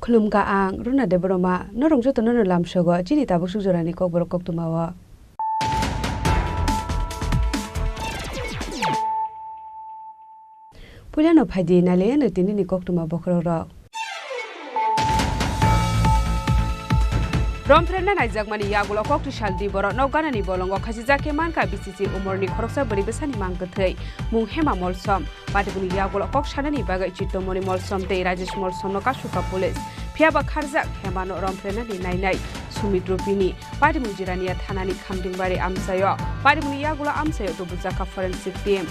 Khulumkha ang, Runa Debbarma, norok jotono no lamsogo chini tabuk suk jorani kokborok koktwmao. Puilano phaidi nailaiyano tinini koktwma bokhorokrok. Romphrenna naijakmani yagulo kokti sal di borok nok ganani bolongo khachijak khe mankha B C C umorni khoroksa bwrwi bwsani mang kwthwi mung Hema Molsom. Patimungni yagulo kok sanani bagwi Chitomoni Molsom tei Rajesh Molsomno kasuka police. Phiyaba kharjak Hemano romphrenani nainai Sumit Rupini. Patimung Jirania thanani Khamtingbari amchaio. Patimungni yagulo amchaio tubujakha forensic team.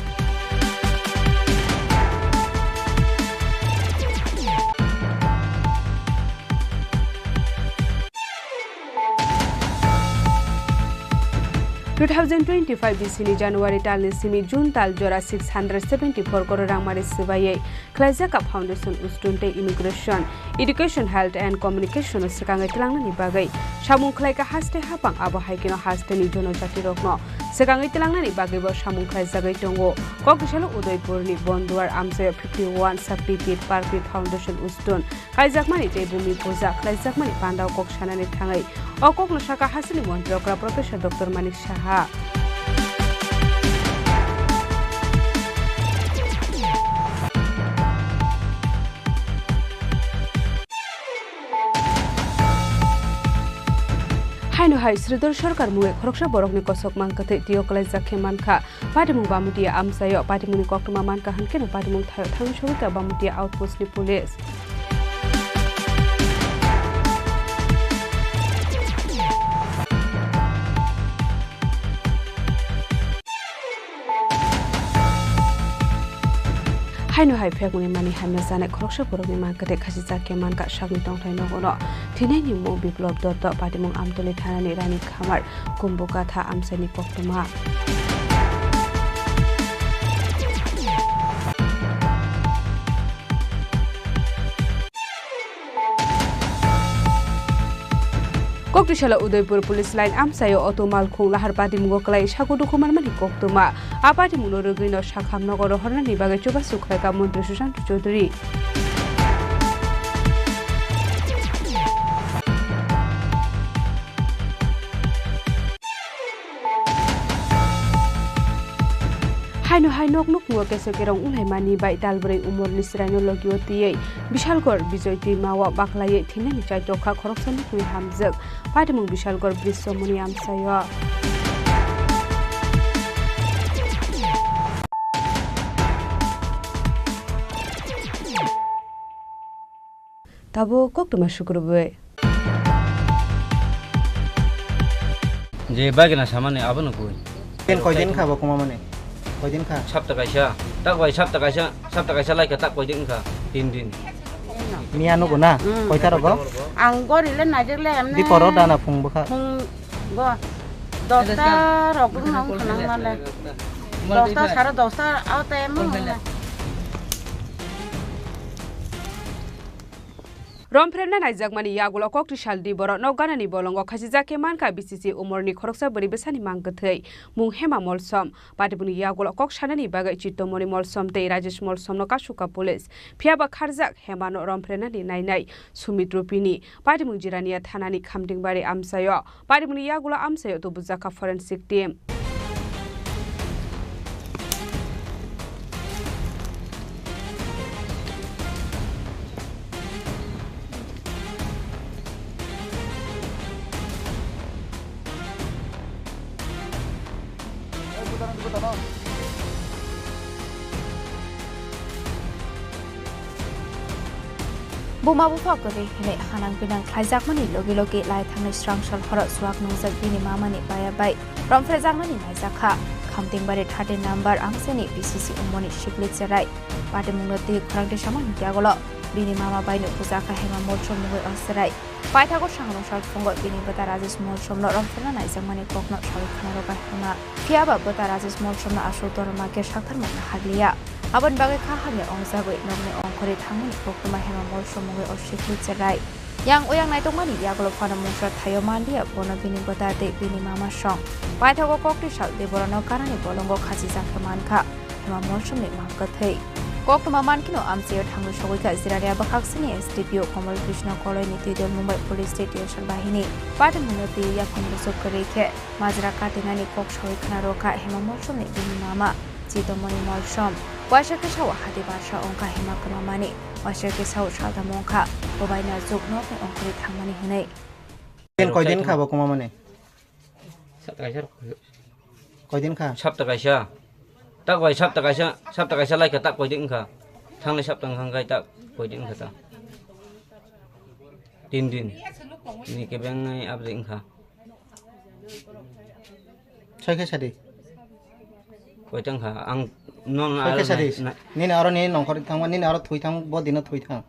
Two thousand twenty-five bisini January talni simi June tal jora six hundred seventy-four crore rangmari swbaiwi khlaijak foundation, ustun tei immigration, education, health and communication no swkangwi tlangnani bagwi samung khlaikha haste hapang, abo hai kheno hasteni jonojatirokno swkangwi tlangnani bagwibo samung khlaijagwi tongo. Kok bisalo Udaipurni Bonduar amchaio fifty-one Shakti Pit Parkri Foundation ustun kaijakmani tei bumi puja khlaijakmani pandao kok sanani thangwi o kokno sakha hasteni montri okra Professor Doctor Manik Saha. Haino hai Sridhar Sarkar mungwi khoroksa borokni kosok mang kwthwi twiyo kwlaijak khe mankha. Patimung Bamutia amchaio patimungni koktwma mankha hwnkhe no patimung thaio thangwi sogwikha Bamutia outpost ni police. Haino hai phiyokmani mani hamya chanai khoroksa borokni mang kwthwi khachijak khe mankha sakni tongthai nogono. Thwinaini mung Biplop Dotto, patimung Amtoli thanani Rani Khamar, Kumbukatha amchaini koktwma. Koktisalo Udaipur Police Line amchaio auto malkhung lahar patimungo kwlai sago dukhu manmani koktwma. A patimungno rwgwino sakham nogo rohornani bagwi chubachu khlaikha Montri Sushant Chaudhary. Haino hai nok nukhungo keso kerong wnglaimani bai tal bwrwi umorni chwraino logio twiwi Bishalgor Bijoy twimao baklaiwi thwinani chaitokha khoroksa nukhungni hamjwk. Patimung Bishalgor Brisomoni amchaio. Tabuk koktwma sukrubwi. Je bagina samani abono koi. Ken koidin kha bo kuma mani? Koidin kha? Sapta kaisa, tak bai sapta kaisa, sapta kaisa lai kha tak koidin kha? Tin din. Miya nugo na? Mm. Koita rogo? Ang gori le najak le amne. Di koro dana phung bwkha? Phung bo. Dosta rok bwkha nang khanang male. Dosta sare dosta au te mung. Romphrenna naijakmani yagulo kokti sal di borok nok ganani bolongo khachijak khe mankha B C C umorni khoroksa bwrwi bwsani mang kwthwi mung Hema Molsom. Patimungni yagulo kok sanani bagwi Chitomoni Molsom tei Rajesh Molsomno kasuka police. Phiyaba kharjak Hemano romphrenani nainai Sumit Rupini. Patimung Jirania thanani Khamtingbari amchaio. Patimungni yagulo amchaio tubujakha forensic team. Buma bupha kwrwi hwnwi hanang binang khlaijakmani logi logi lai thangnai swrang sal horo chuak nungjak bini mamani baya bai romphrejaknani naijakha. Khamtingbari thirteen number amchaini B C C umoni sikli cherai. Patimungno twi khorang twi samani yagulo bini mama baino bujakha Hema Molsom mungwi o cherai. Paithago sangrong sal phungo bini bwta Rajesh Molsomno romphena naijakmani kokno sawi khna rwkha Hema. Phiyaba bwta Rajesh Molsomno aswk dorma khe saktharmung nahakliya. Aboni bagwi kha hamya ongjagwi nokni ongkhorwi thangmani koktwma Hema Molsom mungwi o sikli cherai. Yang oyang naitokmani yagulo phano mungsa thaio manliya bono bini bwta tei bini mama song. Paithago kokti sal tei borokno ganani bolongo khachijak khe mankha. Hema Molsomni mang kwthwi. Koktwma mankheno amchaio thangwi sogwikha Jirania bwkhaksini S D P O Komol Krishna Koloini twidul Mumbai Police State Yashar Bahini. Patimungno twi yaphang bwswk kwrwi khe majra katinani kok sawi khna rwkha Hema Molsomni bini mama Chitomoni Molsom. Waisa khe sao hati barsa wngkha Hema kwmamani, waisa khe sao saltham wngkha, bobai naijwk nokni ongkhorwi thangmani hwnwi. Koidin, koidin kha bo kuma mani? Sapta kaisa rok. Koidin kha? Sapta kaisa. Tak bai sapta kaisa, sapta kaisa lai kha, tak koidin kha? Thangnai sapta wngkha khe tak koidin kha ta? Tin din. Ni kebeng nai abdi wngkha. Soi khe sadi. Koitang kha? Ang non Soi khe aro sadi. Nai, nai. Nini aro nini nongkhor thangma, nini aro thui thang, bo dino thui thang.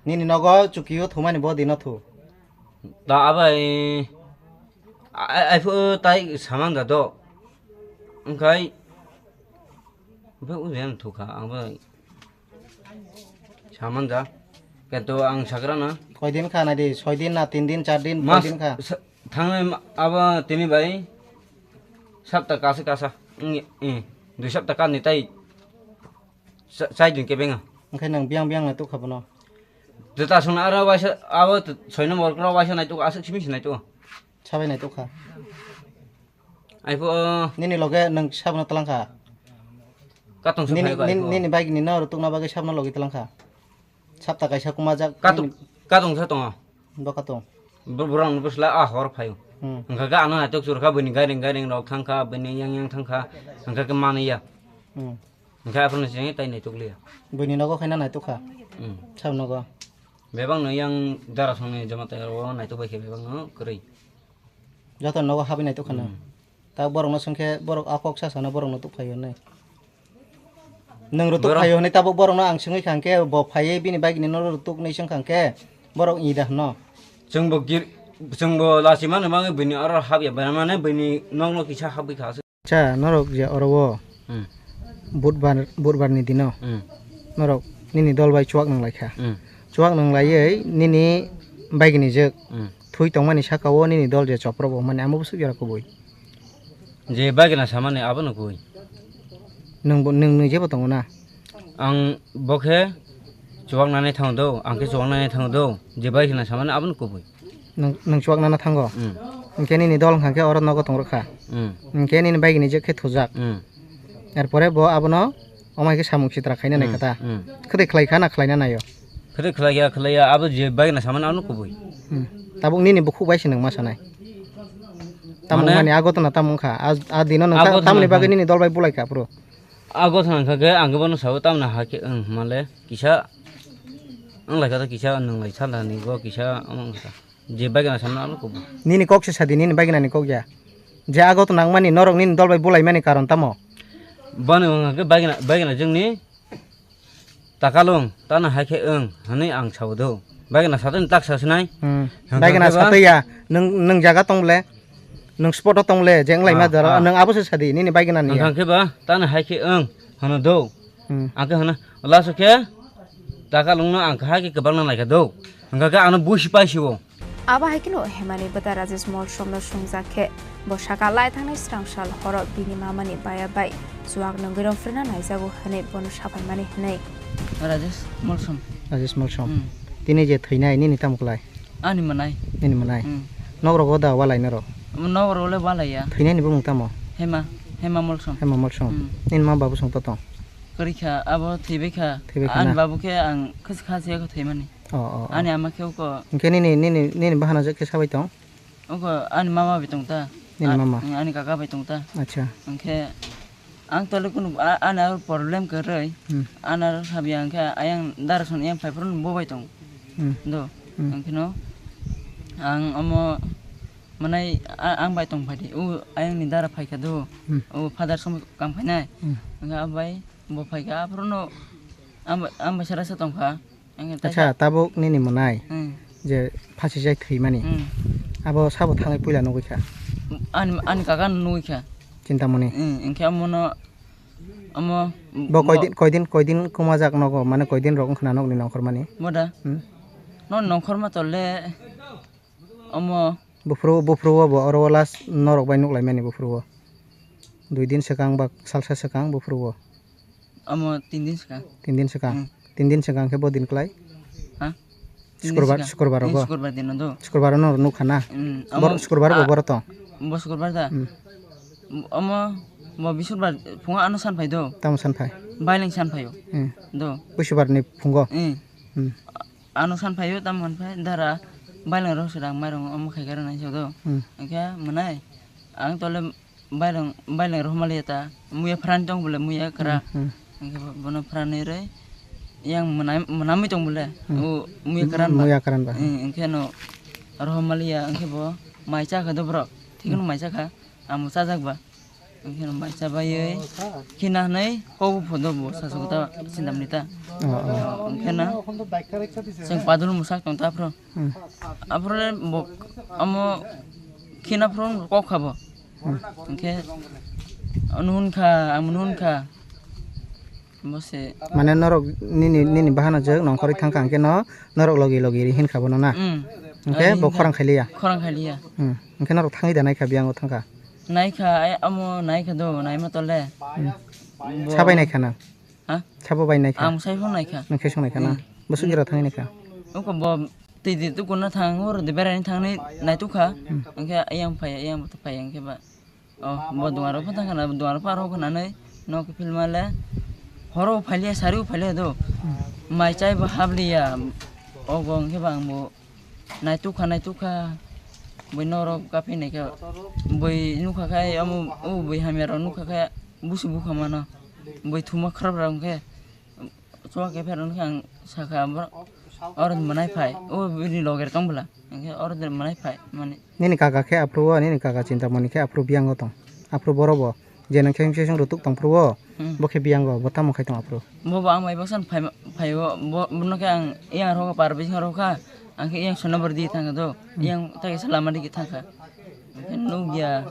Nini nogo chukio thumani bo dino thu. Da abai, a, a, aiphu tai samang da do. Wngkhai, bwkha ujian thukha, ang bai samang da. Kento ang sakrana. Koidin kha nai di, soi din na, tin din, char din, Mas, koidin kha? Sa-, thangnai ma-, abo tini bai sapta kasa kasa. Wng, eh, dui sapta kani tai. Sa-, chai din kebeng a. Wngkhe nang biang biang nai tukha bono. Jota songna aro waisa, abo t-, soi number kro waisa nai tuko, aswk simi se nai tuko. Sabai nai tukha. Aipho, Nini loge nang sabno twlang kha. Katong se Nini, phai bai nini, pho. Nini bike ni no rw tukna bagwi sabno logi twlang kha. Sapta kaisa kuma jak Katong, nini katong sa tongo. Bo katong. Bo-, borok no bwsla a hor phaio. Hmm. Hwnkha khe ano naitok chwrwkha, bini gairing gairing rok thangkha, bini yang yang thangkha, hwnkha khe manwi ya. Hmm. Hwnkhe aphano chini tai naitok liya. Buini nogo khaina naitok kha. Hmm. Sab nogo. Bebak no yang dara songni jamatai rok naitok bai khe bebak no kwrwi. Joto nogo habwi naitok khana. Hmm. Ta borok no swngkhe borok a kok sa sana borok no tuk phaio hinwi. Nwng rw tuk Borok phaio hinwi tabuk borok no ang swngwi kha hwnkhe bo phaiwi bini bike ni no rw tuk hinwi swngkha hwnkhe borok i da hwno. Chwngbo gir-, chwngbo lachimani bagwi bini oro habya, mane bini nokno kisa habwi kha. Acha, norok je oro o Hmm. Budbar, Budbar ni dino Hmm. norok nini dol bai chuak nang lai kha. Hmm. Chuak nang laiwi nini bike ni jek Hmm. thui tongmani saka o nini dol je chopro bo mani amo bwswk jora kubui. Je bagina samani abono koi. Nwng bo, nwng, nwng jebo tongo na? Ang bo khe chuwaknani thango do, ang khe chuwaknani thango do, je bagina samani abono kubui. Nwng, nwng chuwaknana thango? Mm. Hwnkhe nini dol wngkha khe oro nogo tongrwkha? Mm. Hwnkhe nini bagini jek khe thujak? Mm. Erpore bo abono omo hai khe samung sitra khaina Mm, naikha ta? Mm. Khwtwi khlai kha na khlaina naio? Khwtwi khlai ya, khlai ya, abo je bagina samani abono kubui. Hmm. Tabuk nini bukhuk bai se nwng ma sanai. Tamo Mane? Wngmani a gotona tamo wngkha? A, a dino nwng A ta-, gotona tamoni bagwi wngkha. Nini dol bai bulai kha phuru? A gotona wngkha khe ang khe bono sao tamoni hai khe wng hwnmale kisa wng lai kha ta kisa nwng lai sal ni go kisa wng kha ta. Je bagina samani abono kubui. Nini kok se sadi, nini baginani kok ya. Je a gotona wngmani norok nini dol bai bulai mani karon tamo? Bono wngkha khe bagina, bagina jwngni Takalung, tano hai khe wng, hwnwi ang sao do. Bagina satwi tak sa sinai? Hmm. Hwnkha Bagina khe ba? Satwi ya, nwng, nwng jaga tong ble, nwng spot o tong ble, je wng lai ma Ah, jora, ah. Nwng abo se sadi, nini bagina ni ya. Hwnkha khe ba, tano hai khe wng, hwno do. Hmm. Ang khe hwno, laso khe, takalung no ang khe hai khe kwbang na nai kha do. Hwnkha khe ano buisi pai si o. Abo hai kheno Hemani bwta Rajesh Molsomno swngjak khe, bo saka lai thangnai srang sal horo bini mamani baya bai chuak nwngwi romphirna naijago hwnwi bono saphaimani hwnwi. Rajesh Molsom. Rajesh Molsom. Hmm. Tini je thwinai nini tamo klai? Ani mwnai. Nini mwnai? Hmm. Nok rogo da walai norok? Nok rogo le walai ya. Thwinai ni bumung tamo? Hema, Hema Molsom. Hema Molsom. Hmm. Nini ma babu song to tong? Kwrwi kha, abo thwibai kha. Thwibai kha Ani na? Babu khe ang khasi khasi khe thwimani. Oh, oh, oh. Ani ama khe uko. Hwnkhe nini, nini, nini bahana je khe sabai tong? Uko ani mama bai tong ta. Nini A-, mama? Ani kaka bai tong ta. Acha. Hwnkhe ang tole kunu a-, ani aro problem kwrwi. Hmm. Ani aro sabi ang khe ayang dara son yang phai phuru bo bai tong. Hmm. Do. Hmm. Hwnkhe no ang omo manai a-, ang bai tong phai di. U ayang ni dara phai kha do. Hmm. U father som kam phainai. Hmm. Hwnkhe abai bo phai kha aphuru no ang bai, ang bai sara sa tong kha. Ang khe Acha, taisa tabuk nini mwnai Hmm. je phasi jai thwimani. Hmm. Abo sabo thangwi puila nugwi kha? Ani, ani kaka no nugwi kha. Chintamoni. Hmm, hwnkhe amo no, amo Bo bo koidin, koidin, koidin kuma jak nogo, mane koidin rok wngkhna nokni nongkhormani? Boda? Hmm. No nongkhorma tole amo Buphuru, buphuru o bo oro o last norok bai nuklaimani buphuru o. Dui din swkang ba salsa swkang buphuru o. Amo tin din swkang. Tin din swkang. Hmm. Tin din swkang khe bo din klai? Ha? Tin din Sukurbar, swkang. Sukurbar Hmm, rogo? Sukurbar din do. Sukurbar no nukha na? Hmm, Bor-, amo Sukurbar bo a-, boro tong? Bo Sukurbar da? Hmm. Amo bo Bisurbar phungo ano san phai do. Tamo san phai? Bailing san phaio. Hmm. Do. Busubar ni phungo? Hmm. Hmm. Ano san phaio tamo han phai dara. Baileng rok se rang mairung omo khai khe rwnai se do. Hmm. Hwnkhe mwnai ang tole baileng, baileng rok maliya ta. Muya phrani tong bole muya kra. Hmm, hmm. Hwnkhe bo-, bono phrani rwi yang mwnai, mwnamwi tong bole. Hmm. O muya kran ba. Muya kran ba. Hmm, hwnkhe no rok maliya hwnkhe bo mai cha kha do borok. Thik no mai cha kha. Amo chajak ba. Hwnkhe no mai cha baiwi khina hwnwi kok phodo bo sasu ta sindam ni ta. Oh, oh. Hwnkhe no chwng padul mwsak tong ta phro. Hmm. Aphuru le bo amo khina phuru kok kha bo. Hmm. Hwnkhe, "Ano hwn kha, amo hwn kha." Bo se. Mane norok nini, nini bahano jwk nongkhorwi thang kha, hwnkhe no norok logi logi hin kha bono na? Hmm. Hwnkhe bo khorang khai liya? Khorang khai liya. Hmm. Hwnkhe norok thangwi da nai kha, biyango thang kha? Nai kha, ai amo nai kha do, nai ma tole. Hmm. Bo. Sabai nai kha na? Ha? Sabo bai naikha? Ang sai phone naikha. Nang khe song naikha na? Hmm. Bwswk jora thangwi naikha? Oko bo twi di tukuna thang, oro de berai thangni naitukha. Hmm. Hwnkhe ayang phai, ayang bo phai hwnkhe ba. Oh, bo duaro pha thangkha na, duaro pha rokha nanai nok philma le. Horo phailiya, sari phailiya do. Hmm. Mai chai bo habliya. Ogo hwnkhe ba ang bo Naitukha, naitukha, bui norok kaphi naikha, bui nukha khai omo, o bui hamya rok nukha khai busu bukha mano, bui thuma khrap rok khe, chuwa khe pherok khe ang sakha, abo oro mwnai phai, o bini loge tong bwla, hwnkhe oro mwnai phai mani. Nini kaka khe aphuru o, nini kaka Chintamoni khe aphuru biyango tong, aphuru boro bo. Je nang khe song rutuk tong phuru o, hmm, bo khe biyango, bo tamo khai tong aphuru? Bo bo ang bai baksan phai, phai o, bo, bono khe ang yang rokha par bising rokha, ang khe yang sona bor di thangkha do, hmm, yang ta khe salama di thangkha. Ang khe nukya.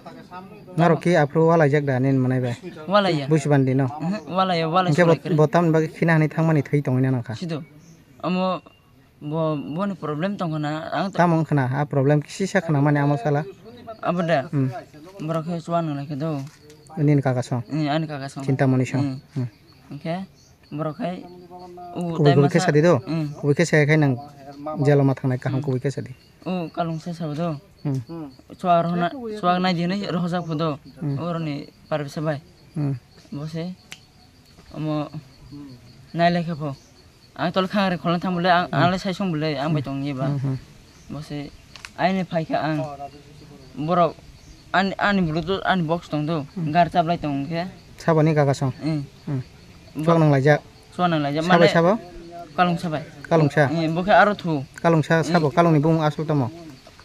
Norok khe aphuru walaijak da nini mwnai bai? Walaiya. Busi bandi no? Mhm, walaiya, walai. Hwnkhe bo, solai khe. Bo tamni bagwi khina hwnwi thangmani thwi tongwi na nangkha? Sido. Omo Bo, boni problem tongkha na, ang to. Tamo wngkha na, a problem kisisa khna mani amo sala. Abo da. Hmm. Borok khe chuwa nang lai khe do. Nini kaka song. Hmm, ani kaka song. Chintamoni song. Hmm. Hmm. Hwnkhe borok khai o kubui tai kubui khe masa sadi do. Hmm. Kubui khe sai khai nang jelo ma thangnai kaham, hmm, kubui khe sadi. O kalung sa sabo do. Hmm. Chuwa rohna, chuwa nai di nai rohjak pho do. Hmm. Oroni par bisa bai. Hmm. Bo se. Omo nai lai khe pho. Ang tole khang re kholna thang bole, ang, hmm, ang le sai song bole, ang bai tong ye ba. Hmm, hmm. Bo se aini phai kha ang. Borok ani, ani bluetooth, ani box tong do. Hmm. Gar chaplai tong khe. Saboni kaka song. Hmm. Hmm. Bo- Chuak nang laijak. Chuak nang laijak. Sabai mane sabo? Kalung sabai. Kalungsa? Hmm, bo khe aro thu. Kalungsa sabo, hmm, kalungni bung asol tamo?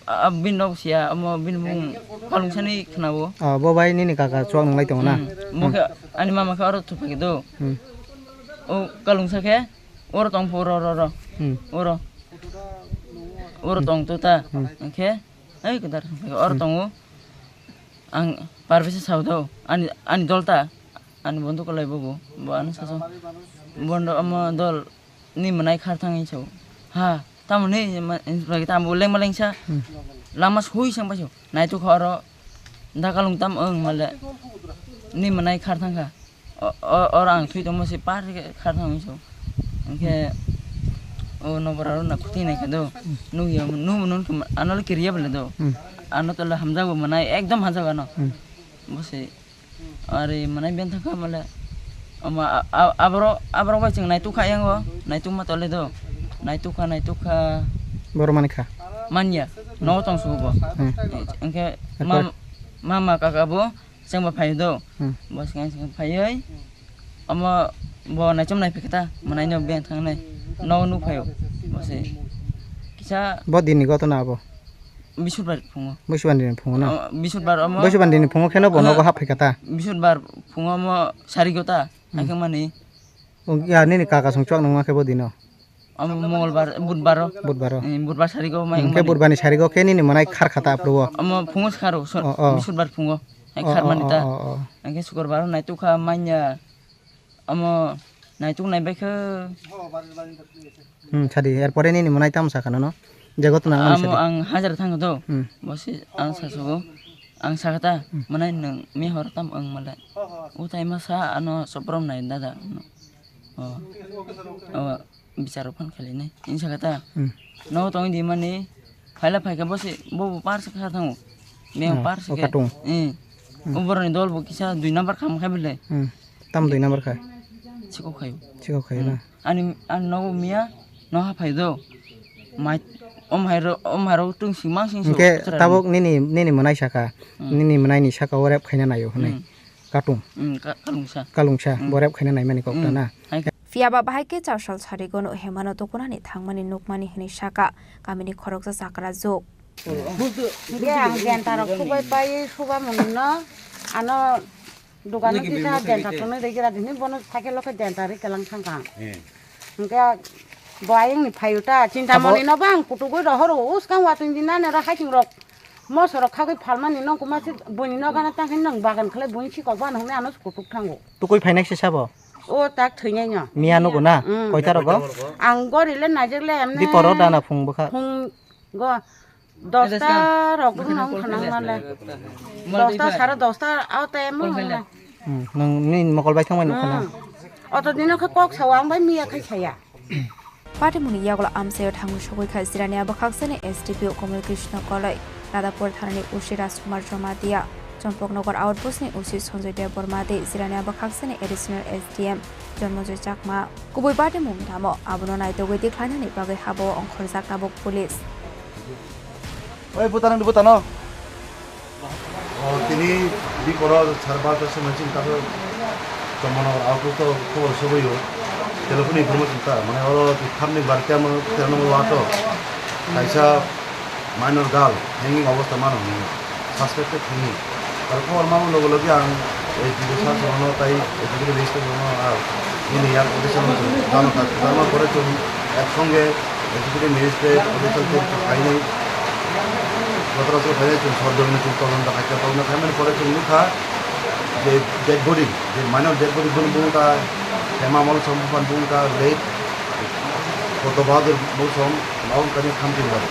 A, a, bini nok siya, omo bini bung kalungsani khna-o. O, bo bai nini kaka chuak nang lai tongo na? Hmm. Bo khe ani mama khe oro thupha khe do. Hmm. O kalungsa khe oro tong pho, oro, oro, oro. Hmm. Oro. Oro tong to ta. Hmm. Hwnkhe, ai kedar oro, hmm, tongo. Ang par bisa sao do. Ani, ani dol ta. Ani bondhu kwlai bobo, bo ano saso. Bondo omo dol ni mwnai khar thang hinwi sao. Ha, tamo ni ma-, lagi tamo lengma lengsa. Hmm. Lama sui sang paso. Naitukha oro da kalung tam wng male. Ni mwnai khar thangkha. O, o, oro ang thwi tongmo se par khe khar thang hinwi sao. Hwnkhe o nokbar aro na khuti nai khe do. Hmm. Nukya, nu, nu, nu, ano le kiriya bole do. Hmm. Ano tole hamjago mwnai, ekdom hamjago ano. Hmm. Bo se Ari mwnai ben thangkha male. Omo a-, a-, aborok, aborok bai chwng naitukha yango, naitukma tole do. Naitukha, naitukha. Boro mankha. Manya, nogo tong sugo bo. Hmm. Hwnkhe Ator. Mam-, mama kaka bo, chwngbo phaio do. Hmm. Bo swkang swkang phaiwi, omo bo naichom naiphikha ta, mwnaino ben thangnai. Nogo nukphaio, bo se. Kisa. Bo dinni gotona abo? Bisudbar phungo. Bisudbar ni phungo na? O, Bisudbar omo. Bisudbar ni phungo kheno bo nogo hap phaikha ta? Bisudbar phungo omo sarigo ta, hmm, haikhe mani. O, ya, nini kaka song chuak nangma khe bo dino? Omo Mongolbar, Budbaro. Budbaro. Eh, Budbar sarigo mai. Hmm, khe mani. Budbar ni sarigo khe nini mwnai khar kha ta aphuru o? Omo phungo se kharo, so-, o, o. Bisudbar phungo. Hai khar mani ta. O, o, o, o. Hwnkhe Sukurbar naitukha manya. Omo naituk naibaikhe. Hmm, sadi, erpore nini mwnai tamo sakha nono? Je gotona ang sadi. Amo ang hajar thangkha do. Hmm. Bo se ang sasogo. Ang sakha ta, hmm, mwnai nwng mihor tam wng male. O tai masa ano soprom nai dada. O. O bicharo phan khali nai. Insakha ta. Hmm. No tongwi di mani. Phaila phaikha bo se, bo bo par se kha thango. Meo, hmm, par se o khe. Katung. Eh. Hmm. O boroni dol bo kisa dui number kham khai bele. Hmm. Tam dui number kha? Chikok khayo. Chikok khayo na? Hmm. Ani, ani nogo miya, noha phai do. Mai, Om hai ro-, om hai rok tungsing mangsing se Hwnkhe chwrai tabuk ni. Nini, nini mwnai saka, Hmm. Nini mwnai ni saka o rep khaina naio hwnwi. Hmm. Katung. Hmm, ka-, kalungsa. Kalungsa, Hmm. Bo rep khaina naimani kok Hmm. ta na. Hai kha. Phiya ba bahai khe char sal sarigo no hemano tukunani thangmani nukmani hwnwi saka kamini khoroksa chakra juk. Hwnkhe ang jenta rok subai pai suba mung no ano Dogano kisa jenta tongnai rwgwra dini, bono cycle o khe jenta rwi kelang thangkha ang. Eh. Hwnkhe bo ayang ni phaio ta, Chintamoni no bang kutugwi rohoro, uskang watwi di nani oro haiching rok moso rok khagwi phalmani nong kuma se buini nogano tangkhe nang bagan khlai buini sikok bano hwnwi ano kutuk thango. Tukui phainai se sabo? O tak thwinai no. Miya nugo na? Mm. Koita rogo? Ang gori le naijak le emne. Di poro dana phung bwkha? Phung go. Dosta rok wngkha nang male. Dosta sare dosta o time o wngkha. Hmm, nwng nini mokol bai thangmani nukha na? Hmm. Oto dino khe kok sao ang bai miya khai saya. Patimungni yagulo amchaio thangwi sogwi kha Jirania bwkhaksani S D P O Komol Krishna Koloi, Radhapur thanani O C Rajkumar Jamatia, Champaknagar outpost ni O C Sanjoy Debbarma tei Jirania bwkhaksani Additional S D M Janmojoy Chakma. Kubui patimung tamo abono naitugwi tikhlainani bagwi habao ongkhorjak tabuk police. Oi, butano, butano. O, tini bikoro sar barta somoi chini kaso Champaknagar outpost o khobor soboio. Telephone information ta, mane oro thamni barta mo tera number wato. Kaisa minor girl hanging obostha mano hwnwi. Suspected hwnwi. Aro khobor mamo loge loge ang S D O sir no tai executive magistrate no ar nini yang officer no chwng jano kha, jano pore chwng ek songe executive magistrate, officer tei phainai, gotoro se phainai chwng sor dongni chwng tolonda khaikha, tolonda khaimani pore chwng nukha je dead body, je minor dead body bini bumung kha Hema Molsom, buphani bumung kha late Koto Bahadur Molsom. Mao wngkha ni khamting bai.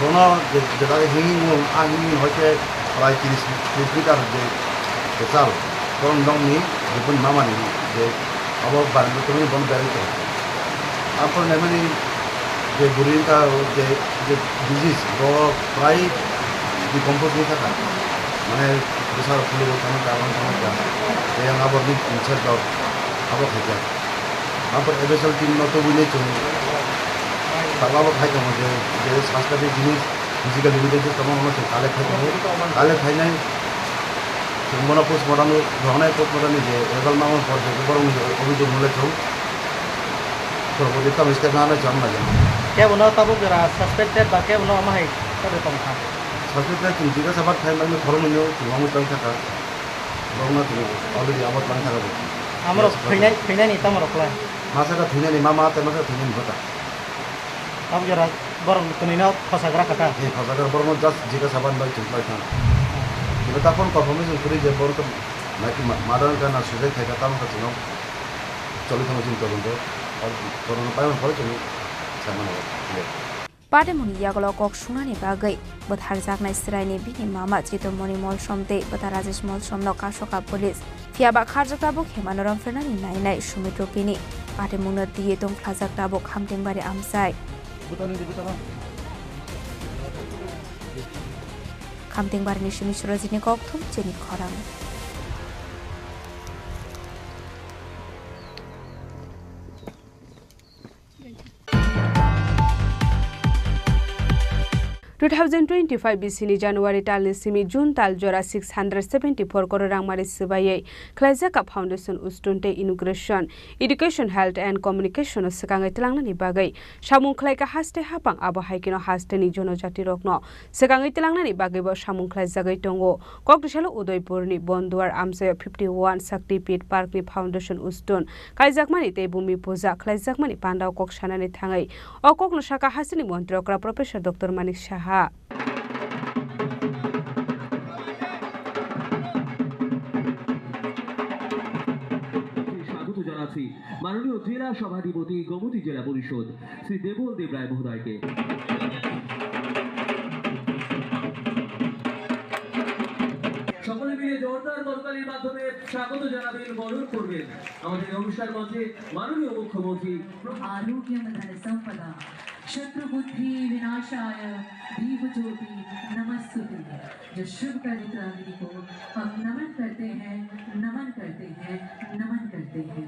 Bono je, je dagi himwi mung, a himwi hoi khe prai tris, tris meter je, je chal. Borok nokni, je bini mama ni, je abo barenda tongwi bono berai tongo. Aphuru naimani je bwrwi wngkha, je, je disease, bo prai decompose wngwi thangkha. Mane bwsa rok phulwi rok tamo, tabang tamo kha. Tei ang abo ni in charge rok abo khaikha. Aphuru F S L team no tubui nai chwng tabuk abo khai tongo je, je saskati jinis physical evidence tongma no chwng collect khai tongo. Collect khainai chwng bono postmortem rohornai, postmortem ni je result ma on pore je borok ni obhijog mole chwng porborti tamo step nana chwng nai. Kebo no tabuk jora suspected ba kebo no omo hai kode tong kha? Suspected chwng jikasa bat khai mani khoroknwi no chwng omo tong kha kha. Borokno tini already abo tlang thangkha bo. Amorok Yes, thwinai, thwinani tamo rok lai? Masa khe thwinani mama tei masa khe thwinani bwta. Abo jora borok twnwino khosagra kha ta? He khosagra borokno just jikasa ban bai chwng lai thang. Kino ta phone confirmation kwrwi je borok to naki ma-, murder wngkha na suicide khaikha tamo khe chwngno choli thango chini todonto. Todonto paimani pore chwngno sai mano. Patimungni yagulo kok sungnani bagwi bwtharjaknai chwraini bini mama Chitomoni Molsom tei bwta Rajesh Molsomno kasoka police. Phiya ba kharjak tabuk hemano romphrenani nainai Sumit Rupini. Patimungno twiwi tongkhlajak tabuk Khamtengbari amchai. Khamtengbarini simi Surajini kokthum chini khorang. Two thousand twenty-five bisini January talni simi June tal jora six hundred seventy-four crore rangmari swbaiwi khlaijak kha foundation, ustun tei inauguration, education, health and communication o swkangwi tlangnani bagwi samung khlaikha haste haphang, abo hai kheno hasteni jonojatirokno swkangwi tlangnani bagwibo samung khlaijagwi tongo. Kokdisalo Udaipurni Bonduar amchaio fifty one Shakti Pit Parkni foundation ustun kaijakmani tei bumi puja khlaijakmani pandao kok sanani thangwi o kokno sakha hasteni montri okra Professor Doctor Manik Saha. স্বাগত জানাচ্ছি মাননীয় জেলা সভাধিপতি গোমতী জেলা পরিষদ শ্রী দেবল দেবরায় মহোদয়কে। সকলে মিলে জোরদার করতালির মাধ্যমে স্বাগত জানাবেন, বরণ করবেন আমাদের অনুষ্ঠান মঞ্চে মাননীয় মুখ্যমন্ত্রী। आरोग्यं धनसंपदा शत्रुबुद्धि विनाशाय दीपज्योति नमस्तुते। जो शुभ पवित्र अग्नि को हम नमन करते हैं, नमन करते हैं, नमन करते हैं।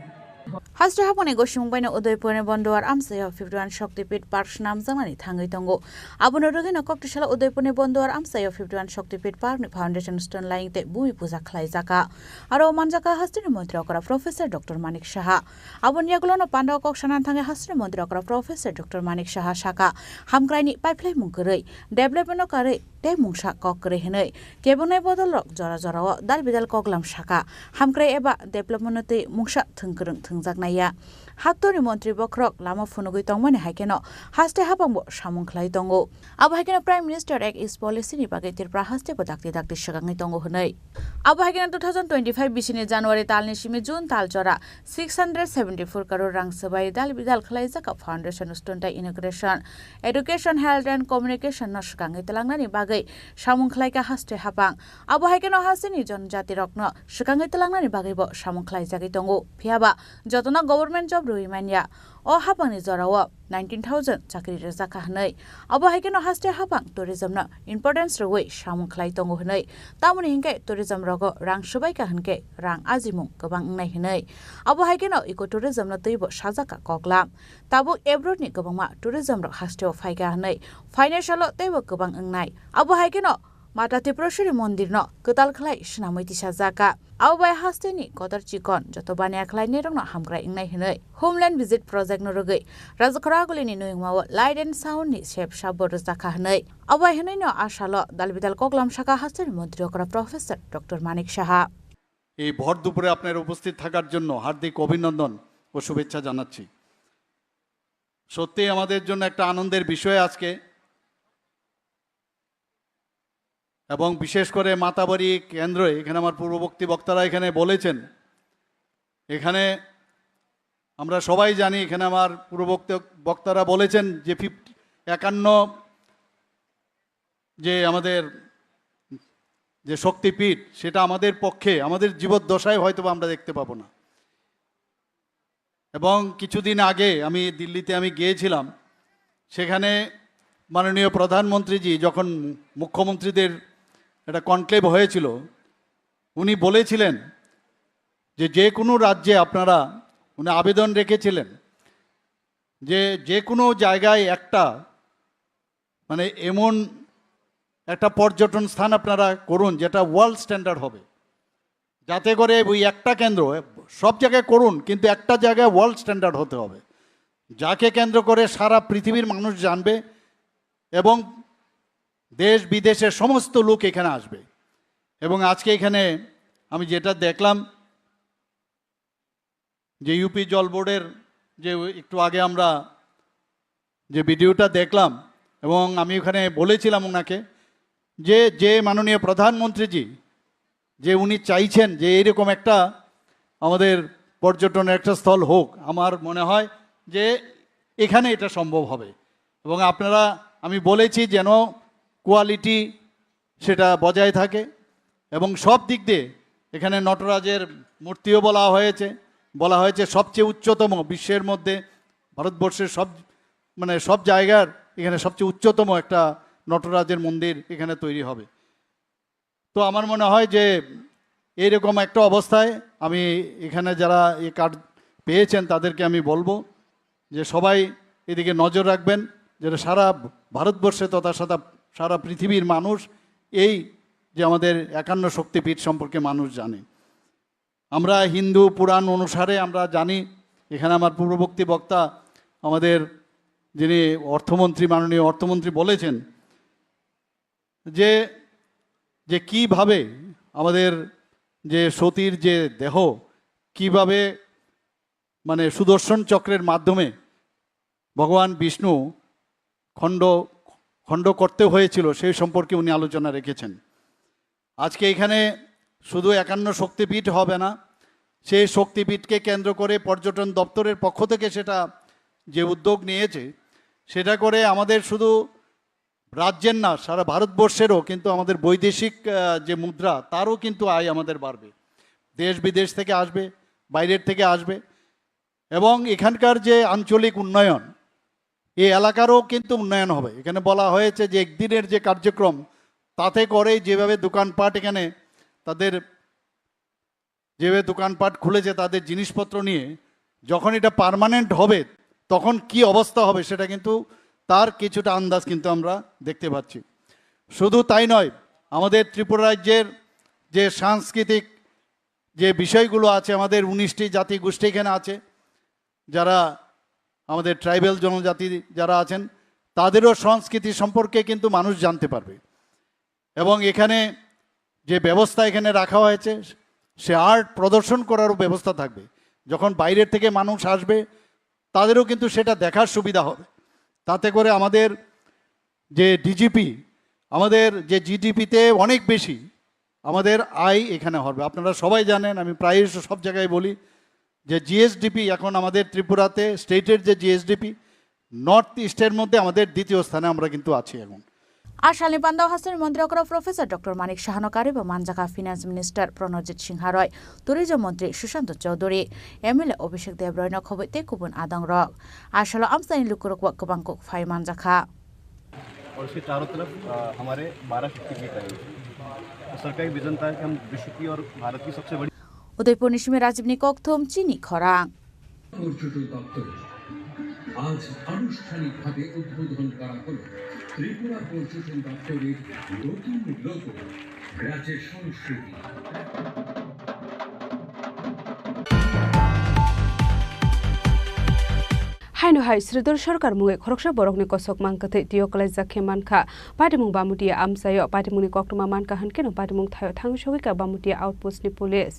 Haste hapangni gosimung baino Udaipurni Bonduar amchaio fifty one Shakti Pit Park swnamjaknani thangwi tongo. Abono rwgwino koktisalo Udaipurni Bonduar amchaio fifty one Shakti Pit Parkni foundation stone laying tei bhumi puja khlaijakha. Aro manjakha hasteni montri okra Professor Doctor Manik Saha. Aboni yagulono pandao kok sanani thangwi hasteni montri okra Professor Doctor Manik Saha sakha, hamkraini paiphlaimung kwrwi, development-o karwi tei mungsa kok kwrwi hwnwi. Kebengnaini bodolrok jora jorao dal bidal koklam sakha, hamkrai eba development-o tei mungsa thwng kwrwng thwngjaknai ya. Haktorni montri bokhorok lama phunugwi tongmani hai kheno haste hapangbo samung khlai tongo. Abo hai kheno Prime Minister Act East Policy-ni bagwi Tripura hastebo dakti dakti swkangwi tongo hwnwi. Abo hai kheno two thousand twenty-five bisini January talni simi June tal jora six hundred seventy-four crore rang swbai dal bidal khlaijak foundation stone tei inauguration, education, health and communication no swkangwi twlangnani bagwi samung khlaikha haste hapang. Abo hai kheno hasteni jonjati rokno swkangwi twlangnani bagwibo samung khlaijagwi tongo. Phiyaba jotono government job rwui manya. O hapangni jorao nineteen thousand chakri rwjakha hwnwi. Abo hai kheno haste hapang tourism no importance rwui samung khlai tongo hwnwi. Tamoni hinkhe tourism rogo rang swbaikha hinkhe rang ajimung kwbang wngnai hwnwi. Abo hai kheno eco tourism no twibo sajakha koklam. Tabuk abroad ni kwbangma tourism rok hasteo phaikha hwnwi financial o teibo kwbang wngnai. Abo hai kheno Mata Tripureshwari mondir no kwtal khlai swnamwi tisajakha. Abo bai hasteni kotor chikon joto baniya khlainairokno hamkrai wngnai hwnwi Homeland Visit Project no rwgwi Rajakhoragulini nuyungmao Light and Sound ni sep sabo rwjakha hwnwi. Abo hai hwnwino a salo dal bidal koklam sakha hasteni montri okra Professor Doctor Manik Saha. এই ভর দুপুরে আপনারা উপস্থিত থাকার জন্য হার্দিক অভিনন্দন ও শুভেচ্ছা জানাচ্ছি। সত্যিই আমাদের জন্য একটা আনন্দের বিষয় আজকে, এবং বিশেষ করে মাতাবাড়ি কেন্দ্রে এখানে আমার পূর্ববর্তী বক্তারা এখানে বলেছেন, এখানে আমরা সবাই জানি, এখানে আমার পূর্ববর্তী বক্তারা বলেছেন যে ফিফটি একান্ন যে আমাদের যে শক্তিপীঠ, সেটা আমাদের পক্ষে, আমাদের জীবদ্দশায় হয়তো বা আমরা দেখতে পাবো না। এবং কিছুদিন আগে আমি দিল্লিতে আমি গিয়েছিলাম, সেখানে মাননীয় প্রধানমন্ত্রীজি যখন মুখ্যমন্ত্রীদের একটা কনক্লেভ হয়েছিল, উনি বলেছিলেন যে যে কোনো রাজ্যে আপনারা, উনি আবেদন রেখেছিলেন যে যে কোনো জায়গায় একটা মানে এমন একটা পর্যটন স্থান আপনারা করুন যেটা ওয়ার্ল্ড স্ট্যান্ডার্ড হবে, যাতে করে ওই একটা কেন্দ্র, সব জায়গায় করুন, কিন্তু একটা জায়গায় ওয়ার্ল্ড স্ট্যান্ডার্ড হতে হবে, যাকে কেন্দ্র করে সারা পৃথিবীর মানুষ জানবে এবং দেশ বিদেশের সমস্ত লোক এখানে আসবে। এবং আজকে এখানে আমি যেটা দেখলাম যে ইউপি জল বোর্ডের যে একটু আগে আমরা যে ভিডিওটা দেখলাম, এবং আমি ওখানে বলেছিলাম ওনাকে যে, যে মাননীয় প্রধানমন্ত্রীজি যে উনি চাইছেন যে এইরকম একটা আমাদের পর্যটনের একটা স্থল হোক, আমার মনে হয় যে এখানে এটা সম্ভব হবে। এবং আপনারা, আমি বলেছি যেন কোয়ালিটি সেটা বজায় থাকে এবং সব দিক দিয়ে এখানে নটরাজের মূর্তিও বলা হয়েছে, বলা হয়েছে সবচেয়ে উচ্চতম বিশ্বের মধ্যে, ভারতবর্ষের সব, মানে সব জায়গার এখানে সবচেয়ে উচ্চতম একটা নটরাজের মন্দির এখানে তৈরি হবে। তো আমার মনে হয় যে এইরকম একটা অবস্থায় আমি এখানে যারা এই কার্ড পেয়েছেন তাদেরকে আমি বলবো যে সবাই এদিকে নজর রাখবেন, যেটা সারা ভারতবর্ষে তথা সারা, সারা পৃথিবীর মানুষ এই যে আমাদের একান্ন শক্তিপীঠ সম্পর্কে মানুষ জানে। আমরা হিন্দু পুরাণ অনুসারে আমরা জানি, এখানে আমার পূর্ববর্তী বক্তা আমাদের যিনি অর্থমন্ত্রী, মাননীয় অর্থমন্ত্রী বলেছেন যে, যে কিভাবে আমাদের যে সতীর যে দেহ কিভাবে মানে সুদর্শন চক্রের মাধ্যমে ভগবান বিষ্ণু খণ্ড, খণ্ড করতে হয়েছিল, সেই সম্পর্কে উনি আলোচনা রেখেছেন। আজকে এখানে শুধু একান্ন শক্তিপীঠ হবে না, সেই শক্তিপীঠকে কেন্দ্র করে পর্যটন দপ্তরের পক্ষ থেকে সেটা যে উদ্যোগ নিয়েছে, সেটা করে আমাদের শুধু রাজ্যের না, সারা ভারতবর্ষেরও কিন্তু আমাদের বৈদেশিক, আহ, যে মুদ্রা, তারও কিন্তু আয় আমাদের বাড়বে। দেশ বিদেশ থেকে আসবে, বাইরের থেকে আসবে। এবং এখানকার যে আঞ্চলিক উন্নয়ন, এই এলাকারও কিন্তু উন্নয়ন হবে। এখানে বলা হয়েছে যে একদিনের যে কার্যক্রম, তাতে করে যেভাবে দোকানপাট এখানে তাদের যেভাবে দোকানপাট খুলেছে, তাদের জিনিসপত্র নিয়ে যখন এটা পার্মানেন্ট হবে, তখন কি অবস্থা হবে, সেটা কিন্তু তার কিছুটা আন্দাজ কিন্তু আমরা দেখতে পাচ্ছি। শুধু তাই নয়, আমাদের ত্রিপুরা রাজ্যের যে সাংস্কৃতিক যে বিষয়গুলো আছে, আমাদের উনিশটি জাতি গোষ্ঠী এখানে আছে, যারা আমাদের ট্রাইবাল জনজাতি যারা আছেন, তাদেরও সংস্কৃতি সম্পর্কে কিন্তু মানুষ জানতে পারবে। এবং এখানে যে ব্যবস্থা এখানে রাখা হয়েছে, সে আর্ট প্রদর্শন করারও ব্যবস্থা থাকবে। যখন বাইরের থেকে মানুষ আসবে, তাদেরও কিন্তু সেটা দেখার সুবিধা হবে। তাতে করে আমাদের যে ডিজিপি, আমাদের যে জিডিপিতে অনেক বেশি আমাদের আয় এখানে হবে। আপনারা সবাই জানেন, আমি প্রায়শ সব জায়গায় বলি যে জিএসডিপি এখন আমাদের ত্রিপুরাতে, স্টেটের যে জিএসডিপি, নর্থ ইস্টের মধ্যে আমাদের দ্বিতীয় স্থানে আমরা কিন্তু আছি এখন। Asalni pandao hasteni montri okra Professor Doctor Manik Sahano karibo manjakha Finance Minister Pranojit Singha Roy, Tourism Montri Sushanta Chowdhury, M L A Abhishek Deb Roy no khoboi tei kubun adong rok. Asalo amchaini lukurok bo kwbang kok phai manjakha. और इसके चारों तरफ, अ, हमारे बारह शक्तिपीठ आए हुए हैं। तो सर का एक विजन था कि हम विश्व की और भारत की सबसे बड़ी Udaipurni simi Rajibni kokthum chini khorang. পর্যটন দপ্তর আজ আনুষ্ঠানিকভাবে উদ্বোধন করা হলো ত্রিপুরা পর্যটন দপ্তরের নতুন লোগো, রাজ্যের সংস্কৃতি। Haino hai Sridhar Sarkar mungwi khoroksa borokni kosok mang kwthwi twiyo kwlaijak khe mankha. Patimung Bamutia amchaio patimungni koktwma mankha hwnkhe no patimung thaio thangwi sogwikha Bamutia outpost ni police.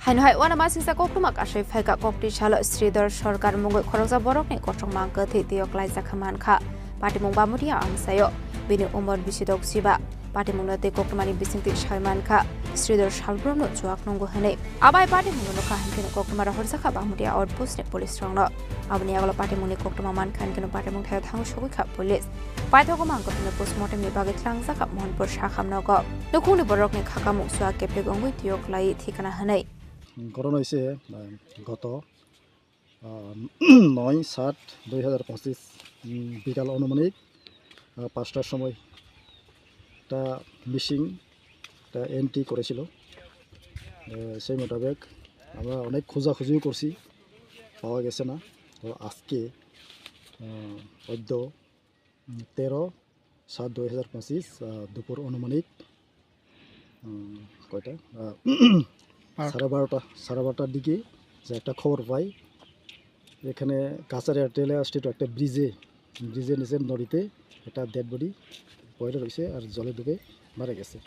Haino hai uanamasingcha koktwma kasui phaikha, koktwi salo Sridhar Sarkar mungwi khoroksa borokni kosok mang kwthwi twiyo kwlaijak khe mankha. Patimung Bamutia amchaio bini umor bisi dok siba. Patimungno tei koktwmani bisingtwi sai mankha, Sridhar salbrumno chuak nungo hwnwi. Abai patimungno nukha hwnkhe koktwma rohorjakha Bamutia outpost ni police rokno. Aboni yagulo patimungni koktwma mankha hwnkhe patimung thaio thangwi sogwikha police. Paithago mang koktwmani postmortem ni bagwi tlangjak kha Mohanpur Sakham nogo. Nukhungni borokni khakamung chuak keplik wngwi twiyo kwlai thikana hwnwi. ঘটনা হয়েছে, আহ, গত, আহ, নয় সাত দুই হাজার পঁচিশ, উম, বিকাল অনুমানিক, আহ, পাঁচটার সময় একটা মিসিং, একটা এন্ট্রি করেছিল। আহ, সেই মোতাবেক আমরা অনেক খোঁজাখুঁজিও করছি, পাওয়া গেছে না। তো আজকে, আহ, অদ্য উম, তেরো সাত দুই হাজার পঁচিশ, আহ, দুপুর অনুমানিক, উম, কয়টা? আহ, সাড়ে বারোটা, সাড়ে বারোটার দিকে যে একটা খবর পাই, এখানে কাছাড়িয়া টেইলর স্ট্রিট একটা ব্রিজে, ব্রিজের নিচে নদীতে একটা ডেড বডি পড়ে রয়েছে আর জলে ডুবে মারা গেছে।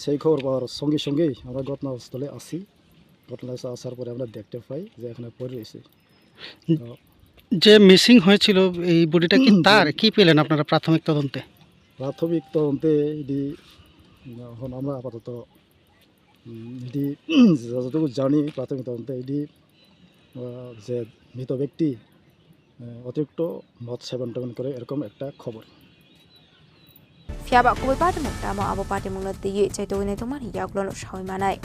সেই খবর পাওয়ার সঙ্গে সঙ্গেই আমরা ঘটনাস্থলে আসি। ঘটনাস্থলে আসার পরে আমরা দেখতে পাই যে এখানে পড়ে রয়েছে। তো যে মিসিং হয়েছিল, এই বডিটা কি তার? কি পেলেন আপনারা প্রাথমিক তদন্তে? প্রাথমিক তদন্তে এটি এখন আমরা আপাতত, উম, এটি যতটুকু জানি, প্রাথমিক তদন্তে এটি, আহ, যে মৃত ব্যক্তি, আহ, অতিরিক্ত মদ সেবন টেবন করে এরকম একটা খবর। Phiya ba kubui patimung tamo abo patimungno twiwi chaitogwi naitokmani yagulono saui manai.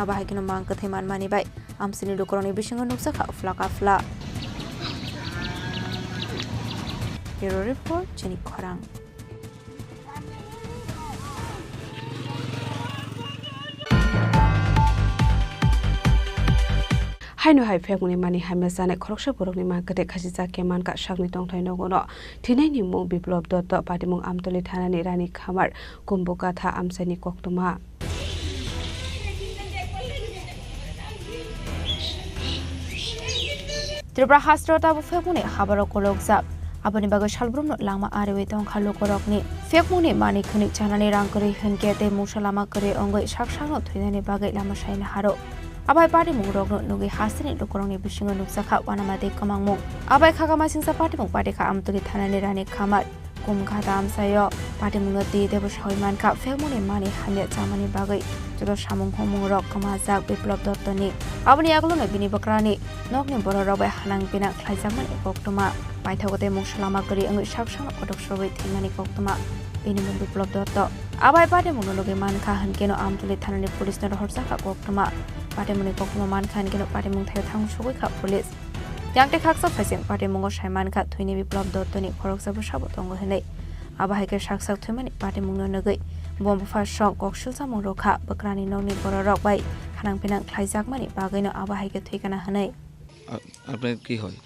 Abo hai kheno mang kwthwi manmani bai amchaini lukurokni bisingo nukjakha phla ka phla. Bureau Report, Chini Khorang. Haino hai phekmani mani hamya chanai khoroksa borokni mang kwthwi khachijak khe mankha sakni tongthai nogono. Thwinaini mung Biplop Dotto, patimung Amtoli thanani Rani Khamar, Kumbukatha amchaini koktwma. Tripura hasteo tabuk phekmungni habaro kolokjak, aboni bagwi salbrumno langma ariwi tongkha lukurokni. Phekmungni mani khwnwi chanani rang kwrwi hwnkhe tei mungsa lama kwrwi wngwi sak sakno thwinani bagwi lama saina haro. Abai patimung rokno nugwi hasteni lukurokni bisingo nukjakha uanama tei kwmangmung. Abai khaka masingsa patimung patikha Amtoli thanani Rani Khamar. Kumkha tamsaio patimungno twi teibo saui mankha, phekmungni mani hamya chamani bagwi joto samung humung rok kwmajak Biplop Dottoni. Aboni yagulono bini bwkrani nokni bororok bai hanang pinang khlaijakmani koktwma. Paithago tei mungsa lama kwrwi wngwi sak sakno kotok sogwi thwimani koktwma. Bini mung Biplop Dotto. Abai patimungno nugwi mankha hwnkeno Amtoli thanani police no rohorjakha koktwma. Patimungni koktwma mankha hwnkeno patimung thaio thang sogwikha police. Yang tei khaksa phaising patimungo sai mankha thwini Biplop Dottoni khoroksa bwsabo tongo hwnwi. Abo hai khe sak sak thwimani patimungno nugwi bo bupha song kok silsamung rwkha, bwkrani nokni bororok bai khanang pinang khlaijakmani bagwino abo hai khe thwikana hwnwi. আ-, আপনার কি হয়?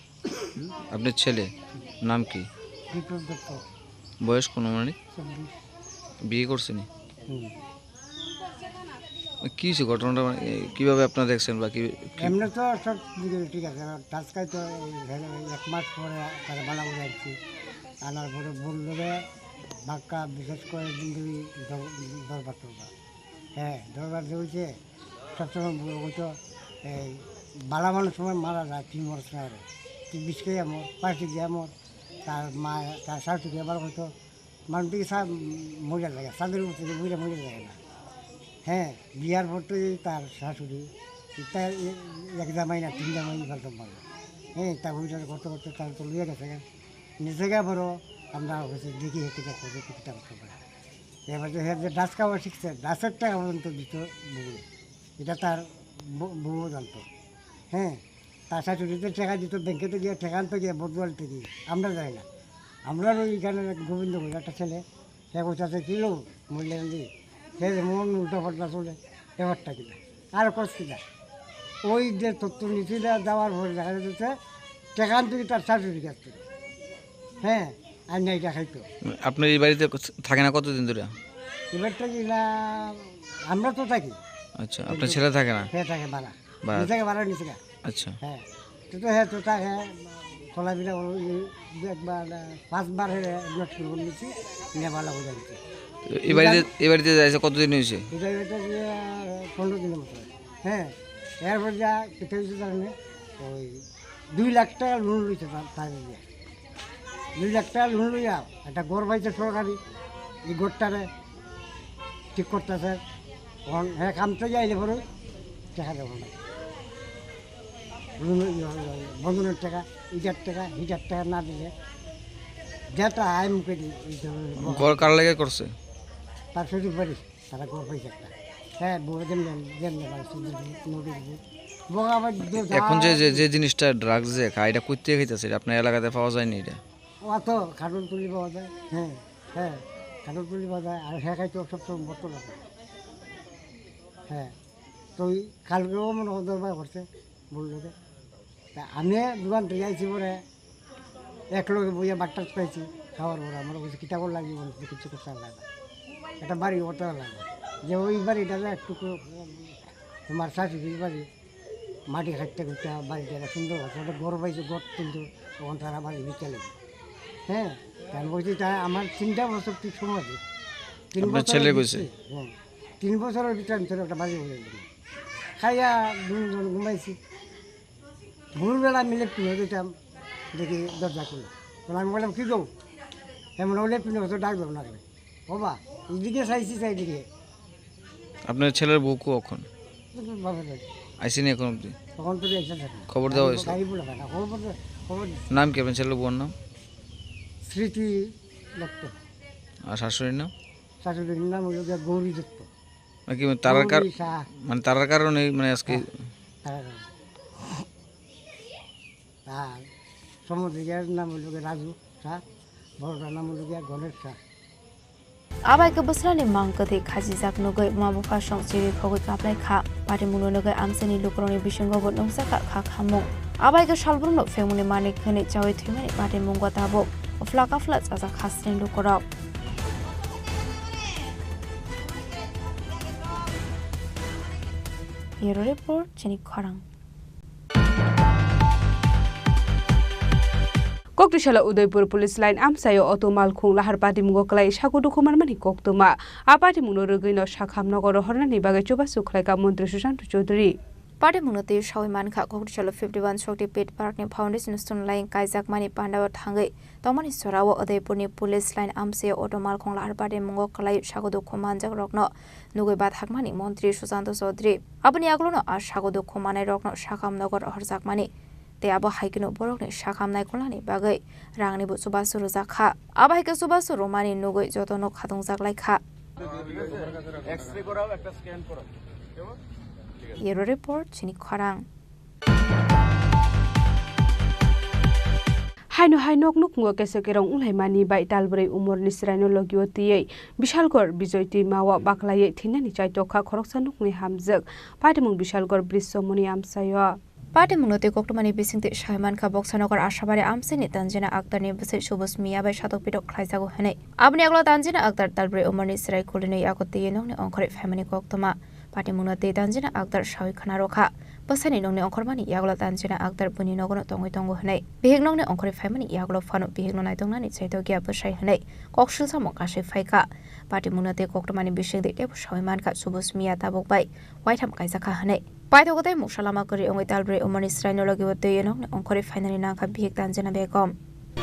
আপনার ছেলে নাম কি? বিপ্লব দত্ত। বয়স কত অনুমানিক? চব্বিশ। বিয়ে করছেনি? হুম। কি হয়েছে ঘটনাটা, মানে, এ, কিভাবে আপনারা দেখছেন বা কি, কি? এমনি তো সব দিকে ঠিক আছে, এবার টাচকাই তো এই ধরো এক মাস পরে তারা বালা করে আসছি। আনার পরে বললো যে বাক্কা বিশেষ করে দিন ধরে দর-, দরবার টরবার। হ্যাঁ, দরবার চলছে। সবসময় বলবো তো, এই বালা মানুষ সময় মারা যায়, তুই মরছ না রে, তুই বিষ খেয়ে মর, পাঁচটি দিয়ে মর। তার মা, তার শাশুড়ি আবার হয়তো মানুষ দিকে সা-, মরে যায়, চাঁদের উপর থেকে উড়ে মরে যায় না। হ্যাঁ, বিয়ার পর তো এই তার শাশুড়ি, তার এ-, এক জামাই না, তিন জামাই বলতে পারবো। হ্যাঁ, তা ওইটা করতে করতে তার তো লইয়া গেছে গা। নিজে গা বড়, আমরা হচ্ছে দেখি হেঁটে দেখো যে কিতাব খবর। এবার যে হে যে ডাস খাওয়া শিখছে, ডাসের টাকা পর্যন্ত দিত বউয়ে। এটা তার বউ, বউও জানতো। হ্যাঁ, তার শাশুড়িতে টাকা দিত, ব্যাংকেতে গিয়ে টাকা আনতো গিয়ে বদুয়াল থেকে। আমরা যাই না। আমরা ওই এখানে এক গোবিন্দ বলে একটা ছেলে, সে বলছে, "আচ্ছা, কিলো মূল্য আনলি?" সে যেমন উল্টা পাল্টা চলে, ব্যাপারটা কিনা। আর কষ্ট না। ওই যে তথ্য নিচে দেওয়া, দেওয়ার পরে দেখা যাচ্ছে, টাকা আনতো কি তার শাশুড়ির কাছ থেকে। হ্যাঁ, আর নেই টাকাই তো। আপনার এই বাড়িতে ক-, থাকে না কতদিন ধরে? এবারটা কি না, আমরা তো থাকি। আচ্ছা, আপনার কিন্তু ছেলে থাকে না? ছেলে থাকে ভাড়া। ভাড়া। নিচে ভাড়া নিচে গা। আচ্ছা। হ্যাঁ। তো, তো হ্যাঁ, তো থাকে, চলাফেরা ওই দু একবার, আহ, পাঁচবার হ্যাঁ, অ্যাডমিট করে নিয়েছি, নিয়ে ভালো হয়ে যাচ্ছে। তো এই বাড়িতে, এই বাড়িতে যাইছে কতদিন হয়েছে? এটা, এটা যে, আহ, পনেরো দিনের মতো। হ্যাঁ, এরপর যা, এটা হচ্ছে জানেন, ওই দুই লাখ টাকা লোন লইছে তার, তার দিয়ে। দুই লাখ টাকা লোন লইয়া একটা ঘর পাইছে সরকারি, এই ঘরটারে ঠিক করতেছে। এখন হ্যাঁ, কাম তো যাইলে পরে দেখা যাবো না। লোন, ইয়ে, ইয়ে, বন্ধনের টাকা, ইটার টাকা, হিটার টাকা না দিলে যেটা আয় মুখে দিই, এই ধরনের ঘর কার লাগে করছে? তার শ্বশুর বাড়ি। তারা ঘর পাইছে একটা। হ্যাঁ, বউরে যেমনি, যেমনি মানে শুধু নদীর উপর। বউ আবার দু-, এখন যে, যে, যে জিনিসটা ড্রাগস যে খায়, এটা কই থেকে খাইতেছে? এটা আপনার এলাকাতে পাওয়া যায়নি এটা? ও তো খাটুল তুলি পাওয়া যায়। হ্যাঁ, হ্যাঁ, খাটুল তুলি পাওয়া যায়। আর হ্যাঁ খাইতো সব সময় বোতল আছে। হ্যাঁ, তো ওই কালকেও মনে হয় দরবার করছে, বললো যে। তা আমি দোকান থেকে আইছি পরে এক লগে বইয়া বাট্টাত পাইছি, খাওয়ার পরে আমরা বলছি, "কিতা করে লাগবে?" বলছি, "কিছু করতে লাগে না, একটা বাড়ি করতে লাগে।" যে ওই বাড়িটা যে একটু কো-, তোমার শাশুড়ির বাড়ি, মাটি খাটতে খুঁটতে বাড়িটা একটা সুন্দর আছে, একটা ঘর পাইছে, ঘর তুলতো, তখন তারা বাড়ি বিকেলে। হ্যাঁ, তা আমি বলছি, "তা আমার তিনটা বছর তুই সময় দে।" তিন আপনার বছরের ছেলে ভিতরে, কইছে? হ্যাঁ, তিন বছরের ভিতরে আমি তোর একটা বাড়ি বলে দিবো। খাইয়া দুজন ঘুমাইছি। ভোরবেলা আমি লেট্রিন হতে যেতাম, দেখি দরজা খুলে। তখন আমি বললাম, "কি গো?" এমন হলে লেট্রিন হতে ডাক দেবো না কেন? "ও বা, এদিকে চাইছি, চাই এদিকে।" আপনার ছেলের বউ কো এখন? বাপের বাড়ি। আইসিনি এখন অবধি? তখন তো এসে থাকে। খবর দেওয়া আমি হয়েছে? গাড়ি বলে না, খবর তো, খবর দিচ্ছি। নাম কি আপনার ছেলের বউর নাম? স্মৃতি দত্ত। আর শাশুড়ির নাম? শাশুড়ির নাম হলো গিয়া গৌরী দত্ত। নাকি মানে তারার কার-, গৌরী শাহ। মানে তারার কারণে মানে আজকে হ্যাঁ, তারার কারণে। আর সমুদ্রিকার নাম হলো গিয়া রাজু শাহ, বড়টার নাম হলো গিয়া গণেশ Shah. Abai khe bwsrani mang kwthwi khajijak nugwi ma bupha song chirwi khogwi kaplai kha. Patimungno nugwi amchaini lukurokni bisingo bo nukjakha kha khamung. Abai khe salbrumno phengmungni manwi khwnwi chaui thwimani patimung tabuk uphla kaphla chajak khasni lukurok. Bureau Report, chini khorang. Koktisala Udaipur Police Line amchaio auto malkhung lahar patimungo kwlai sago dukhu manmani koktwma. A patimungno rwgwino sakham nogo rohornani bagwi chubachu khlaikha Montri Sushant Chowdhury. Patimungno twi sawi mankha, Koktisala fifty one Shakti Pit Park ni foundation stone line kaijakmani pandao thangwi tongmani jorao Udaipurni Police Line amchaio auto malkhung lahar patimungo kwlai sago dukhu manjakrokno nugwi bathakmani Montri Sushant Chowdhury. Aboni yagulono a sago dukhu manairokno sakham nogo rohorjakmani tei abo hai kheno borokni sakham naikolnani bagwi rangnibo chubachu rwjak kha. Abo hai khe chubachu rwmani nugwi jotono khatungjak lai kha. X-ray করাও, একটা স্ক্যান করাও। Bureau Report, chini khorang. Haino hai nok nukhungo keso kerong wnglaimani bai talbrwi umorni chwraino logio twiwi Bishalgor Bijoy twimao baklaiwi thwinani chaitokha khoroksa nukni hamjwk. Patimung Bishalgor Brisomoni amchaio. Patimungno tei koktwmani bisingtwi sai mankha, Boksanagar Ashabari amchaini Tanjina Akhtarni bwsai Subus Miya bai satok pitok khlaijago hwnwi. Aboni yagulo Tanjina Akhtar talbrwi umorni chwrai kulinwi yago twiwi nokni ongkhorwi phaimani koktwma. Patimungno tei Tanjina Akhtar sawi khna rwkha. Bwsaini nokni ongkhormani yagulo Tanjina Akhtar buini nogono tongwi tongo hwnwi. Bihik nokni ongkhorwi phaimani yagulo phano bihikno naitongnani chaitokya bwsai hwnwi kok silsamung kasui phaikha. Patimungno tei koktwmani bisingtwi teibo sawi mankha Subus Miya tabuk bai waitham kaijakha hwnwi. Paithago tei mungsa lama kwrwi wngwi talbrwi umorni chwraino logibo twiwi nokni ongkhorwi phainani nangkha bihik Tanjina Begum.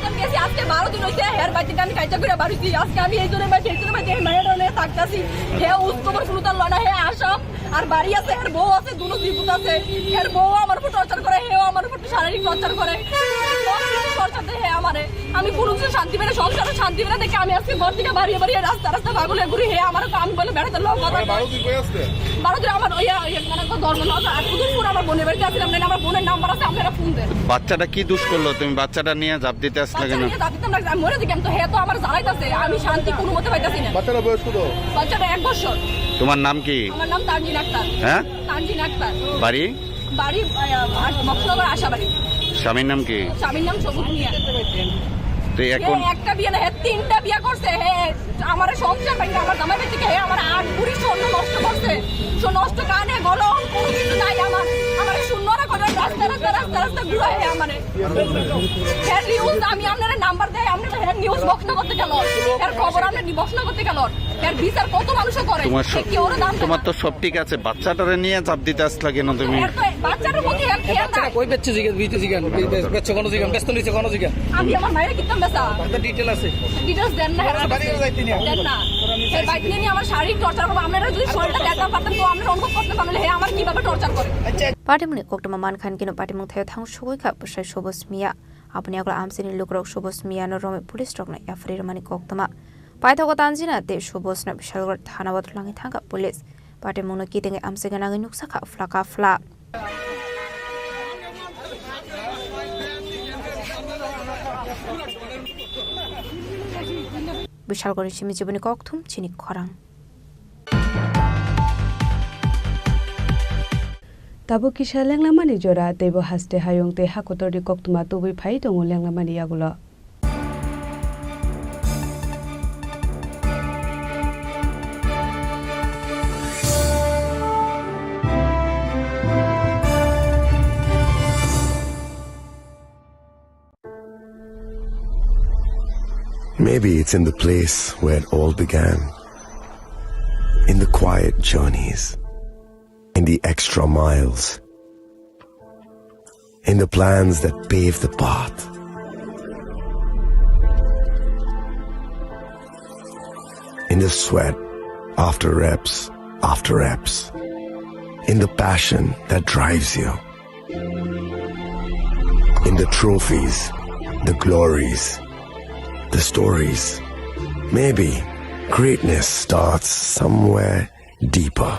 আমি আজকে বারো দিন হইছে, হের বাড়িতে আমি কাইটা করে বাড়িছি। আজকে আমি এই জন্য বাড়িতে, এই জন্য বাড়িতে, এই মায়ের অনেক থাকতাছি। হে উস্তবর ফুলতার লনা, হে আসাম, আর বাড়ি আছে, হের বউ আছে, দুনো জীবিত আছে। হের বউ আমার উপর টর্চার করে, হেও আমার উপর শারীরিক টর্চার করে। টর্চার দেয় হে আমারে। আমি কোনো কিছু শান্তি পাই না, সংসারে শান্তি পাই না দেখে আমি আজকে ঘর থেকে বাড়িয়ে বাড়িয়ে রাস্তা রাস্তা পাগল হয়ে ঘুরি। হে আমার তো আমি বলে বেড়াতে লোক কথা মানে বারো দিন কই আজকে? বারো দিন আমার ওই, ওই মানে তো ধর্ম না, আর কুদুমপুর আমার বোনের বাড়িতে আসছিলাম, নাহলে আমার বোনের নাম্বার আছে, আপনারা ফোন দেন। বাচ্চাটা কি দোষ করলো? তুমি বাচ্চাটা নিয়ে ঝাঁপ দিতে আসলে বাচ্চা কেন? নিয়ে যাতে তোমরা আমি মরে দেখি, আমি তো হে তো আমার জ্বালাইতেছে, আমি শান্তি কোনো মতে পাইতেছি না। বাচ্চাটা বয়স কত? বাচ্চাটা এক বছর। তোমার নাম কি? আমার নাম তানজিন আক্তার। হ্যাঁ? তানজিন আক্তার। বাড়ি? বাড়ি, আহ, আশ-, বক্সনগর আশাবাড়ি। স্বামীর নাম কি? স্বামীর নাম সবুজ মিয়া। তো এখন হে একটা বিয়ে না, হে তিনটা বিয়ে করছে। হে আমার সংসার ভাঙে, আমার জামাই ভাই থেকে হে আমার আট ভরি স্বর্ণ নষ্ট করছে। সে নষ্ট কানে গলো কোনো কিছু নাই আমার। আমার শূন্য না করে রাস্তা, রাস্তা, রাস্তা, রাস্তা ঘুরে হে আমারে। হে নিউজ আমি আপনারা নাম্বার দেয়, আপনারা হে নিউজ বক্স করতে গেল। হে খবর আমরা বক্স করতে গেল। এর বিচার কত মানুষে করে? তোমার সে সব-, কি ওরা দাম তোমার তো সব ঠিক আছে, বাচ্চাটারে নিয়ে চাপ দিতে আসলা কেন তুমি? এর তো বাচ্চাটার প্রতি হেল্প খেয়াল বাচ্চাটা নাই। কই বেচছে জিজ্ঞেস, বিতে জিজ্ঞেস, বে-, বে-, বেচছে কোনো জিজ্ঞেস, বেচতে নিচে কোনো জিজ্ঞেস। আমি আমার মায়ের কিতাম বেচা। তার তো ডিটেল আছে। ডিটেলস দেন না, হেরা বাড়ি যাইতে নিয়ে। দেন না। হে বাইক নিয়ে আমার শারীরিক টর্চার করবো। আমরা যদি শরীরটা দেখাতে পারতাম, তো আমরা অনুভব করতে পারলাম, হে আমার কিভাবে টর্চার করে। Patimungni koktwma mankha hwnkhe no patimung thaio thang sugwi kha bwsai Subus Miya. Aboni yagulo amchaini lukurok Subus Miyano romwi police rokno yapharwi rwmani koktwma. Paithago Tanjina tei Subusno Bishalgarh thanao twlangwi thangkha police. Patimungno kitingwi amchai gwnangwi nukjakha phlaka phla. Bishalgarhni simi jiboni kokthum chini khorang. Tabuk kisa lenglamani jora, teibo haste hayung tei hakotorni koktwma tubui phai tongo lenglamani yagulo. Maybe it's in the place where it all began. In the quiet journeys. In the extra miles. In the plans that pave the path. In the sweat after reps after reps. In the passion that drives you. In the trophies, the glories, the stories. Maybe greatness starts somewhere deeper.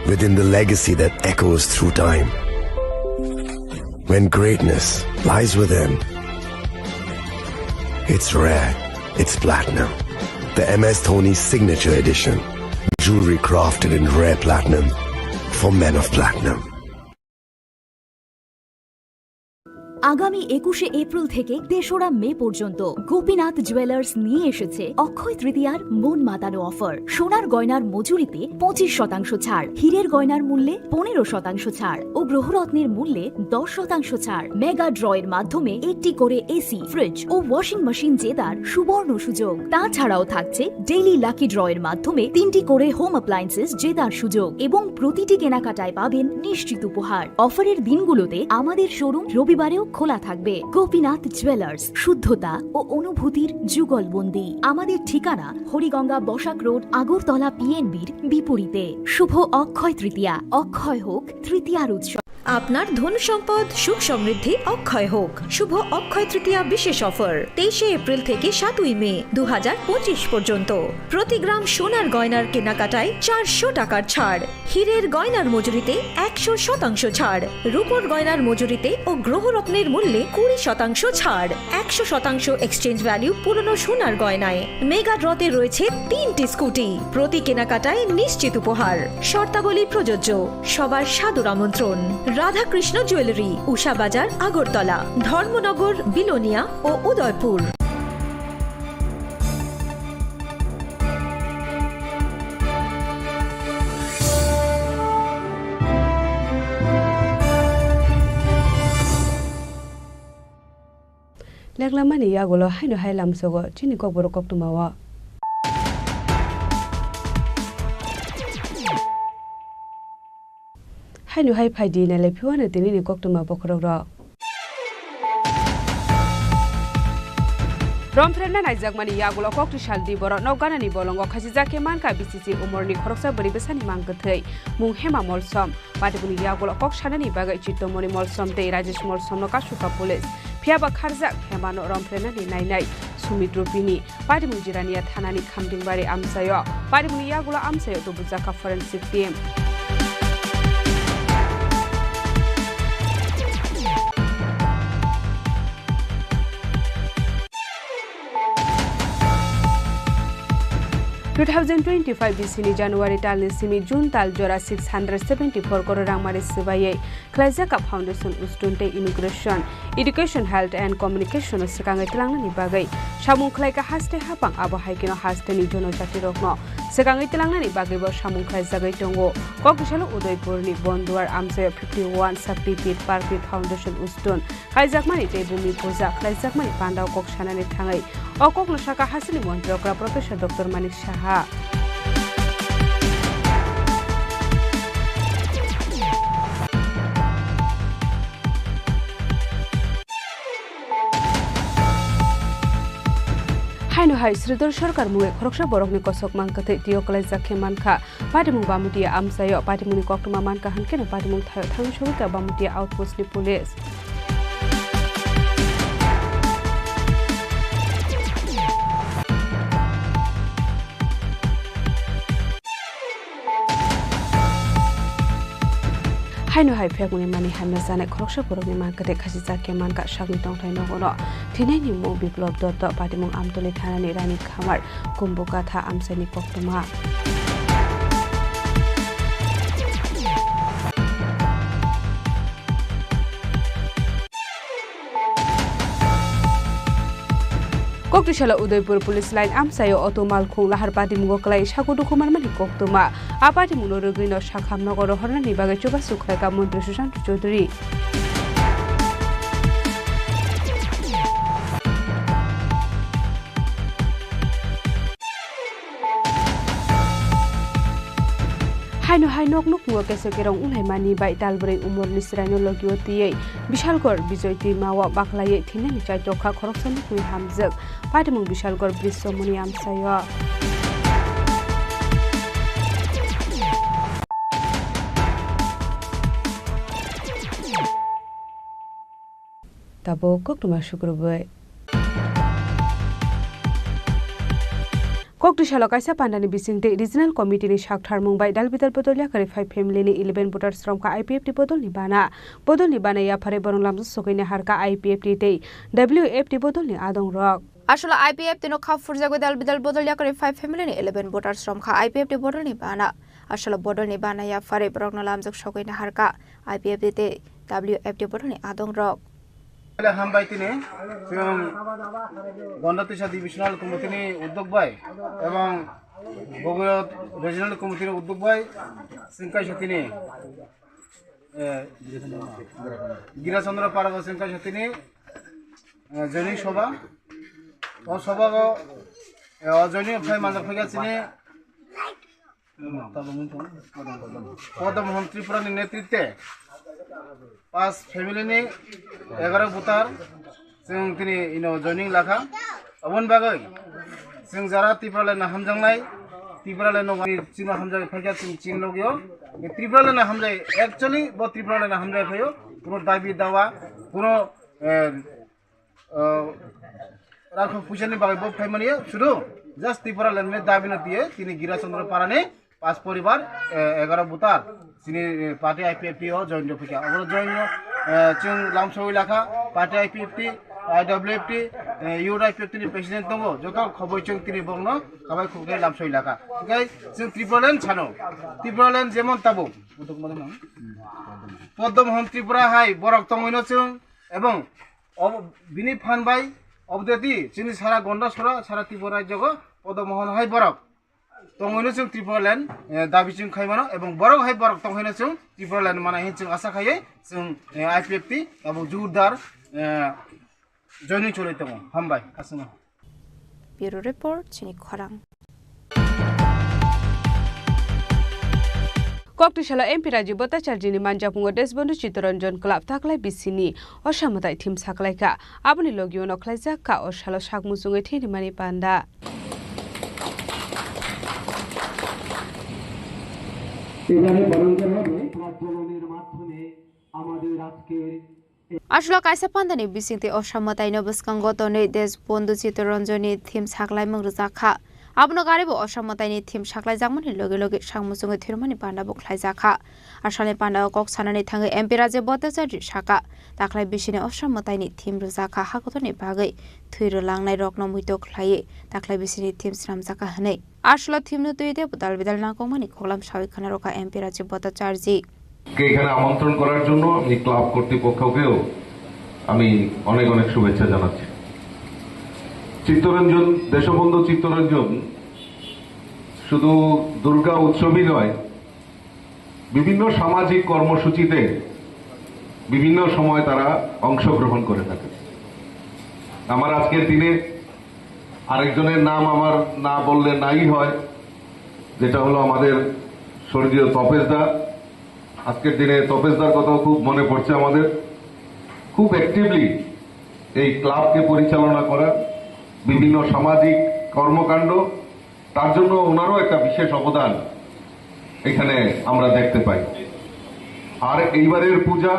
within the legacy that echoes through time. When greatness lies within, it's rare, it's platinum. The M S Dhoni Signature Edition. Jewelry crafted in rare platinum for men of platinum. আগামী একুশে এপ্রিল থেকে তেসরা মে পর্যন্ত গোপীনাথ জুয়েলার্স নিয়ে এসেছে অক্ষয় তৃতীয়ার মন মাতানো অফার। সোনার গয়নার মজুরিতে পঁচিশ শতাংশ ছাড়, হীরের গয়নার মূল্যে পনেরো শতাংশ ছাড় ও গ্রহরত্নের মূল্যে দশ শতাংশ ছাড়। মেগা ড্রয়ের মাধ্যমে একটি করে এসি, ফ্রিজ ও ওয়াশিং মেশিন জেতার সুবর্ণ সুযোগ। তাছাড়াও থাকছে ডেইলি লাকি ড্রয়ের মাধ্যমে তিনটি করে হোম অ্যাপ্লায়েন্সেস জেতার সুযোগ এবং প্রতিটি কেনাকাটায় পাবেন নিশ্চিত উপহার। অফারের দিনগুলোতে আমাদের শোরুম রবিবারেও খোলা থাকবে। গোপীনাথ জুয়েলার্স, শুদ্ধতা ও অনুভূতির যুগলবন্দি। আমাদের ঠিকানা হরিগঙ্গা বসাক রোড, আগরতলা পিএনবির বিপরীতে। শুভ অক্ষয় তৃতীয়া, অক্ষয় হোক তৃতীয়ার উৎসব। আপনার ধন সম্পদ সুখ সমৃদ্ধি অক্ষয় হোক। শুভ অক্ষয় তৃতীয়া বিশেষ অফার, তেইশে এপ্রিল থেকে সাতই মে দু হাজার পঁচিশ পর্যন্ত। প্রতি গ্রাম সোনার গয়নার কেনাকাটায় চারশো টাকার ছাড়, হীরের গয়নার মজুরিতে একশো শতাংশ ছাড়, রূপোর গয়নার মজুরিতে ও গ্রহরত্নের মূল্যে কুড়ি শতাংশ ছাড়, একশো শতাংশ এক্সচেঞ্জ ভ্যালু পুরনো সোনার গয়নায়। মেগা ড্রতে রয়েছে তিনটি স্কুটি, প্রতি কেনাকাটায় নিশ্চিত উপহার। শর্তাবলী প্রযোজ্য। সবার সাদর আমন্ত্রণ। রাধাকৃষ্ণ জুয়েলারি, উষা বাজার, আগরতলা, ধর্মনগর, বিলোনিয়া ও Udaipur. Leklamani yagulo haino hai lamsogo chini kokborok koktwmao. Haino hai phaidi nailai phiwano tinini koktwma bokhorokrok. Romphrenna naijakmani yagulo kokti saldi borok nok ganani bolongo khachijak khe mankha B C C umorni khoroksa bwrwi bwsani mang kwthwi, mung Hema Molsom. Patimungni yagulo kok sanani bagwi Chittomoni Molsom tei Rajesh Molsomno kasukha police. Phiyaba kharjak Hemano romphrenani nainai Sumit Rupini. Patimung Jirania thanani Khamdingbari amchaio. Patimungni yagulo amchaio tubujak kha forensic team. Two thousand twenty-five B C ni January talni simi June tal jora six hundred seventy-four crore rangmari swbaiwi khlaijak kha foundation ustun tei inauguration, education, health and communication no swkangwi tlangnani bagwi samung khlai kha haste hapang, abo hai kheno haste ni jonojatirokno swkangwi tlangnani bagwi bo samung khlaijagwi tongo. Koktisalo Udaipur ni Bonduar amchaio fifty one Shakti Pit Parkri foundation ustun kaijakmani tei bumi puja khlaijakmani pandao kok sanani thangwi o kokno sakha hasteni montri okra Professor Doctor Manik Saha. Haino hai Sridhar Sarkar mungwi khoroksa borokni kosok mang kwthwi twiyo kwlaijak khe mankha. Patimung Bamutiya amchaio patimungni koktwma mankha hwnkhe no patimung thaio thangwi sogwi kha Bamutiya outpost ni police. Haino hai phiyakmungni mani hamya chanai khoroksa borokni mang kwthwi khachijak khe mankha sakni tongthai nogono thwinaini mung Biplop Dotto, patimung Amtoli thanani Rani Khamar, Kumbukatha amchaini koktwma. Koktisalo Udaipur Police Line amchaio auto malkhung lahar patimungo kwlai sago dukhumarmani koktwma. A patimungno rwgwino sakham nogo rohornani bagwi chubachu khlaikha Montri Sushant Chaudhary. Haino hai nok nukhungo keso kerong wnglaimani bai talbrwi umorni chwraino logio twiwi Bishalgor Bijoy twimao baklaiwi thinani chaitokha khoroksa nukhungni hamjwk. Patimung Bishalgor Brisomoni amchaio. Tabuk koktwma sukrubwi. Kokti salo kaisa pandani bisingtwi Regional Committee ni saktharmung bai dalbidal bodol yakarwi phai family ni eleven voters romkha I P F T bodolni bana. Bodolni bana yapharwi borok lamjak sogwini harkha I P F T tei W F T bodolni adongrok. Aswk I P F T no kha phurjagwi dalbidal bodol yakarwi phai family ni eleven voters romkha I P F T bodolni bana. Aswk bodolni bana yapharwi borokno lamjak sogwini harkha I P F T tei W F T bodolni adongrok. Hambai tini chwng Gonda Tisa Divisional Committee ni uddog bai ebong Bogorok Regional Committee ni uddog bai chwng kaisa tini, eh, Girachandra Para chwng kaisa tini, eh, joining soba. O soba o, eh, o joining phai manjak phai chini Padma Mohan Tripura ni netritwe pas family ni egaro voter chwng tini ino joining lakha. Aboni bagwi chwng jara Tipraland no hamjaknai, Tipraland no chini hamjagwi phaikha chwng chini logio. Tipraland no hamjai, actually bo Tipraland no hamjai phaio, kuno dabi dawa, kuno, eh, uh, rakha puisa ni bagwi bo phaimani sudu just Tipraland ni dabi no diye tini Girachandra Para ni pas poribar, eh, egaro voter chini, eh, party I P F T o join rw phikha. Abo join no, eh, chwng lamsoi lakha party I P F T, I W F T, eh, youth I P F T ni president tongo, joto khoboi chwng tini bongno kabai khukhe lamsoi lakha. Hwnkhe chwng Tipraland sano, Tipraland jemon tabo Padma Mohan Tripura hai borok tongwino chwng ebong Ob-, bini phan bai obdeti chini sara Gonda sora, sara Tripura rajyogo Padma Mohan hai borok tongwino chwng Tipraland, eh, dabi chwng khaimano ebong borok hai borok tongwino chwng Tipraland mana hin chwng asa khaiwi chwng, eh, I P F T abo jurdar, eh, joining choli tongo. Hambai, aswkno. Bureau Report, chini khorang. Kokti salo M P Rajiv Bhattacharjee ni manjakmungo Deshbandhu Chittaranjan Club taklai bisini osamwtai thim saklaikha. Aboni logio no khlaijak kha o salo sak muchungwi thini mani panda. এবারে বরণ করা হবে প্রজ্বলনের মাধ্যমে আমাদের আজকের Aswk kaisa pandani bisingtwi osamwtaino bwskango tonwi Deshbandhu Chittaranjanni thim saklaimung rwjak kha. Abono garibo osamwtaini thim saklaijakmani loge loge sak muchungwi thwirmani panda bo khlaijak kha. Asalni pandao kok sanani thangwi M P Rajiv Bhattacharjee sakha, taklai bisini osamwtaini thim rwjak kha, hakotorni bagwi thwi rwlangnai rokno muitok khlaiwi taklai bisini thim swnamjak kha hwnwi. Aswk thimno twi tei bwdal bidal nangkukmani khoklam sawi khna rwkha M P Rajiv Bhattacharjee. কে এখানে আমন্ত্রণ করার জন্য আমি ক্লাব কর্তৃপক্ষকেও আমি অনেক অনেক শুভেচ্ছা জানাচ্ছি। চিত্তরঞ্জন, দেশবন্ধু চিত্তরঞ্জন শুধু দুর্গা উৎসবই নয়, বিভিন্ন সামাজিক কর্মসূচিতে বিভিন্ন সময় তারা অংশগ্রহণ করে থাকেন। আমার আজকের দিনে আরেকজনের নাম আমার না বললে নাই হয়, যেটা হলো আমাদের স্বর্গীয় তপেশদা। আজকের দিনে তপেশদার কথাও খুব মনে পড়ছে আমাদের। খুব অ্যাক্টিভলি এই ক্লাবকে পরিচালনা করা, বিভিন্ন সামাজিক কর্মকাণ্ড, তার জন্য ওনারও একটা বিশেষ অবদান এখানে আমরা দেখতে পাই। আর এইবারের পূজা,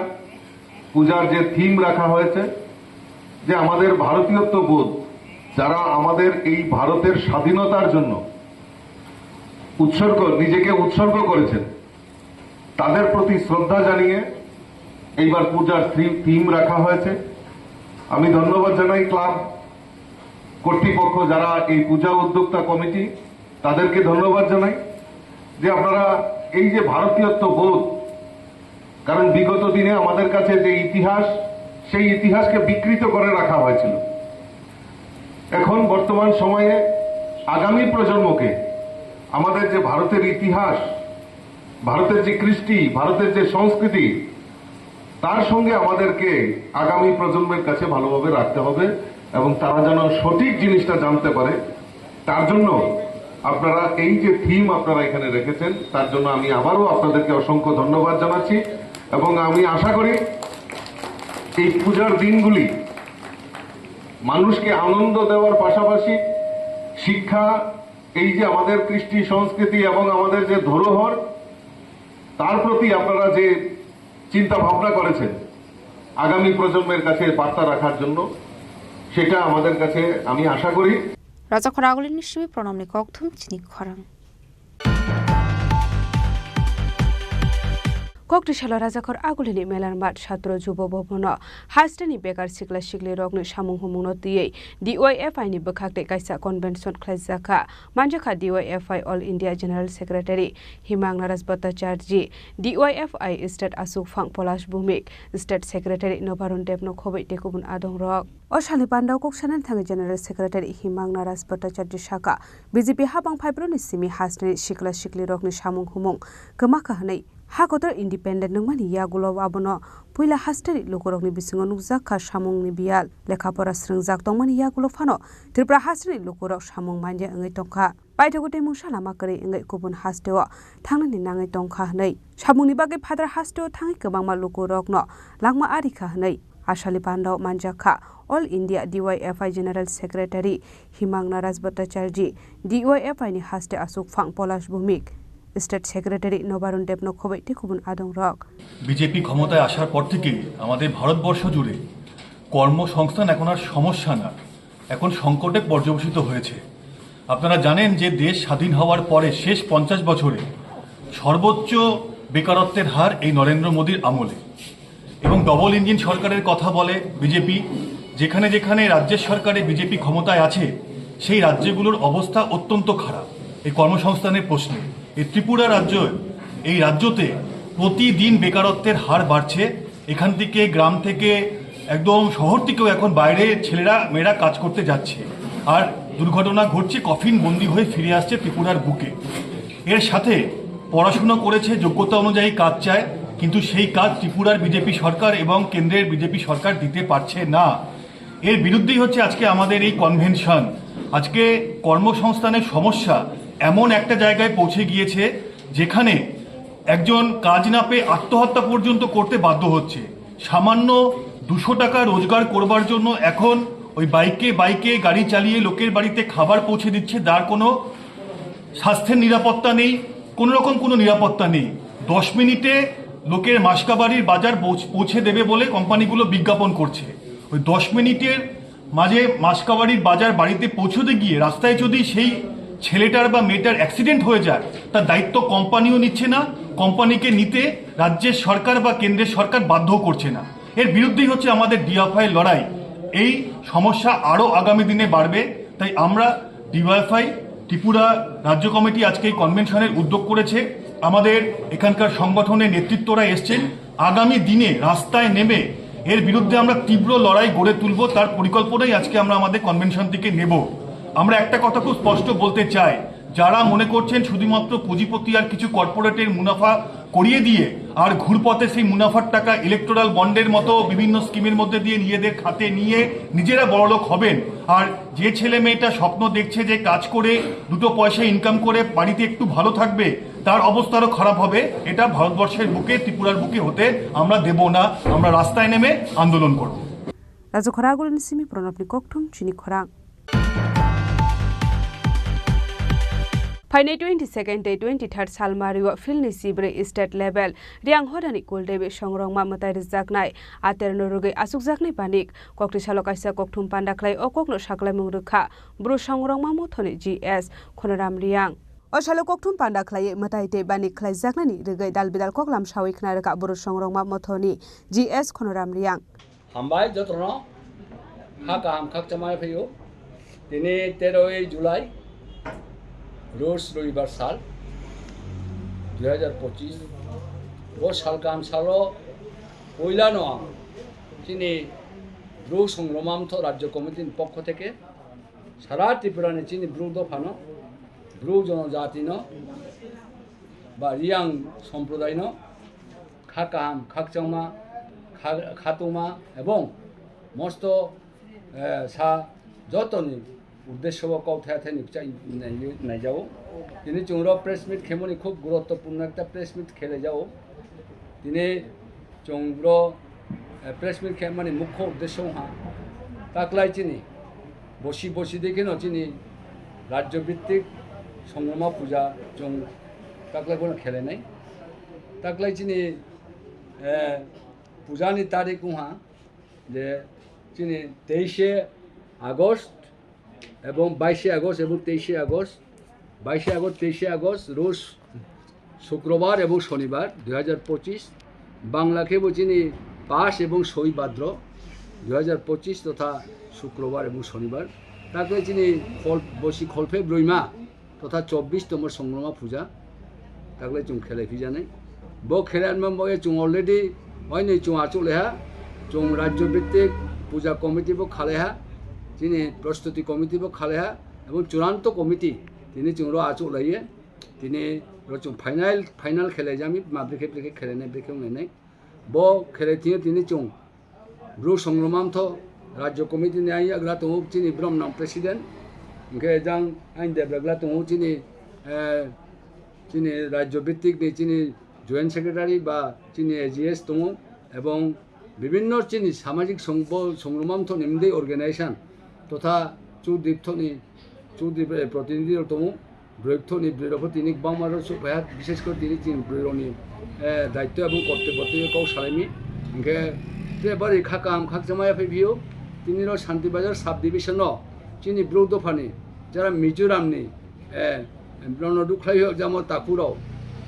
পূজার যে থিম রাখা হয়েছে, যে আমাদের ভারতীয়ত্ব বোধ, যারা আমাদের এই ভারতের স্বাধীনতার জন্য উৎসর্গ, নিজেকে উৎসর্গ করেছেন, তাদের প্রতি শ্রদ্ধা জানিয়ে এইবার পূজার থি-, থিম রাখা হয়েছে। আমি ধন্যবাদ জানাই ক্লাব কর্তৃপক্ষ, যারা এই পূজা উদ্যোক্তা কমিটি, তাদেরকে ধন্যবাদ জানাই যে আপনারা এই যে ভারতীয়ত্ব বোধ, কারণ বিগত দিনে আমাদের কাছে যে ইতিহাস, সেই ইতিহাসকে বিকৃত করে রাখা হয়েছিল। এখন বর্তমান সময়ে আগামী প্রজন্মকে আমাদের যে ভারতের ইতিহাস, ভারতের যে কৃষ্টি, ভারতের যে সংস্কৃতি, তার সঙ্গে আমাদেরকে আগামী প্রজন্মের কাছে ভালোভাবে রাখতে হবে এবং তারা যেন সঠিক জিনিসটা জানতে পারে। তার জন্য আপনারা এই যে থিম আপনারা এখানে রেখেছেন, তার জন্য আমি আবারও আপনাদেরকে অসংখ্য ধন্যবাদ জানাচ্ছি এবং আমি আশা করি এই পূজার দিনগুলি মানুষকে আনন্দ দেওয়ার পাশাপাশি শিক্ষা, এই যে আমাদের কৃষ্টি সংস্কৃতি এবং আমাদের যে ধরোহর, তার প্রতি আপনারা যে চিন্তা ভাবনা করেছেন আগামী প্রজন্মের কাছে বার্তা রাখার জন্য, সেটা আমাদের কাছে, আমি আশা করি। Rajakhor Agulini simi Pranamni kokthum chini khorang. Kokti salo Rajakhor Agulini Melarmat Satro Jubo Bhabono hasteni bekar sikla sikli rokni samung humungno twiwi D Y F I ni bwkhak tei kaisa convention khlaijakha. Manjakha D Y F I All India General Secretary Himang Naraj Bhattacharjee, D Y F I State Achukphang Polash Bhumik, State Secretary Nobarun Debno khobwi tei kubun adongrok. O salni pandao kok sanani thangwi General Secretary Himang Naraj Bhattacharjee saka, B J P habang phaibroni simi hasteni sikla siklirokni samung humung kwmakha hwnwi. Ha kotor independent nungmani yagulo abono puila hasteni lukurokni bisingo nukjak kha samungni biyal. Lekha pora srwngjak tongmani yagulo phano Tripura hasteni lukurok samung manya wngwi tongkha. Paithago tei mungsa lama kwrwi wngwi kubun hasteo thangnani nangwi tongkha hwnwi samungni bagwi phatar hasteo thangwi kwbangma lukurokno langma ari kha hwnwi asali pandao manjakha. All India D Y F I General Secretary Himang Naraj Bhattacharjee, D Y F I ni haste Achukphang Polash Bhumik, State Secretary Nobarun Debno khobwi tei kubun adongrok. BJP ক্ষমতায় আসার পর থেকেই আমাদের ভারতবর্ষ জুড়ে কর্মসংস্থান এখন আর সমস্যা না, এখন সংকটে পর্যবসিত হয়েছে। আপনারা জানেন যে দেশ স্বাধীন হওয়ার পরে শেষ পঞ্চাশ বছরে সর্বোচ্চ বেকারত্বের হার এই নরেন্দ্র মোদীর আমলে। এবং ডবল ইঞ্জিন সরকারের কথা বলে বিজেপি। যেখানে যেখানে রাজ্যের সরকারে বিজেপি ক্ষমতায় আছে, সেই রাজ্যগুলোর অবস্থা অত্যন্ত খারাপ এই কর্মসংস্থানের প্রশ্নে। এই ত্রিপুরা রাজ্য, এই রাজ্যতে প্রতিদিন বেকারত্বের হার বাড়ছে। এখান থেকে, গ্রাম থেকে, একদম শহর থেকেও এখন বাইরে ছেলেরা মেয়েরা কাজ করতে যাচ্ছে। আর দুর্ঘটনা ঘটছে, কফিন বন্দি হয়ে ফিরে আসছে ত্রিপুরার বুকে। এর সাথে পড়াশোনা করেছে, যোগ্যতা অনুযায়ী কাজ চায়, কিন্তু সেই কাজ ত্রিপুরার বিজেপি সরকার এবং কেন্দ্রের বিজেপি সরকার দিতে পারছে না। এর বিরুদ্ধেই হচ্ছে আজকে আমাদের এই কনভেনশন। আজকে কর্মসংস্থানের সমস্যা এমন একটা জায়গায় পৌঁছে গিয়েছে, যেখানে একজন কাজ না পেয়ে আত্মহত্যা পর্যন্ত করতে বাধ্য হচ্ছে। সামান্য দুশো টাকা রোজগার করবার জন্য এখন ওই বাইকে বাইকে গাড়ি চালিয়ে লোকের বাড়িতে খাবার পৌঁছে দিচ্ছে, যার কোনো স্বাস্থ্যের নিরাপত্তা নেই, কোনো রকম কোনো নিরাপত্তা নেই। দশ মিনিটে লোকের মাসকাবাড়ির বাজার পৌঁছ-, পৌঁছে দেবে বলে কোম্পানিগুলো বিজ্ঞাপন করছে। ওই দশ মিনিটের মাঝে মাসকাবাড়ির বাজার বাড়িতে পৌঁছতে গিয়ে রাস্তায় যদি সেই ছেলেটার বা মেয়েটার অ্যাক্সিডেন্ট হয়ে যায়, তার দায়িত্ব কোম্পানিও নিচ্ছে না। কোম্পানিকে নিতে রাজ্যের সরকার বা কেন্দ্রের সরকার বাধ্য করছে না। এর বিরুদ্ধেই হচ্ছে আমাদের ডিএফআই লড়াই। এই সমস্যা আরও আগামী দিনে বাড়বে, তাই আমরা ডিওয়াইএফআই ত্রিপুরা রাজ্য কমিটি আজকে এই কনভেনশনের উদ্যোগ করেছে। আমাদের এখানকার সংগঠনের নেতৃত্বরা এসছেন। আগামী দিনে রাস্তায় নেমে এর বিরুদ্ধে আমরা তীব্র লড়াই গড়ে তুলব, তার পরিকল্পনাই আজকে আমরা আমাদের কনভেনশন থেকে নেব। আমরা একটা কথা খুব স্পষ্ট বলতে চাই, যারা মনে করছেন শুধুমাত্র পুঁজিপতি আর কিছু কর্পোরেটের মুনাফা করিয়ে দিয়ে আর ঘুরপথে সেই মুনাফার টাকা ইলেকটোরাল বন্ডের মতো বিভিন্ন স্কিমের মধ্যে দিয়ে নিজেদের খাতে নিয়ে নিজেরা বড়লোক হবেন, আর যে ছেলে মেয়েটা স্বপ্ন দেখছে যে কাজ করে দুটো পয়সা ইনকাম করে বাড়িতে একটু ভালো থাকবে, তার অবস্থা আরো খারাপ হবে। এটা ভারতবর্ষের বুকে, ত্রিপুরার বুকে হতে আমরা দেব না। আমরা রাস্তায় নেমে আন্দোলন করব। Rajakhor Agulini simi Pranabni kokthum chini khorang. Phainai twenty second tei twenty third sal mario field ni sibrwi state level Riang Hodani Kuldevi songrokma mwtai rwjaknai aterno rwgwi achukjaknai banik. Kokti salo kaisa kokthum panda khlai o kokno saklaimung rwkha Bru songrokma mothoni G S Khonoram Riang. O salo kokthum panda khlaiwi mwtai tei banik khlaijaknani rwgwi dal bidal koklam sawi khna rwkha Bru songrokma mothoni G S Khonoram Riang. Hambai jotono, kha kaham khakchangma phaiyo. Tini teroi July, roj roibar sal, dui hajar pochis. Bo sal kaham salo poilano ang chini Bru songrokma motho rajyo committee ni pokho theke sara Tripura ni chini Bru dophano, Bru jonojatino ba Riang somprodaino kha kaham, khakchangma, kha-, khatungma ebong mosto, eh, sa jotoni uddesho o kok thaya thani kchai nai-, naijao. Tini chwng ro press meet khemoni khub guruttopurno ekta press meet khelai jao. Tini chwng ro, eh, press meet khemani mukho uddesho ha taklai chini bosi bosi dekheno chini rajyo bhittik songrokma puja chwng taklai bono khelai nai. Taklai chini, eh, puja ni tarik wngha je chini teishe August এবং বাইশে আগস্ট এবং তেইশে আগস্ট, বাইশে আগস্ট, তেইশে আগস্ট রোজ শুক্রবার এবং শনিবার দুই হাজার পঁচিশ, বাংলা khe bo chini পাঁচ এবং ছয় ভাদ্র দুই হাজার পঁচিশ তথা শুক্রবার এবং শনিবার, takle chini khol-, bosi kholphe broima totha chobbish tomo Songroma puja, takle chwng khelai phijanai. Bo khelai anma bagwi chwng already oini chwng achuk laiha, chwng rajyo bhittik puja committee bo khalaiha, chini prostuti committee bo khalaiha, ebong churanto committee tini chwng ro achuk laiye, tini ro chwng final, final khelai jami, ma brekhe brekhe khelainai, brekhe wnglainai. Bo khelai thwiyo tini chwng Bru Songroma mtho Rajyo Committee ni ayang yagra tongo chini Bromnang President, hwnkhe jang ayang debra gla tongo chini, eh, chini Rajyo Bhittik ni chini Joint Secretary ba chini A G S tongo, ebong bibinno chini samajik song-, bo Songroma mtho ni mdei organization totha Chudip thoni, Chudip, eh, protinidhi rok tongo. Bwrwi kthokni bwrwi rok tini kwbangma rok chuk phaiha, bises kore tini chini bwrwi rokni, eh, daityo ebong kortobbo twi kok salaimi. Hinkhe tre bari kha kaham khakchangma yaphai phio, tini rok Shanti Bazar sub division no chini Bru dophani jara Mizoram ni, eh, borokno dukhlai o jamo takhuk rok,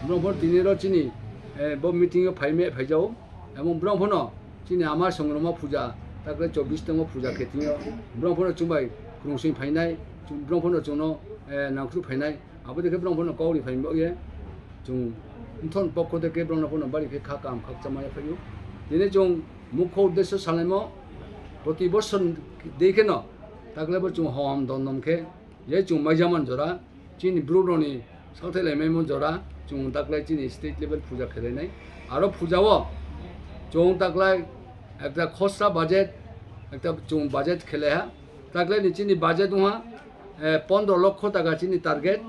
borok phano tini rok chini, eh, bo meeting o phaimai phaijao. Ebong borok phano chini ama Songroma puja, takle chobbish tomo puja khe tini o. Borok phano chwngbai kwrwngsing phainai, borok phano chwngno, eh, nangkru phainai. Abo dekhe borok phano kok ri phai bo ye. Chwng mthon pokho dekhe borok phano bari khe kha kaham khakchangma ya phaio. Tini chwng mukho uddesyo salaimo proti bosor dekhe no, takle bo chwng hom dondom khe, je chwng maijaman jora, chini Bru rokni salthai laimaimo jora, chwng taklai chini state level puja khelainai. Aro puja o chwng taklai ekta khosra budget, ekta chwng budget khelaiha. Taklai ni chini budget wngha, eh, pondro lokho taka chini target.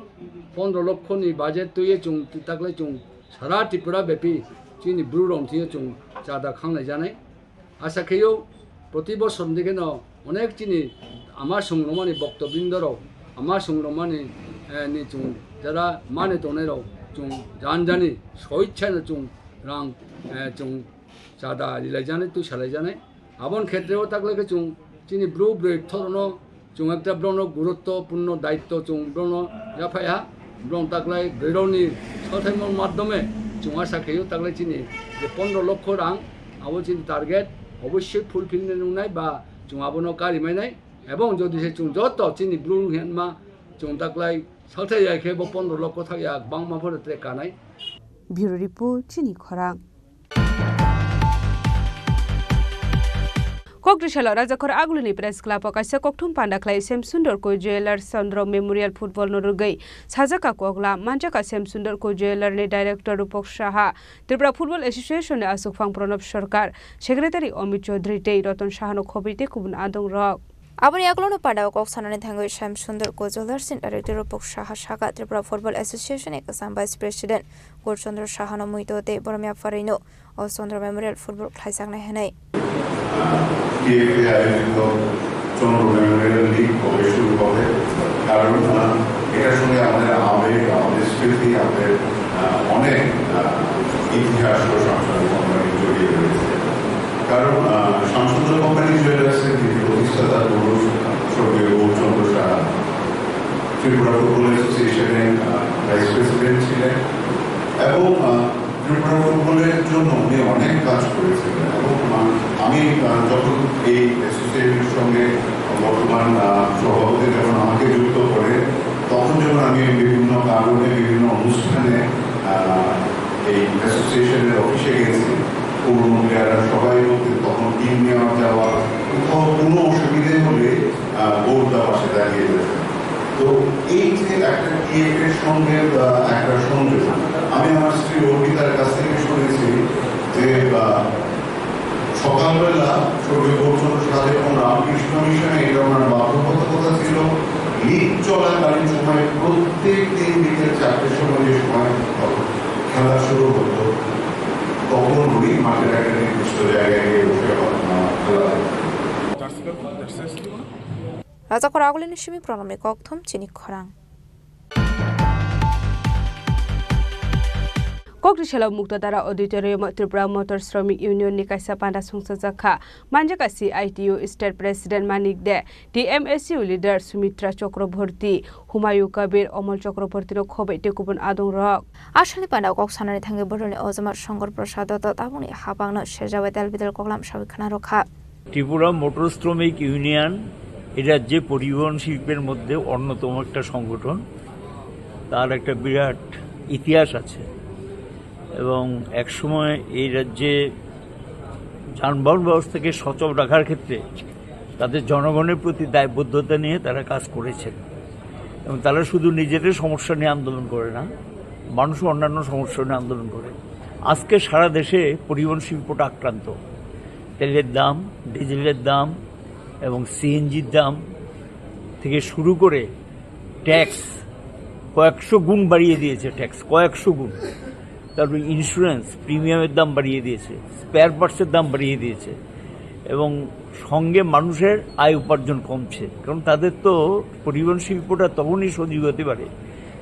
Pondro lokho ni budget twiwi chwng taklai chwng sara Tripura bepi chini Bru rok thwiwi chwng chada khanglai janai. Asa kheyo, proti bosor ni kheno onek chini ama Songromani bokto bindorok, ama Songromani, eh, ni chwng jara mani tongnai rok chwng jan jani soichhano chwng rang, eh, chwng chada rilai janai, twi salai janai. Aboni khetre o takle khe chwng chini Bru bwrwi kthorno chwng ekta borokno gurutto purno daitto chwng borokno yaphai ha, borok taklai bwrwirokni sothaimon madhyome chwng asa khaio taklai chini je pondro lokho rang, abo chini target obossoi fulfill nwngnai ba chwng abono karimainai, ebong jodi se chwng joto chini Bru hinma chwng taklai salthai ya khe bo pondro lokho thak ya bangma phoro tre kanai. Bureau Report, Chini Khorang. Kokdisalo Rajakhor Agulini Press Club o kaisa kokthum panda khlai Shyam Sundar Koi Jewellers Chandra Memorial Football no rwgwi sajak ka koklam manjak ka Shyam Sundar Koi Jewellers ni Director Rupak Saha, Tripura Football Association ni aswkphang Pranab Sarkar, Secretary Amit Chaudhary tei Ratan Saha no khobwi tei kubun adong rok. Aboni yagulono panda o kok sanani thangwi Shyam Sundar Koi Jewellers ni Director Rupak Saha saka Tripura Football Association ni kwcham Vice President Gaur Chandra Saha no muito tei borom yapharwi no o Chandra Memorial Football khlaijaknai hwnwi. TFA আয়োজিত চন্দ্র Memorial league কবে শুরু হবে? কারণ, আহ, এটার সঙ্গে আমাদের আবেগ, আমাদের স্মৃতি, আমাদের, আহ, অনেক, আহ, ইতিহাস ও সাংস্কৃতিক অঙ্গনে জড়িয়ে রয়েছে। কারণ, আহ, শ্যামসুন্দর কোম্পানি জুয়েলার্সের যিনি প্রতিষ্ঠাতা পুরুষ স্বর্গীয় গৌরচন্দ্র সাহা ত্রিপুরা ফুটবল অ্যাসোসিয়েশনের, আহ, ভাইস প্রেসিডেন্ট ছিলেন এবং, আহ, ত্রিপুরা ফুটবলের জন্য উনি অনেক কাজ করেছিলেন এবং, আহ, আমি, আহ, যখন এই অ্যাসোসিয়েশনের সঙ্গে বর্তমান, আহ, সভাপতি যখন আমাকে যুক্ত করে, তখন যখন আমি বিভিন্ন কারণে বিভিন্ন অনুষ্ঠানে, আহ, এই অ্যাসোসিয়েশনের অফিসে গেছি, পুরনো প্লেয়াররা সবাই বলতে তখন টিম নেওয়া যাওয়া, কোথাও কোনো অসুবিধে হলে, আহ, গৌরদা পাশে দাঁড়িয়ে রয়েছে। তো এই যে একটা টিএফ এর সঙ্গে, আহ, একটা সংযোগ, আমি আমার স্ত্রী অর্পিতার কাছ থেকে শুনেছি যে, আহ, সকালবেলা স্বর্গীয় গৌরচন্দ্র সাহা যখন রামকৃষ্ণ মিশনে, এটা ওনার বাধ্যবাধকতা ছিল, লিগ চলাকালীন সময়ে প্রত্যেক দিন বিকেল চারটের সময় যে সময় খেলা শুরু হতো, তখন উনি মাঠের একটা নির্দিষ্ট জায়গায় গিয়ে বসে, আহ, খেলা দেখতেন। Rajakhor Agulini simi Pranabni kokthum Chini Khorang. Muktisalo Muktadara Auditorium o Tripura Motor Shramik Union ni kaisa panda sungsajak kha. Manjak kha C I T U State President Manik De, T M S U leader Sumitra Chakraborty, Humayun Kabir, Omol Chakraborty no khobai tei kubun adong rok. Aswkni panda kok sanani thangwi bororni ojama Shankar Prasad Dutta tabukni hapangno serjabai del bidel koklam sawi khna rwkha. Tripura motor শ্রমিক union এ রাজ্যে পরিবহন শিল্পের মধ্যে অন্যতম একটা সংগঠন। তার একটা বিরাট ইতিহাস আছে এবং একসময় এই রাজ্যে যানবাহন ব্যবস্থাকে সচল রাখার ক্ষেত্রে তাদের জনগণের প্রতি দায়বদ্ধতা নিয়ে তারা কাজ করেছেন এবং তারা শুধু নিজেদের সমস্যা নিয়ে আন্দোলন করে না, মানুষও অন্যান্য সমস্যা নিয়ে আন্দোলন করে। আজকে সারা দেশে পরিবহন শিল্পটা আক্রান্ত। তেলের দাম, ডিজেলের দাম এবং সিএনজির দাম থেকে শুরু করে ট্যাক্স কয়েকশো গুণ বাড়িয়ে দিয়েছে, ট্যাক্স কয়েকশো গুণ। তারপরে ইন্স্যুরেন্স প্রিমিয়ামের দাম বাড়িয়ে দিয়েছে, স্পেয়ার পার্টসের দাম বাড়িয়ে দিয়েছে এবং সঙ্গে মানুষের আয় উপার্জন কমছে, কারণ তাদের তো পরিবহন শিল্পটা তখনই সজীব হতে পারে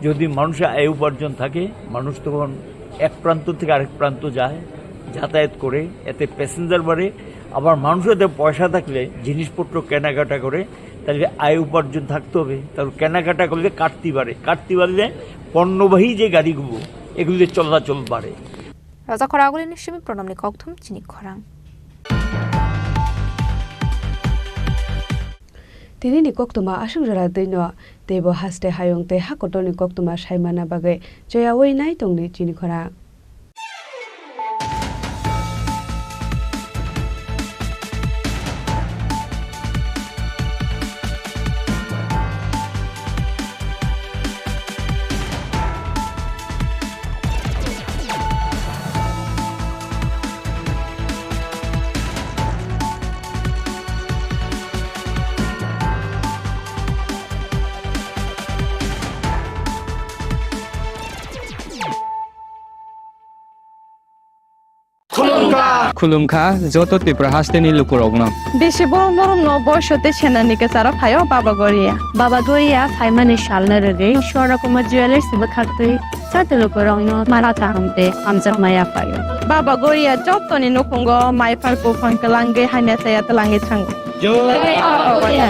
যদি মানুষের আয় উপার্জন থাকে, মানুষ তখন এক প্রান্ত থেকে আরেক প্রান্ত যায়, যাতায়াত করে, এতে প্যাসেঞ্জার বাড়ে। আবার মানুষের হাতে পয়সা থাকলে জিনিসপত্র কেনাকাটা করে, তাহলে আয় উপার্জন থাকতে হবে। তাহলে কেনাকাটা করলে কাটতি বাড়ে, কাটতি বাড়লে পণ্যবাহী যে গাড়িগুলো, এগুলিতে চলাচল বাড়ে। Raja khorang agulini simi pronomni kokthum chini khorang. Tini ni koktwma aswk jora twi no, teibo haste hayung tei hakotorni koktwma saimana bagwi choyaui nai tongdi chini khorang. Khulumkha. Khulumkha joto Tripura hasteni lukurokno. Bisi borok norokno boiso tei senani kwcharo phaio Baba Goria. Baba Goria phaimani salno rwgwi Swarna Kumar Jewellers bwkhaktwi joto lukurokno mala kaham tei hamjakma yaphaio. Baba Goria jotoni nukhungo maiphar buphang twlangwi hamya chaya twlangwi thango. Jai Baba Goria.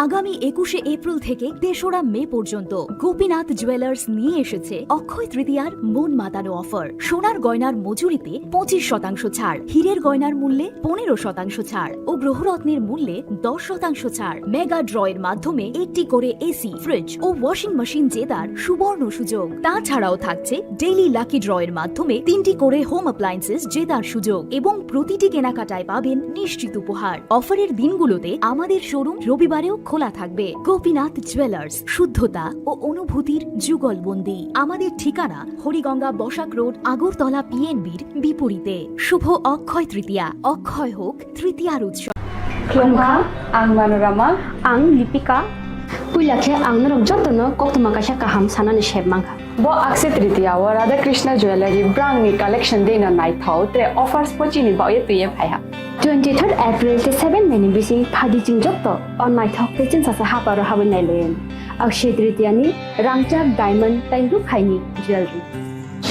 আগামী একুশে এপ্রিল থেকে তেসরা মে পর্যন্ত গোপীনাথ জুয়েলার্স নিয়ে এসেছে অক্ষয় তৃতীয়ার মন মাতানো অফার। সোনার গয়নার মজুরিতে পঁচিশ শতাংশ ছাড়, হীরের গয়নার মূল্যে পনেরো শতাংশ ছাড় ও গ্রহরত্নের মূল্যে দশ শতাংশ ছাড়। মেগা ড্রয়ের মাধ্যমে একটি করে এসি, ফ্রিজ ও ওয়াশিং মেশিন জেতার সুবর্ণ সুযোগ। তাছাড়াও থাকছে ডেইলি লাকি ড্রয়ের মাধ্যমে তিনটি করে হোম অ্যাপ্লায়েন্সেস জেতার সুযোগ এবং প্রতিটি কেনাকাটায় পাবেন নিশ্চিত উপহার। অফারের দিনগুলোতে আমাদের শোরুম রবিবারেও খোলা থাকবে। গোপীনাথ জুয়েলার্স, শুদ্ধতা ও অনুভূতির যুগলবন্দি। আমাদের ঠিকানা হরিগঙ্গা বসাক রোড, আগরতলা পিএনবির বিপরীতে। শুভ অক্ষয় তৃতীয়া, অক্ষয় হোক তৃতীয়ার উৎসব। Khulumkha, ang Manorama. Ang Lipika. Puila khe ang norok jotono koktwma kaisa kaham sanani sep mankha. Bo Akshaya Tritiya o Radha Krishna Jewellery brangni collection dino naithok tre offers pochini baoye twiye phaiha. Twenty third April tei seven May ni bising phadi chwng joto o naithok tei chwngsacha haparo habwi nailayan. Akshaya Tritiya ni rangchak diamond tei rukhaini jewellery.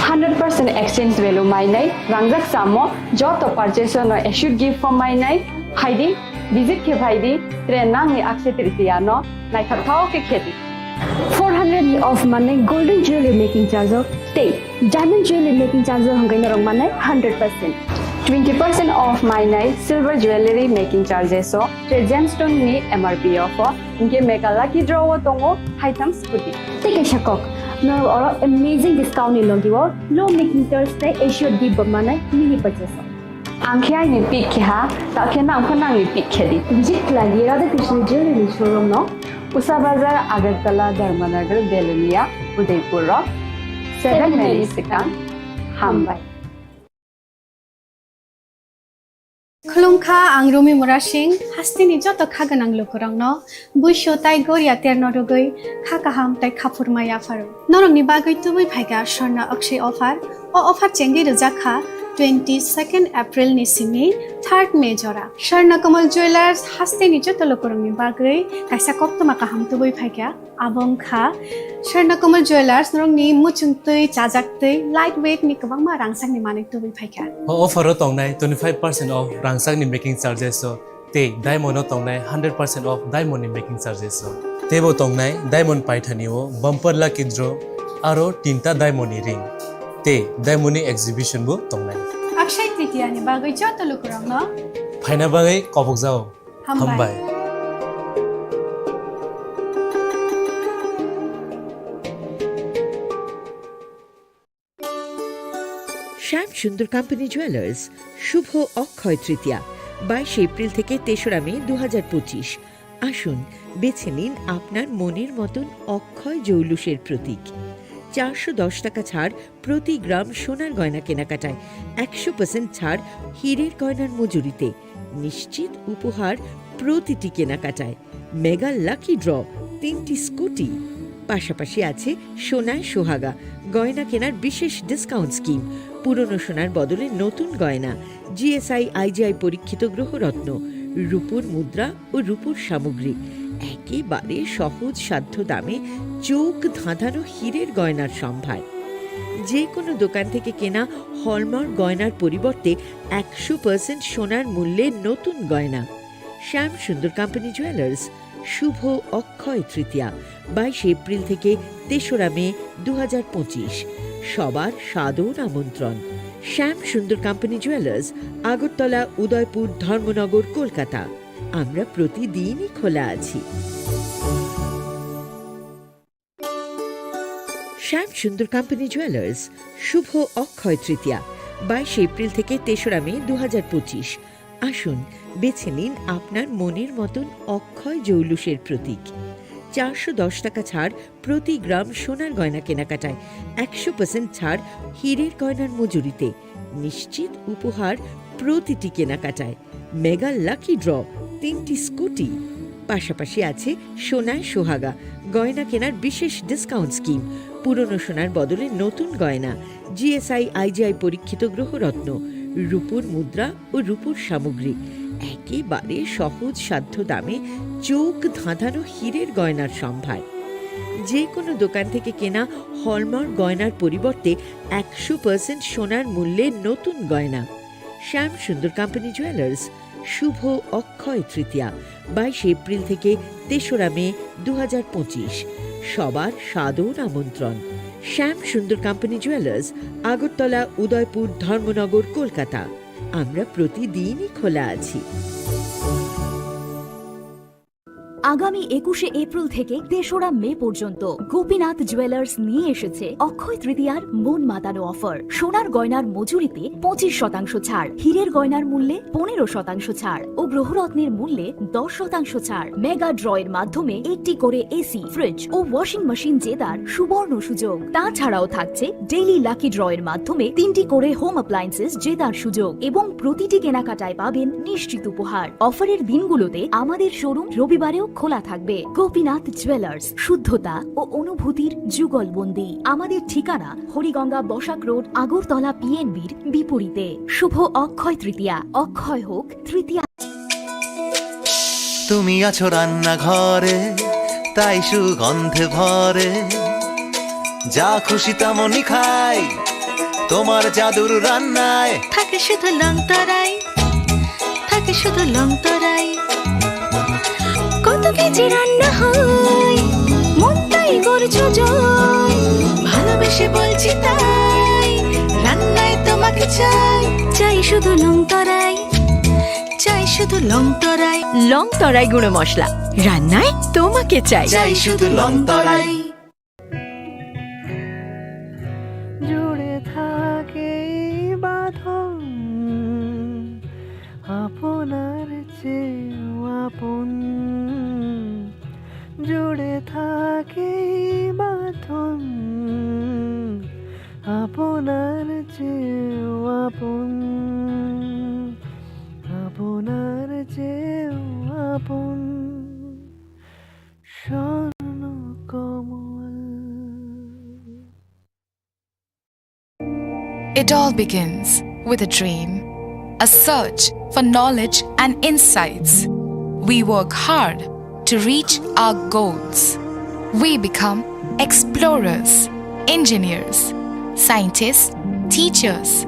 Hundred percent exchange value mainai rangjak chamo joto purchase no assured gift form mainai phaidi. Visit khe phaidi, tre nangni Akshaya Tritiya no naithokthok khe khedi. Four hundred ni off manwi golden jewelry making charge o tei diamond jewelry making charge o hwnkhe norok manai hundred percent. Twenty percent off mainai silver jewelry making charges o tre gemstone ni M R P off o hwnkhe mega lucky draw o tongo haitham scooty. Tei kaisa kok, norok oro amazing discount ni logi o low making charge tei assured gift bo manai mini purchase o. Ang khe aini pick khe ha, ta khe nang pho nangni pick khe di. Visit khlai di Radha Krishna Jewelry ni showroom no. Usa Bazar, Agartala, Dharmanagar, Belonia, Udaipur rok. Seven May ni swkang. Hambai. Khulumkha, ang Rumi Murasing, hasteni joto kha gwnang lukurokno, buisu tai goria terno rwgwi kha kaham tai khaphurma yapharo. Norokni bagwi tubui phaikha Swarna Akshaya offer. O offer chengwi rwjak kha Twenty second April ni simi third May jora Swarna Kamal Jewellers hasteni joto lukurokni bagwi kaisa koktwma kaham tubui phaikha. Abo wngkha Swarna Kamal Jewellers norokni muchungtwi, chajaktwi, light weight ni kwbangma rangchakni manwi tubui phaikha. O offer o tongnai twenty five percent off rangchakni making charges o. Tei diamond o tongnai hundred percent off diamond ni making charges o. Teibo tongnai diamond paithani o bumper lucky draw aro tinta diamond ni ring. Tei diamond ni exhibition bo tongnai. Akshaya Tritiya ni bagwi joto lukurokno phaina bagwi kobokjao. Hambai. Hambai. শ্যাম সুন্দর company jewellers, শুভ অক্ষয় তৃতীয়া, বাইশে এপ্রিল থেকে তেসরা মে দু হাজার পঁচিশ। আসুন, বেছে নিন আপনার মনের মতন অক্ষয় জৌলুসের প্রতীক। চারশো দশ টাকা ছাড় প্রতি গ্রাম সোনার গয়না কেনাকাটায়, একশো পার্সেন্ট ছাড় হীরের গয়নার মজুরিতে, নিশ্চিত উপহার প্রতিটি কেনাকাটায়। মেগা লাকি ড্র, তিনটি স্কুটি, পাশাপাশি আছে সোনায় সোহাগা, গয়না কেনার বিশেষ ডিসকাউন্ট স্কিম, পুরনো সোনার বদলে নতুন গয়না, জিএসআই আইজিআই পরীক্ষিত গ্রহরত্ন, রূপোর মুদ্রা ও রূপোর সামগ্রী, একেবারে সহজ সাধ্য দামে চোখ ধাঁধানো হীরের গয়নার সম্ভার। যে কোনো দোকান থেকে কেনা হলমার্ক গয়নার পরিবর্তে একশো পার্সেন্ট সোনার মূল্যে নতুন গয়না। শ্যাম সুন্দর কোম্পানি জুয়েলার্স, শুভ অক্ষয় তৃতীয়া, বাইশে এপ্রিল থেকে তেসরা মে দু হাজার পঁচিশ। সবার সাদর আমন্ত্রণ। শ্যাম সুন্দর কোম্পানি জুয়েলার্স, আগরতলা, উদয়পুর, ধর্মনগর, কলকাতা। আমরা প্রতিদিনই খোলা আছি। শ্যাম সুন্দর কোম্পানি জুয়েলার্স, শুভ অক্ষয় তৃতীয়া, বাইশে এপ্রিল থেকে তেসরা মে দু হাজার পঁচিশ। আসুন, বেছে নিন আপনার মনের মতন অক্ষয় জৌলুসের প্রতীক। চারশো দশ টাকা ছাড় প্রতি গ্রাম সোনার গয়না কেনাকাটায়, একশো পার্সেন্ট ছাড় হীরের গয়নার মজুরিতে, নিশ্চিত উপহার প্রতিটি কেনাকাটায়। মেগা লাকি ড্র, তিনটি স্কুটি, পাশাপাশি আছে সোনায় সোহাগা, গয়না কেনার বিশেষ ডিসকাউন্ট স্কিম, পুরনো সোনার বদলে নতুন গয়না, জিএসআই আইজিআই পরীক্ষিত গ্রহরত্ন, রূপোর মুদ্রা ও রূপোর সামগ্রী, একেবারে সহজ সাধ্য দামে চোখ ধাঁধানো হীরের গয়নার সম্ভার। যে কোনো দোকান থেকে কেনা হলমার্ক গয়নার পরিবর্তে একশো পার্সেন্ট সোনার মূল্যে নতুন গয়না। শ্যাম সুন্দর কোম্পানি জুয়েলার্স, শুভ অক্ষয় তৃতীয়া, বাইশে এপ্রিল থেকে তেসরা মে দু হাজার পঁচিশ। সবার সাদর আমন্ত্রণ। শ্যাম সুন্দর কোম্পানি জুয়েলার্স, আগরতলা, উদয়পুর, ধর্মনগর, কলকাতা। আমরা প্রতিদিনই খোলা আছি। আগামী একুশে এপ্রিল থেকে তেসরা মে পর্যন্ত গোপীনাথ জুয়েলার্স নিয়ে এসেছে অক্ষয় তৃতীয়ার মন মাতানো অফার। সোনার গয়নার মজুরিতে পঁচিশ শতাংশ ছাড়, হীরের গয়নার মূল্যে পনেরো শতাংশ ছাড় ও গ্রহরত্নের মূল্যে দশ শতাংশ ছাড়। মেগা ড্র এর মাধ্যমে একটি করে এসি, ফ্রিজ ও ওয়াশিং মেশিন জেতার সুবর্ণ সুযোগ। তাছাড়াও থাকছে ডেইলি লাকি ড্র এর মাধ্যমে তিনটি করে হোম অ্যাপ্লায়েন্সেস জেতার সুযোগ এবং প্রতিটি কেনাকাটায় পাবেন নিশ্চিত উপহার। অফারের দিনগুলোতে আমাদের শোরুম রবিবারেও খোলা থাকবে। গোপীনাথ জুয়েলার্স, শুদ্ধতা ও অনুভূতির যুগলবন্দি। আমাদের ঠিকানা হরিগঙ্গা বসাক রোড, আগরতলা পিএনবির বিপরীতে। শুভ অক্ষয় তৃতীয়া, অক্ষয় হোক তৃতীয়া। তুমি আছো রান্নাঘরে, তাই সুগন্ধে ভরে। যা খুশি তেমনই খাই তোমার জাদুর রান্নায়। থাকে শুধু লং তরাই, থাকে শুধু লং তরাই। কত কেজি রান্না হয়, মনটাই করছো জয়। ভালোবেসে বলছি তাই, রান্নায় তোমাকে চাই। চাই শুধু লং তরাই, চাই শুধু লং তরাই। লং তরাই গুঁড়ো মশলা, রান্নায় তোমাকে চাই। চাই শুধু লং তরাই। জুড়ে থাকে এই বাঁধন, আপনার চেয়েও আপন। জুড়ে থাকে এই বাঁধন, আপনার চেয়েও আপন, আপনার চেয়েও আপন। স্বর্ণ কমল। It all begins with a dream, a search for knowledge and insights. We work hard to reach our goals. We become explorers, engineers, scientists, teachers,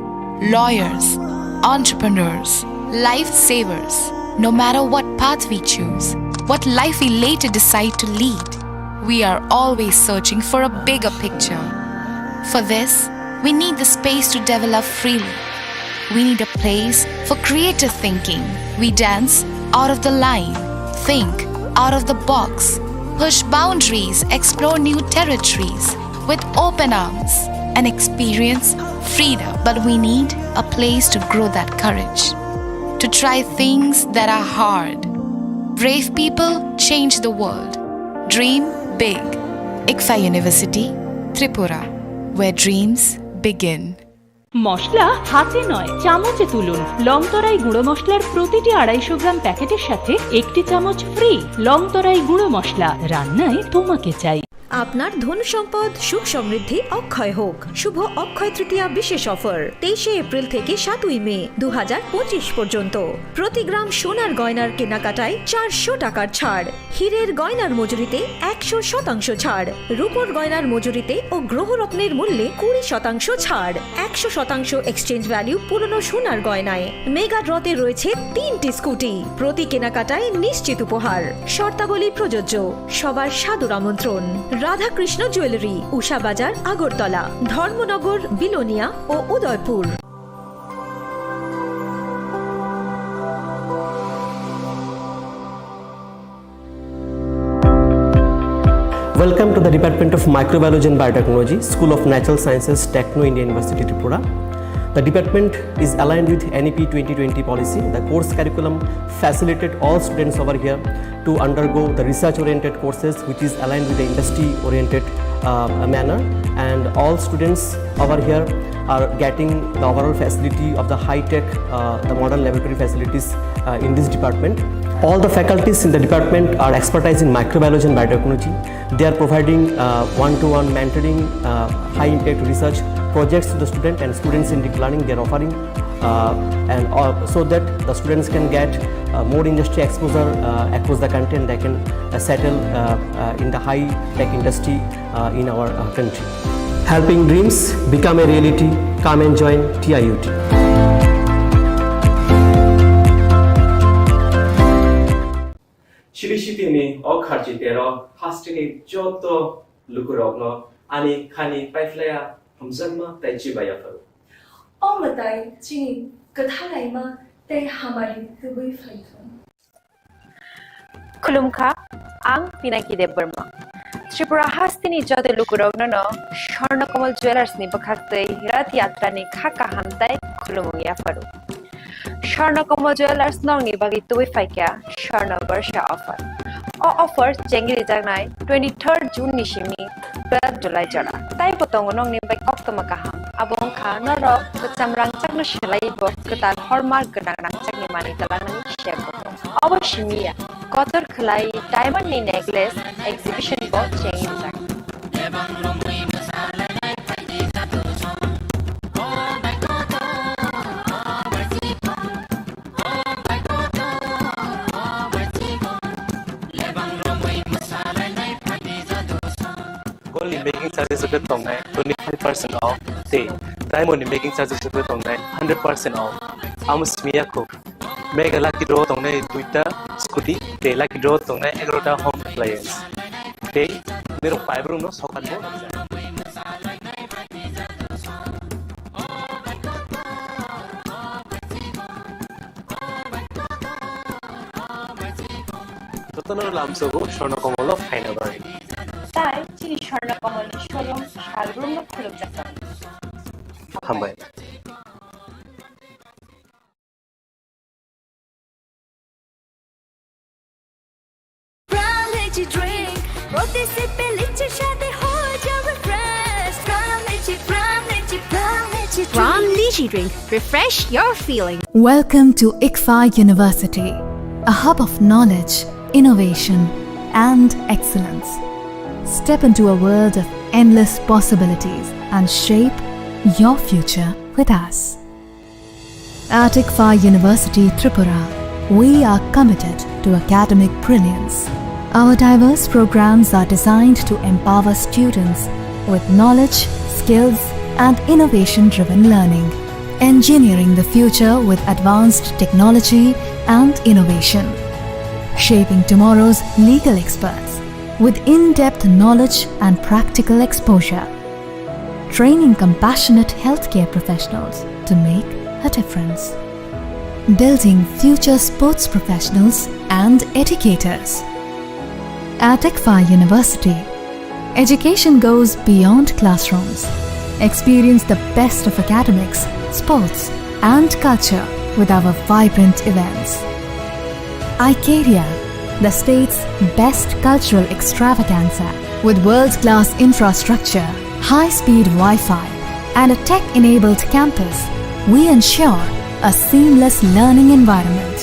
lawyers, entrepreneurs, lifesavers. No matter what path we choose, what life we later decide to lead, we are always searching for a bigger picture. For this, we need the space to develop freely. We need a place for creative thinking. We dance out of the line, think out of the box, push boundaries, explore new territories with open arms, and experience freedom. But we need a place to grow that courage, to try things that are hard. Brave people change the world. Dream big. ICFAI University, Tripura, where dreams begin. মশলা হাতে নয়, চামচে তুলুন। লংতরাই গুঁড়ো মশলার প্রতিটি আড়াইশো গ্রাম প্যাকেটের সাথে একটি চামচ ফ্রি। লংতরাই গুঁড়ো মশলা, রান্নায় তোমাকে চাই। আপনার ধন সম্পদ, সুখ সমৃদ্ধি অক্ষয় হোক। শুভ অক্ষয় তৃতীয়া বিশেষ অফার, তেইশে এপ্রিল থেকে সাতই মে দু হাজার পঁচিশ পর্যন্ত। প্রতি গ্রাম সোনার গয়নার কেনাকাটায় চারশো টাকার ছাড়। হীরের গয়নার মজুরিতে একশো শতাংশ ছাড়, রূপোর গয়নার মজুরিতে ও গ্রহরত্নের মূল্যে কুড়ি শতাংশ ছাড়, একশো শতাংশ এক্সচেঞ্জ ভ্যালু পুরনো সোনার গয়নায়। মেগা ড্রতে রয়েছে তিনটি স্কুটি, প্রতি কেনাকাটায় নিশ্চিত উপহার। শর্তাবলী প্রযোজ্য। সবার সাদর আমন্ত্রণ। রাধাকৃষ্ণ জুয়েলারি, উষা বাজার, আগরতলা, ধর্মনগর, বিলোনিয়া ও Udaipur. Welcome to the Department of Microbiology and Biotechnology, School of Natural Sciences, Techno India University, Tripura. The department is aligned with N E P twenty twenty policy. The course curriculum facilitate all students over here to undergo the research-oriented courses, which is aligned with the industry-oriented, uh, manner. And all students over here are getting the overall facility of the high-tech, uh, the modern laboratory facilities, uh, in this department. All the faculties in the department are expertise in microbiology and biotechnology. They are providing, uh, one-to-one mentoring, uh, high-impact research projects to the student and students-centric learning. They are offering, uh, and, uh, so that the students can get, uh, more industry exposure, uh, across the country, and they can, uh, settle, uh, uh, in the high-tech industry, uh, in our, uh, country. Helping dreams become a reality. Come and join T I U T. Siri sitini o kharchi tero hasteni joto lukurokno ani khani paiphlaya hamjakma tei chibai yapharo. O mwtai chini kwthalaima tei hamari tubui phaithung. Khulumkha, ang Pinaki Debbarma. Tripura hasteni joto lukurokno no Swarna Kamal Jewellers ni bwkhak tei Rath Yatra ni kha kaham tei khulumung yapharo. Swarna Kamal Jewellers nokni bagwi tubui phaikha Swarna Barsha offer. O offer chengri jaknai twenty-third June ni simi twelve July jora. Taibo tongo nokni bai koktwma kaham. Abo wngkha norok kwcham rangchakno swlaiwi bo kwtal hallmark gwnang rangchakni manwi twlangnani sep bo tongo. Obo simi ya, kotor khwlai diamond ni necklace exhibition bo chengrijak. Gold ni making charges rwgwi tongnai twenty-five percent off tei diamond ni making charges rwgwi tongnai hundred percent off. Amo simi ya kho. Mega lucky draw tongnai duita scooty tei lucky draw tongnai egarota home appliance. Tei nirok paibrokno sokat bo. Jotono lamsogo Swarna Kamal o phaina bagwi. Tai chini Swarna Kamal ni showroom salbrumno khulumjak tongo. Hambai. Pram Lychee Drink, প্রতি সিপে লিচির স্বাদে হয়ে যাবে fresh। Pram Lychee, Pram Lychee, Pram Lychee Drink। Pram Lychee Drink, refresh your feeling। Welcome to ICFAI University, a hub of knowledge, innovation, and excellence. Step into a world of endless possibilities and shape your future with us. At ICFAI University Tripura, we are committed to academic brilliance. Our diverse programs are designed to empower students with knowledge, skills, and innovation-driven learning, engineering the future with advanced technology and innovation, shaping tomorrow's legal experts with in-depth knowledge and practical exposure, training compassionate healthcare professionals to make a difference, building future sports professionals and educators. At ICFAI University, education goes beyond classrooms. Experience the best of academics, sports, and culture with our vibrant events. Icaria, the state's best cultural extravaganza. With world-class infrastructure, high-speed Wi-Fi, and a tech-enabled campus, we ensure a seamless learning environment.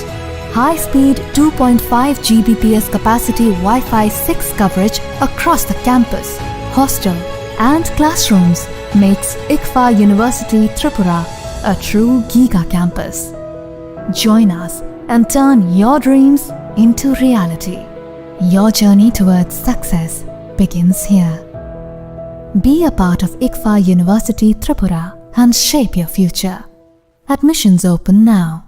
High-speed two point five G B P S capacity Wi-Fi six coverage across the campus, hostel, and classrooms makes ICFAI University Tripura a true giga campus. Join us and turn your dreams into reality. Your journey towards success begins here. Be a part of ICFAI University Tripura and shape your future. Admissions open now.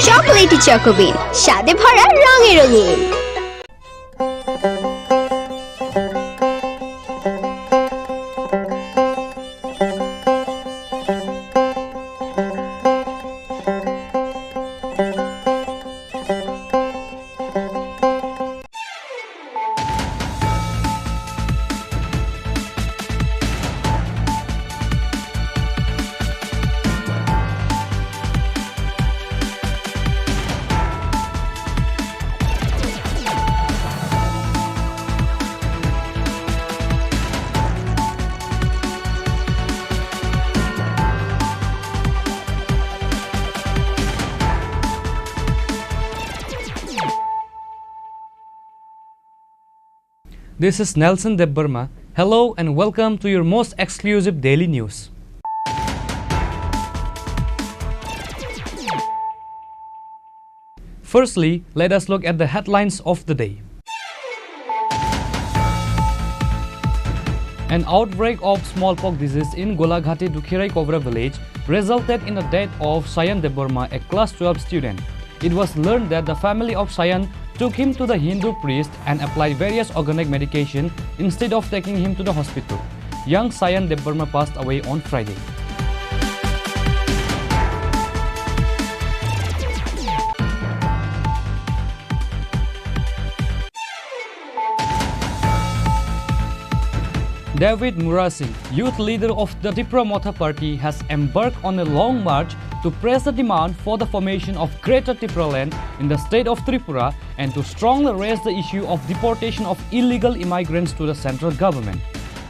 Chocolatey Choco Bean, স্বাদে ভরা, রঙে রঙিন। This is Nelson Debbarma. Hello and welcome to your most exclusive daily news. Firstly, let us look at the headlines of the day. An outbreak of smallpox disease in Golaghati Dukhirai Kobra village resulted in the death of Sayan Debbarma, a class twelve student. It was learned that the family of Sayan took him to the Hindu priest and applied various organic medication instead of taking him to the hospital. Young Sayan Debbarma passed away on Friday. David Murasing, youth leader of the Tipra Motha Party, has embarked on a long march to press the demand for the formation of Greater Tipraland in the state of Tripura and to strongly raise the issue of deportation of illegal immigrants to the central government.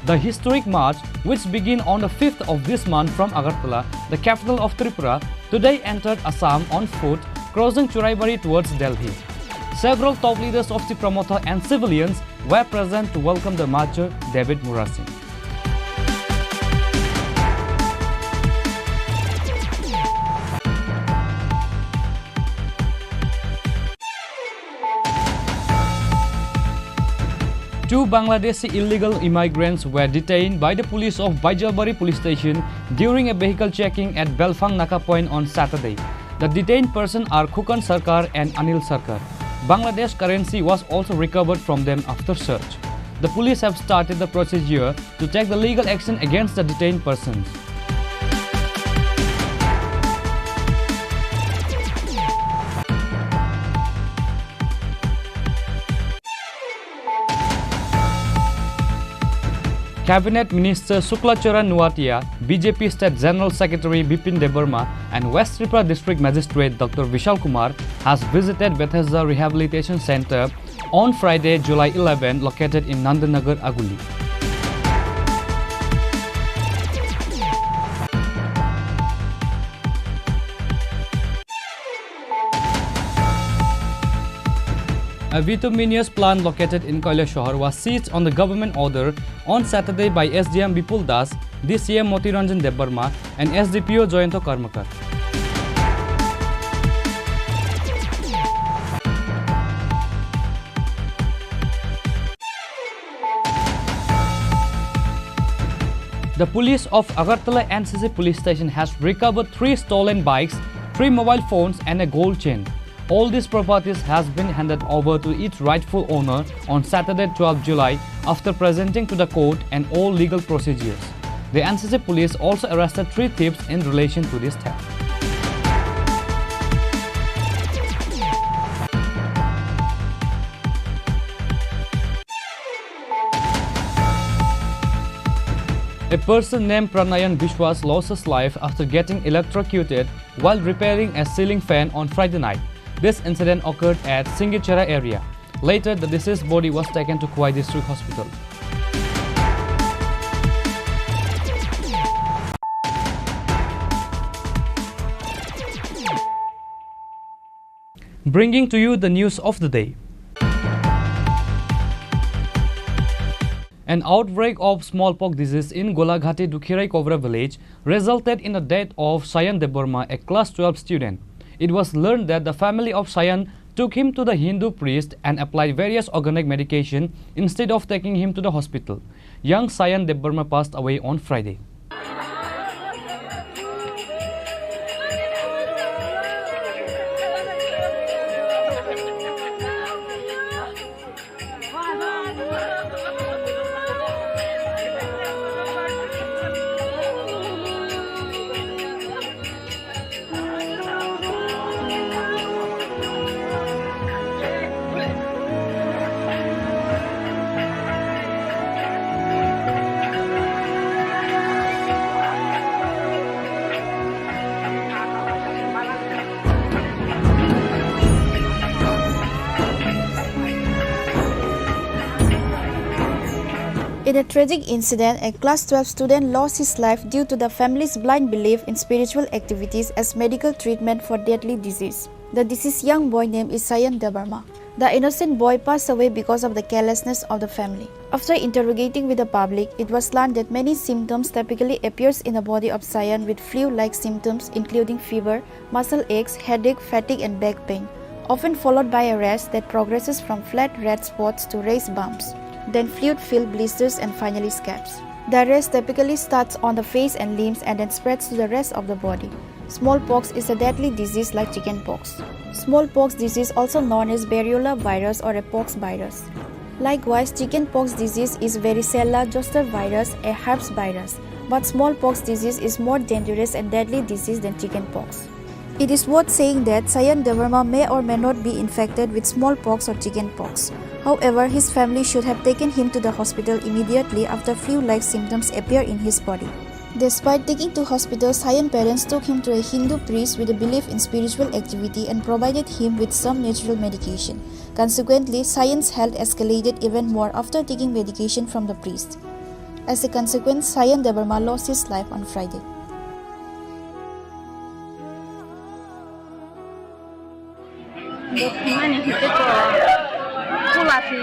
The historic march, which began on the fifth of this month from Agartala, the capital of Tripura, today entered Assam on foot, crossing Churaibari towards Delhi. Several top leaders of Tipra Motha and civilians were present to welcome the marcher, David Murasing. Two Bangladeshi illegal immigrants were detained by the police of Baijalbari police station during a vehicle checking at Belphang Naka point on Saturday. The detained persons are Khukan Sarkar and Anil Sarkar. Bangladesh currency was also recovered from them after search. The police have started the procedure to take the legal action against the detained persons. Cabinet Minister Shukla Charan Noatia, B J P State General Secretary Bipin Debbarma, and West Tripura District Magistrate Doctor Vishal Kumar has visited Bethesda Rehabilitation Center on Friday, July eleven, located in Nandanagar, Aguli. A bituminous plant located in Kailashahar was seized on the government order on Saturday by S D M Bipul Das, D C M Moti Ranjan Debbarma, and S D P O Jayanta Karmakar. The police of Agartala N C C police station has recovered three stolen bikes, three mobile phones, and a gold chain. All these properties has been handed over to its rightful owner on Saturday, twelfth July, after presenting to the court and all legal procedures. The N C C police also arrested three thieves in relation to this theft. A person named Pranayan Biswas lost his life after getting electrocuted while repairing a ceiling fan on Friday night. This incident occurred at Singichara area. Later, the deceased body was taken to Khowai District Hospital. Bringing to you the news of the day. An outbreak of smallpox disease in Golaghati Dukhirai Kobra village resulted in the death of Sayan Debbarma, a class twelve student. It was learned that the family of Sayan took him to the Hindu priest and applied various organic medication instead of taking him to the hospital. Young Sayan Debbarma passed away on Friday. In a tragic incident, a class twelve student lost his life due to the family's blind belief in spiritual activities as medical treatment for deadly disease. The deceased young boy name is Sayan Debbarma. The innocent boy passed away because of the carelessness of the family. After interrogating with the public, it was learned that many symptoms typically appears in the body of Sayan with flu-like symptoms including fever, muscle aches, headache, fatigue and back pain, often followed by a rash that progresses from flat red spots to raised bumps, then fluid-filled blisters and finally scabs. The rash typically starts on the face and limbs and then spreads to the rest of the body. Smallpox is a deadly disease like chickenpox. Smallpox disease, also known as variola virus or a pox virus. Likewise, chickenpox disease is varicella zoster virus, a herpes virus. But smallpox disease is more dangerous and deadly disease than chickenpox. It is worth saying that Sayan Debbarma may or may not be infected with smallpox or chickenpox. However, his family should have taken him to the hospital immediately after flu-like symptoms appear in his body. Despite taking to hospital, Sayan parents took him to a Hindu priest with a belief in spiritual activity and provided him with some natural medication. Consequently, Sayan's health escalated even more after taking medication from the priest. As a consequence, Sayan Debbarma lost his life on Friday. Bo thwimani hwnkhe to kula si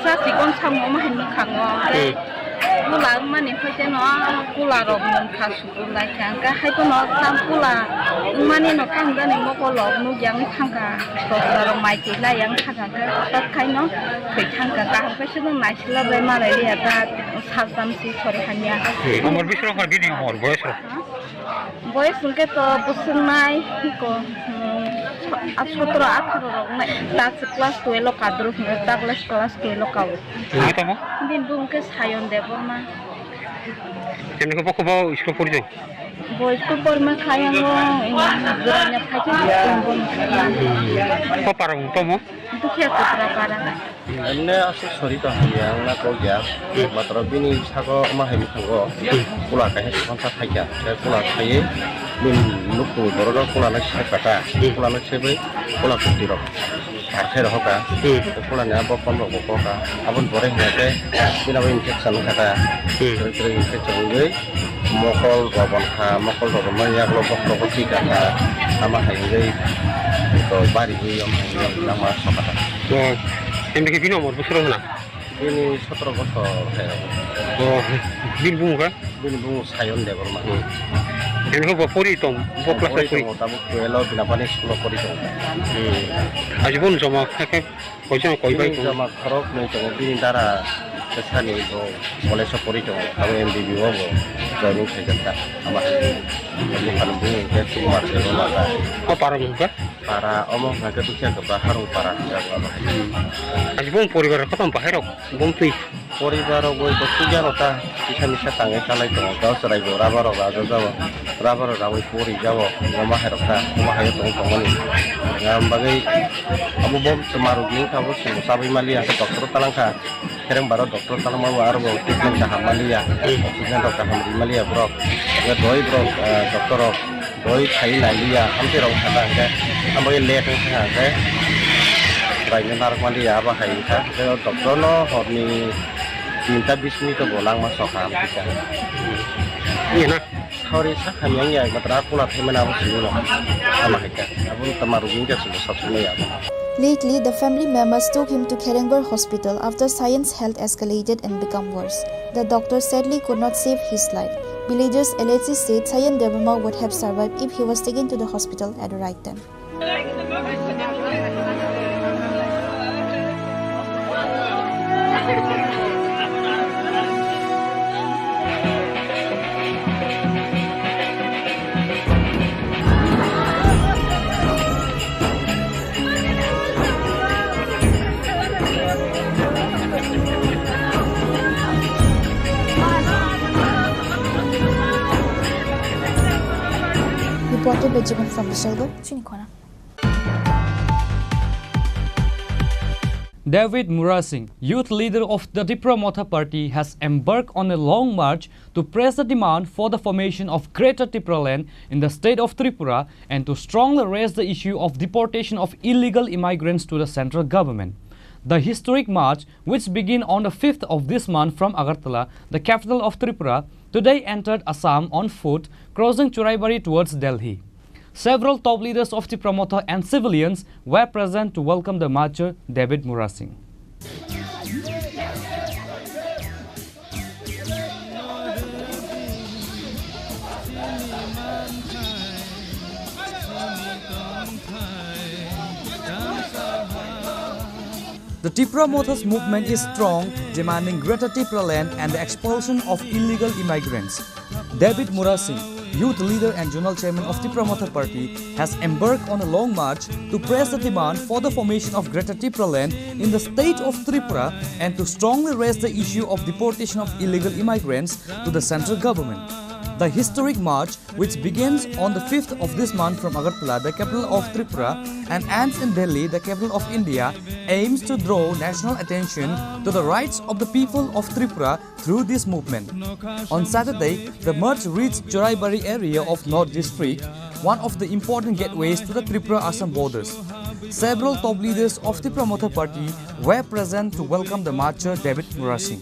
sa chikon samung ma hai mwkhango. Hmm. Kula wngmani hwnkhe no kula rok mungkha sukur lai kha. Hwnkhe hai phano tam kula wngmani no tam jani mokol rok nukya wngwi thangkha. Sosra rok mai twi lai yang thangkha hwnkhe hwtak khai no thwi thangkha. Kaham khe se no naisila bai malai liya ta sal tam si sori hamya. Hmm. Umor bisi rok bini umor boyes rok? Ha? Boyes hwnkhe to bwswk nai, ko, hmm, a sotro atharo rok nai. Ta se class twelve o kadrwk hwnkhe, ta class, class twelve o kao. Nai tamo? Bini bung khe Sayon Debbarma. Chini ko bokho bo school pori jong? Bo school porma khayango, hmm, Joranya phaikhe school bung. Ko para mung tamo? Dukhiya Kutra para. Emne aswk sori tong ya, wngna kok ya. Matro bini saka ma hai mwkhango kula kaisa sponsor phaikha. Tei kula khaiwi bini nukhung borok rok kula nai sep kata. Kula nai sebwi kula kwtwi rok. Khe rohoka. Hmm. Tei pulani a bokon rok bo koka. Aboni pore hingke bini abo infection wngkha ta. Hmm. Tei, tei infection wngwi mokol rok bonkha, mokol rok manya ulo bokol rok bo chika kha. Ama hai wngwi to bari wi om hai wngwi langma soka ta. Oh, em dikhe bini umor bwswk rok hwnna? Bini sotoro bosor hai rok. Oh, bini bumung kha? Bini bumung Sayon Debbarma. Hmm. Bini bo pori tong, bo class pori pori. Tongo, tabuk twelve o bini bani school o pori tongo. Hmm. Aji bon joma kha kha koichang koi bai bini tongo. Joma khorok nwi tongo, bini dara kwsani bo college o pori tongo. Abo M B B o bo joining khaijak ta. Ama bini bumung khe Kumar Debbarma ta. O para mung kha? Para omo hwnkhe bwkhe khe ba harung para hwnjago abo. Hmm. Aji bon poribar kotom bahai rok bon twi. Poribar rok bai to sugya rok ta kisa misa tangwi chalai tongo. Gao chwrai bo rubber rok rajajago. Rubber rok rawi pori jago. Omo hai rok ta, omo hai tong tongmani. Ngam bagwi abo bom chwma rok ni kha bo chwng chabwi maliya khe doctor talang kha. Kereng baro doctor talang ma bo aro bo treatment kaham maliya. Oxygen rok kaham ri maliya borok. Doi borok, ah, doctor rok. Doi khai nai liya, hamte rok thata hwnkhe, abo late wngkha hwnkhe, raini narwkma liya, abo hai wngkha. Tei o doctor no horni tinta bis minute o bo langma sokha, hamte kha. Iya na? Sauri sakha miyang ya, matra kula thaimani abo simi no, ama hai kha. Abo tama rugwi kha simi sab simi ya. Lately, the family members took him to Kherengbar Hospital after Sayan's health escalated and become worse. The doctor sadly could not save his life. Villagers allegedly said Sayan Debbarma would have survived if he was taken to the hospital at the right time. Reported by Jibon from Bishalgarh, Chinikhona. David Murasing, youth leader of the Tipra Motha Party, has embarked on a long march to press the demand for the formation of Greater Tipraland in the state of Tripura and to strongly raise the issue of deportation of illegal immigrants to the central government. The historic march, which began on the fifth of this month from Agartala, the capital of Tripura, today entered Assam on foot, crossing Choraibari towards Delhi. Several top leaders of Tipra Motha and civilians were present to welcome the marcher, David Murasing. The Tipra Motha's movement is strong, demanding Greater Tipraland and the expulsion of illegal immigrants. David Murasing, youth leader and zonal chairman of Tipra Motha Party, has embarked on a long march to press the demand for the formation of Greater Tipraland in the state of Tripura and to strongly raise the issue of deportation of illegal immigrants to the central government. The historic march, which begins on the fifth of this month from Agartala, the capital of Tripura, and ends in Delhi, the capital of India, aims to draw national attention to the rights of the people of Tripura through this movement. On Saturday, the march reached Choraibari area of North District, one of the important gateways to the Tripura-Assam borders. Several top leaders of Tipra Motha Party were present to welcome the marcher David Murasing.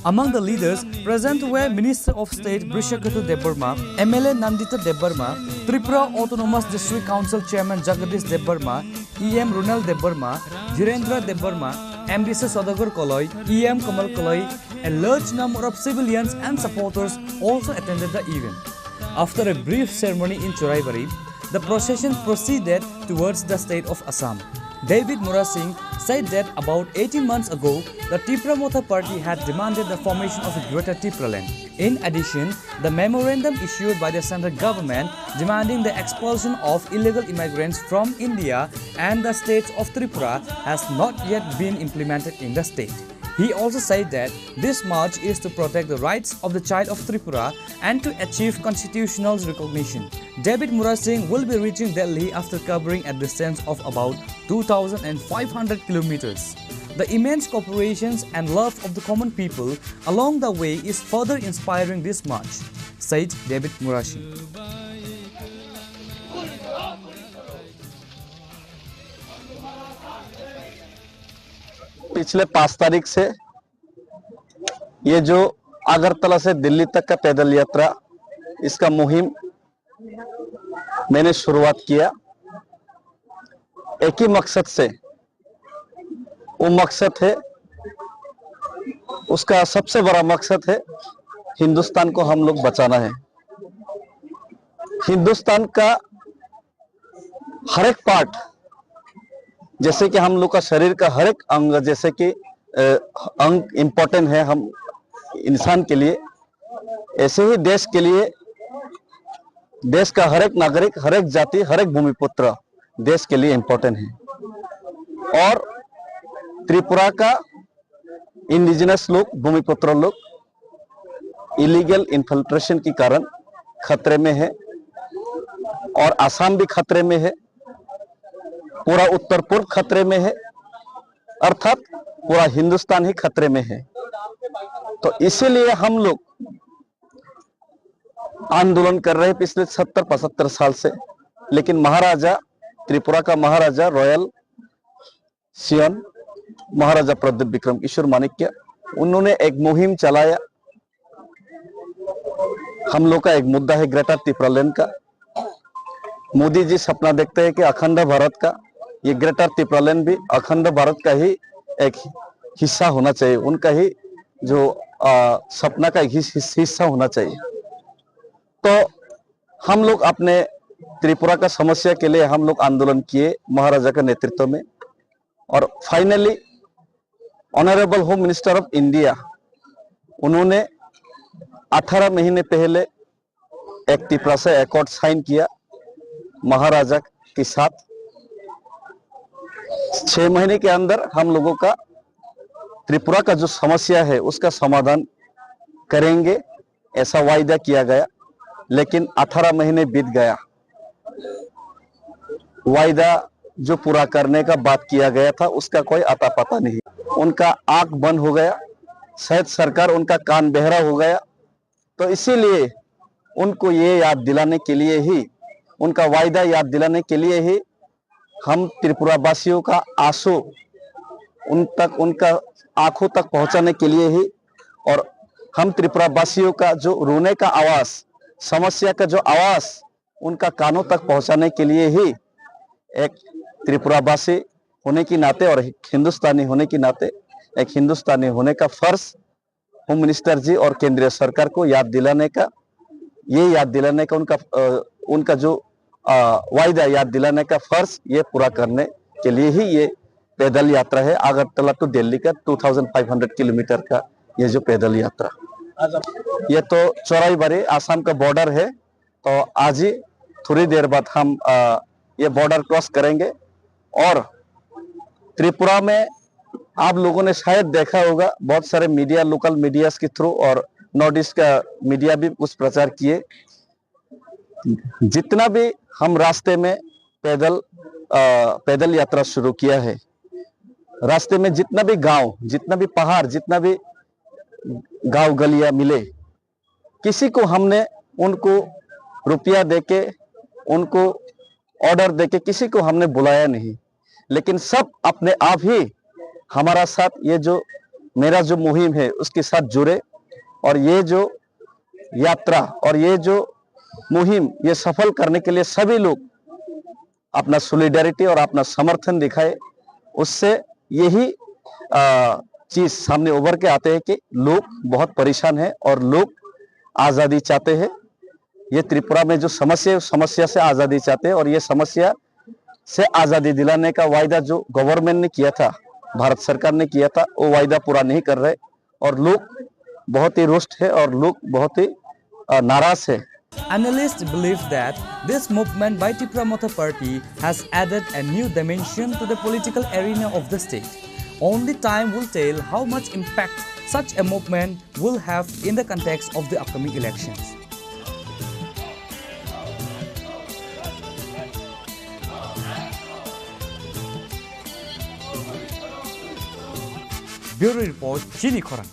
Among the leaders present were Minister of State Brishaketu Debbarma, M L A Nandita Debbarma, Tripura Autonomous District Council Chairman Jagadish Debbarma, E M Ronald Debbarma, Dhirendra Debbarma, M D C Saudagar Koloi, E M Kamal Koloi, a large number of civilians and supporters also attended the event. After a brief ceremony in Choraibari, the procession proceeded towards the state of Assam. David Murasing said that about eighteen months ago, the Tipra Motha Party had demanded the formation of a Greater Tipraland. In addition, the memorandum issued by the central government demanding the expulsion of illegal immigrants from India and the states of Tripura has not yet been implemented in the state. He also said that this march is to protect the rights of the child of Tripura and to achieve constitutional recognition. David Murasing will be reaching Delhi after covering a distance of about two thousand five hundred kilometers. The immense cooperations and love of the common people along the way is further inspiring this march, said David Murasing. पिछले पाँच तारीख से ये जो अगरतला से दिल्ली तक का पैदल यात्रा, इसका मुहिम मैंने शुरुआत किया। एक ही मकसद से, वो मकसद है, उसका सबसे बड़ा मकसद है, हिंदुस्तान को हम लोग बचाना है। हिंदुस्तान का हर एक पार्ट, जैसे कि हम लोग का शरीर का हर एक अंग, जैसे कि अ, अंग इम्पोर्टेंट है हम इंसान के लिए, ऐसे ही देश के लिए, देश का हर एक नागरिक, हर एक जाति, हर एक भूमिपुत्र देश के लिए इम्पोर्टेंट है। और त्रिपुरा का इंडिजिनस लोग, भूमिपुत्र लोग इलीगल इन्फिल्ट्रेशन के कारण खतरे में है और आसाम भी खतरे में है, पूरा उत्तर पूर्व खतरे में है, अर्थात पूरा हिंदुस्तान ही खतरे में है। तो इसीलिए हम लोग आंदोलन कर रहे हैं पिछले सत्तर पचहत्तर साल से। लेकिन महाराजा, त्रिपुरा का महाराजा रॉयल सियन, महाराजा प्रद्युत विक्रम किशोर माणिक्य, उन्होंने एक मुहिम चलाया। हम लोग का एक मुद्दा है ग्रेटर तिप्रालैंड का। मोदी जी सपना देखते हैं कि अखंड भारत का, ये ग्रेटर तिप्रालैंड भी अखंड भारत का ही एक हिस्सा होना चाहिए, उनका ही जो, आ, सपना का एक हिस-, हिस-, हिस्सा होना चाहिए। तो हम लोग अपने त्रिपुरा का समस्या के लिए हम लोग आंदोलन किए महाराजा के नेतृत्व में, और finally honourable home minister of India, उन्होंने अठारह महीने पहले एक तिपरासा एकॉर्ड साइन किया महाराजा के साथ। छह महीने के अंदर हम लोगों का त्रिपुरा का जो समस्या है, उसका समाधान करेंगे, ऐसा वायदा किया गया। लेकिन अठारह महीने बीत गया, वायदा जो पूरा करने का बात किया गया था, उसका कोई अता पता नहीं। उनका आंख बंद हो गया, शायद सरकार उनका कान बहरा हो गया। तो इसीलिए उनको ये याद दिलाने के लिए ही, उनका वायदा याद दिलाने के लिए ही हम त्रिपुरा वासियों का आंसू उन तक, उनका आंखों तक पहुंचाने के लिए ही, और हम त्रिपुरा वासियों का जो रोने का आवाज, समस्या का जो आवाज, उनका कानों तक पहुंचाने के लिए ही एक त्रिपुरा वासी होने की नाते और एक हिंदुस्तानी होने की नाते, एक हिंदुस्तानी होने का फर्ज होम मिनिस्टर जी और केंद्रीय सरकार को याद दिलाने का, ये याद दिलाने का उनका, अ, उनका जो, अ, वायदा याद दिलाने का फर्ज, ये पूरा करने के लिए ही ये पैदल यात्रा है, अगरतला to दिल्ली का two thousand five hundred kilometre का ये जो पैदल यात्रा। ये तो चौराईबाड़ी, आसाम का बॉर्डर है, तो आज ही थोड़ी देर बाद हम, अ, ये बॉर्डर क्रॉस करेंगे। और त्रिपुरा में आप लोगों ने शायद देखा होगा, बहुत सारे मीडिया, लोकल मीडियाज के थ्रू और नॉर्थ ईस्ट का मीडिया भी कुछ प्रचार किए। जितना भी हम रास्ते में पैदल, अ, पैदल यात्रा शुरू किया है, रास्ते में जितना भी गांव, जितना भी पहाड़, जितना भी गांव गलियां मिले, किसी को हमने उनको रुपया देके, उनको ऑर्डर देके किसी को हमने बुलाया नहीं, लेकिन सब अपने आप ही हमारा साथ, ये जो मेरा जो मुहिम है, उसके साथ जुड़े। और ये जो यात्रा और ये जो मुहिम, ये सफल करने के लिए सभी लोग अपना सॉलिडारिटी और अपना समर्थन दिखाए, उससे यही, अ, चीज सामने उभर के आते हैं कि लोग बहुत परेशान हैं और लोग आज़ादी चाहते हैं। ये त्रिपुरा में जो समस्या है, उस समस्या से आज़ादी चाहते हैं और ये समस्या से आज़ादी दिलाने का वायदा जो गवर्नमेंट ने किया था, भारत सरकार ने किया था, वो वायदा पूरा नहीं कर रहे। और लोग बहुत ही रोस्ट है और लोग बहुत ही, अ, नाराज है। Analysts believe that this movement by Tipra Motha Party has added a new dimension to the political arena of the state. Only time will tell how much impact such a movement will have in the context of the upcoming elections. Bureau Report, Chini Khorang.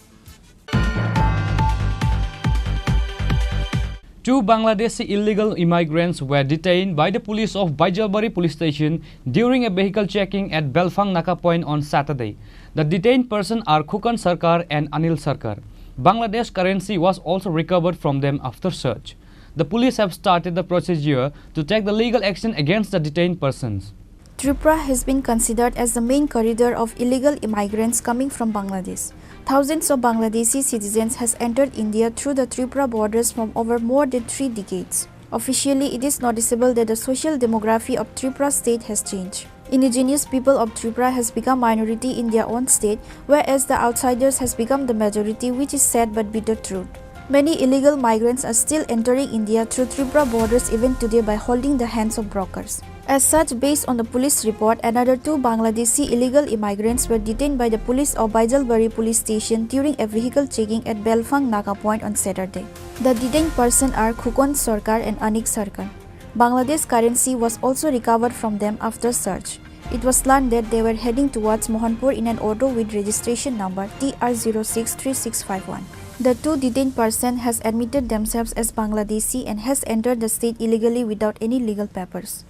Two Bangladeshi illegal immigrants were detained by the police of Baijalbari police station during a vehicle checking at Belfang Naka point on Saturday. The detained persons are Khukon Sarkar and Anil Sarkar. Bangladesh currency was also recovered from them after search. The police have started the procedure to take the legal action against the detained persons. Tripura has been considered as the main corridor of illegal immigrants coming from Bangladesh. Thousands of Bangladeshi citizens has entered India through the Tripura borders from over more than three decades. Officially, it is noticeable that the social demography of Tripura state has changed. Indigenous people of Tripura has become minority in their own state, whereas the outsiders has become the majority, which is sad but bitter truth. Many illegal migrants are still entering India through Tripura borders even today by holding the hands of brokers. As such, based on the police report, another two Bangladeshi illegal immigrants were detained by the police of Baijalbari police station during a vehicle checking at Belfang Naka point on Saturday. The detained person are Khukon Sarkar and Anik Sarkar. Bangladesh currency was also recovered from them after search. It was learned that they were heading towards Mohanpur in an auto with registration number T R zero six three six five one. The two detained person has admitted themselves as Bangladeshi and has entered the state illegally without any legal papers.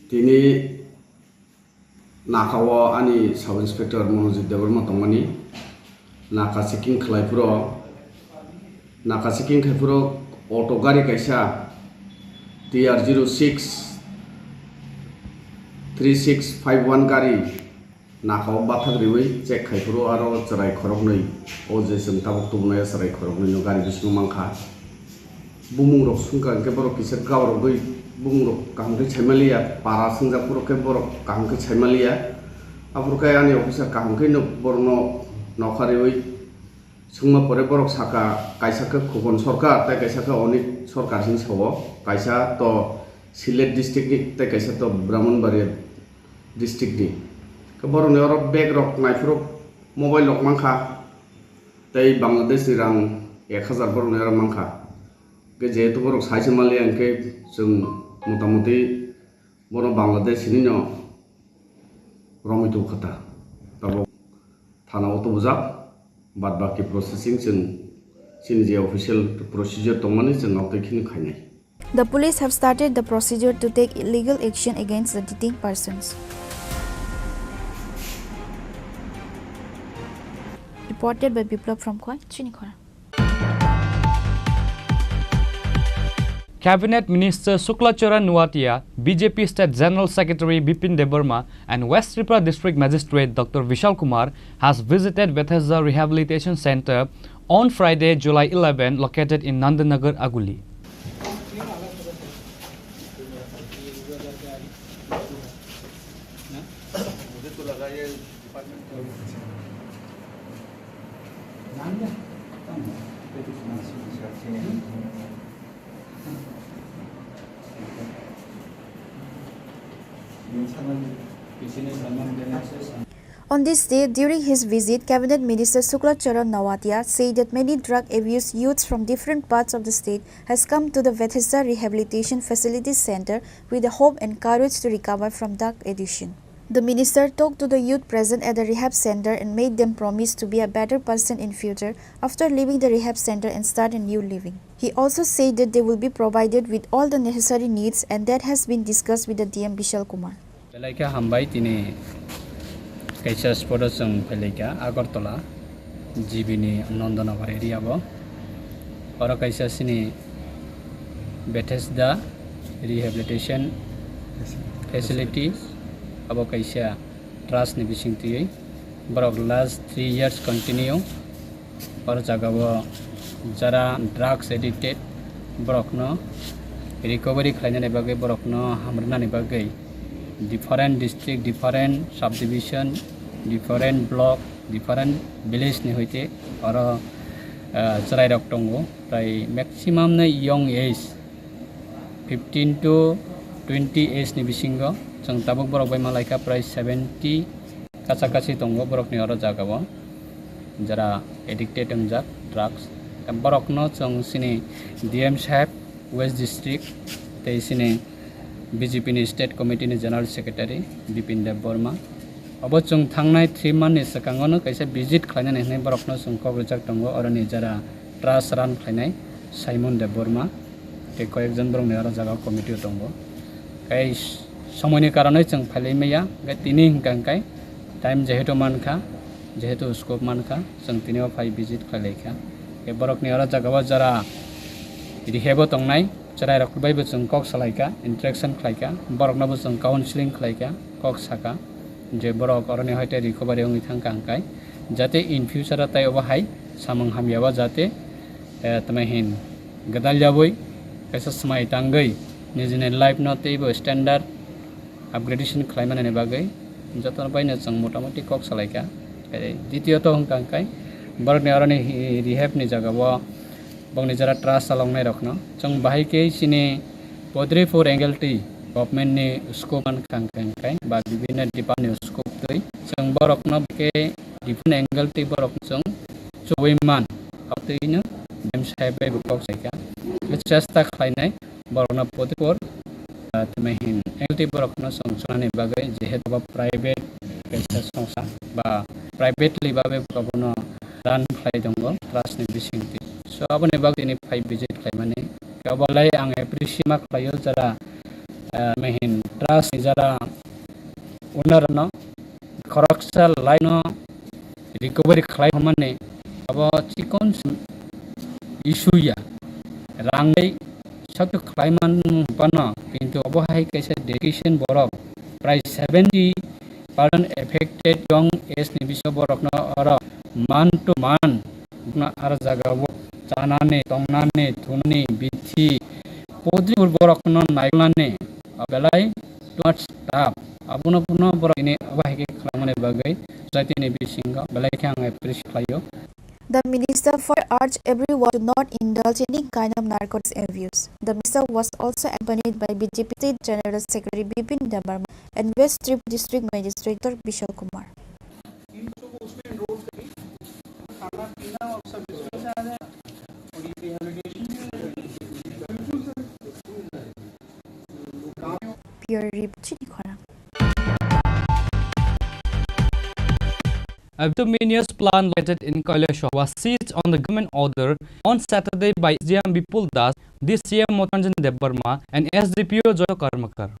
Tini Naka o ani Sub Inspector Monojit Debbarma tongmani. Naka checking khlai phuro, naka checking khai phuro auto gari kaisa T R zero six three six five one gari naka o bathak riwi check khai phuro aro chwrai khoroknwi, o je chwng tabuk tubunai o chwrai khoroknwi no gari bisingo mankha. Bumung rok sungkha hwnkhe borok kisa gaurogwi bumung rok kaham khe saimaliya, para swngjak phuru khe borok kaham khe saimaliya. Aphuru khe ani officer kaham khe no borokno nokha riwi swngma pore borok saka, kaisa khe Khukon Sarkar tei kaisa khe Anik Sarkar hinwi sao, kaisa to Sylhet district ni tei kaisa to Brahmanbaria district ni. Khe borokni oro bag rok naiphuru mobile rok mankha tei Bangladesh ni rang ek hazar borokni oro mankha. Hwnkhe jehetu borok saisa maliya hwnkhe chwng motamoti bono Bangladesh hinwi no romwi tongkha ta. Tabuk thana o tubujak, bad baki processing chwng chini je official procedure tongmani chwng abotwi kheno khainai. The police have started the procedure to take legal action against the detained persons. Reported by Biplab from Khowai, Chinikhora. Cabinet Minister Shukla Charan Noatia, B J P State General Secretary Bipin Debbarma and West Tripura District Magistrate Doctor Vishal Kumar has visited Bethesda Rehabilitation Centre on Friday, July eleven, located in Nandanagar, Aguli. On this day, during his visit, Cabinet Minister Shukla Charan Noatia said that many drug abused youths from different parts of the state has come to the Bethesda Rehabilitation Facility Center with the hope and courage to recover from drug addiction. The minister talked to the youth present at the rehab center and made them promise to be a better person in future after leaving the rehab center and start a new living. He also said that they will be provided with all the necessary needs and that has been discussed with the D M Bishal Kumar. Belaikha hambai tini kaisa spot o chwng phailaikha Agartala G B ni Nandanagar area o. Oro kaisa chini Bethesda Rehabilitation Facility, abo kaisa trust ni bising twiwi borok last three years continue oro jaga o jara drugs addicted borokno recovery khlainani bagwi, borokno hamrwnani bagwi different district, different subdivision, different block, different village ni hoite oro, ah, chwrairok tongo. Prai maximum no young age, fifteen to twenty age ni bisingo chwng tabuk borok bai malaikha prai seventy kacha kachi tongo borokni oro jaga o, jara addicted wngjak drugs. Borokno chwng chini D M saheb West District tei chini B J P ni State Committee ni General Secretary Bipin Deb Borma. Obo chwng thangnai three month ni swkango no kaisa visit khlainani hwnwi borokno chwng kok rijak tongo, oroni jara trust run khlainai Simon Deb Borma. Tei koyekjon borokni oro jaga committee o tongo. Tei s-, somoini karonwi chwng phailai maya, hwnkhe tini hwnkha hwnkhe time jehetu mankha, jehetu scope mankha, chwng tini o phai visit khlailaikha. Tei borokni oro jagao jara rehab o tongnai, chwrairok baibo chwng kok salaikha, interaction khlaikha, boroknobo chwng counseling khlaikha, kok sakha, je borok oroni hoite recovery wngwi thangkha hwnkhe, jate in future o tei obo hai samung hamya o jate, eh, tamo hin gwdal yaui kaisa swmai tangwi nijini life no teibo standard upgradation khlaimanani bagwi jotono baino chwng motamoti kok salaikha. Tei ditiyot hwnkha hwnkhe borokni oroni hi-, rehab ni jagao bongni jora trust chaloknairokno chwng bahai khe chini Podripur Angleti government ni school mankha hwnkha hwnkhe ba bibinno department ni school twi chwng borokno khe different angle twi borok chwng chuwi man. Abtwino M D M saheb bai bo kok saikha. Chesta khlainai borokno Podripur, ah, tamo hin Angleti borokno chwng chunani bagwi jehetu bo private kaisa songsa ba privately babe abono run khlai tongo trust ni bisingtwi. So aboni bagwi tini phai visit khlaimani. Obolai ang appreciate ma khlaio jara, ah, tamo hin trust ni jara owner no khoroksa life no recovery khlai hwnmani abo chikon issue ya. Rang bai sakto khlai man phano, kintu obo hai kaisa dedication borok prai seventy percent affected young age ni bisingo borokno oro man to man no ar jagao chanani, tongnani, thunani, bithi, podri borokno naikolnani belai too much tough. Abono, abono borok ini obo hai khe khlangmani bagwi society ni bisingo belai khe ang appreciate khlaio. The minister further urged everyone to not indulge any kind of narcotics abuse. The minister was also accompanied by B J P State General Secretary Bipin Debbarma and West Tripura District Magistrate Doctor Bishal Kumar. Bureau Report, Chini Khorang. A bituminous plant located in Kailashahr was seized on the government order on Saturday by S D M Bipul Das, D C M Motiranjan Debbarma, and S D P O Joy Karmakar.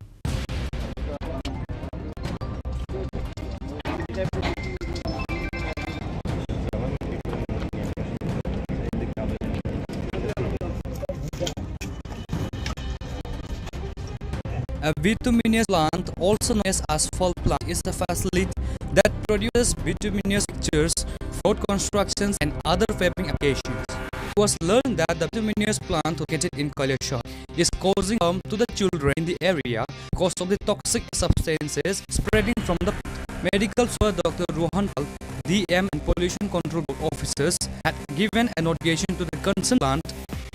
A bituminous plant, also known as asphalt plant, is a facility that produces bituminous mixtures for road constructions and other paving applications. It was learned that the bituminous plant located in Kailashahr is causing harm to the children in the area because of the toxic substances spreading from the medical. So Doctor Rohan Pal, D M and Pollution Control Board officers, had given a notification to the concerned plant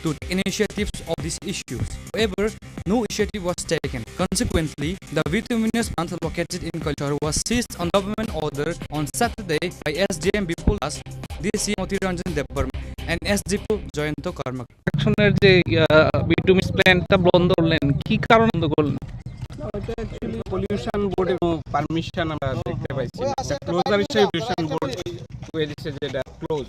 to take initiatives of these issues. However, no initiative was taken. Consequently, the bituminous plant located in Kailashahr was seized on government order on Saturday by S D M Bipul Das, D C Motiranjan Debbarma, and S D P O Jayanta Karmakar. Construction-এর যে, আহ, bituminous plant-টা বন্ধ করলেন, কি কারণে বন্ধ করলেন? না, ওটা actually পলিউশন বোর্ডের কোনো পারমিশন আমরা দেখতে পাইছি না। এটা ক্লোজার হিসেবে পলিউশন বোর্ড হয়ে দিচ্ছে যে এটা ক্লোজ।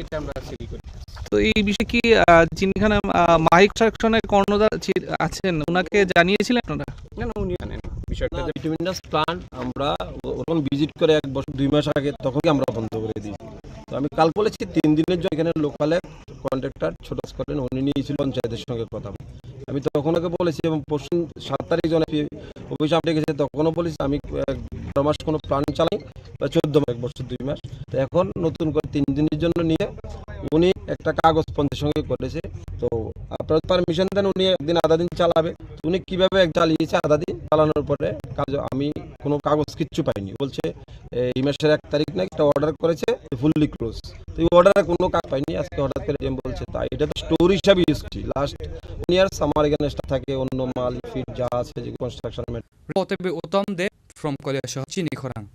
এটা আমরা সিল করি। তো এই বিষয়ে কি, আহ, যিনি এখানে, আহ, মাহিক কনস্ট্রাকশনের কর্ণধার ছি-, আছেন, ওনাকে জানিয়েছিলেন আপনারা? না, না, উনি জানেন বিষয়টা যে বিটুমিনাস প্লান্ট আমরা ও-, ওখানে ভিজিট করে এক বছর দুই মাস আগে, তখনই আমরা বন্ধ করে দিয়েছি। তো আমি কাল বলেছি তিন দিনের জন্য এখানে লোকালে কন্ট্রাক্টর ছোট করেন, উনি নিয়েছিল পঞ্চায়েতের সঙ্গে কথা। আমি তখন ওকে বলেছি এবং পরশু সাত তারিখ যখন অফিসে আপডেট গেছে, তখনও বলেছি আমি, আহ, বারো মাস কোনো প্ল্যান চালাই বা চোদ্দ মাস, এক বছর দুই মাস। তো এখন নতুন করে তিন দিনের জন্য নিয়ে উনি একটা কাগজ পঞ্চায়েত সঙ্গে করেছে। তো আপনারা পারমিশন দেন, উনি একদিন আধা দিন চালাবে। উনি কিভাবে এক চালিয়েছে আধা দিন, চালানোর পরে কাজ, আমি কোনো কাগজ কিচ্ছু পাইনি। বলছে এই মাসের এক তারিখ নাকি একটা অর্ডার করেছে, ফুললি ক্লোজ। তো এই অর্ডারে কোনো কাজ পাইনি। আজকে হঠাৎ করে ডিএম বলছে, তাই এটা তো স্টোর হিসাবে ইউজ করছি। লাস্ট ইয়ার্স আমার এখানে স্টাফ থাকে, অন্য মাল, ফিট যা আছে, যে construction. Reported by Uttam Deb from Kailashahr, Chini Khorang.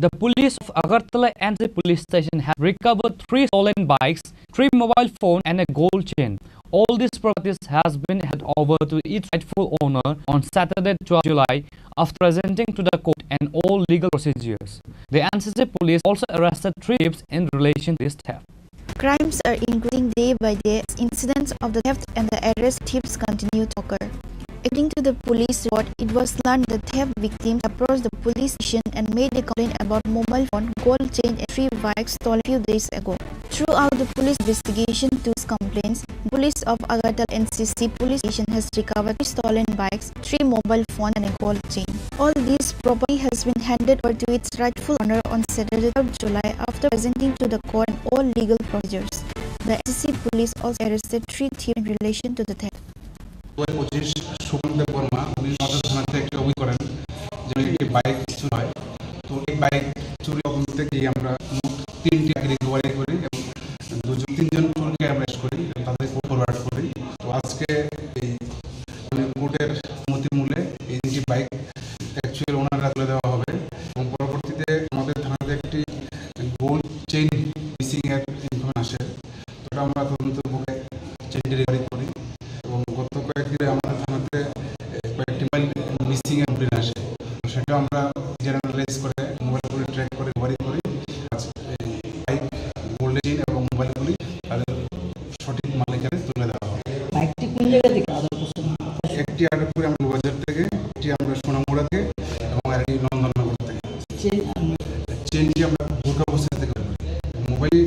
The police of Agartala N C police station have recovered three stolen bikes, three mobile phone and a gold chain. All these properties has been handed over to its rightful owner on Saturday, twelfth July, after presenting to the court and and all legal procedures. The N C C police also arrested three thieves in relation to this theft. Crimes are increasing day by day as incidents of the theft and the arrest thieves continue to occur. According to the police report, it was learned the theft victims approached the police station and made a complaint about mobile phone, gold chain, and three bikes stolen few days ago. Throughout the police investigation to these complaints, police of Agartala N C C police station has recovered three stolen bikes, three mobile phones, and a gold chain. All this property has been handed over to its rightful owner on Saturday, third July, after presenting to the court and all legal procedures. The N C C police also arrested three thieves in relation to the theft. দুই হাজার পঁচিশ সুকান্ত বর্মা উনি আমাদের থানাতে একটা অভিযোগ করেন যে একটি বাইক চুরি হয়। তো এই বাইক চুরি তদন্তে গিয়ে আমরা মোট তিনটি রিকভারি করি এবং দুজন তিনজন চোরকে আমরা অ্যারেস্ট করি এবং তাদের ফরওয়ার্ড করি। তো আজকে এই মানে কোর্টের অনুমতি মূলে এই তিনটি বাইক অ্যাকচুয়াল ওনাররা তুলে দেওয়া হবে এবং পরবর্তীতে আমাদের থানাতে একটি গোল্ড চেইন মিসিং এর ইনফরমেশন আসে। তো এটা আমরা তদন্ত করে চেইনটি রিকভারি করি এবং গত কয়েকদিনে আমাদের থানাতে, এ, কয়েকটি মোবাইল মিসিং এর কমপ্লেইন আসে। তো সেটা আমরা জেনারেলাইজ করে মোবাইলগুলো ট্র্যাক করে রিকভারি করি। আজ এই বাইক, গোল্ড চেইন এবং মোবাইলগুলি তাদের সঠিক মালিকের তুলে দেওয়া হবে। বাইকটি কোন জায়গা থেকে অর্ডার করছেন? একটি অর্ডার করি আমরা বাজার থেকে, একটি আমরা সোনামুড়া থেকে এবং আরেকটি নন্দননগর থেকে। চেইন আমরা চেইনটি আমরা দুর্গা বস্তি থেকে পাই। মোবাইল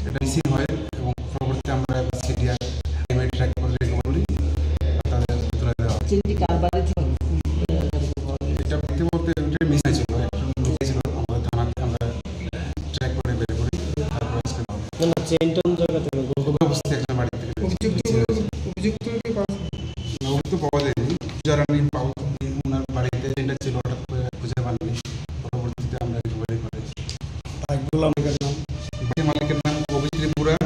এটা মিসিং হয় এবং পরবর্তীতে আমরা সিডিআর টিমে ট্র্যাক করে রিকভারি করি। তাদের তুলে দেওয়া হয়। চেইনটি কার বাড়ি থেকে? এটা বলতে বলতে এটা মিস হয়েছিল, একটা লুকিয়ে ছিল, আমাদের থানাতে আমরা ট্র্যাক করে বের করি। তারপর আজকে না, না, চেইনটা অন্য জায়গা থেকে, দুর্গা বস্তি একটা বাড়ি থেকে পেয়েছি। অভিযুক্ত, অভিযুক্তকে পাওয়া না, অভিযুক্ত পাওয়া যায়নি। যারা আমি পাও-, ওনার বাড়িতে চেইনটা ছিল, হঠাৎ করে খুঁজে পাননি। পরবর্তীতে আমরা রিকভারি করেছি। বাইক মালিকের নাম? বাইক মালিকের নাম অভি ত্রিপুরা,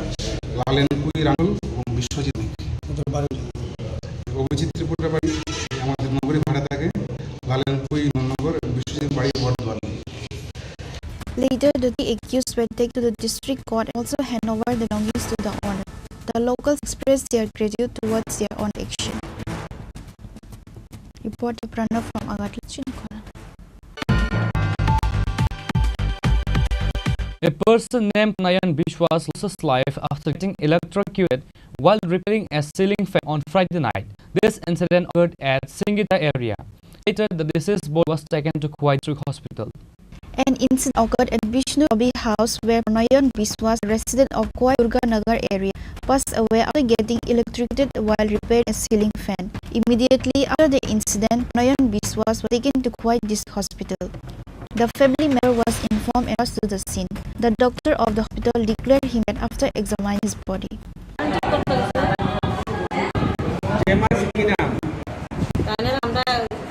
লালেন কুই রাহুল এবং বিশ্বজিৎ। ওদের বাড়ি? অভিজিৎ ত্রিপুরা বাড়ি আমাদের নগরী ভাড়া থাকে, লালেন কুই নন্দননগর এবং বিশ্বজিৎ বাড়ি Bardhaman. Later, the three accused were taken to the district court and also hand over the belongings to the owner. The locals expressed their gratitude towards their own action. Report by Pranav from Agartala, Chinikhora. A person named Nayan Biswas lost his life after getting electrocuted while repairing a ceiling fan on Friday night. This incident occurred at Singita area. Later, the deceased body was taken to Khowai District Hospital. An incident occurred at Vishnu Rabi house where Nayan Biswas, a resident of Khowai Durga Nagar area, passed away after getting electrocuted while repairing a ceiling fan. Immediately after the incident, Nayan Biswas was taken to Khowai District Hospital. The family member was informed and rushed to the scene. The doctor of the hospital declared him dead after examining his body. যে মাছ কি নাম? তাহলে আমরা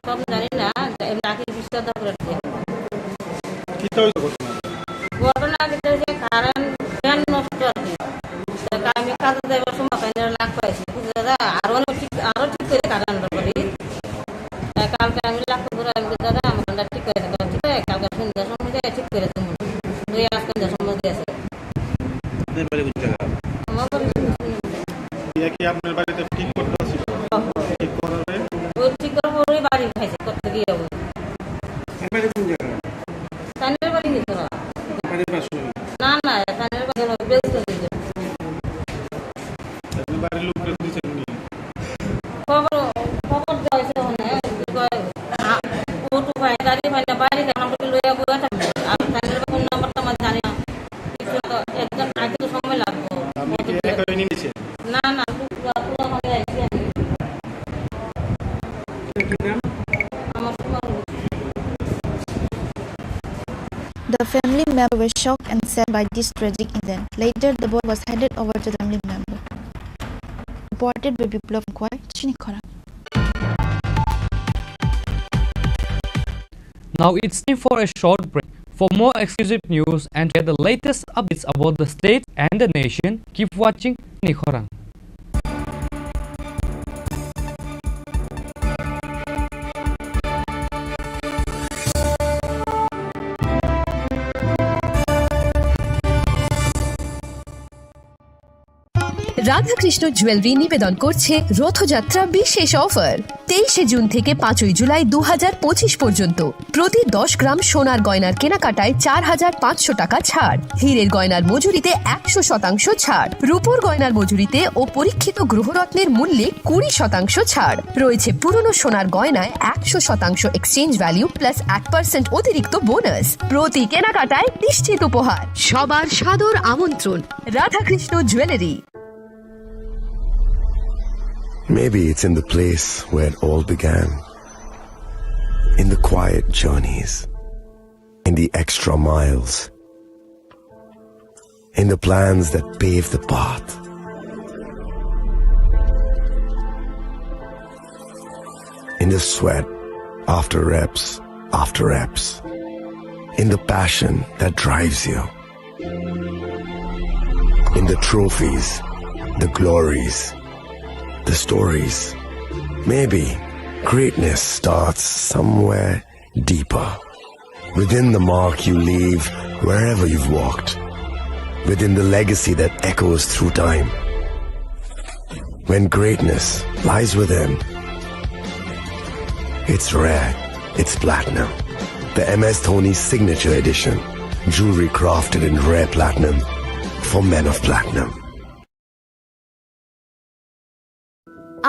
সব জানি না, যে এমনি আগে বিশ্বদা করে দিয়ে। কিতা হইছে ঘটনা? ঘটনা কিতা হইছে, কারেন্ট ফ্যান নষ্ট আর কি। তো আমি কাজে যাইবার সময় ফ্যানের লাগ পাইছি। বুঝলে দাদা, আরো অনেক ঠিক, আরো ঠিক করে কারেন্ট করি। তাই কালকে আমি লাখ করে আমি দাদা, আমার কারেন্টটা ঠিক করে দেবো, ঠিক আছে? কালকে সন্ধ্যার সময় যাই ঠিক করে দেবো। ওই আজ সন্ধ্যার সময় গেছে। আপনার বাড়ি কোন জায়গা? আমার বাড়ি শুনছি। এটা কি আপনার বাড়িতে ঠিক করতে আসছিল? ঠিক করার পরে? ওই ঠিক করার পরে বাড়ি খাইছে, করতে গিয়ে ওই। এর বাড়ি কোন জায়গা? তানের বাড়ি নিত না। বাড়ির পাশে? না, না, তানের বাড়ি হলো বেশ করে দিল। আপনার বাড়ির লোকরা কি চাইনি? খবর, খবর দেওয়া হয়েছে ওখানে, কি কয়, আ, অটো পায়, গাড়ি পায় না, বাড়ি কেন আমরা লইয়া বইয়া থাকবো? আর তানের ফোন নাম্বার তো আমার জানি না। কিছু তো একজন আগে তো সময় লাগবো। আপনি কি একা নিয়ে নিছেন? না, না, পুরো, পুরো ওখানে আইছি আমি। আপনার কি নাম? আমার সময় হলো। The family member were shocked and saddened by this tragic incident. Later, the body was handed over to the family member. Reported by Biplab Khowai, Chinikhora. Now it's time for a short break. For more exclusive news and to get the latest updates about the state and the nation, keep watching Chinikhora. Radhakrishna jewellery নিবেদন করছে রথযাত্রা বিশেষ অফার। তেইশে জুন থেকে পাঁচই জুলাই দু হাজার পঁচিশ পর্যন্ত প্রতি দশ গ্রাম সোনার গয়নার কেনাকাটায় চার হাজার পাঁচশো টাকা ছাড়, হীরের গয়নার মজুরিতে একশো শতাংশ ছাড়, রূপোর গয়নার মজুরিতে ও পরীক্ষিত গ্রহরত্নের মূল্যে কুড়ি শতাংশ ছাড় রয়েছে। পুরনো সোনার গয়নায় একশো শতাংশ এক্সচেঞ্জ ভ্যালু প্লাস এক পার্সেন্ট অতিরিক্ত বোনাস। প্রতি কেনাকাটায় নিশ্চিত উপহার। সবার সাদর আমন্ত্রণ Radhakrishna jewellery. Maybe it's in the place where it all began. In the quiet journeys, in the extra miles, in the plans that pave the path, in the sweat after reps after reps, in the passion that drives you. In the trophies, the glories, the stories. Maybe greatness starts somewhere deeper. Within the mark you leave wherever you've walked. Within the legacy that echoes through time. When greatness lies within, it's rare, it's platinum. The M S Dhoni Signature Edition. Jewelry crafted in rare platinum for men of platinum.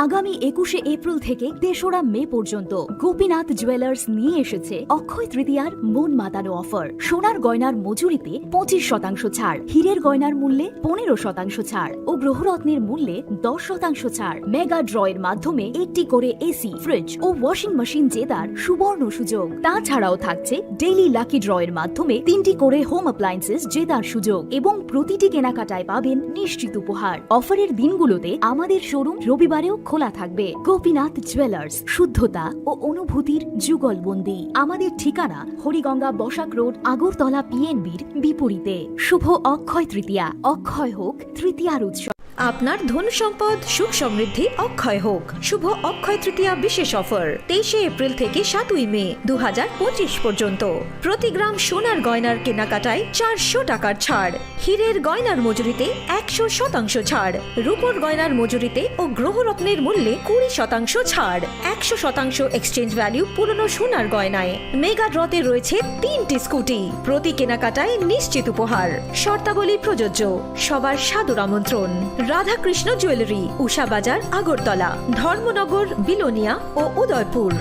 আগামী একুশে এপ্রিল থেকে তেসরা মে পর্যন্ত গোপীনাথ জুয়েলার্স নিয়ে এসেছে অক্ষয় তৃতীয়ার মন মাতানো অফার। সোনার গয়নার মজুরিতে পঁচিশ শতাংশ ছাড়, হীরের গয়নার মূল্যে পনেরো শতাংশ ছাড় ও গ্রহরত্নের মূল্যে দশ শতাংশ ছাড়। মেগা ড্রয়ের মাধ্যমে একটি করে এসি, ফ্রিজ ও ওয়াশিং মেশিন জেতার সুবর্ণ সুযোগ। তাছাড়াও থাকছে ডেইলি লাকি ড্রয়ের মাধ্যমে তিনটি করে হোম অ্যাপ্লায়েন্সেস জেতার সুযোগ এবং প্রতিটি কেনাকাটায় পাবেন নিশ্চিত উপহার। অফারের দিনগুলোতে আমাদের শোরুম রবিবারেও খোলা থাকবে। গোপীনাথ জুয়েলার্স, শুদ্ধতা ও অনুভূতির যুগলবন্দি। আমাদের ঠিকানা হরিগঙ্গা বসাক রোড, আগরতলা পিএনবির বিপরীতে। শুভ অক্ষয় তৃতীয়া, অক্ষয় হোক তৃতীয়ার উৎসব। আপনার ধন সম্পদ সুখ সমৃদ্ধি অক্ষয় হোক। শুভ অক্ষয় তৃতীয়া বিশেষ অফার তেইশে এপ্রিল থেকে সাতই মে দু হাজার পঁচিশ পর্যন্ত। প্রতি গ্রাম সোনার গয়নার কেনাকাটায় চারশো টাকার ছাড়, হীরের গয়নার মজুরিতে একশো শতাংশ ছাড়, রূপোর গয়নার মজুরিতে ও গ্রহরত্নের মূল্যে কুড়ি শতাংশ ছাড়, একশো শতাংশ এক্সচেঞ্জ ভ্যালু পুরনো সোনার গয়নায়। মেগা ড্রতে রয়েছে তিনটি স্কুটি। প্রতি কেনাকাটায় নিশ্চিত উপহার। শর্তাবলী প্রযোজ্য। সবার সাদর আমন্ত্রণ। রাধাকৃষ্ণ জুয়েলারি, উষা বাজার, আগরতলা, ধর্মনগর, বিলোনিয়া ও Udaipur.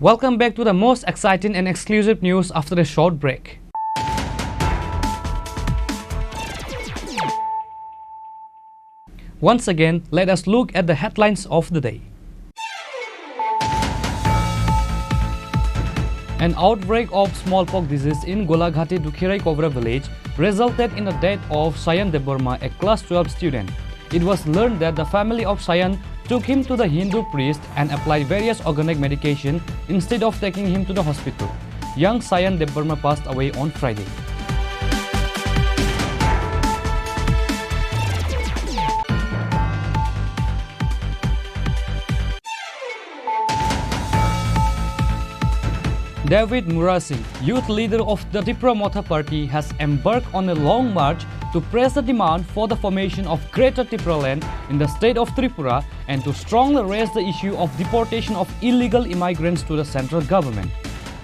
Welcome back to the most exciting and exclusive news after a short break. Once again, let us look at the headlines of the day. An outbreak of smallpox disease in Golaghati Dukhirai Kobra village resulted in the death of Sayan Debbarma, a class twelve student. It was learned that the family of Sayan took him to the Hindu priest and applied various organic medication instead of taking him to the hospital. Young Sayan Debbarma passed away on Friday. David Murasing, youth leader of the Tipra Motha Party, has embarked on a long march to press the demand for the formation of Greater Tipraland in the state of Tripura and to strongly raise the issue of deportation of illegal immigrants to the central government.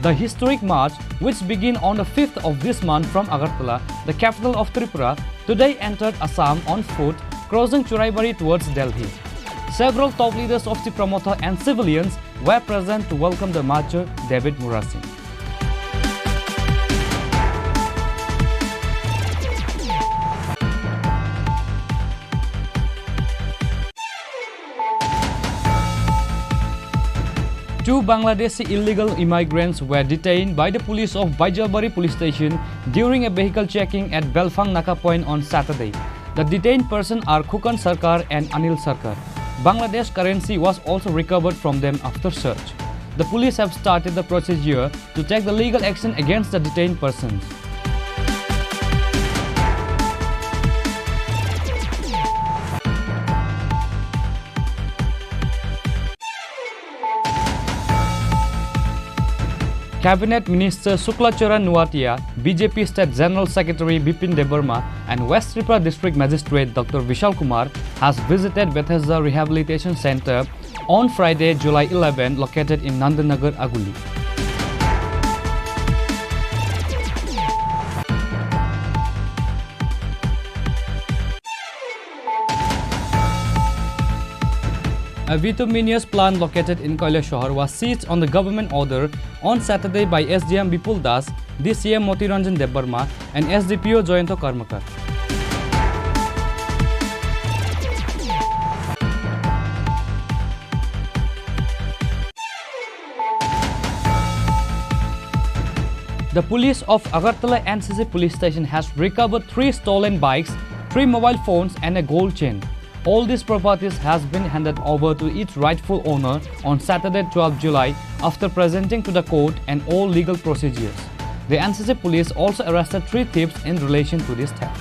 The historic march, which began on the fifth of this month from Agartala, the capital of Tripura, today entered Assam on foot, crossing Churaibari towards Delhi. Several top leaders of Tipra Motha and civilians were present to welcome the marcher, David Murasing. Two Bangladeshi illegal immigrants were detained by the police of Baijalbari police station during a vehicle checking at Belfang Naka point on Saturday. The detained persons are Khukan Sarkar and Anil Sarkar. Bangladesh currency was also recovered from them after search. The police have started the procedure to take the legal action against the detained persons. Cabinet Minister Shukla Charan Noatia, B J P State General Secretary Bipin Debbarma, and West Tripura District Magistrate Doctor Vishal Kumar has visited Bethesda Rehabilitation Center on Friday, July eleven, located in Nandanagar, Aguli. A bituminous plant located in Kailashahar was seized on the government order on Saturday by S D M Bipul Das, D C M Moti Ranjan Debbarma, and S D P O Jayanta Karmakar. The police of Agartala N C C police station has recovered three stolen bikes, three mobile phones, and a gold chain. All these properties has been handed over to its rightful owner on Saturday, twelfth July, after presenting to the court and all legal procedures. The N C C police also arrested three thieves in relation to this theft.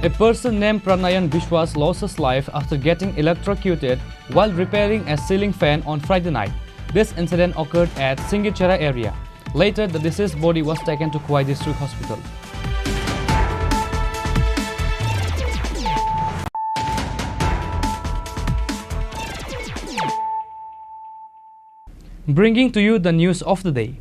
A person named Pranayan Biswas lost his life after getting electrocuted while repairing a ceiling fan on Friday night. This incident occurred at Singichera area. Later, the deceased body was taken to Khowai District Hospital. Bringing to you the news of the day.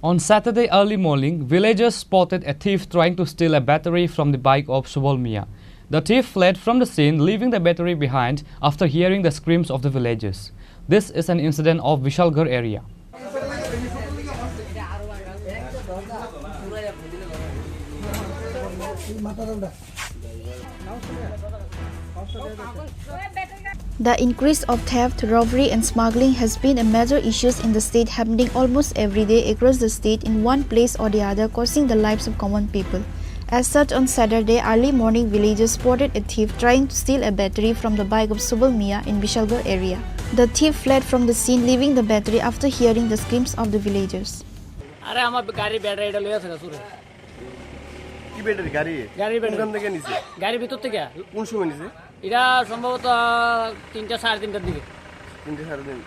On Saturday early morning, villagers spotted a thief trying to steal a battery from the bike of Subal Mia. The thief fled from the scene, leaving the battery behind after hearing the screams of the villagers. This is an incident of Vishalgarh area. The increase of theft, robbery and smuggling has been a major issue in the state, happening almost every day across the state in one place or the other, costing the lives of common people. As such, on Saturday early morning, villagers spotted a thief trying to steal a battery from the bike of Subal Mia in Vishalgarh area. The thief fled from the scene, leaving the battery after hearing the screams of the villagers. আরে, আমার গাড়ি ব্যাটারিটা লইয়া আছে চুরে। কি ব্যাটারি? গাড়ি? গাড়ির ব্যাটারি। কোনখান থেকে নিছে? গাড়ির ভিতর থেকে। কোন সময় নিছে? এটা সম্ভবত তিনটা, সাড়ে তিনটার দিকে। তিনটা, সাড়ে তিন।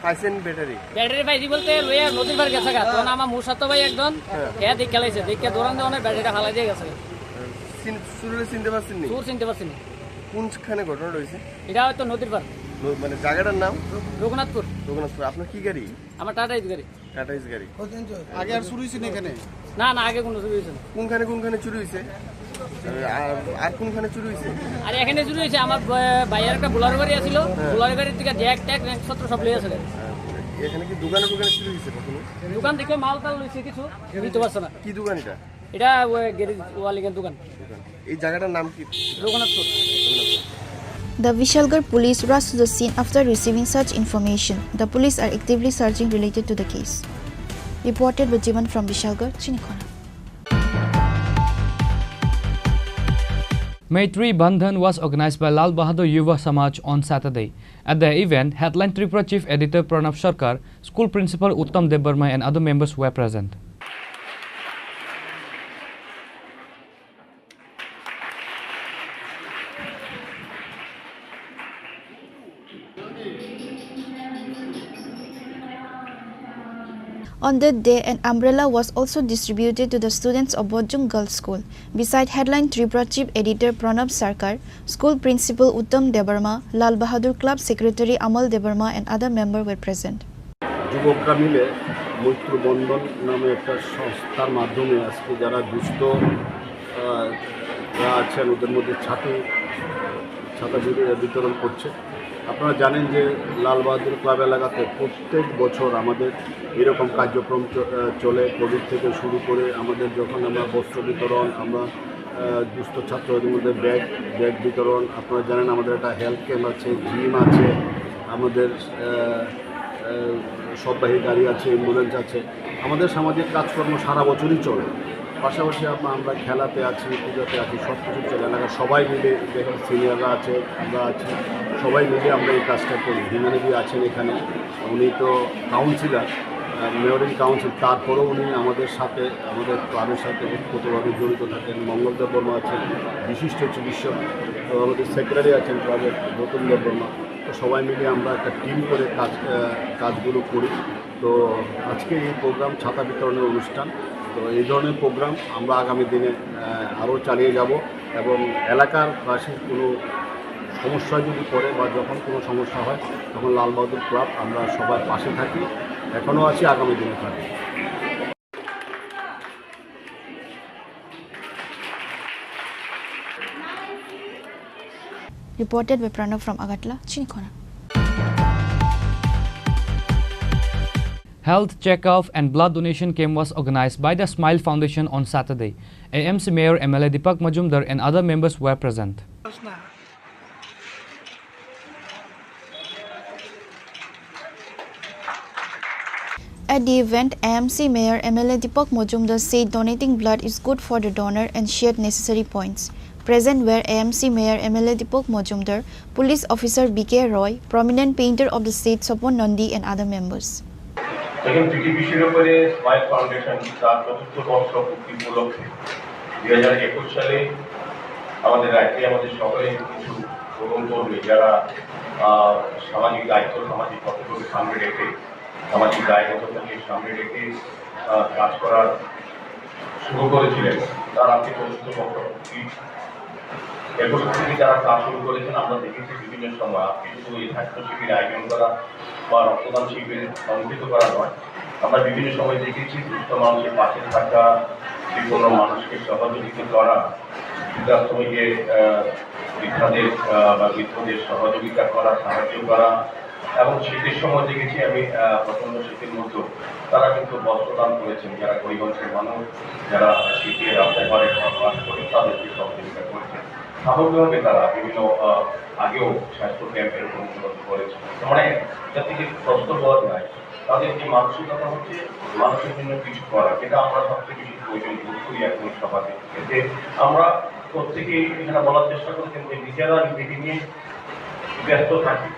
পাইছেন ব্যাটারি? ব্যাটারি পাইছি বলতে লইয়া নদীর পাড়ে গেছে গা। তখন আমার মুসাতো ভাই একজন, হ্যাঁ। এ দেখে লাইছে, দেখে দৌড়ান দেওয়ানোর ব্যাটারিটা ফালাই দিয়ে গেছে। চিন-, চুররে চিনতে পারছেন নি? চুর চিনতে পারছি না। কোনখানে ঘটনা রয়েছে? এটা হয়তো নদীর পাড়। ন-, মানে জায়গাটার নাম? রঘুনাথপুর। রঘুনাথপুর। আপনার কি গাড়ি? আমার টাটা ইস গাড়ি। টাটা ইস গাড়ি। আগে আর চুরি হয়েছে না এখানে? না, না, আগে কোনো চুরি হয়েছে না। কোনখানে কোনখানে চুরি হয়েছে? আর, আর কোনখানে চুরি হয়েছে? আর এখানে চুরি হয়েছে, আমার ব-, ভাইয়ের একটা বোলারো গাড়ি আছিল, হ্যাঁ। বোলারো গাড়ির থেকে ব্যাগ ট্যাগ জিনিসপত্র সব লইয়া চলে। আর এখানে কি দোকানে দোকানে চুরি হয়েছে কখনো? দোকান থেকে মাল টাল লইছে কিছু, নিতে পারছে না। কি দোকান এটা? এটা ওই গ্যারেজ ওয়ালিংয়ের দোকান। দোকান। এই জায়গাটার নাম কি? Raghunathpur. The Vishalgarh police rushed to the scene after receiving such information. The police are actively searching related to the case. Reported by Jivan from Vishalgarh, Chinikhona. Maitri Bandhan was organized by Lal Bahadur Yuva Samaj on Saturday. At the event, headline Tripura Chief Editor Pranab Sarkar, school principal Uttam Debbarma and other members were present. On that day, an umbrella was also distributed to the students of Bojong Girls School. Beside headline Tripura Chief Editor Pranab Sarkar, school principal Uttam Debbarma, Lal Bahadur Club Secretary Amal Debbarma and other members were present. যুবকরা মিলে মৈত্র বন্ধন নামে একটা সংস্থার মাধ্যমে আজকে যারা দুস্থ, আহ, যারা আছেন, ওদের মধ্যে ছাতি, ছাতা বিতরণ করছে। আপনারা জানেন যে লাল বাহাদুর ক্লাব এলাকাতে প্রত্যেক বছর আমাদের এরকম কার্যক্রম চ-, আহ, চলে। কোভিড থেকে শুরু করে আমাদের যখন আমরা বস্ত্র বিতরণ, আমরা, আহ, দুস্থ ছাত্রদের মধ্যে ব্যাগ, ব্যাগ বিতরণ, আপনারা জানেন আমাদের একটা হেলথ ক্যাম্প আছে, জিম আছে, আমাদের, আহ, আহ, সববাহী গাড়ি আছে, অ্যাম্বুলেন্স আছে। আমাদের সামাজিক কাজকর্ম সারা বছরই চলে। পাশাপাশি আম-, আমরা খেলাতে আছি, পূজাতে আছি, সব কিছু চলে। এলাকার সবাই মিলে, যেখানে সিনিয়ররা আছে, আমরা আছি, সবাই মিলে আমরা এই কাজটা করি। হিমানিদি আছেন এখানে, উনি তো কাউন্সিলর, মেমোরিয়াল কাউন্সিল, তারপরেও উনি আমাদের সাথে, আমাদের ক্লাবের সাথে ওতপ্রোতভাবে জড়িত থাকেন। মঙ্গল দেব বর্মা আছেন, বিশিষ্ট চিকিৎসক, এবং আমাদের সেক্রেটারি আছেন ক্লাবের, গৌতম দেব বর্মা। তো সবাই মিলে আমরা একটা টিম করে কাজ, আহ, কাজগুলো করি। তো আজকে এই প্রোগ্রাম ছাতা বিতরণের অনুষ্ঠান। তো এই ধরনের প্রোগ্রাম আমরা আগামী দিনে, আহ, আরও চালিয়ে যাব এবং এলাকার বাসীর কোনো সমস্যা যদি পড়ে বা যখন কোনো সমস্যা হয়, তখন লাল বাহাদুর ক্লাব আমরা সবার পাশে থাকি, এখনও আছি, আগামী দিনে থাকবো। Reported by Pranav from Agartala, Chinikhona. Health checkup and blood donation camp was organized by the Smile Foundation on Saturday. A M C Mayor, M L A Deepak Majumdar and other members were present. At the event, A M C Mayor M L A Deepak Majumdar said donating blood is good for the donor and shared necessary points. Present were A M C Mayor M L A Deepak Majumdar, Police Officer B K Roy, prominent painter of the state Sopon Nandi and other members. এখানে পিটিপিসির উপরে smile foundation তার চতুর্থ বর্ষ পূর্তি উপলক্ষে দুই হাজার একুশ সালে আমাদের রাজ্যে আমাদের সকলে কিছু তরুণ কর্মী যারা, আহ, সামাজিক দায়িত্ব, সামাজিক কর্তব্যকে সামনে রেখে, সামাজিক দায়বদ্ধতাকে সামনে রেখে, আহ, কাজ করার শুরু করেছিলেন, তার আজকে চতুর্থ বর্ষ পূর্তি। একুশ থেকে যারা কাজ শুরু করেছেন, আমরা দেখেছি বিভিন্ন সময়, আজকে শুধু এই স্বাস্থ্য শিবির আয়োজন করা বা রক্তদান শিবির অনুষ্ঠিত করা নয়, আমরা বিভিন্ন সময় দেখেছি দুস্থ মানুষের পাশে থাকা, বিপন্ন মানুষকে সহযোগিতা করা, বৃদ্ধাশ্রমে গিয়ে, আহ, বৃদ্ধাদের, আহ, বা বৃদ্ধদের সহযোগিতা করা, সাহায্য করা। এবং শীতের সময় দেখেছি আমি, আহ, প্রচণ্ড শীতের মধ্যেও তারা কিন্তু বস্ত্র দান করেছেন, যারা গরিব অংশের মানুষ, যারা শীতে রাস্তায় ঘরে ঘরে বাস করে, তাদেরকে সহযোগিতা করেছেন। সামগ্রিকভাবে তারা বিভিন্ন, আহ, আগেও স্বাস্থ্য ক্যাম্প এরকম উপলব্ধ করেছেন। তার মানে যাতে কি কষ্ট পাওয়া যায়, তাদের যে মানসিকতা হচ্ছে মানুষের জন্য কিছু করা, যেটা আমরা সবচেয়ে বেশি প্রয়োজন বোধ করি এখন সমাজে। এতে আমরা প্রত্যেকেই এখানে বলার চেষ্টা করেছেন যে নিজেরা নিজেকে নিয়ে ব্যস্ত থাকি,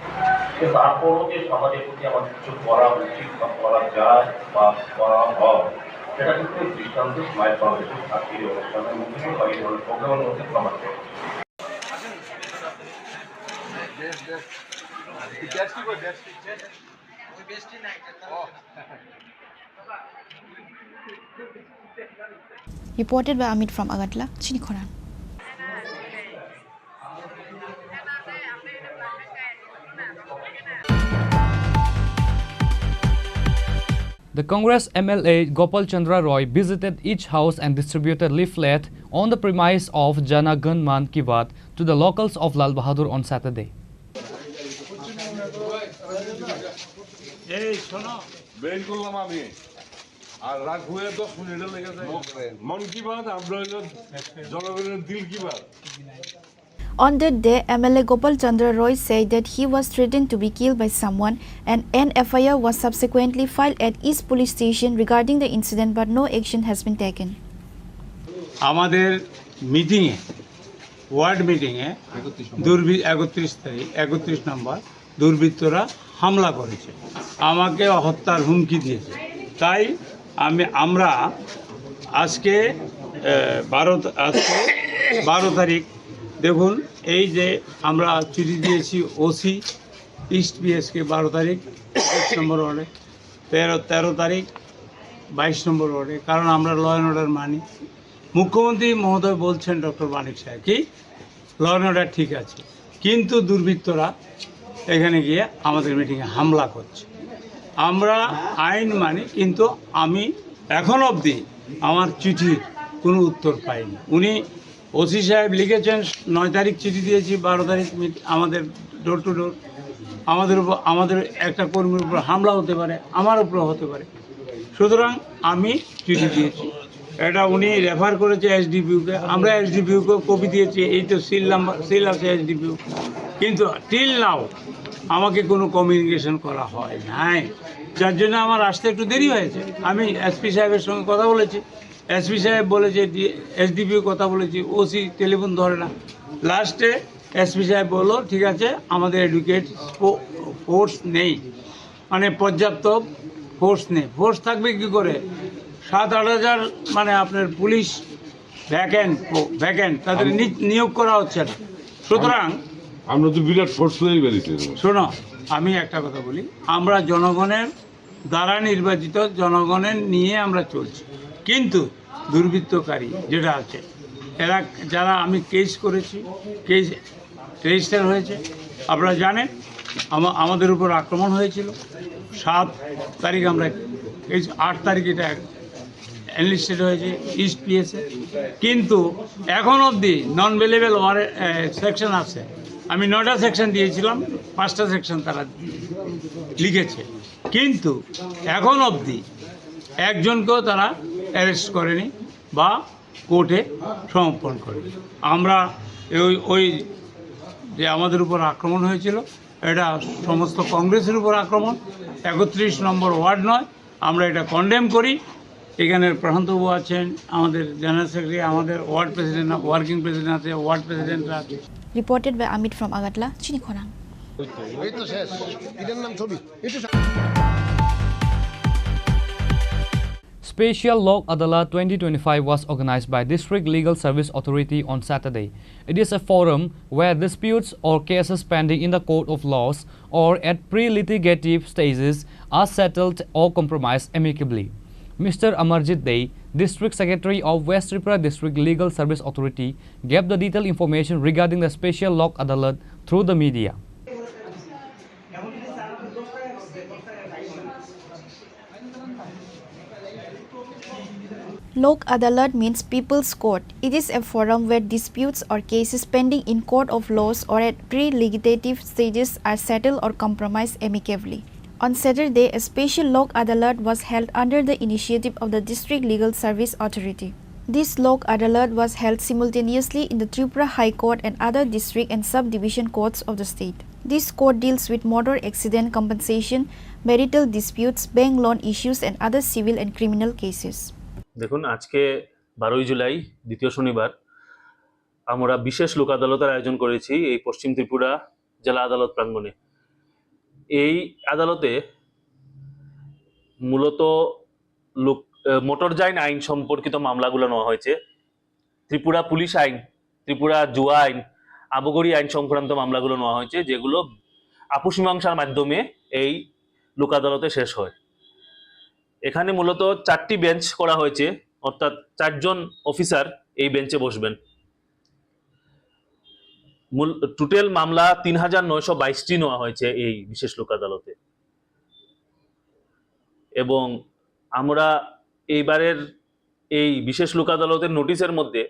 কিন্তু তারপরও যে সমাজের প্রতি আমাদের কিছু করা উচিত বা করা যায় বা করা হয়, সেটা কিন্তু এই দৃষ্টান্ত স্মাইল ফাউন্ডেশন আজকের এই অনুষ্ঠানের মধ্যে বা এই ধরনের প্রোগ্রামের মধ্যে প্রমাণ করে। Reported by Amit from Agartala, Chinikhona. The Congress M L A Gopal Chandra Roy visited each house and distributed leaflet on the premise of Jana Gan Man Ki Baat to the locals of Lal Bahadur on Saturday. এই শোনো, বের করলাম আমি। আর রাগ হয়ে দশ মিনিটে লেগে যায়। মন কি বাত, আমরা হইলো জনগণের দিল কি Baat. On that day, M L A Gopal Chandra Roy said that he was threatened to be killed by someone and an F I R was subsequently filed at East Police Station regarding the incident, but no action has been taken. আমাদের মিটিংয়ে, ওয়ার্ড মিটিংয়ে দুর্বৃ-, একত্রিশ তারিখ, একত্রিশ নম্বর দুর্বৃত্তরা হামলা করেছে, আমাকে হত্যার হুমকি দিয়েছে। তাই আমি, আমরা আজকে, আহ, বারো, আজকে বারো তারিখ, দেখুন, এই যে আমরা চিঠি দিয়েছি ওসি ইস্ট পিএসকে বারো তারিখ, একুশ নম্বর ওয়ার্ডে, তেরো, তেরো তারিখ, বাইশ নম্বর ওয়ার্ডে, কারণ আমরা ল অ্যান্ড অর্ডার মানি। মুখ্যমন্ত্রী মহোদয় বলছেন, ডক্টর মানিক সাহেব, কি ল অ্যান্ড অর্ডার ঠিক আছে, কিন্তু দুর্বৃত্তরা এখানে গিয়ে আমাদের মিটিংয়ে হামলা করছে। আমরা আইন মানি, কিন্তু আমি এখন অবধি আমার চিঠির কোনো উত্তর পাইনি। উনি, ওসি সাহেব লিখেছেন, নয় তারিখ চিঠি দিয়েছি, বারো তারিখ মিট-, আমাদের ডোর টু ডোর, আমাদের উপর, আমাদের একটা কর্মীর উপর হামলা হতে পারে, আমার উপরও হতে পারে। সুতরাং আমি চিঠি দিয়েছি, এটা উনি রেফার করেছে এসডিপিওকে, আমরা এসডিপিওকে কপি দিয়েছি, এই তো সিল নাম্বার, সিল আছে এসডিপিও, কিন্তু টিল নাও আমাকে কোনো কমিউনিকেশন করা হয় নাই, যার জন্য আমার আসতে একটু দেরি হয়েছে। আমি এসপি সাহেবের সঙ্গে কথা বলেছি, এসপি সাহেব বলেছে, এসডিপিও কথা বলেছি, ওসি টেলিফোন ধরে না। লাস্টে এসপি সাহেব বললো, ঠিক আছে, আমাদের অ্যাডভোকেট ফোর্স নেই, মানে পর্যাপ্ত ফোর্স নেই। ফোর্স থাকবে কি করে? সাত আট হাজার, মানে, আপনার পুলিশ ভ্যাকেন্ট, ভ্যাকেন্ট, তাদের নি-, নিয়োগ করা হচ্ছে না। সুতরাং আমরা তো বিরাট ফোর্স তৈরি করেছি। শোনো, আমি একটা কথা বলি, আমরা জনগণের দ্বারা নির্বাচিত, জনগণের নিয়ে আমরা চলছি, কিন্তু দুর্বৃত্তকারী যেটা আছে, এরা, যারা আমি কেস করেছি, কেস রেজিস্টার হয়েছে, আপনারা জানেন আমা-, আমাদের উপর আক্রমণ হয়েছিল। সাত তারিখ আমরা, এই আট তারিখ এটা এনলিস্টেড হয়েছে ইস্ট পিএসএ, কিন্তু এখন অবধি নন বেলেবল ওয়ারেন্ট সেকশন আছে। আমি নয়টা সেকশন দিয়েছিলাম, পাঁচটা সেকশন তারা লিখেছে, কিন্তু এখন অবধি একজনকেও তারা অ্যারেস্ট করেনি বা কোর্টে সমর্পণ করেনি। আমরা ওই, ওই যে আমাদের উপর আক্রমণ হয়েছিল, এটা সমস্ত কংগ্রেসের উপর আক্রমণ। একত্রিশ নম্বর ওয়ার্ড নয়, আমরা এটা কন্ডেম করি। এখানে প্রশান্তবাবু আছেন, আমাদের জেনারেল সেক্রেটারি, আমাদের ওয়ার্ড প্রেসিডেন্ট, ওয়ার্কিং প্রেসিডেন্ট আছে, ওয়ার্ড প্রেসিডেন্ট আছে। Reported by Amit from Agartala, Chinikhorang. এই তো শেষ। এটার নাম ছবি। এটা Special Lok Adalat twenty twenty-five was organized by District Legal Service Authority on Saturday. It is a forum where disputes or cases pending in the court of laws or at pre-litigative stages are settled or compromised amicably. Mister Amarjit Dey, District Secretary of West Tripura District Legal Service Authority, gave the detailed information regarding the Special Lok Adalat through the media. Lok Adalat means People's Court. It is a forum where disputes or cases pending in court of laws or at pre-litigative stages are settled or compromised amicably. On Saturday, a special Lok Adalat was held under the initiative of the District Legal Service Authority. This Lok Adalat was held simultaneously in the Tripura High Court and other district and subdivision courts of the state. This court deals with motor accident compensation, marital disputes, bank loan issues, and other civil and criminal cases. দেখুন, আজকে বারোই জুলাই, দ্বিতীয় শনিবার, আমরা বিশেষ লোক আদালতের আয়োজন করেছি এই পশ্চিম ত্রিপুরা জেলা আদালত প্রাঙ্গণে। এই আদালতে মূলত লোক, আহ, মোটরযান আইন সম্পর্কিত মামলাগুলো নেওয়া হয়েছে। ত্রিপুরা পুলিশ আইন, ত্রিপুরা জুয়া আইন, আবকারি আইন সংক্রান্ত মামলাগুলো নেওয়া হয়েছে, যেগুলো আপস মীমাংসার মাধ্যমে এই লোক আদালতে শেষ হয়। এখানে মূলত চারটি বেঞ্চ করা হয়েছে, অর্থাৎ চারজন অফিসার এই বেঞ্চে বসবেন। মূল, টোটাল মামলা তিন হাজার নয়শো বাইশটি নেওয়া হয়েছে এই বিশেষ লোক আদালতে। এবং আমরা এইবারের এই বিশেষ লোক আদালতের নোটিশের মধ্যে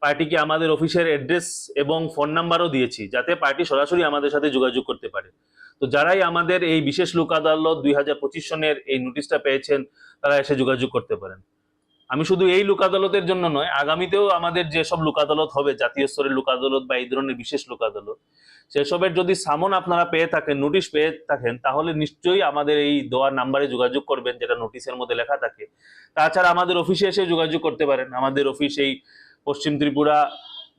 পার্টিকে আমাদের অফিসের অ্যাড্রেস এবং ফোন নাম্বারও দিয়েছি, যাতে পার্টি সরাসরি আমাদের সাথে যোগাযোগ করতে পারে। তো যারাই আমাদের এই বিশেষ লোক আদালত দুই হাজার পঁচিশ সনের এই নোটিশটা পেয়েছেন, তারা এসে যোগাযোগ করতে পারেন। আমি শুধু এই লোক আদালতের জন্য নয়, আগামীতেও আমাদের যেসব লোক আদালত হবে, জাতীয় স্তরের লোক আদালত বা এই ধরনের বিশেষ লোক আদালত, সেসবের যদি সামন আপনারা পেয়ে থাকেন, নোটিশ পেয়ে থাকেন, তাহলে নিশ্চয়ই আমাদের এই দেওয়া নাম্বারে যোগাযোগ করবেন, যেটা নোটিশের মধ্যে লেখা থাকে। তাছাড়া আমাদের অফিসে এসে যোগাযোগ করতে পারেন। আমাদের অফিস এই পশ্চিম ত্রিপুরা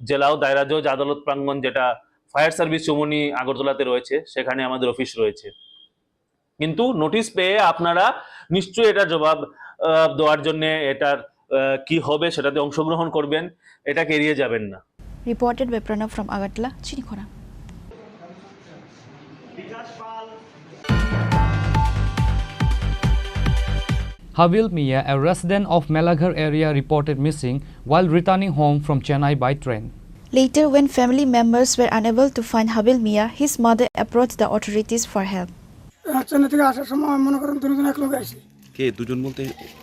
জেলা ও দায়রা জজ আদালত প্রাঙ্গণ, যেটা ফায়ার সার্ভিস চৌমুহনী আগরতলাতে রয়েছে, সেখানে আমাদের অফিস রয়েছে। কিন্তু নোটিশ পেয়ে আপনারা নিশ্চয়ই এটা জবাব, আহ, দেওয়ার জন্য, এটার, আহ, কি হবে সেটাতে অংশগ্রহণ করবেন, এটাকে এড়িয়ে যাবেন না। Reported by Pranav from Agartala, Chinikhorang. Habil Mia, a resident of Melaghar area, reported missing while returning home from Chennai by train. Later, when family members were unable to find Habil Mia, his mother approached the authorities for help. আহ, চেন্নাই থেকে আসার সময় মনে করেন দুজন এক লগে আইছি। কে দুজন বলতে?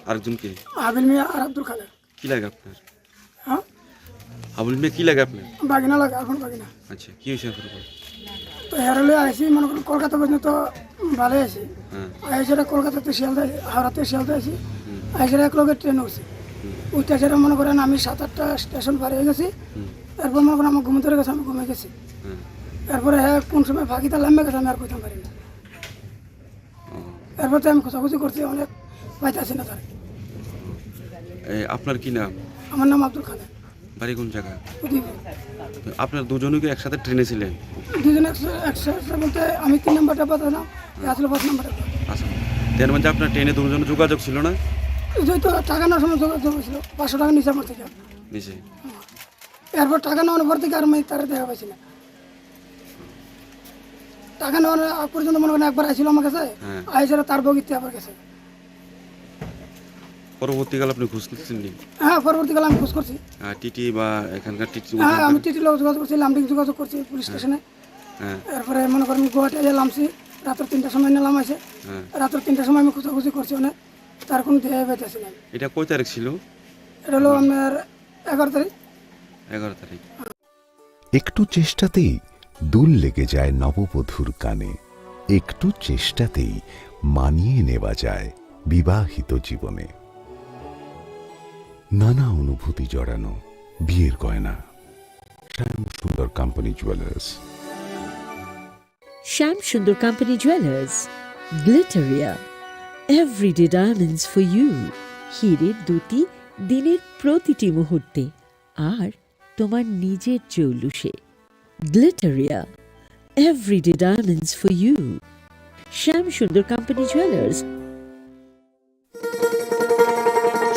আরেকজন কে? হাবিল মিয়া আর আব্দুল খালেক। কি লাগে আপনার? হ্যাঁ? হাবিল মিয়া কি লাগে আপনার? বাগিনা লাগে, এখন বাগিনা। আচ্ছা, কি হয়েছে আপনার? তো হেরে লয়ে আইছি, মনে করেন কলকাতা পর্যন্ত ভালো আছি। হ্যাঁ। আইসে কলকাতাতে শিয়ালদা, হাওড়াতে শিয়ালদা আইছি। হুম। আইসে এক লগে ট্রেন উঠছি। হুম। উঠতে সেটা মনে করেন আমি সাত আটটা স্টেশন পার হয়ে গেছি। হুম। এরপর মনে করেন আমার ঘুম ধরে গেছে, আমি ঘুমিয়ে গেছি। হুম। এরপরে হ্যাঁ কোন সময় ফাঁকিতে লাম্বা গেছে আমি আর কইতাম পারি না। ও। এরপর তো আমি খোঁজাখুঁজি করছি, অনেক পাইতেছি না তার। এ, আপনার কি নাম? আমার নাম আব্দুল খালেক। বাড়ি কোন জায়গা? উদয়পুর। আপনার দুজনই কি একসাথে ট্রেনে ছিলেন? দুজন একসা-, একসাথে বলতে আমি তিন নম্বর ডাব্বা ছিলাম, এ আসলে পাঁচ নম্বর ডাব্বা। আচ্ছা। এর মধ্যে আপনার ট্রেনে দুজনে যোগাযোগ ছিল না? এই তো টাকা নেওয়ার সময় যোগাযোগ হয়েছিল, পাঁচশো টাকা নিচে আমার থেকে। নিচে। এরপর টাকা নেওয়ার পর থেকে আর আমি তারা দেখা পাইছি না। টাকা নেওয়ার আগ পর্যন্ত মনে করেন একবার আইছিল আমার কাছে, হ্যাঁ। আইসে তার বগিতে আবার গেছে। পরবর্তীকালে আপনি খোঁজ নিচ্ছেন নি? হ্যাঁ, পরবর্তীকালে আমি খোঁজ করছি। আহ, টিটি বা এখানকার টিটি হ্যাঁ, আমি টিটির লগে যোগাযোগ করছি, লামডিং যোগাযোগ করছি পুলিশ হ্যাঁ। স্টেশনে। হ্যাঁ। এরপরে মনে করেন গুয়াহাটি আইয়া লামছি, রাত্র তিনটার সময় নিয়ে লাম আছে। হ্যাঁ। রাত্র তিনটার সময় আমি খোঁজাখুঁজি করছি অনেক, তার কোনো দেখা পাইতেছি না। এটা কয় তারিখ ছিল? এটা হলো আপনার এগারো তারিখ। এগারো তারিখ। একটু চেষ্টাতেই দুল লেগে যায় নববধূর কানে। একটু চেষ্টাতেই মানিয়ে নেওয়া যায় বিবাহিত জীবনে। নানা অনুভূতি জড়ানো বিয়ের গয়না। শ্যাম সুন্দর company jewellers. Shyam Sundar Company Jewelers, Glitteria, everyday diamonds for you। হীরের দ্যুতি দিনের প্রতিটি মুহূর্তে, আর তোমার নিজের জৌলুসে। Glitteria, everyday diamonds for you। Shyam Sundar Company Jewelers।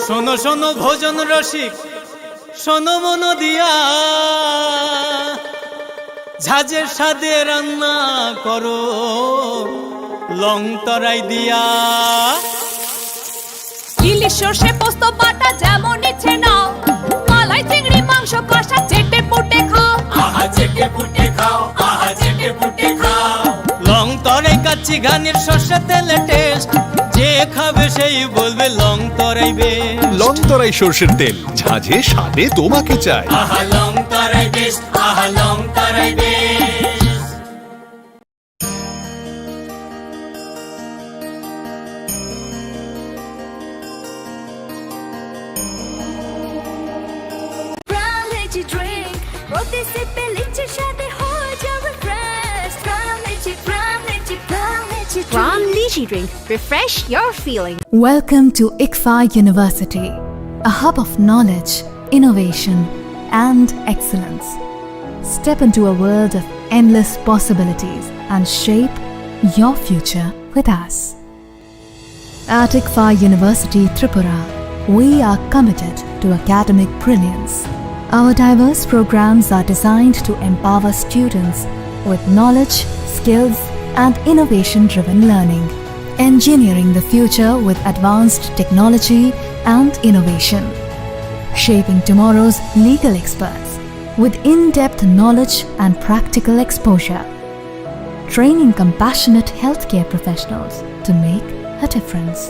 শোনো শোনো ভোজন রসিক, শোনো মন দিয়া, ঝাঁঝের স্বাদে রান্না করো লং তরাই দিয়া। ইলিশ সর্ষে পোস্ত বাটা যেমন ইচ্ছে নাও, মালাই চিংড়ি মাংস কষা চেটে পুটে খাও। আহা চেটে পুটে খাও, আহা চেটে পুটে খাও। লং তরাই কাচ্চি ঘানির সর্ষে তেলে টেস্ট, যে খাবে সেই বলবে লং তরাই বেস্ট। লং তরাই সর্ষের তেল, ঝাঁঝে স্বাদে তোমাকে চাই। আহা লং তরাই বেস্ট, আহা লং তরাই বেস্ট। Crown Lychee drink, প্রতি সিপে লিচির স্বাদে হয়ে যাও refresh। Crown Lychee, Crown Lychee, Crown Lychee drink। Crown Lychee drink, refresh your feeling। Welcome to ICFAI University, a hub of knowledge, innovation, and excellence. Step into a world of endless possibilities and shape your future with us. At ICFAI University Tripura, we are committed to academic brilliance. Our diverse programs are designed to empower students with knowledge, skills, and innovation-driven learning, engineering the future with advanced technology and innovation, shaping tomorrow's legal experts with in-depth knowledge and practical exposure, training compassionate healthcare professionals to make a difference,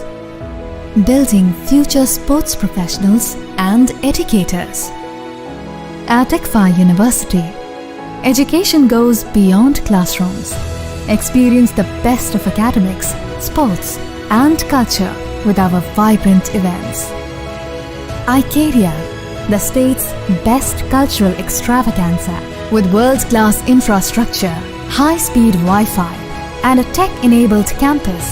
building future sports professionals and educators. At ICFAI University, education goes beyond classrooms. Experience the best of academics, sports, and culture with our vibrant events. Icaria, the state's best cultural extravaganza, with world-class infrastructure, high-speed Wi-Fi, and a tech-enabled campus,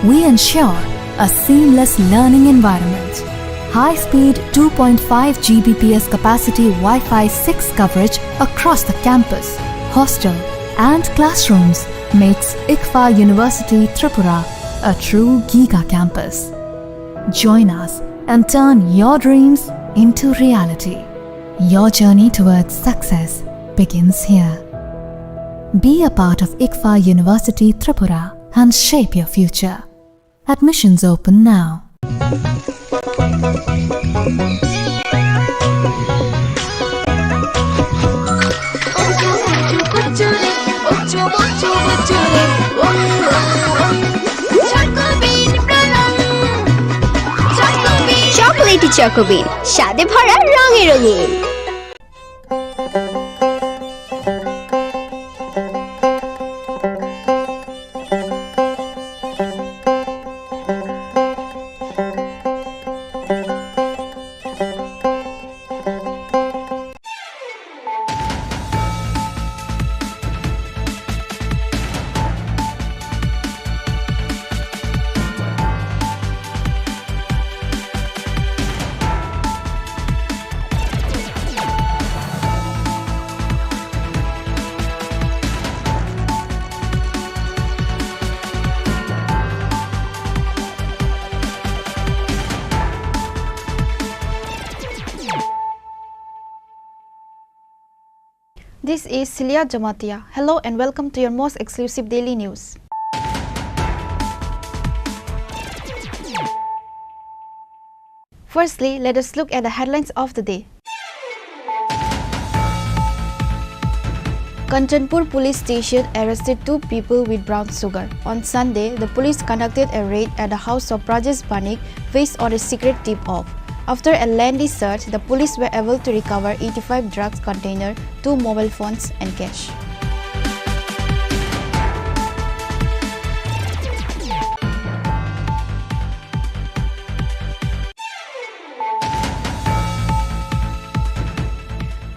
we ensure a seamless learning environment. High-speed two point five G B P S capacity Wi-Fi six coverage across the campus, hostel, and classrooms makes ICFAI University Tripura a true giga campus. Join us and turn your dreams into reality. Your journey towards success begins here. Be a part of ICFAI University Tripura and shape your future. Admissions open now. Chocobean প্রণাম। Chocobean। Chocolatey Chocobean, স্বাদে ভরা রঙে রঙিন। This is Celia Jamatia. Hello and welcome to your most exclusive daily news. Firstly, let us look at the headlines of the day. Kanchanpur Police Station arrested two people with brown sugar. On Sunday, the police conducted a raid at the house of Brajesh Banik based on a secret tip-off. After a lengthy search, the police were able to recover eighty-five drugs container, two mobile phones, and cash.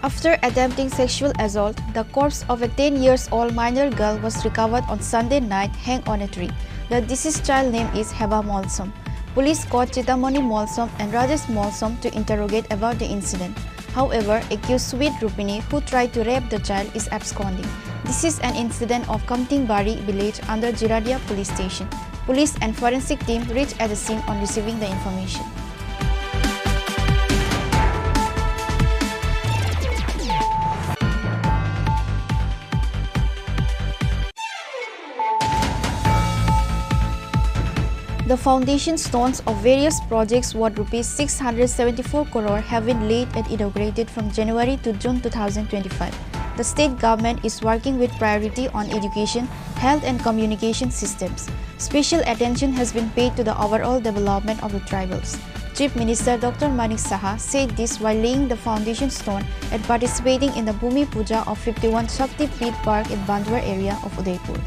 After attempting sexual assault, the corpse of a ten years old minor girl was recovered on Sunday night, hanged on a tree. The deceased child name is Heba Molsom. Police caught Chitamani Molsom and Rajesh Molsom to interrogate about the incident. However, accused Sweet Rupini, who tried to rape the child, is absconding. This is an incident of Kamtingbari village under Jiradia police station. Police and forensic team reached at the scene on receiving the information. The foundation stones of various projects worth rupees six hundred seventy-four crore have been laid and inaugurated from January to June two thousand twenty-five. The state government is working with priority on education, health and communication systems. Special attention has been paid to the overall development of the tribals. Chief Minister Doctor Manik Saha said this while laying the foundation stone and participating in the Bhumi Puja of fifty-one Shakti Peeth Park in Bandwar area of Udaipur.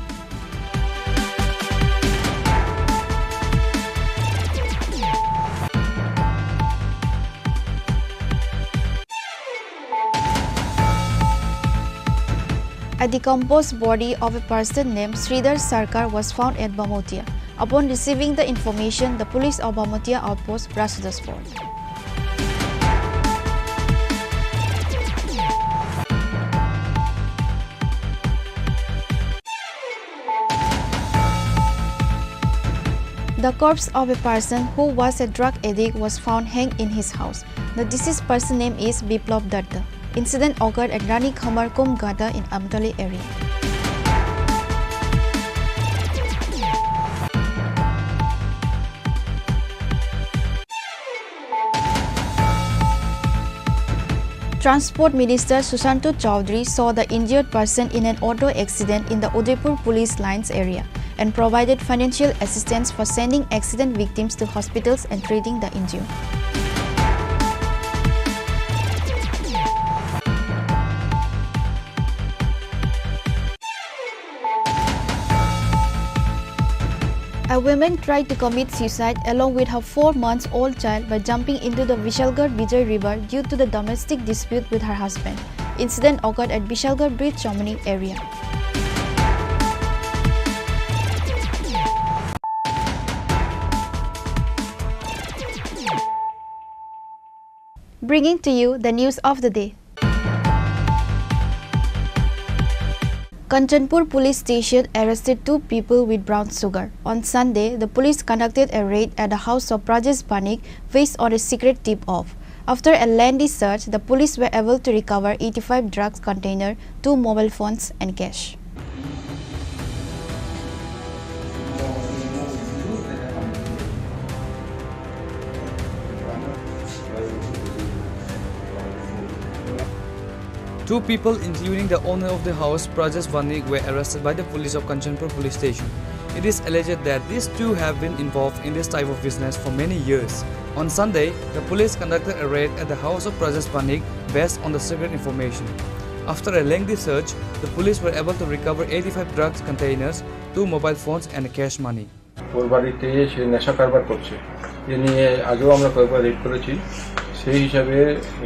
A decomposed body of a person named Sridhar Sarkar was found at Bamotia. Upon receiving the information, the police of Bamotia outpost rushed the spot. The corpse of a person who was a drug addict was found hanged in his house. The deceased person name is Biplab Datta. Incident occurred at Rani Khamar Kum Gata in Amtali area. Transport Minister Sushanta Chowdhury saw the injured person in an auto accident in the Udaipur Police Lines area and provided financial assistance for sending accident victims to hospitals and treating the injured. A woman tried to commit suicide along with her four months old child by jumping into the Vishalgarh Vijay River due to the domestic dispute with her husband. Incident occurred at Vishalgarh Bridge Chomani area. Bringing to you the news of the day. Kanchanpur Police Station arrested two people with brown sugar. On Sunday, the police conducted a raid at the house of Brajesh Banik based on a secret tip-off. After a lengthy search, the police were able to recover eighty-five drugs container, two mobile phones, and cash. Two people, including the owner of the house, Brajesh Banik, were arrested by the police of Kanchanpur Police Station. It is alleged that these two have been involved in this type of business for many years. On Sunday, the police conducted a raid at the house of Brajesh Banik based on the secret information. After a lengthy search, the police were able to recover eighty-five drugs containers, two mobile phones, and cash money. ওর বাড়িতে সে নেশা কারবার করছে, এ নিয়ে আগেও আমরা কয়েকবার রেড করেছি। সেই হিসাবে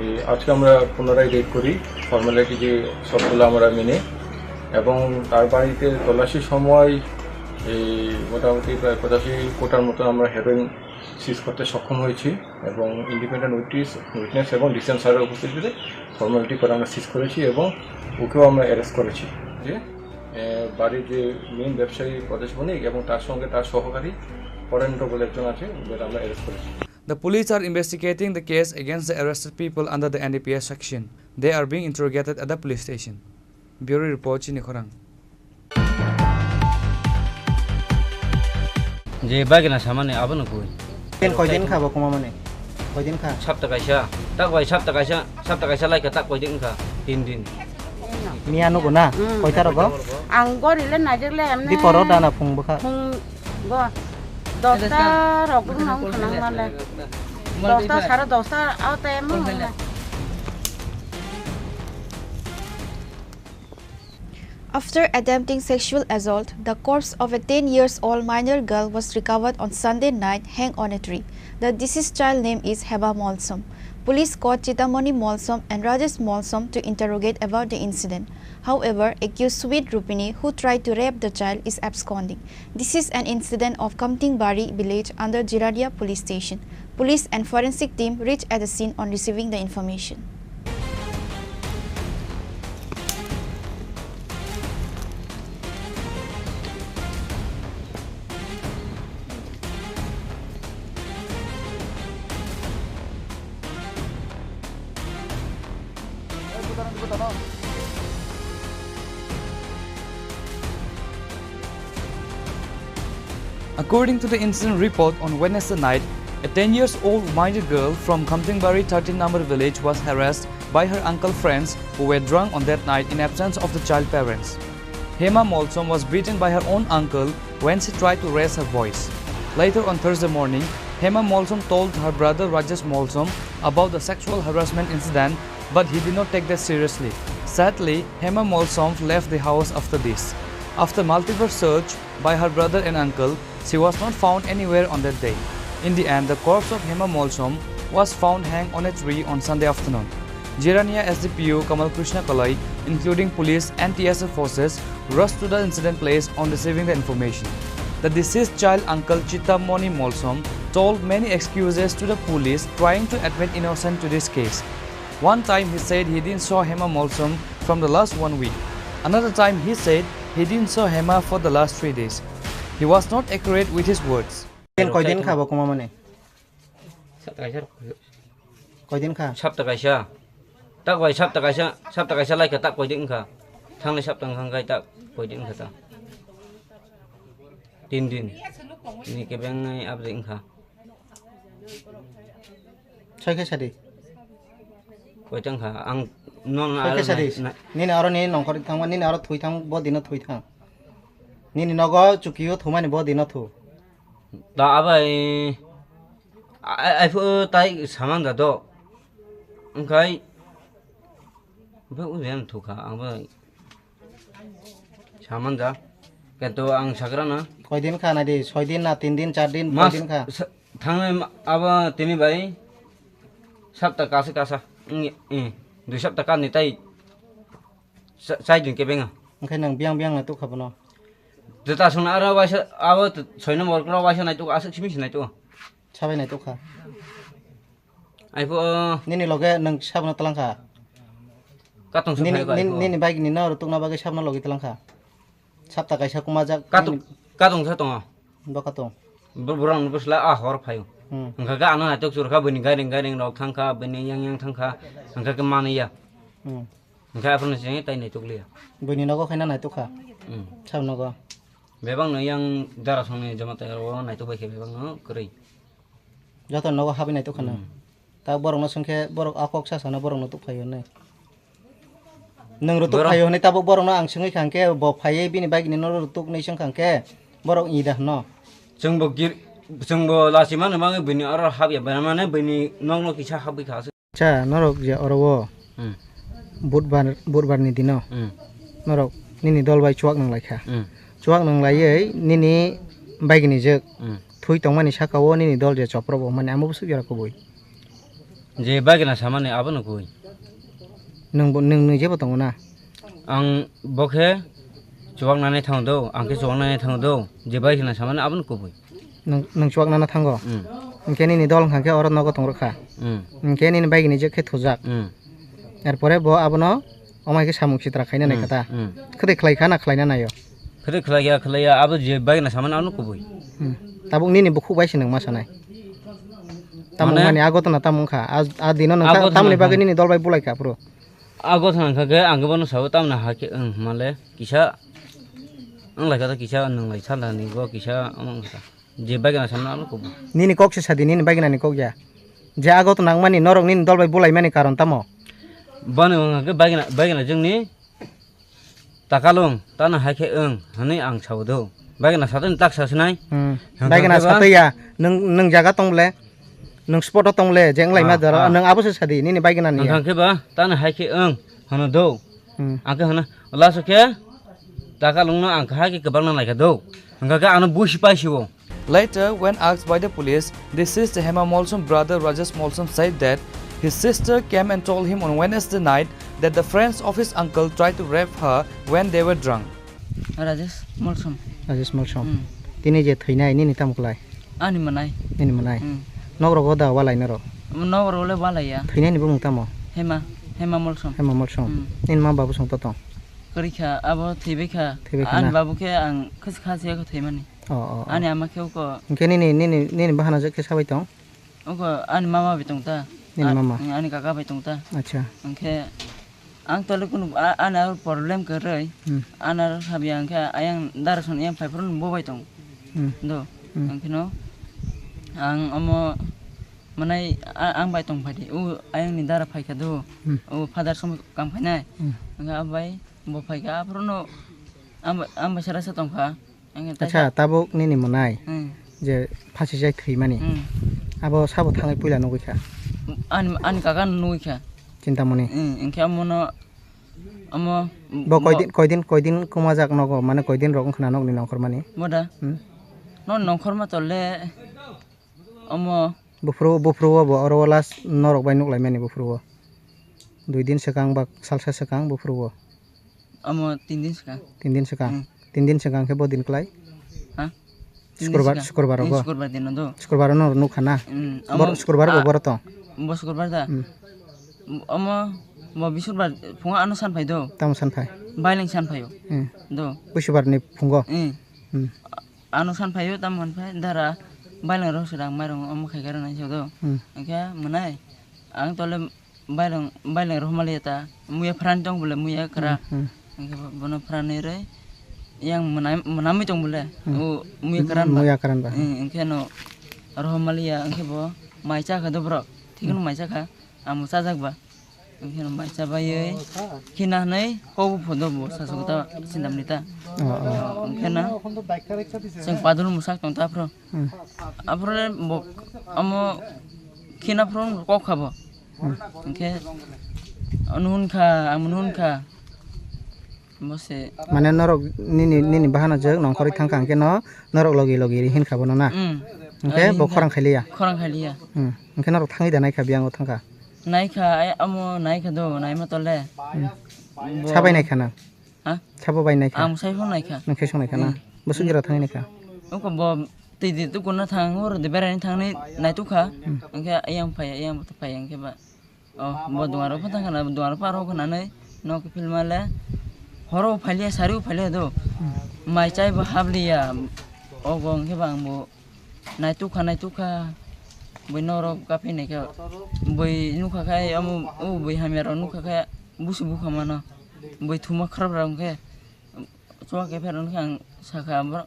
এই আজকে আমরা পুনরায় রেড করি, ফর্মালিটি যে সবগুলো আমরা মেনে, এবং তার বাড়িতে তল্লাশির সময় এই মোটামুটি প্রায় পঁচাশি কোটার মতো আমরা হেরোইন সিজ করতে সক্ষম হয়েছি, এবং ইন্ডিপেন্ডেন্ট উইটনেস, উইটনেস এবং ডিসিশন স্যারের উপস্থিতিতে ফর্মালিটি করে আমরা সিজ করেছি এবং ওকেও আমরা অ্যারেস্ট করেছি। যে এ, বাড়ির যে মেইন ব্যবসায়ী পরেশ বণিক এবং তার সঙ্গে তার সহকারী পরেন্দ্র বলে একজন আছে, ওদের আমরা অ্যারেস্ট করেছি। The police are investigating the case against the arrested people under the N D P S section. They are being interrogated at the police station. Bureau report, chini khorang. Je bagina samani abono koi. Ten koidin kha bo kuma mani? Koidin kha? Sapta kaisa, tak bai sapta kaisa, sapta kaisa lai kha tak koidin kha? Tin din. Miya nugo na? Hmm. Koita rogo? Ang gori le najak le amne. Di koro dana phung bwkha. Phung go. Dosta rok bwkha nang khanang male. Dosta sare dosta au te mo. After attempting sexual assault, the corpse of a ten years old minor girl was recovered on Sunday night hanged on a tree. The deceased child name is Hema Molsom. Police caught Chitamoni Molsom and Rajesh Molsom to interrogate about the incident. However, accused Sweet Rupini, who tried to rape the child, is absconding. This is an incident of Kamtingbari village under Jirania police station. Police and forensic team reached at the scene on receiving the information. According to the incident report, on Wednesday night, a ten years old minor girl from Khamtingbari thirteen number village was harassed by her uncle friends who were drunk on that night in absence of the child parents. Hema Molsom was beaten by her own uncle when she tried to raise her voice. Later on Thursday morning, Hema Molsom told her brother Rajesh Molsom about the sexual harassment incident, but he did not take that seriously. Sadly, Hema Molsom left the house after this. After multiple search by her brother and uncle, she was not found anywhere on that day. In the end, the corpse of Hema Molsom was found hanged on a tree on Sunday afternoon. Jirania S D P O Kamal Krishna Kalai, including police and T S F forces, rushed to the incident place on receiving the information. The deceased child uncle Chitta Moni Molsom told many excuses to the police, trying to admit innocent to this case. One time he said he didn't saw Hema Molsom from the last one week. Another time he said he didn't saw Hema for the last three days. He was not accurate with his words. Ten koidin kha bo kuma mani? Sapta kaisa. Koidin kha? Sapta kaisa. Tak bai sapta kaisa, sapta kaisa lai kha tak koidin kha? Thangnai sapta wngkha khe tak koidin kha ta? Tin din. Ni kebeng nai abri wngkha. Soi khe sadi. Koitang kha ang non. Soi khe sadi. Nini aro ni nongkhor thangma, nini aro thui thang, bo dino thui thang. Nini nogo chukio thumani bo dino thu. Da abai. Ai phu tai saman da do. Engkai. Bo ujen thu kha ang bai. Saman ja. Kento ang sagra na. Koi din kha nai di? Soi din na, tin din, char din, koi din kha? Thangnai abo tini bai sapta kasa kasa. Dui sapta kani tai chai din kebeng a. Engkhe nang biang biang nai tukha bono. Jeta sung aro waisa abo soi number kro waisa nai tuk, aswk simi se nai tuk. Sabai nai tukha. Ai pho. Nini loge nang sabno talang kha. Katong se phai bai pho. Nini bagini no rw tukna bagwi sabno logi talang kha. Sapta kaisa kuma jak. Katong, katong sa tongo. Bo katong. Borok no bwsla a hor phaio. Hwnkha khe ano naitok chwrwkha, bini gairing gairing rok thangkha, bini yang yang thangkha, hwnkha khe manwi ya. Hwnkha aphano chini tai naitok liya. Bini nogo khaina naitok kha. Sab nogo. Bebak no yang dara songni jamatai rok naitok bai khe bebak no kwrwi. Joto nogo habwi naitok khana. Ta borok no swngkhe borok a kok sa sana borok no tuk phaio hinwi. Nwng rw tuk phaio hinwi tabuk borok no ang swngwi kha hwnkhe bo phaiwi bini bagini no rw tuk hinwi swngkha hwnkhe borok i da hwno. Chwng bo gir, chwng bo lachima no mangwi bini oro habya, bini mane bini nok no kisa habwi kha. Cha norok je oro o budbar, budbar ni dino norok nini dol bai chuak nang lai kha. Chuak nang laiwi nini bagini jwk thui tongmani saka o nini dol je chopro bo mani amo bwswk jora kubui. Je bagina samani abono koi. Nwng bo, nwng, nwng jebo tongo na? Ang bo khe chuak nani thang do, ang khe chuak nani thang do, je bagina samani abono kubui. Nwng, nwng chuak nana thango? Hwnkhe nini dol hwnkha khe oro nogo tong rwkha. Hwnkhe nini bagini jwk khe thujak. Er pore bo abono Omo hai khe samung sitra khaina nai kha ta? Khwtwi khlai kha na khlaina nai o? Khwtwi khlai ya, khlai ya, abo je bagina samani ano kubui. Tabuk nini bukhuk bai se nwng ma sanai. Tamo mani ago tona tamo wngkha. A dino nwng tamoni bagwi nini dol bai bulai kha phuru. Ago thang kha khe ang bono sao tamna ha khe wng male kisa wng lai kha kisa nung lai sala ni go kisa wng kha je bagina samna ano kubu. Nini kok se sadi, nini bagina ni kok ya. Je ago to nangmani norok nini dol bai bulai mani karon tamo? Bani wng kha khe bagina, bagina jwngni takalung tana hai khe wng hwnwi ang sao do. Bagina satani tak sa sinai. Hmm. Bagina satwi ya, nung, nung jaga tong le. Nung spot o tong le, je wng lai ma daro, nung abo se sadi, nini bagina ni ya. Hwnkhe ba, tani hai khe wng, hwno do. Hmm. Ang khe hwno, laso khe, takalungno ang khe hai khe kwbangna nai kha do. Hwnkha khe ano busi pai siwo. Later, when asked by the police, deceased Hema Molsom brother Rajesh Molsom said that his sister came and told him on Wednesday night that the friend's office uncle tried to rape her when they were drunk. Rajesh Molsom. Rajesh Molsom. Hmm. Tini je thwinai nini tamo klai? Ani mwnai. Nini mwnai? Hmm. Nok rogo da walai norok? Nok rogo le walai ya. Thwinai ni bumung tamo? Hema, Hema Molsom. Hema Molsom. Hmm. Nini ma babu song to tong? Kwrwi kha, abo thwibai kha. Thwibai kha na? Ani babu khe ang khasi khasi khe thwimani. Oh, oh, oh. Ani ama khe uko. Hwnkhe nini, nini, nini bahana je khe sabai tong? Oko ani mama bai tong ta. Nini mama? Ani kaka bai tong ta. Acha. Hwnkhe ang tole kunu a-, ani aro problem kwrwi. Hmm. Ani aro habya hwnkhe ayang dara son yang phai phuru bo bai tong. Hmm. Do. Hmm. Hwnkhe no ang omo manai a-, ang bai tong phai di. O ayang ni dara phai kha do. Hmm. O father som kam phai nai. Hmm. Hwnkhe abai bo phai kha aphuru no ang bai, ang bai sara sa tong kha. Acha, tabuk nini mwnai je phasi jai thwimani. Hmm. Abo sabo thangwi puila nugwi kha? Ani, ani kaka no nugwi kha. Chintamoni. Hmm, hwnkhe amo no, amo bo koidin, koidin, koidin kwmajak nogo, mane koidin rok wngkhna nokni nongkhormani? Boda. Hmm. No nongkhorma tole. Omo. Buphuru, buphuru o bo oro o last norok bai nuk laimani buphuru o. Dui din swkang ba salsa swkang buphuru o. Omo tin din swkang. Tin din swkang. Hmm. Tin din swkang khe bo din klai? Ha? Tin din swkang. Sukurbar, sukurbar o bo? Hmm, sukurbar din o do. Sukurbar o norok nuk kha na? Hmm, sukurbar o bo boro tong? Bo sukurbar da? Hmm. Omo bo bisurbar phungo ano san phai do. Tamo san phai? Bailang san phai o. Hmm. Do. Busubar ni phungo? Hmm. Hmm. Ano san phaio, tamo hwn phai dara baileng rok swrang mairung omo khai khe rwnai se do. Hmm. Hwnkhe mwnai ang tole baileng, baileng rok maliya ta muya phrani tong bole muya kwra. Hmm, hmm. Hwnkhe bo-, bono phrani rwi yang mwnai, mwnamwi tong bole. Hmm. O muya kwran ba. Muya kwran ba. Hmm, hwnkhe no rok maliya hwnkhe bo mai cha kha do borok. Thikno mai cha kha. Amo chajak ba. Hwnkhe no mai cha baiwi khina hwnwi kok bo phodo bo sasok ta sindam ni ta. Oh, oh. Hwnkhe na chwng padul mwsak tong ta aphuru. Hmm. Aphuru le bo amo khina phuru kok kha bo. Hmm. Hwnkhe ano hwn kha, amo hwn kha. Bo se. Mane norok nini, nini bahano jwk nongkhorwi thang kha hwnkhe no norok logi logi ri hin kha bono na? Hmm. Hwnkhe bo khorang khai liya? Khorang khai liya. Hmm. Hwnkhe norok thangwi da naikha biyang o thangkha? Naikha, ai, amo naikha do, naima tole. Hmm. Bo. Sabai naikha na? Ha? Sabo bai naikha? Ang sai phone naikha. Nang khe song naikha na? Hmm. Bo sugiro thangwi naikha? Oko bo twi di tukuna thang, oro de berai thangni naitukha. Hmm. Hwnkhe ayang phai, ayang phai hwnkhe ba. Oh, bo duar rok phano thang khna, duar rok phano rok khna nai, nok phil male. Horo phailia, sari phailia do. Hmm. Mai chai bo habliya. Ogo hwnkhe bang bo. Naitukha, naitukha. Bui norok kaphi naikha. Bui nukha khai, omo, o bui hamya rok nukha khai, busu bukha mano. Bui thuma khrap rok hwnkhe. Chuak khe phano hwnkhe ang sakha, abo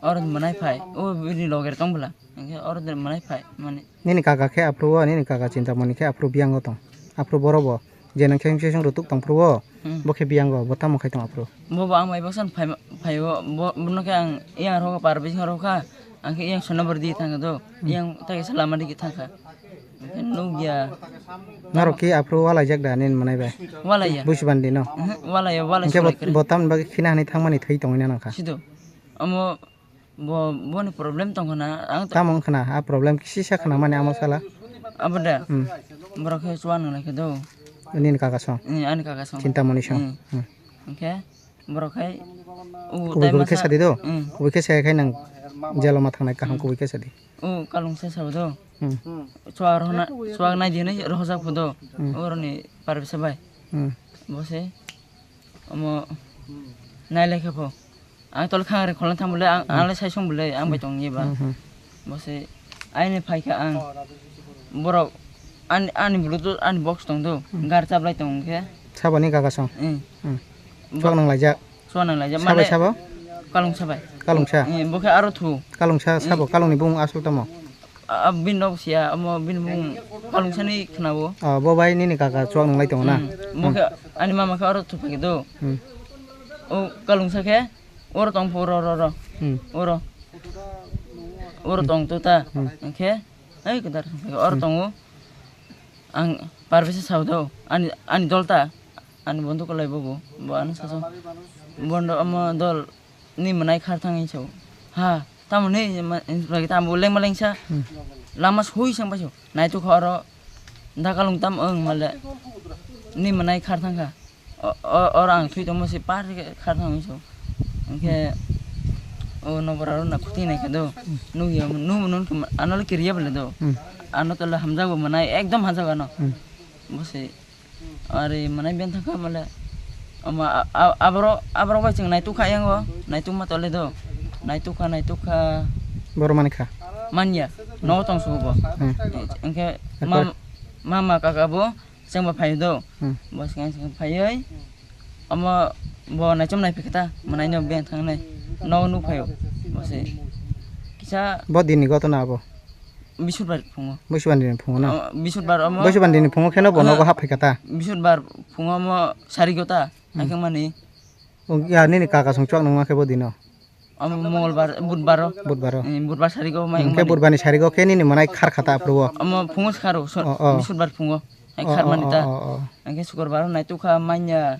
oro mwnai phai, o bini loge tong bwla, hwnkhe oro mwnai phai, mani. Nini kaka khe aphuru o, nini kaka Chintamoni khe aphuru biyang o tong. Aphuru boro bo, je nang khe song rutuk tong phuru o, hmm, bo khe biyang o, bo tamo khai tong aphuru? Bo bo ang bai baksa phai, phai o, bo, bono khe ang yang rokha, par bising rokha, ang khe yang sona bor di thang do, hmm, yang ta khe salama di thang kha. Hwnkhe nukya. Norok ki aphuru walaijak da nini mwnai bai? Walaiya. Busi bandi no? Mhm, walaiya, walai. Hwnkhe bo, sulai kwrwi. Bo tamni bagwi khina hwnwi thangmani thwi tongwi na nangkha? Sido. Omo bo, boni problem tongkha na. Ang to. Tamo wngkha na? A problem kisisa khna mani amo sala? Abo da. Hmm. Borok khe chuwa nang lai khe do. Nini kaka song? Hmm, ani kaka song. Chintamoni song. Hmm. Hmm. Hwnkhe borok khai o kubui tai kubui khe masa sadi do? Hmm. Kubui khe saya khai nang jelo ma thangnai kaham, hmm, kubui khe sadi. O kalung se sabo do. Hmm. Chuak rohna, chuak nai di hinwi rohorjak pho do. Hmm. Oroni parisa bai. Hmm. Bo se omo nai lai khe pho. Ang tol khang re kholna thang bole ang, hmm, ang le sai song bole ang bai tong ye ba. Hmm, hmm. Bo se aini phai kha ang. Borok ani, ani bluetooth ani box tong do. Hmm. Gar chaplai tong khe. Saboni kaka song. Eh. Hmm. Bo- Chuak nang laijak. Chuak nang laijak. Sabai mane sabo? Kalungsa bai. Kalungsa? Eh, bo khe aro thu. Kalungsa eh. Sabo, kalungni bung asol tamo? A, a, bini nok siya, omo bini bung kalungsani khwnao. Oh, bo bai nini kaka chuak nang lai tongo na? Hmm. Bo khe ani mama khe aro thu phai do. Hmm. O kalungsa khe oro tong pho ro, ro, ro. Hmm. Oro. Oro tong to ta. Hmm. Hwnkhe, ai kedar oro tongo. Ang Parvesa sao do, ani, ani dol ta, ani bondhu kwlai bo bo, bo ano saso, bondo omo dol ni mwnai khar thang hinwi sao. Ha, tamo ni ma-, hinwi tamo lengma lengsa, hmm. Lama sui sang paisao, naituk kha oro, dakalung tam wng male, ni mwnai khar thang kha. O, o, oro ang thwi tongma se par khe khar thang hinwi sao. Hwnkhe, o nobora ro na khuti nai khe do, nukya, nukmo nukhe ano le kiriya bole do, hmm. Ano tole hamjago mwnai, ekdom hamjago ano, hmm. Bo se. Ari mwnai ben thangkha male. Ama a-, a-, aborok, aborok bai chwng naituk kha yango, naituk ma tole do. Naituk kha, naituk kha. Boro mani kha. Manya, nogo tong sugo bo. Hmm. Hwnkhe Ekbar. Mam-, mama kaka bo chwng bo phai do. Hmm. Bo swkang swkang phaiwi. Omo bo naichom nai phikha ta, mwnai no ben thangnai. Nogo nuk phaio. Bo se. Kisa Bo dini gotona abo. Bisudbar phungo. Bisudbar dini phungo na? Oh, Bisudbar omo. Bisudbar dini phungo kheno bo nogo hap phaikha ta? Bisudbar phungo omo sarigo ta, hmm. Haikhe mani. O, ya, nini kaka song chuak nangma khe bo dino? Omo Mongolbar, Budbaro. Budbaro. Eh, Budbar sarigo mai. Hwnkhe mani. Budbarni sarigo khe nini mwnai khar kha ta aphuru o? Omo phungo se kharo, so-, oh, oh. Bisudbar phungo. Hai oh, khar oh, mani ta. Oh, oh, oh. Hwnkhe Sukurbar naituk kha manya.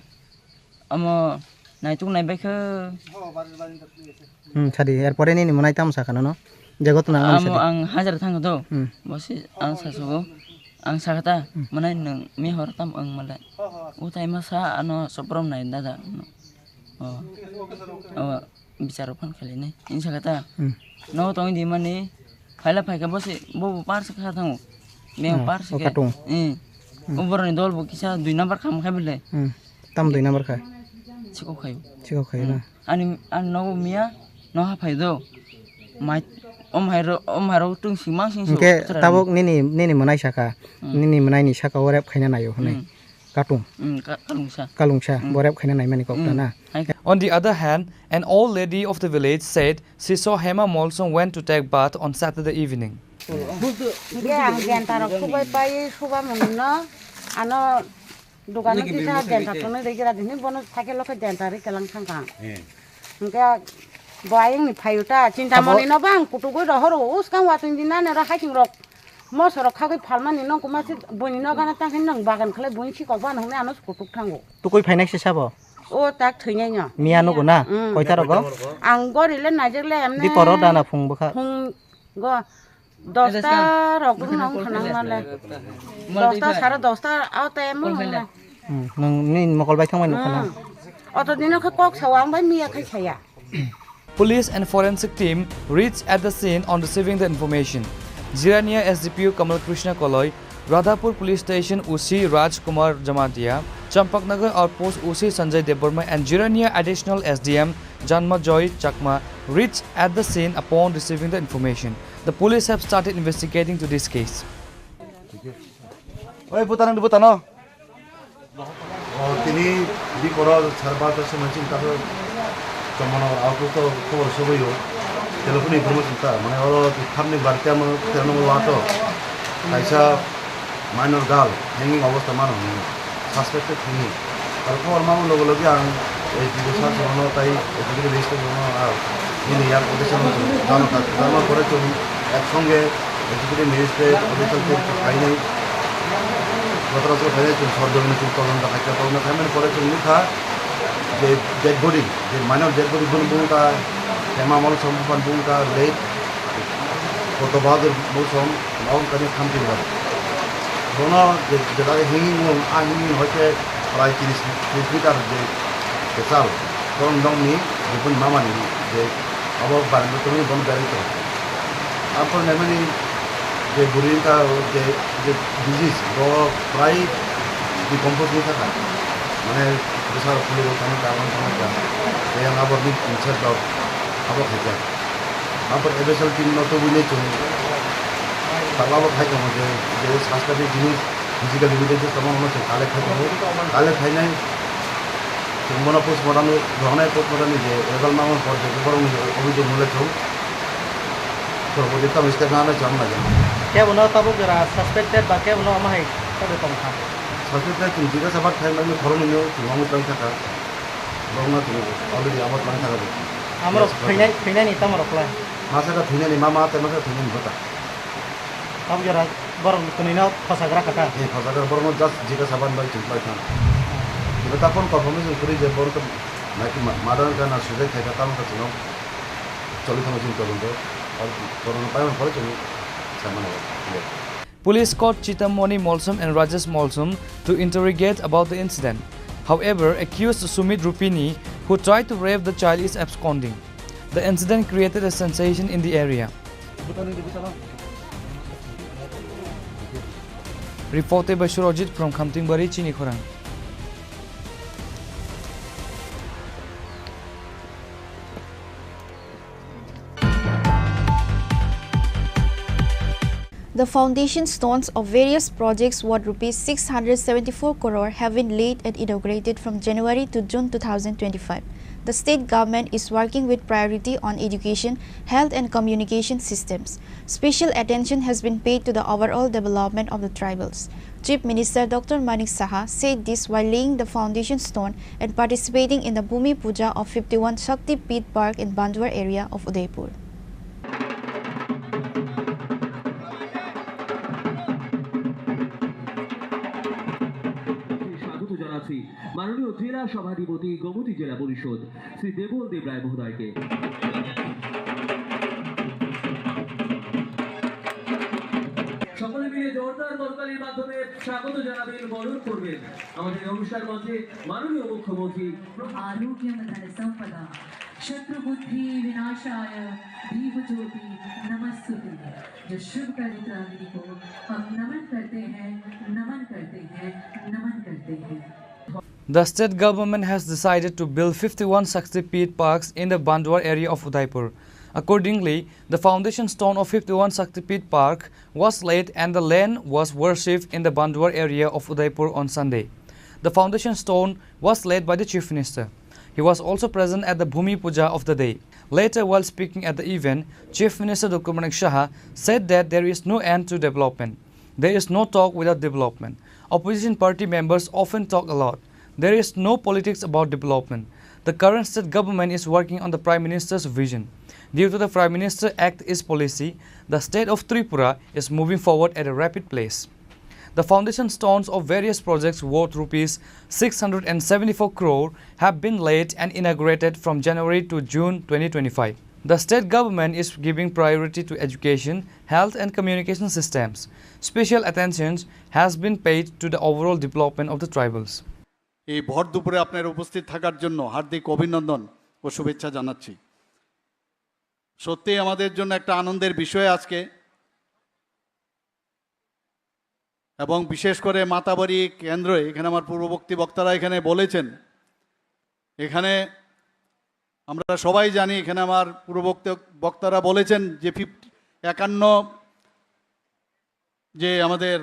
Omo naituk nai bai khe. Hmm, sadi, erpore nini mwnai tamo sakha nono? Jago to nang mani Amo sadi. Ang hajar thang do. Hmm. Bo se ang sasogo. Ang sakha ta, hmm. Mwnai nwng mihor tam wng male. Utai ma sa ano soprom nai dada. O. O, bicharo phan khali nai. Ini sakha ta. Hmm. No tong di mani. Phaila phaikha bo se, bo bo par se kha thango. Meng hmm. Par se o khe. Katung. Eh. Hmm. O boroni dol bo kisa dui number kham khai bele. Hmm. Tam dui number kha? Sikok khayo. Sikok khayo hmm. Na? Ani, ani nogo miya, no ha phai do. Mai, om hai ro, om hai ro tung sing mang sing so. Hwnkhe tabuk nini, nini mwnai saka, hmm. Nini mwnai ni saka o rep khaina naio hwnwi. Hmm. Katung. Hmm, ka-, kalungsa. Kalungsa, hmm. Bo rep khaina naimani kok ta hmm. Na? Hai khe. On the other hand, an old lady of the village said she saw Hema Molsom went to take bath on Saturday evening. Hwnkhe ang jenta rok subai pai, suba mung no, ano Dogano kisa denta thwnwi rwgwra di hwnwi bono cycle o khe denta rwi kwlang thang kha. Eh. Hwnkhe bo ayang ni phaio ta, Chintamoni no bang kutukgwi rohoro, uskang watwi di nani oro haiching rok moso rok khagwi phalmani nong kuma se buini nokana tang khe nong bagan khlai buini sikok bano hwnwi ano se kutuk thango. Tukui phainai se sabo? O tak thwinai no. Miya nugo na? Mm. Koita rogo? Ang gori le naijak le emne. Di poro dana phung bwkha. Phung go. Dosta rok rwng nang khanang male. Dosta sare dosta o time o hwnna. Hmm, nwng nini mokol bai thangmani nukha na? Hmm. Oto dino khe kok sao ang bai miya khai saya. Police and forensic team reached at the scene on receiving the information. Jirania S D P O Kamal Krishna Koloi, Radhapur Police Station O C Raj Kumar Jamatia, Champaknagar Outpost O C Sanjay Debbarma and Jirania Additional S D M Janmajoy Chakma reached at the scene upon receiving the information. The police have started investigating to this case. Oi, butano, butano. O, tini di koro sar barta se mansin ta Chomano auto to khobor soboyo. Telephone information ta, mane oro thamni barta mo terno wato. Kaisa minor girl hanging obostha mano hwnwi suspected hwnwi. Aro khobor mamo loge loge ang S D O sir songno tai executive magistrate songno ang nini yak odesan jano kha. Jano pore chwng ek songe executive magistrate odesan chwng khainai. Gotoro chwng khainai chwng sor jobini chwng todonto khaikha, todonto khaimani pore chwng nukha je dead body, je minor dead body bono bumung ta Hema Molsom buphang bumung ta late Koto Bahadur Molsom. Nokni kami thamchi bar. Bono je, je dagi hanging wng, a hanging hoite prai tris, tris meter je, je chal. Bono nokni, je boni mamani, je abo baranda tongni bono berwi tongo. Aphuru naimani je bwrwi wngkha, je, je disease, bo prai decompose wngkha kha. Mane bwsa rok khulirok thangkha, aboni thangkha. Tei ang abo ni inside rok abo khaikha. Aphuru F S L team no tubui nai chwng tabuk abo khai tongo je, je suspect ni jinis Physical evidence tongma no chwng collect khai tongo. Collect khainai chwng bono postmortem ni, rohornai postmortem ni je result mangma por je borok ni obhijog mole chwng porborti tamo step nana chwng nai. Kebo no tabuk jora suspected ba kebo no omo hai tongkha. Suspected chwng jigasa bat khai mani khoroknwi no chwng omo tong thaka. Borok no chwng already amo tong thaka. Amrok thwinai, thwinai ni tamo rok lai. Masa ka thwinai ni mama tei masa thwinai ni bwta. Tabuk jora borok twnwi no khosagra kha ta. Ni khosagra borok no just jigasa ban bai chwng pai thang. Ibo ta phone confirmation kwrwi je borok to naki ma-, murder wngkha na suicide khaikha tamo kha chwng no choli thangma chwng tolong do. Borok no pai man pore chwng sai mano. Police caught Chitamoni Molsom and Rajesh Molsom to interrogate about the incident. However, accused Sumit Rupini, who tried to rape the child, is absconding. The incident created a sensation in the area. Reported by Surajit from Khamtingbari, Chini Khorang. The foundation stones of various projects worth rupees six hundred seventy-four crore have been laid and inaugurated from January to June two thousand twenty-five. The state government is working with priority on education, health and communication systems. Special attention has been paid to the overall development of the tribals. Chief Minister Doctor Manik Saha said this while laying the foundation stone and participating in the Bhumi Puja of fifty-one Shakti Pith Park in Banduar area of Udaipur. স্বাগত জানাচ্ছি মাননীয় জেলা সভাধিপতি গোমতী জেলা পরিষদ শ্রী দেবল দেব রায় মহোদয়কে। সকলে মিলে জোরদার করতালির মাধ্যমে স্বাগত জানাবেন, বরণ করবেন আমাদের অনুষ্ঠান মঞ্চে মাননীয় মুখ্যমন্ত্রী। आरोग्यं धनसम्पदा शत्रुबुद्धिविनाशाय दीपज्योति नमस्तुते। जो शुभ पवित्र अग्नि को हम नमन करते हैं, नमन करते हैं, नमन करते हैं। The state government has decided to build fifty-one Shakti Pith parks in the Banduar area of Udaipur. Accordingly, the foundation stone of fifty-one Shakti Pith Park was laid and the land was worshipped in the Banduar area of Udaipur on Sunday. The foundation stone was laid by the Chief Minister. He was also present at the Bhumi Puja of the day. Later, while speaking at the event, Chief Minister Doctor Manik Saha said that there is no end to development. There is no talk without development. Opposition party members often talk a lot. There is no politics about development. The current state government is working on the Prime Minister's vision. Due to the Prime Minister Act East policy, the state of Tripura is moving forward at a rapid pace. The foundation stones of various projects worth rupees six hundred and seventy-four crore have been laid and inaugurated from January to June twenty twenty-five. The state government is giving priority to education, health and communication systems. Special attention has been paid to the overall development of the tribals. এই ভর দুপুরে আপনার উপস্থিত থাকার জন্য হার্দিক অভিনন্দন ও শুভেচ্ছা জানাচ্ছি। সত্যিই আমাদের জন্য একটা আনন্দের বিষয় আজকে। এবং বিশেষ করে মাতাবাড়ি কেন্দ্রে এখানে আমার পূর্ববর্তী বক্তারা এখানে বলেছেন, এখানে আমরা সবাই জানি, এখানে আমার পূর্ববর্তী বক্তারা বলেছেন যে ফিফটি, একান্ন যে আমাদের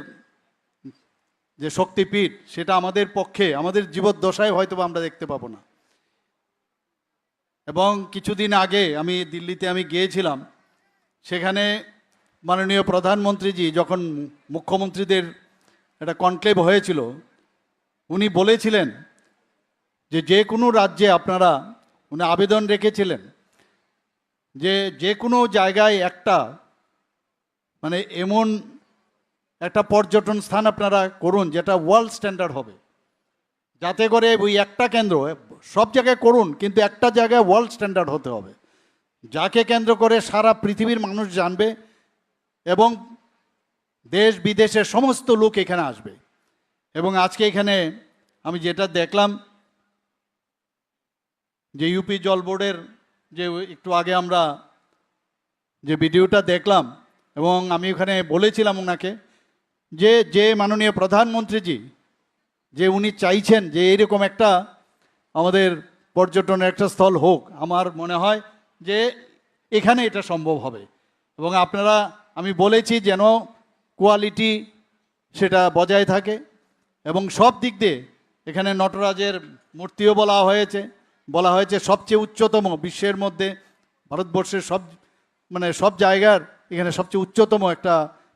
যে শক্তিপীঠ, সেটা আমাদের পক্ষে, আমাদের জীবদ্দশায় হয়তো বা আমরা দেখতে পাবো না। এবং কিছুদিন আগে আমি দিল্লিতে আমি গিয়েছিলাম, সেখানে মাননীয় প্রধানমন্ত্রীজি যখন মুখ্যমন্ত্রীদের একটা কনক্লেভ হয়েছিল, উনি বলেছিলেন যে যে কোনো রাজ্যে আপনারা, উনি আবেদন রেখেছিলেন যে যে কোনো জায়গায় একটা মানে এমন একটা পর্যটন স্থান আপনারা করুন যেটা ওয়ার্ল্ড স্ট্যান্ডার্ড হবে, যাতে করে ওই একটা কেন্দ্র, সব জায়গায় করুন, কিন্তু একটা জায়গায় ওয়ার্ল্ড স্ট্যান্ডার্ড হতে হবে, যাকে কেন্দ্র করে সারা পৃথিবীর মানুষ জানবে এবং দেশ বিদেশের সমস্ত লোক এখানে আসবে। এবং আজকে এখানে আমি যেটা দেখলাম যে ইউপি জল বোর্ডের যে একটু আগে আমরা যে ভিডিওটা দেখলাম এবং আমি ওখানে বলেছিলাম ওনাকে যে, যে মাননীয় প্রধানমন্ত্রীজি যে উনি চাইছেন যে এইরকম একটা আমাদের পর্যটনের একটা স্থল হোক, আমার মনে হয় যে এখানে এটা সম্ভব হবে। এবং আপনারা, আমি বলেছি যেন কোয়ালিটি সেটা বজায় থাকে এবং সব দিক দিয়ে এখানে নটরাজের মূর্তিও বলা হয়েছে, বলা হয়েছে সবচেয়ে উচ্চতম বিশ্বের মধ্যে, ভারতবর্ষের সব, মানে সব জায়গার এখানে সবচেয়ে উচ্চতম একটা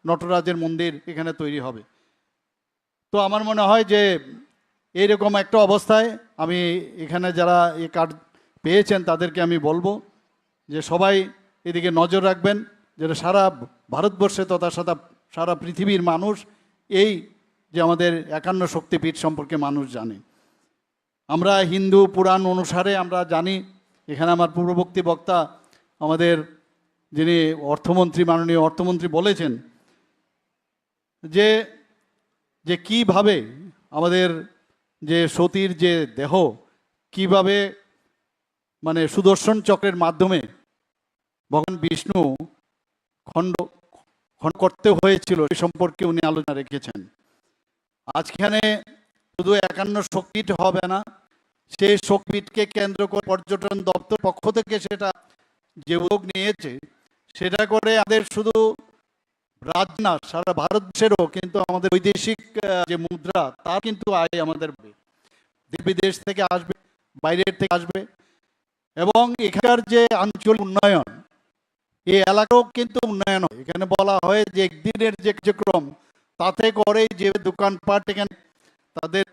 নটরাজের মন্দির এখানে তৈরি হবে। তো আমার মনে হয় যে এইরকম একটা অবস্থায় আমি এখানে যারা এই কার্ড পেয়েছেন তাদেরকে আমি বলবো যে সবাই এদিকে নজর রাখবেন, যেটা সারা ভারতবর্ষে তথা সারা, সারা পৃথিবীর মানুষ এই যে আমাদের একান্ন শক্তিপীঠ সম্পর্কে মানুষ জানে। আমরা হিন্দু পুরাণ অনুসারে আমরা জানি, এখানে আমার পূর্ববর্তী বক্তা আমাদের যিনি অর্থমন্ত্রী, মাননীয় অর্থমন্ত্রী বলেছেন যে, যে কিভাবে আমাদের যে সতীর যে দেহ কিভাবে মানে সুদর্শন চক্রের মাধ্যমে ভগবান বিষ্ণু খণ্ড, খণ্ড করতে হয়েছিল, সে সম্পর্কে উনি আলোচনা রেখেছেন। আজখানে শুধু একান্ন শক্তিপীঠ হবে না, সেই শক্তিপীঠকে কেন্দ্র করে পর্যটন দপ্তর পক্ষ থেকে সেটা যে উদ্যোগ নিয়েছে, সেটা করে আমাদের শুধু রাজ্য না, সারা ভারতবর্ষেরও কিন্তু আমাদের বৈদেশিক, আহ, যে মুদ্রা, তার কিন্তু আয় আমাদের বাড়বে। দেশ বিদেশ থেকে আসবে, বাইরের থেকে আসবে, এবং এখানকার যে আঞ্চলিক উন্নয়ন, এই এলাকাও কিন্তু উন্নয়ন হয়। এখানে বলা হয় যে একদিনের যে কার্যক্রম, তাতে করে যে দোকানপাট এখানে তাদের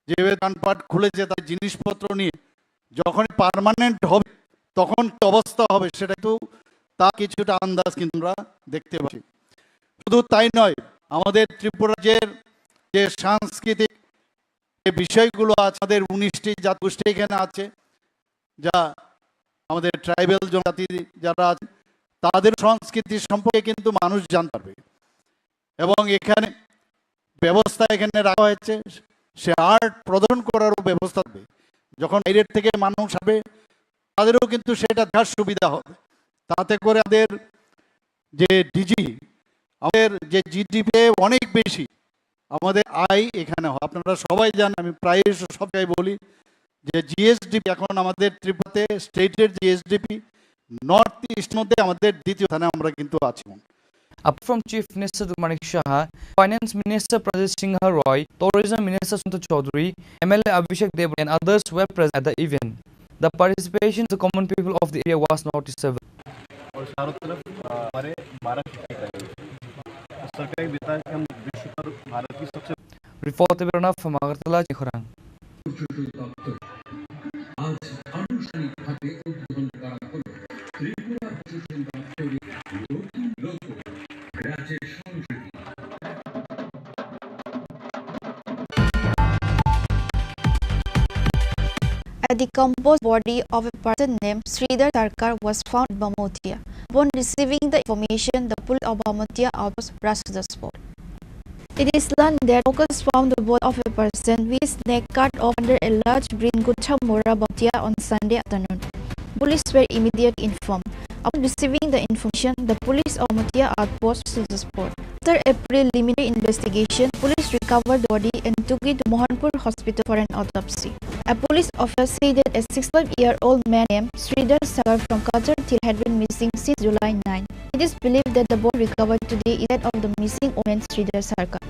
যে দোকানপাট খুলেছে, তার জিনিসপত্র নিয়ে যখন পার্মানেন্ট হবে, তখন কি অবস্থা হবে, সেটা কিন্তু তা কিছুটা আন্দাজ কিন্তু আমরা দেখতে পাচ্ছি। শুধু তাই নয়, আমাদের ত্রিপুরা রাজ্যের যে সাংস্কৃতিক যে বিষয়গুলো আছে, আমাদের উনিশটি জাতগোষ্ঠী এখানে আছে, যা আমাদের ট্রাইবাল জনজাতি যারা আছে, তাদের সংস্কৃতি সম্পর্কে কিন্তু মানুষ জানতে পারবে। এবং এখানে ব্যবস্থা এখানে রাখা হয়েছে, সে আর্ট প্রদর্শন করারও ব্যবস্থা থাকবে। যখন বাইরের থেকে মানুষ আসবে, তাদেরও কিন্তু সেটা দেখার সুবিধা হবে। তাতে করে আমাদের যে ডিজি, আমাদের যে জিডিপি অনেক বেশি, আমাদের আয় এখানে হয়। আপনারা সবাই জানেন, আমি প্রায় সব জায়গায় বলি যে জিএসডিপি এখন আমাদের ত্রিপুরাতে স্টেটের জিএসডিপি নর্থ ইস্ট মধ্যে আমাদের দ্বিতীয় স্থানে আমরা কিন্তু আছি। Apart from Chief Minister Tuliram Malik Saha, Finance Minister Pradyot Singha Roy, Tourism Minister Santosh Chaudhary, M L A Abhishek Deb and others were present at the event. The participation of the common people of the area was noticeable. और चारों तरफ, अ, हमारे बारह छुट्टी का है। सरकारी विभाग के हम विश्व पर भारत की सबसे Report Berona from Agartala, Chikhorang. পর্যটন দপ্তর আজ আনুষ্ঠানিকভাবে উদ্বোধন করা হলো ত্রিপুরা পর্যটন দপ্তরের নতুন লোগো, রাজ্যের সংস্কৃতি। A decomposed body of a person named Sridhar Sarkar was found in Bamatia. Upon receiving the information, the police of Bamatia outpost rushed to the spot. It is learned that workers found the body of a person with his neck cut off under a large bridge in Guthamora, Bamatia on Sunday afternoon. Police were immediately informed. Upon receiving the information, the police of Bamatia outpost to the spot. After a preliminary investigation, police recovered the body and took it to Mohanpur Hospital for an autopsy. A police officer said that a sixty-five-year-old man named Sridhar Sarkar from Cachar Til had been missing since July nine. It is believed that the body recovered today is that of the missing woman Sridhar Sarkar.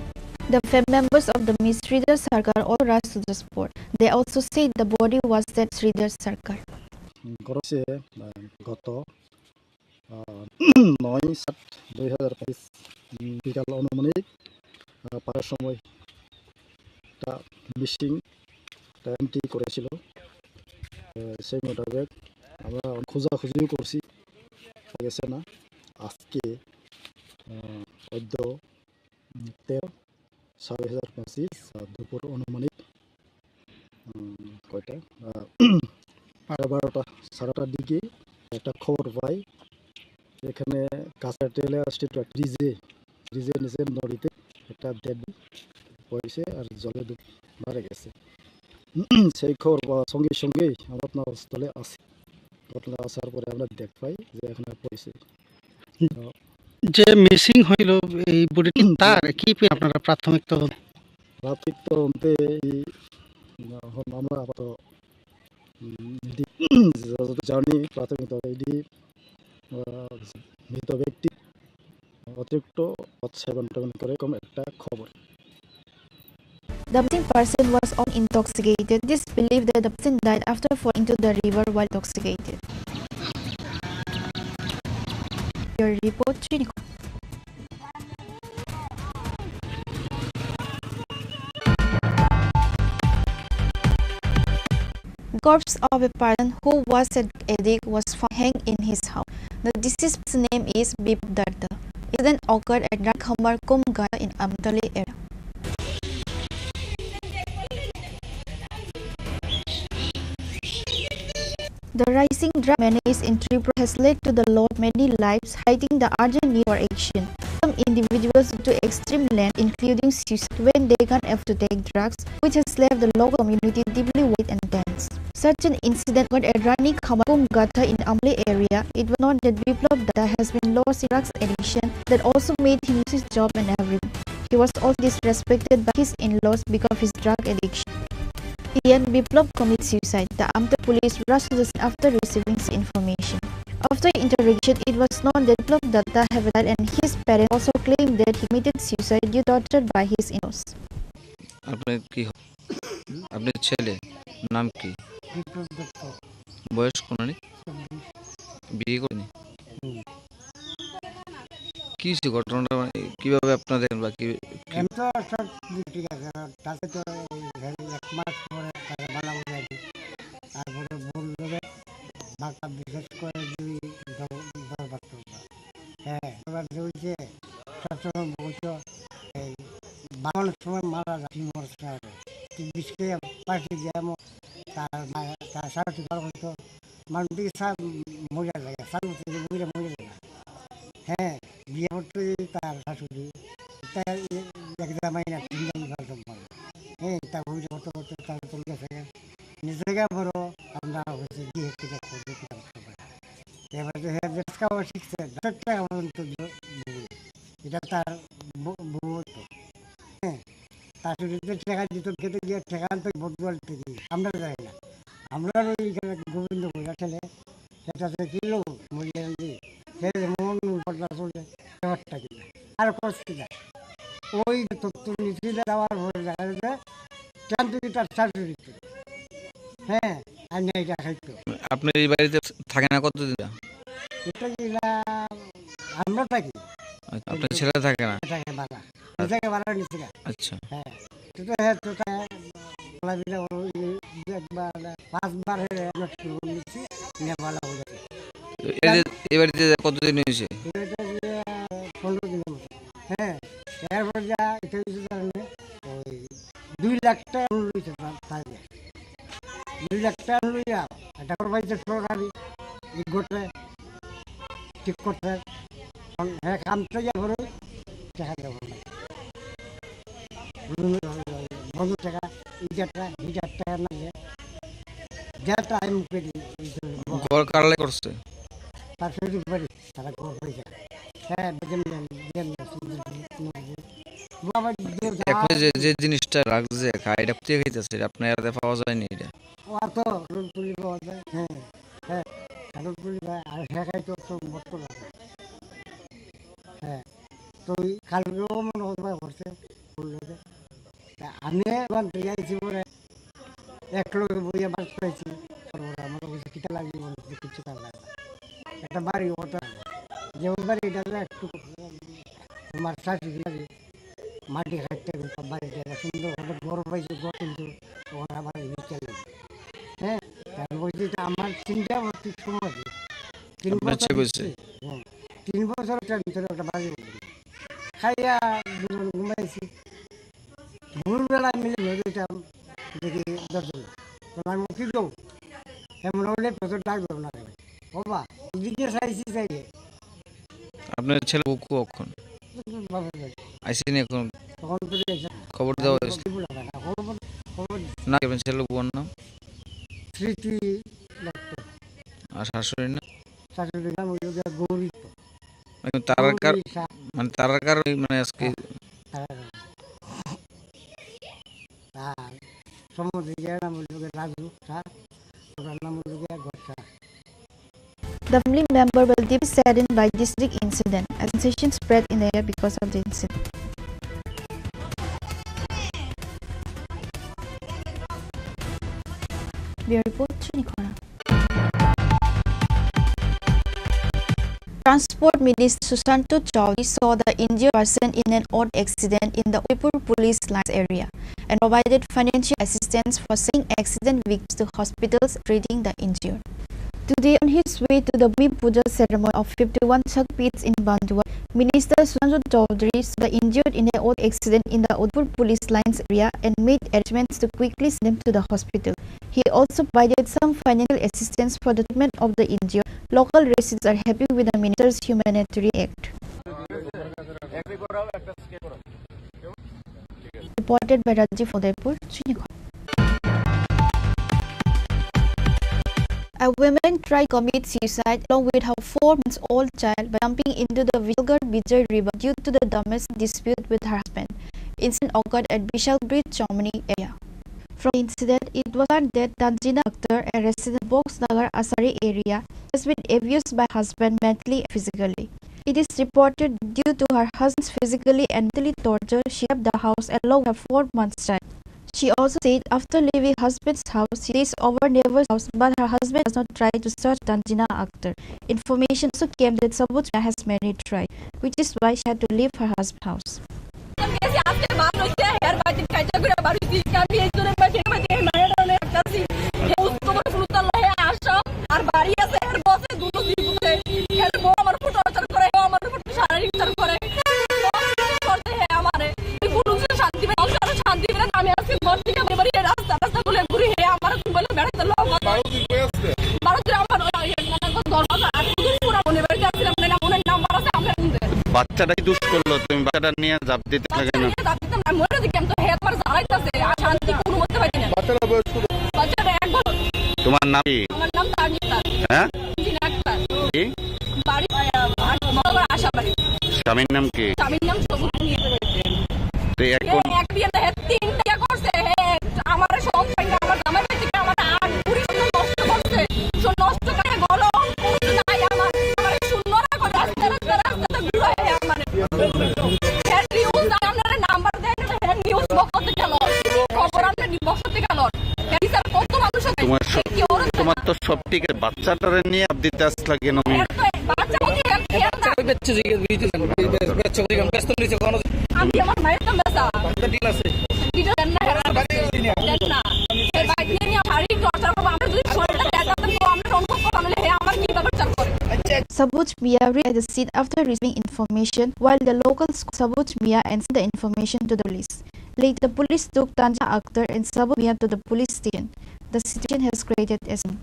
The family members of the missing Sridhar Sarkar also rushed to the spot. They also said the body was that Sridhar Sarkar. ঘটেছে, আহ, গত, আহ, নয় সাত দুই হাজার পঁচিশ, উম, বিকাল অনুমানিক, আহ, পাঁচটার সময় একটা মিসিং একটা এন্ট্রি করেছিল। আহ, সেই মোতাবেক আমরা খোঁজাখুঁজিও করছি, পাওয়া গেছে না। আজকে, আহ, অদ্য, উম, তেরো ছয় হাজার পঁচিশ, আহ, দুপুর অনুমানিক, উম, কয়টা? আহ, সাড়ে বারোটা, সাড়ে বারোটার দিকে একটা খবর পাই, এখানে কাছাড় রেল স্টেশন একটা ব্রিজে, ব্রিজের নিচে নদীতে একটা ডেড বডি পড়েছে আর জলে ডুব মারা গেছে। সেই খবর পাওয়ার সঙ্গে সঙ্গেই আমরা ঘটনাস্থলে আসি। ঘটনা আসার পরে আমরা দেখ পাই যে এখানে পড়েছে। তো যে মিসিং হইল এই বডিটি, তার কি পে-, আপনারা প্রাথমিক তদন্ত? প্রাথমিক তদন্তে এই, এখন আমরা আপাতত, উম, এটি যতদূর জানি প্রাথমিক তদন্তে এটি, আহ, মৃত ব্যক্তি, আহ, অতিরিক্ত পথ সেবন টেবন করে এরকম একটা খবর। The missing person was all intoxicated. It is believed that the person died after falling into the river while intoxicated. Your report, Trini. Corpse of a person who was an addict was found hanged in his house. The deceased person's name is Biplab Datta. Incident occurred at Rani Khamar Kumgata in Amtali area. The rising drug menace in Tripura has led to the loss of many lives, highlighting the urgent need for action. Some individuals to extreme lengths, including suicide, when they can't afford to take drugs, which has left the local community deeply worried and tense. Such an incident occurred at Rani Khamar Kumgata in Amtali area. It was known that Biplab Datta has been lost in drugs addiction that also made him lose his job and everything. He was also disrespected by his in-laws because of his drug addiction. In the end, Biplab committed suicide. The Amtali police rushed to the scene after receiving this information. After interrogation, it was known that Biplab Datta have a child and his parents also claimed that he committed suicide due to torture by his in-laws. আপনার কি হয়? আপনার ছেলে নাম কি? বিপ্লব দত্ত। বয়স কত? চল্লিশ। বিয়ে করেনি? হুম। কি হয়েছে ঘটনাটা, মানে, কিভাবে আপনারা দেখেন বা কি, কি? এমনি তো সব ঠিক আছে, তাতে তো এই এক মাস পরে তারা বালা বুঝাই দিই। তারপরে বললো যে বাচ্চা বিশেষ করে দুই দল-, দল বাচ্চা। হ্যাঁ, এবার যে ওই যে সবসময় বলতো, এই বারোটার সময় মারা যায়, তিন বছর আগে। তিন বিশ কে পাঠিয়ে দিয়ে এমন তার মা-, তার সাড়ে তিন বারো বছর মানুষ দিকে সব মরে যায়, সাড়ে তিন বছর মরে, মরে যায়। হ্যাঁ, বিয়ে করতে তার শাশুড়ি, তাই এক জামাই না, তিন জামাই ভালো সম্পর্ক। হ্যাঁ, তা ওই করতে করতে তার চলে গেছে। নিজেকে বড় আমরা হচ্ছে বিয়ে থেকে করতে করতে এবার যে হ্যাঁ, যে টাকা শিখছে, দশ টাকা পর্যন্ত ব-, বউ। এটা তার ব-, বউ হতো। হ্যাঁ, তার সাথে যে টাকা দিত, খেতে গিয়ে টাকা আনতো বন্ধু বাড়ি থেকে। আমরা যাই না। আমরা ওই এখানে গোবিন্দ বইয়া ছেলে, সেটা থেকে কিনলো, মরিয়ালি। সে যেমন উল্পাল্লা চলে, ব্যাপারটা কি না। আর কষ্ট না। ওই যে তথ্য নিচে দেওয়ার পরে দেখা যাচ্ছে, চান্দুরি তার শাশুড়ি। হ্যাঁ, আর নেই দেখাই তো। আপনি এই বাড়িতে থাকে না কতদিন? এটা কি না, আমরা থাকি। আচ্ছা, আপনার ছেলে থাকে না? থাকে ভাড়া। আচ্ছা। নিজেকে ভাড়া নিচ্ছি না। আচ্ছা। হ্যাঁ। তো তো হ্যাঁ, তো তাই বলা বিলা ওই একবার, পাঁচবার হয়ে আমরা ট্রিটমেন্ট নিচ্ছি, নিয়ে ভালো হয়ে গেছে। তো এই যে, এই বাড়িতে কতদিন হয়েছে? এটা যে পনেরো দিনের মতো। হ্যাঁ, এরপর যা এটা হচ্ছে জানেন, ওই দুই লাখ টাকা লোন লইছে তার, তাই না। দুই লাখ টাকা লইয়া একটা করে পাইছে সরকারি ই করতে, ঠিক করতে। এখন হ্যাঁ, কাম তো ইয়া করে দেখা যাবে না। বন্ধ টাকা, ইটার টাকা, হিটার টাকা না যে, যা টাইম করে দিই, এই তো ঘর কারালে করছে? তার শ্বশুর বাড়ি, তারা ঘর হয়ে যায়। হ্যাঁ, বেতন দেন, দেন, দেন, দেন, দেন। বাবা, যে যা এখন যে, যে জিনিসটা রাখছে, খা-, এটা কোথায় খাইতেছে? এটা আপনার এলাকায় পাওয়া যায়নি এটা? ও, আর তো রোড পুলি পাওয়া যায়। হ্যাঁ, হ্যাঁ, রোড পুলি পাওয়া, আর হ্যাঁ, খাই তো, তো মত তো লাগে। হ্যাঁ, তো ওই কালকেও মনে হয় বা করছে, বললো যে, তা আমি এখন থেকে আইছি পরে এক লগে বইয়া বাস পাইছি, তারপরে আমার কাছে কিতা লাগবে বলে যে কিছু কাজ লাগে না। একটা বাড়ি ওটা, যেমন বাড়ি এটা হলো একটু আমার শাশুড়ি বাড়ি, মাটি খাইতে গেলে বাড়িটা একটা সুন্দর একটা ঘর পাইছি, ঘর কিন্তু ওখানে আবার নিচে নেই। হ্যাঁ, আমি বলছি যে আমার চিন্তা করতে সময় আছে। তিন আপনার বছর চেক হয়েছে? নিচ্ছি, হ্যাঁ, তিন বছর একটা ভিতরে একটা বাড়ি হলো। খাইয়া দুজন ঘুমাইছি। ভোরবেলা মিলে ধরে দিতাম, দেখি দশজন। তো আমি উঠি যাও, এমন হলে প্রচুর ডাক দেবো না কেন? ও বা, এদিকে চাইছি, চাইলে। আপনার ছেলে বউ কখন? বাপের বাড়ি। আইসিনি এখন? তখন তো এই যে খবর দেওয়া হয়েছে? খবর, খবর না, আপনার ছেলে বউর নাম? স্মৃতি দত্ত। আর শাশুড়ির নাম? শাশুড়ির নাম হইল গিয়া গৌরী। মানে তারার কার-, গৌরী শাহ। মানে তারার কারণে মানে আজকে হ্যাঁ, তারার কারণে। আর সম্বন্ধে যে নাম হইল গিয়া রাজু শাহ, ওটার নাম হইল গিয়া ঘর Shah. The family member were deeply saddened by this tragic incident, as sensation spread in the area because of the incident. Bureau report, Chini Khorang. Transport Minister Sushanta Chowdhury saw the injured person in an auto accident in the Udaipur Police Lines area and provided financial assistance for sending accident victims to hospitals treating the injured. Today, on his way to the Bhumi Puja ceremony of fifty-one Chhath Feasts in Bandua, Minister Sushanta Chowdhury saw the injured in an auto accident in the Udaipur Police Lines area and made arrangements to quickly send them to the hospital. He also provided some financial assistance for the treatment of the injured. Local residents are happy with the minister's humanitarian act. Reported by Rajiv Udaipur, Chini Khorang. A woman tried to commit suicide along with her four months old child by jumping into the Vishalgarh Bijai River due to the domestic dispute with her husband. Incident occurred at Vishal Bridge, Chomani area. From the incident, it was learned that Tanzina Akhtar, a resident of Boxnagar Asari area, has been abused by her husband mentally and physically. It is reported due to her husband's physically and mentally torture, she left the house along with her four months child. She also said after leaving husband's house, she stays over neighbor's house, but her husband does not try to search Tanzina Akhtar. Information also came that Sabuj Mia has married twice, which is why she had to leave her husband's house. আমি এসে আজকে বার হইছে, এর বাড়িতে কাইটা করে বার হইছি। আমি এই জন্য বাইরে বাইরে এই মায়ের কারণে রাখতাছি। হে উত্তম ফুলতাল হে আশা, আর বাড়ি আছে, এর বসে দুটো জীব আছে। এর বউ আমার উপর টর্চার করে, ও আমার উপর শারীরিক টর্চার করে। করতে হে আমারে। এই কোনো কিছু শান্তি পাই না, আমি আরো শান্তি পাই না। আমি আজকে ঘর থেকে বের বাড়ি এই রাস্তা, রাস্তা বলে ঘুরি হে আমার বলে বেড়াতে লোক। বারো দিন কই আছে? বারো দিন আমার ওই, ওই, মানে, দশ বছর আগে পুরা মনে বাড়িতে আসছিলাম, মানে, মনে নাম্বার আছে, আমরা ফোন দেয়। বাচ্চাটা কি দুষ করলো? তুমি বাচ্চাটা নিয়ে ঝাঁপ দিতে না কেন? বাচ্চাটা নিয়ে ঝাঁপ দিতাম না, মরে দেখি আমি তো হে আমার জ্বালাইতেছে, আর শান্তি কোনো মতে পাইনি না। বাচ্চাটা বয়স কত? বাচ্চাটা এক বছর। তোমার নাম কি? আমার নাম তানিয়া আক্তার। হ্যাঁ? জি, আক্তার। কি? বাড়ি, আহ, আহ, মহানগর আশাবাড়ি। স্বামীর নাম কি? স্বামীর নাম সবুজ মিয়া। তো এখন এ এক বিয়ে না, হে তিনটা করছে, হে আমার সব ভাঙা, আমার জামাই ভাই থেকে আমার আর পুরি সব নষ্ট করছে। সব নষ্ট করে গরম, পুরি নাই আমার, আমার শূন্য না করে রাস্তা, রাস্তা, রাস্তাতে ঘুরে হে আমার। হে নিউজ, আপনারা নাম্বার দেন, হে নিউজ বক্স করতে গেল। খবর আমরা নিউজ বক্স করতে গেল। হে স্যার, কত মানুষ আছে? তোমার সব, হে কি ওরা তোমার তো সব ঠিক আছে, বাচ্চাটারে নিয়ে আপ দিতে আসলা কেন? এর তো বাচ্চা হতে হেল্প, হেল্প না। বাচ্চা ওই বাচ্চা জিজ্ঞেস, এই বাচ্চা ওই বাচ্চা তো নিচে কোনো আমি আমার মায়ের তো মেসা। ডিটেইল আছে। ডিটেইল দেন না, হ্যাঁ। বাড়ি আছে নি? দেন না। এই বাইক নিয়ে নিয়ে শারীরিক টর্চার করবো। আমরা যদি শরীরটা দেখাতাম তো আমরা অনুভব করতাম, তাহলে হে আমার কি ব্যবহার করে। আচ্ছা। Sabuj Mia reached the scene after receiving information, while the locals called Sabuj Mia and sent the information to the police. Later, police took Tanja Akhtar and Sabuj Mia to the police station. The situation has created a scene.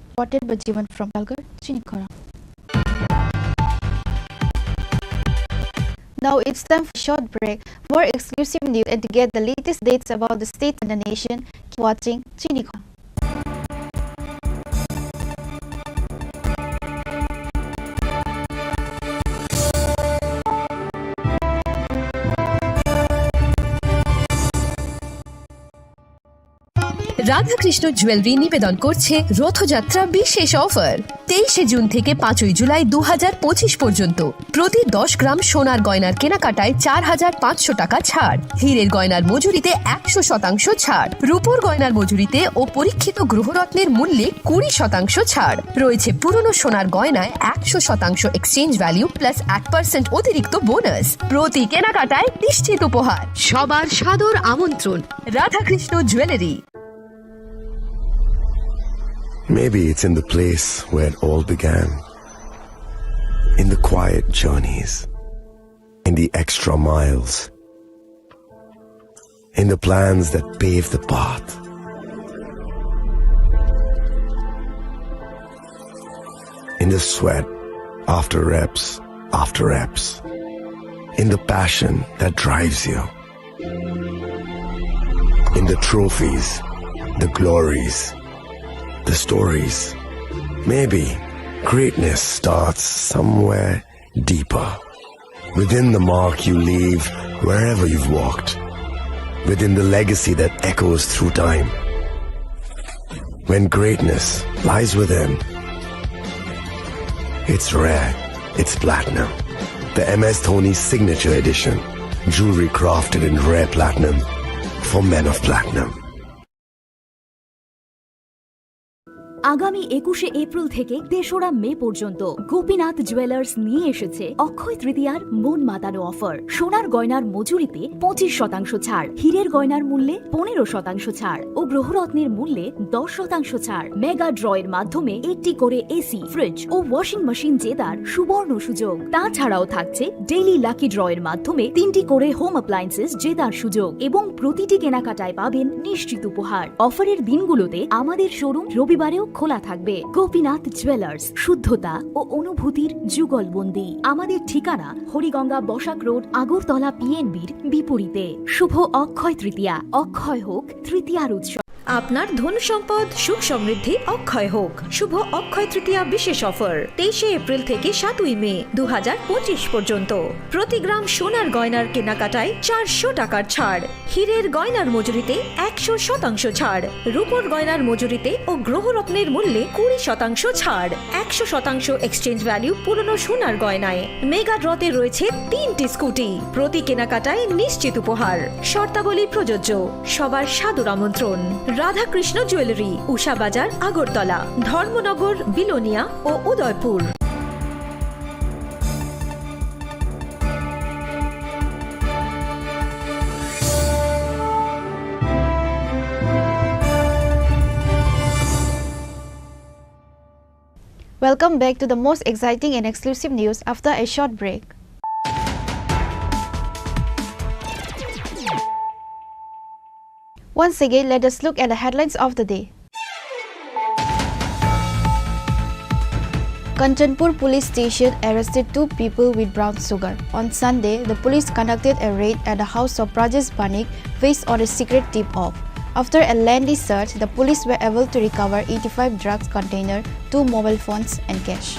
Reported by Jivan from Talgar, Chini Khorang. Now it's time for a short break. For more exclusive news and to get the latest dates about the state and the nation, keep watching Chini Khorang. Radhakrishna jewellery নিবেদন করছে রথযাত্রা বিশেষ অফার। তেইশে জুন থেকে পাঁচই জুলাই দু হাজার পঁচিশ পর্যন্ত প্রতি দশ গ্রাম সোনার গয়নার কেনাকাটায় চার হাজার পাঁচশো টাকা ছাড়, হীরের গয়নার মজুরিতে একশো শতাংশ ছাড়, রূপোর গয়নার মজুরিতে ও পরীক্ষিত গ্রহরত্নের মূল্যে কুড়ি শতাংশ ছাড় রয়েছে। পুরনো সোনার গয়নায় একশো শতাংশ এক্সচেঞ্জ ভ্যালু প্লাস এক পার্সেন্ট অতিরিক্ত বোনাস। প্রতি কেনাকাটায় নিশ্চিত উপহার। সবার সাদর আমন্ত্রণ Radhakrishna jewellery. Maybe it's in the place where it all began. In the quiet journeys, in the extra miles, in the plans that pave the path, in the sweat after reps after reps, in the passion that drives you. In the trophies, the glories, the stories. Maybe greatness starts somewhere deeper, within the mark you leave wherever you've walked. within the legacy that echoes through time. When greatness lies within, it's rare, it's platinum. The M S Dhoni Signature Edition, jewelry crafted in rare platinum for men of platinum. আগামী একুশে এপ্রিল থেকে তেসরা মে পর্যন্ত গোপীনাথ জুয়েলার্স নিয়ে এসেছে অক্ষয় তৃতীয়ার মন মাতানো অফার। সোনার গয়নার মজুরিতে পঁচিশ শতাংশ ছাড়, হীরের গয়নার মূল্যে পনেরো শতাংশ ছাড় ও গ্রহরত্নের মূল্যে দশ শতাংশ ছাড়। মেগা ড্রয়ের মাধ্যমে একটি করে এসি, ফ্রিজ ও ওয়াশিং মেশিন জেতার সুবর্ণ সুযোগ। তাছাড়াও থাকছে ডেইলি লাকি ড্রয়ের মাধ্যমে তিনটি করে হোম অ্যাপ্লায়েন্সেস জেতার সুযোগ এবং প্রতিটি কেনাকাটায় পাবেন নিশ্চিত উপহার। অফারের দিনগুলোতে আমাদের শোরুম রবিবারেও খোলা থাকবে। গোপীনাথ জুয়েলার্স, শুদ্ধতা ও অনুভূতির যুগলবন্দি। আমাদের ঠিকানা হরিগঙ্গা বসাক রোড, আগরতলা পিএনবির বিপরীতে। শুভ অক্ষয় তৃতীয়া, অক্ষয় হোক তৃতীয়ার উৎসব। আপনার ধন সম্পদ সুখ সমৃদ্ধি অক্ষয় হোক। শুভ অক্ষয় তৃতীয়া বিশেষ অফার, তেইশে এপ্রিল থেকে সাতই মে দু হাজার পঁচিশ পর্যন্ত। প্রতি গ্রাম সোনার গয়নার কেনাকাটায় চারশো টাকার ছাড়, হীরের গয়নার মজুরিতে একশো শতাংশ ছাড়, রূপোর গয়নার মজুরিতে ও গ্রহরত্নের মূল্যে কুড়ি শতাংশ ছাড়, একশো শতাংশ এক্সচেঞ্জ ভ্যালু পুরনো সোনার গয়নায়। মেগা ড্রতে রয়েছে তিনটি স্কুটি, প্রতি কেনাকাটায় নিশ্চিত উপহার। শর্তাবলী প্রযোজ্য। সবার সাদর আমন্ত্রণ। রাধাকৃষ্ণ জুয়েলারি, উষা বাজার, আগরতলা, ধর্মনগর, বিলোনিয়া ও Udaipur. Welcome back to the most exciting and exclusive news after a short break. Once again, let us look at the headlines of the day. Kanchanpur Police Station arrested two people with brown sugar. On Sunday, the police conducted a raid at the house of Brajesh Banik based on a secret tip-off. After a lengthy search, the police were able to recover eighty-five drugs container, two mobile phones and cash.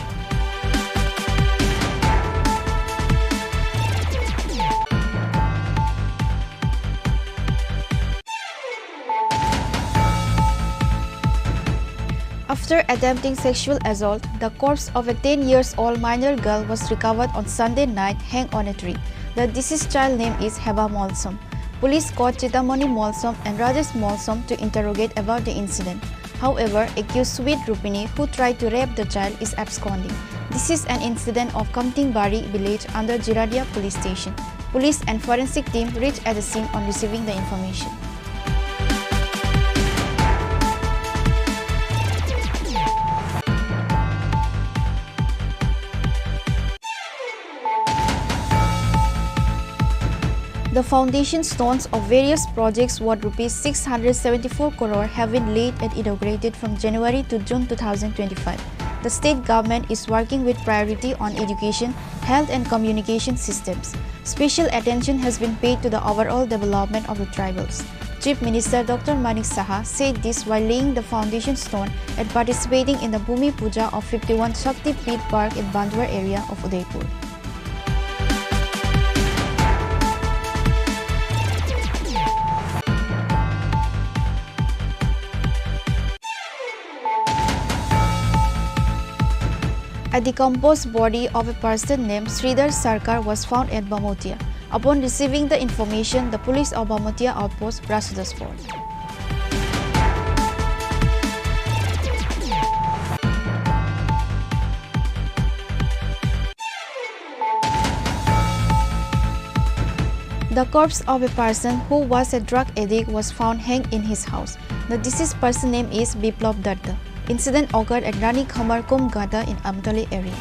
After attempting sexual assault, the corpse of a ten years old minor girl was recovered on Sunday night hanged on a tree. The deceased child name is Heba Molsom. Police caught Chitamani Molsom and Rajesh Molsom to interrogate about the incident. However, accused Sweet Rupini, who tried to rape the child, is absconding. This is an incident of Kamtingbari village under Jiradia police station. Police and forensic team reached at the scene on receiving the information. The foundation stones of various projects worth rupees six hundred seventy-four crore have been laid and inaugurated from January to June two thousand twenty-five. The state government is working with priority on education, health and communication systems. Special attention has been paid to the overall development of the tribals. Chief Minister Doctor Manik Saha said this while laying the foundation stone and participating in the Bhumi Puja of fifty-one Shakti Peeth Park in Bandwar area of Udaipur. A decomposed body of a person named Sridhar Sarkar was found at Bamotia. Upon receiving the information, the police of Bamotia outpost rushed to the spot. The corpse of a person who was a drug addict was found hanged in his house. The deceased person name is Biplab Datta. Incident occurred at Rani Khamar Kum Gada in Amtali area.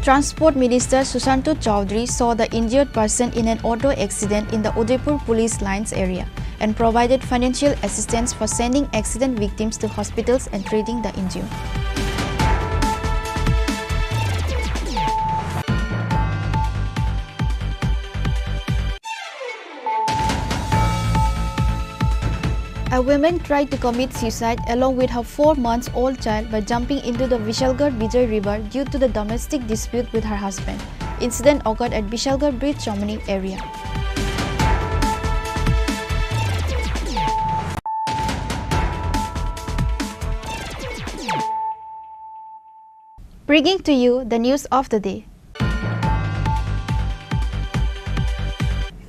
Transport Minister Sushanta Chowdhury saw the injured person in an auto accident in the Udaipur Police Lines area and provided financial assistance for sending accident victims to hospitals and treating the injured. A woman tried to commit suicide along with her four months old child by jumping into the Vishalgarh Vijay River due to the domestic dispute with her husband. Incident occurred at Vishalgarh Bridge Chomani area. Bringing to you the news of the day.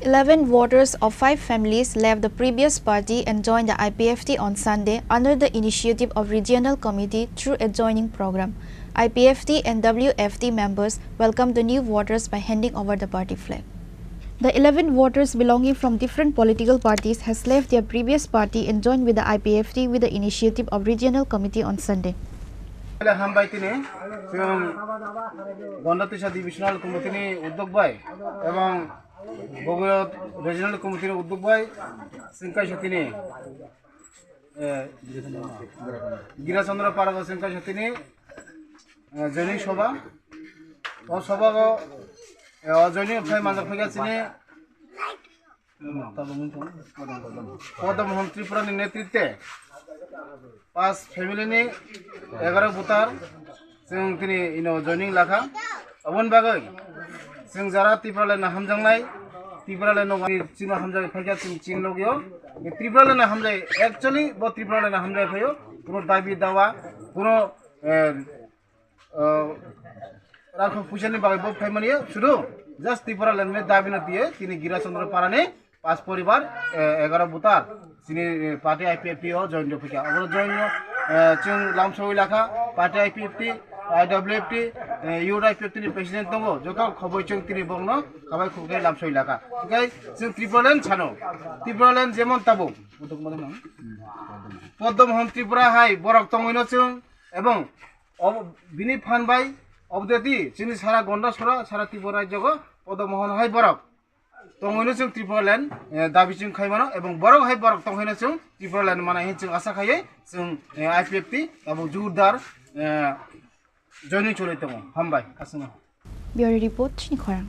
Eleven voters of five families left the previous party and joined the I P F T on Sunday under the initiative of Regional Committee through a joining program. I P F T and W F T members welcomed the new voters by handing over the party flag. The eleven voters belonging from different political parties has left their previous party and joined with the I P F T with the initiative of Regional Committee on Sunday. Hambai tini, chwng Gonda Tisa Divisional Committee ni uddog bai, ebong Bogorot Regional Committee ni uddog bai, chwng kaisa tini, eh, Girachandra Para o chwng kaisa tini, eh, joining soba. O soba o, eh, o joining phai manjak phai ka chini, Padam Hon Tripura ni netritwe pas family ni egaro voter chwng tini ino joining lakha. Aboni bagwi chwng jara Tipraland no hamjaknai, Tipraland no chini hamjagwi phaikha chwng chini logio. Tipraland no hamjai, actually bo Tipraland no hamjai phaio, kuno dabi dawa, kuno, eh, uh, rang puisa ni bagwi bo phaimani ya, sudu just Tipraland ni dabi no diye, tini Girachandra Para ni pas poribar, eh, egaro voter, chini, eh, party I P F T o join do phika. Abro join no, eh, chwng lamsoi lakha, party I P F T, I W F T, eh, Youth I P F T ni president tongo, joto khoboi chwng tini bongno khabai khukhe lamsoi lakha. Oke, chwng Tipraland chano, Tipraland jemon tabo. Padam Hon Tripura hai borok tongwino chwng, ebong Ob-, bini phan bai obdeti chini sara Gonda sora, sara Tripura rajyogo Padam Hon hai borok tongwino chwng Tipraland, eh, dabi chwng khaimano, ebong borok hai borok tonghaino chwng Tipraland manai hin chwng asa khaiwi chwng, eh, I P F T abo jordar, eh, joining choli tongo. Hambai, aswkno. Bureau Report, Chini Khorang.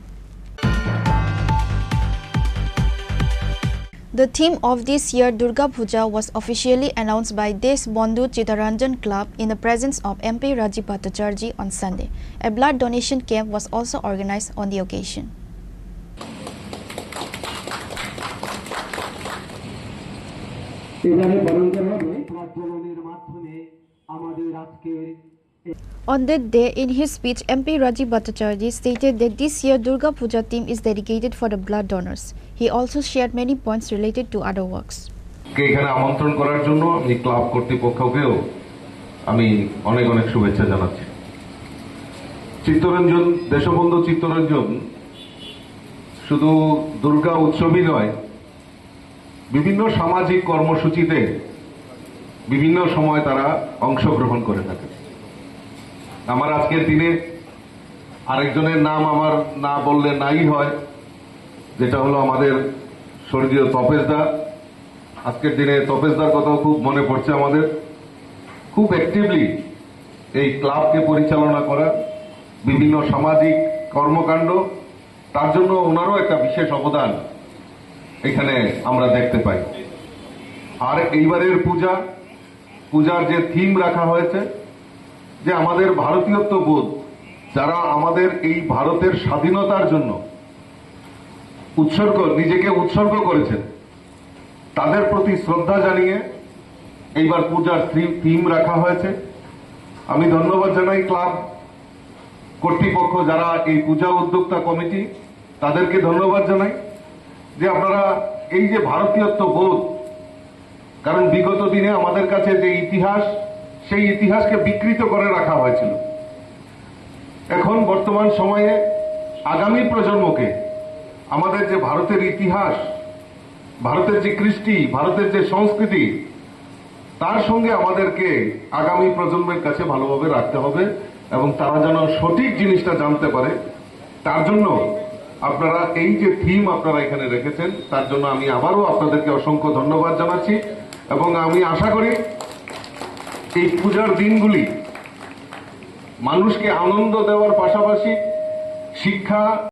The theme of this year Durga Puja was officially announced by Deshbandhu Chittaranjan Club in the presence of M P Rajiv Bhattacharjee on Sunday. A blood donation camp was also organized on the occasion. এবারে বরণ করা হবে। প্রজ্বলনের মাধ্যমে আমাদের আজকের On that day, in his speech, M P Rajiv Bhattacharjee stated that this year Durga Puja theme is dedicated for the blood donors. He also shared many points related to other works. কে এখানে আমন্ত্রণ করার জন্য আমি ক্লাব কর্তৃপক্ষকেও আমি অনেক অনেক শুভেচ্ছা জানাচ্ছি। চিত্তরঞ্জন, দেশবন্ধু চিত্তরঞ্জন শুধু দুর্গা উৎসবই নয়, বিভিন্ন সামাজিক কর্মসূচিতে বিভিন্ন সময় তারা অংশগ্রহণ করে থাকে। আমার আজকের দিনে আরেকজনের নাম আমার না বললে নাই হয়, যেটা হলো আমাদের স্বর্গীয় তপেশদা। আজকের দিনে তপেশদার কথাও খুব মনে পড়ছে আমাদের। খুব অ্যাক্টিভলি এই ক্লাবকে পরিচালনা করা, বিভিন্ন সামাজিক কর্মকাণ্ড, তার জন্য ওনারও একটা বিশেষ অবদান এখানে আমরা দেখতে পাই। আর এইবারের পূজা, পূজার যে থিম রাখা হয়েছে, যে আমাদের ভারতীয়ত্ব বোধ, যারা আমাদের এই ভারতের স্বাধীনতার জন্য উৎসর্গ, নিজেকে উৎসর্গ করেছেন, তাদের প্রতি শ্রদ্ধা জানিয়ে এইবার পূজার থি-, থিম রাখা হয়েছে। আমি ধন্যবাদ জানাই ক্লাব কর্তৃপক্ষ, যারা এই পূজা উদ্যোক্তা কমিটি, তাদেরকে ধন্যবাদ জানাই যে আপনারা এই যে ভারতীয়ত্ব বোধ, কারণ বিগত দিনে আমাদের কাছে যে ইতিহাস, সেই ইতিহাসকে বিকৃত করে রাখা হয়েছিল। এখন বর্তমান সময়ে আগামী প্রজন্মকে আমাদের যে ভারতের ইতিহাস, ভারতের যে কৃষ্টি, ভারতের যে সংস্কৃতি, তার সঙ্গে আমাদেরকে আগামী প্রজন্মের কাছে ভালোভাবে রাখতে হবে এবং তারা যেন সঠিক জিনিসটা জানতে পারে। তার জন্য আপনারা এই যে থিম আপনারা এখানে রেখেছেন, তার জন্য আমি আবারও আপনাদেরকে অসংখ্য ধন্যবাদ জানাচ্ছি এবং আমি আশা করি এই পূজার দিনগুলি মানুষকে আনন্দ দেওয়ার পাশাপাশি শিক্ষা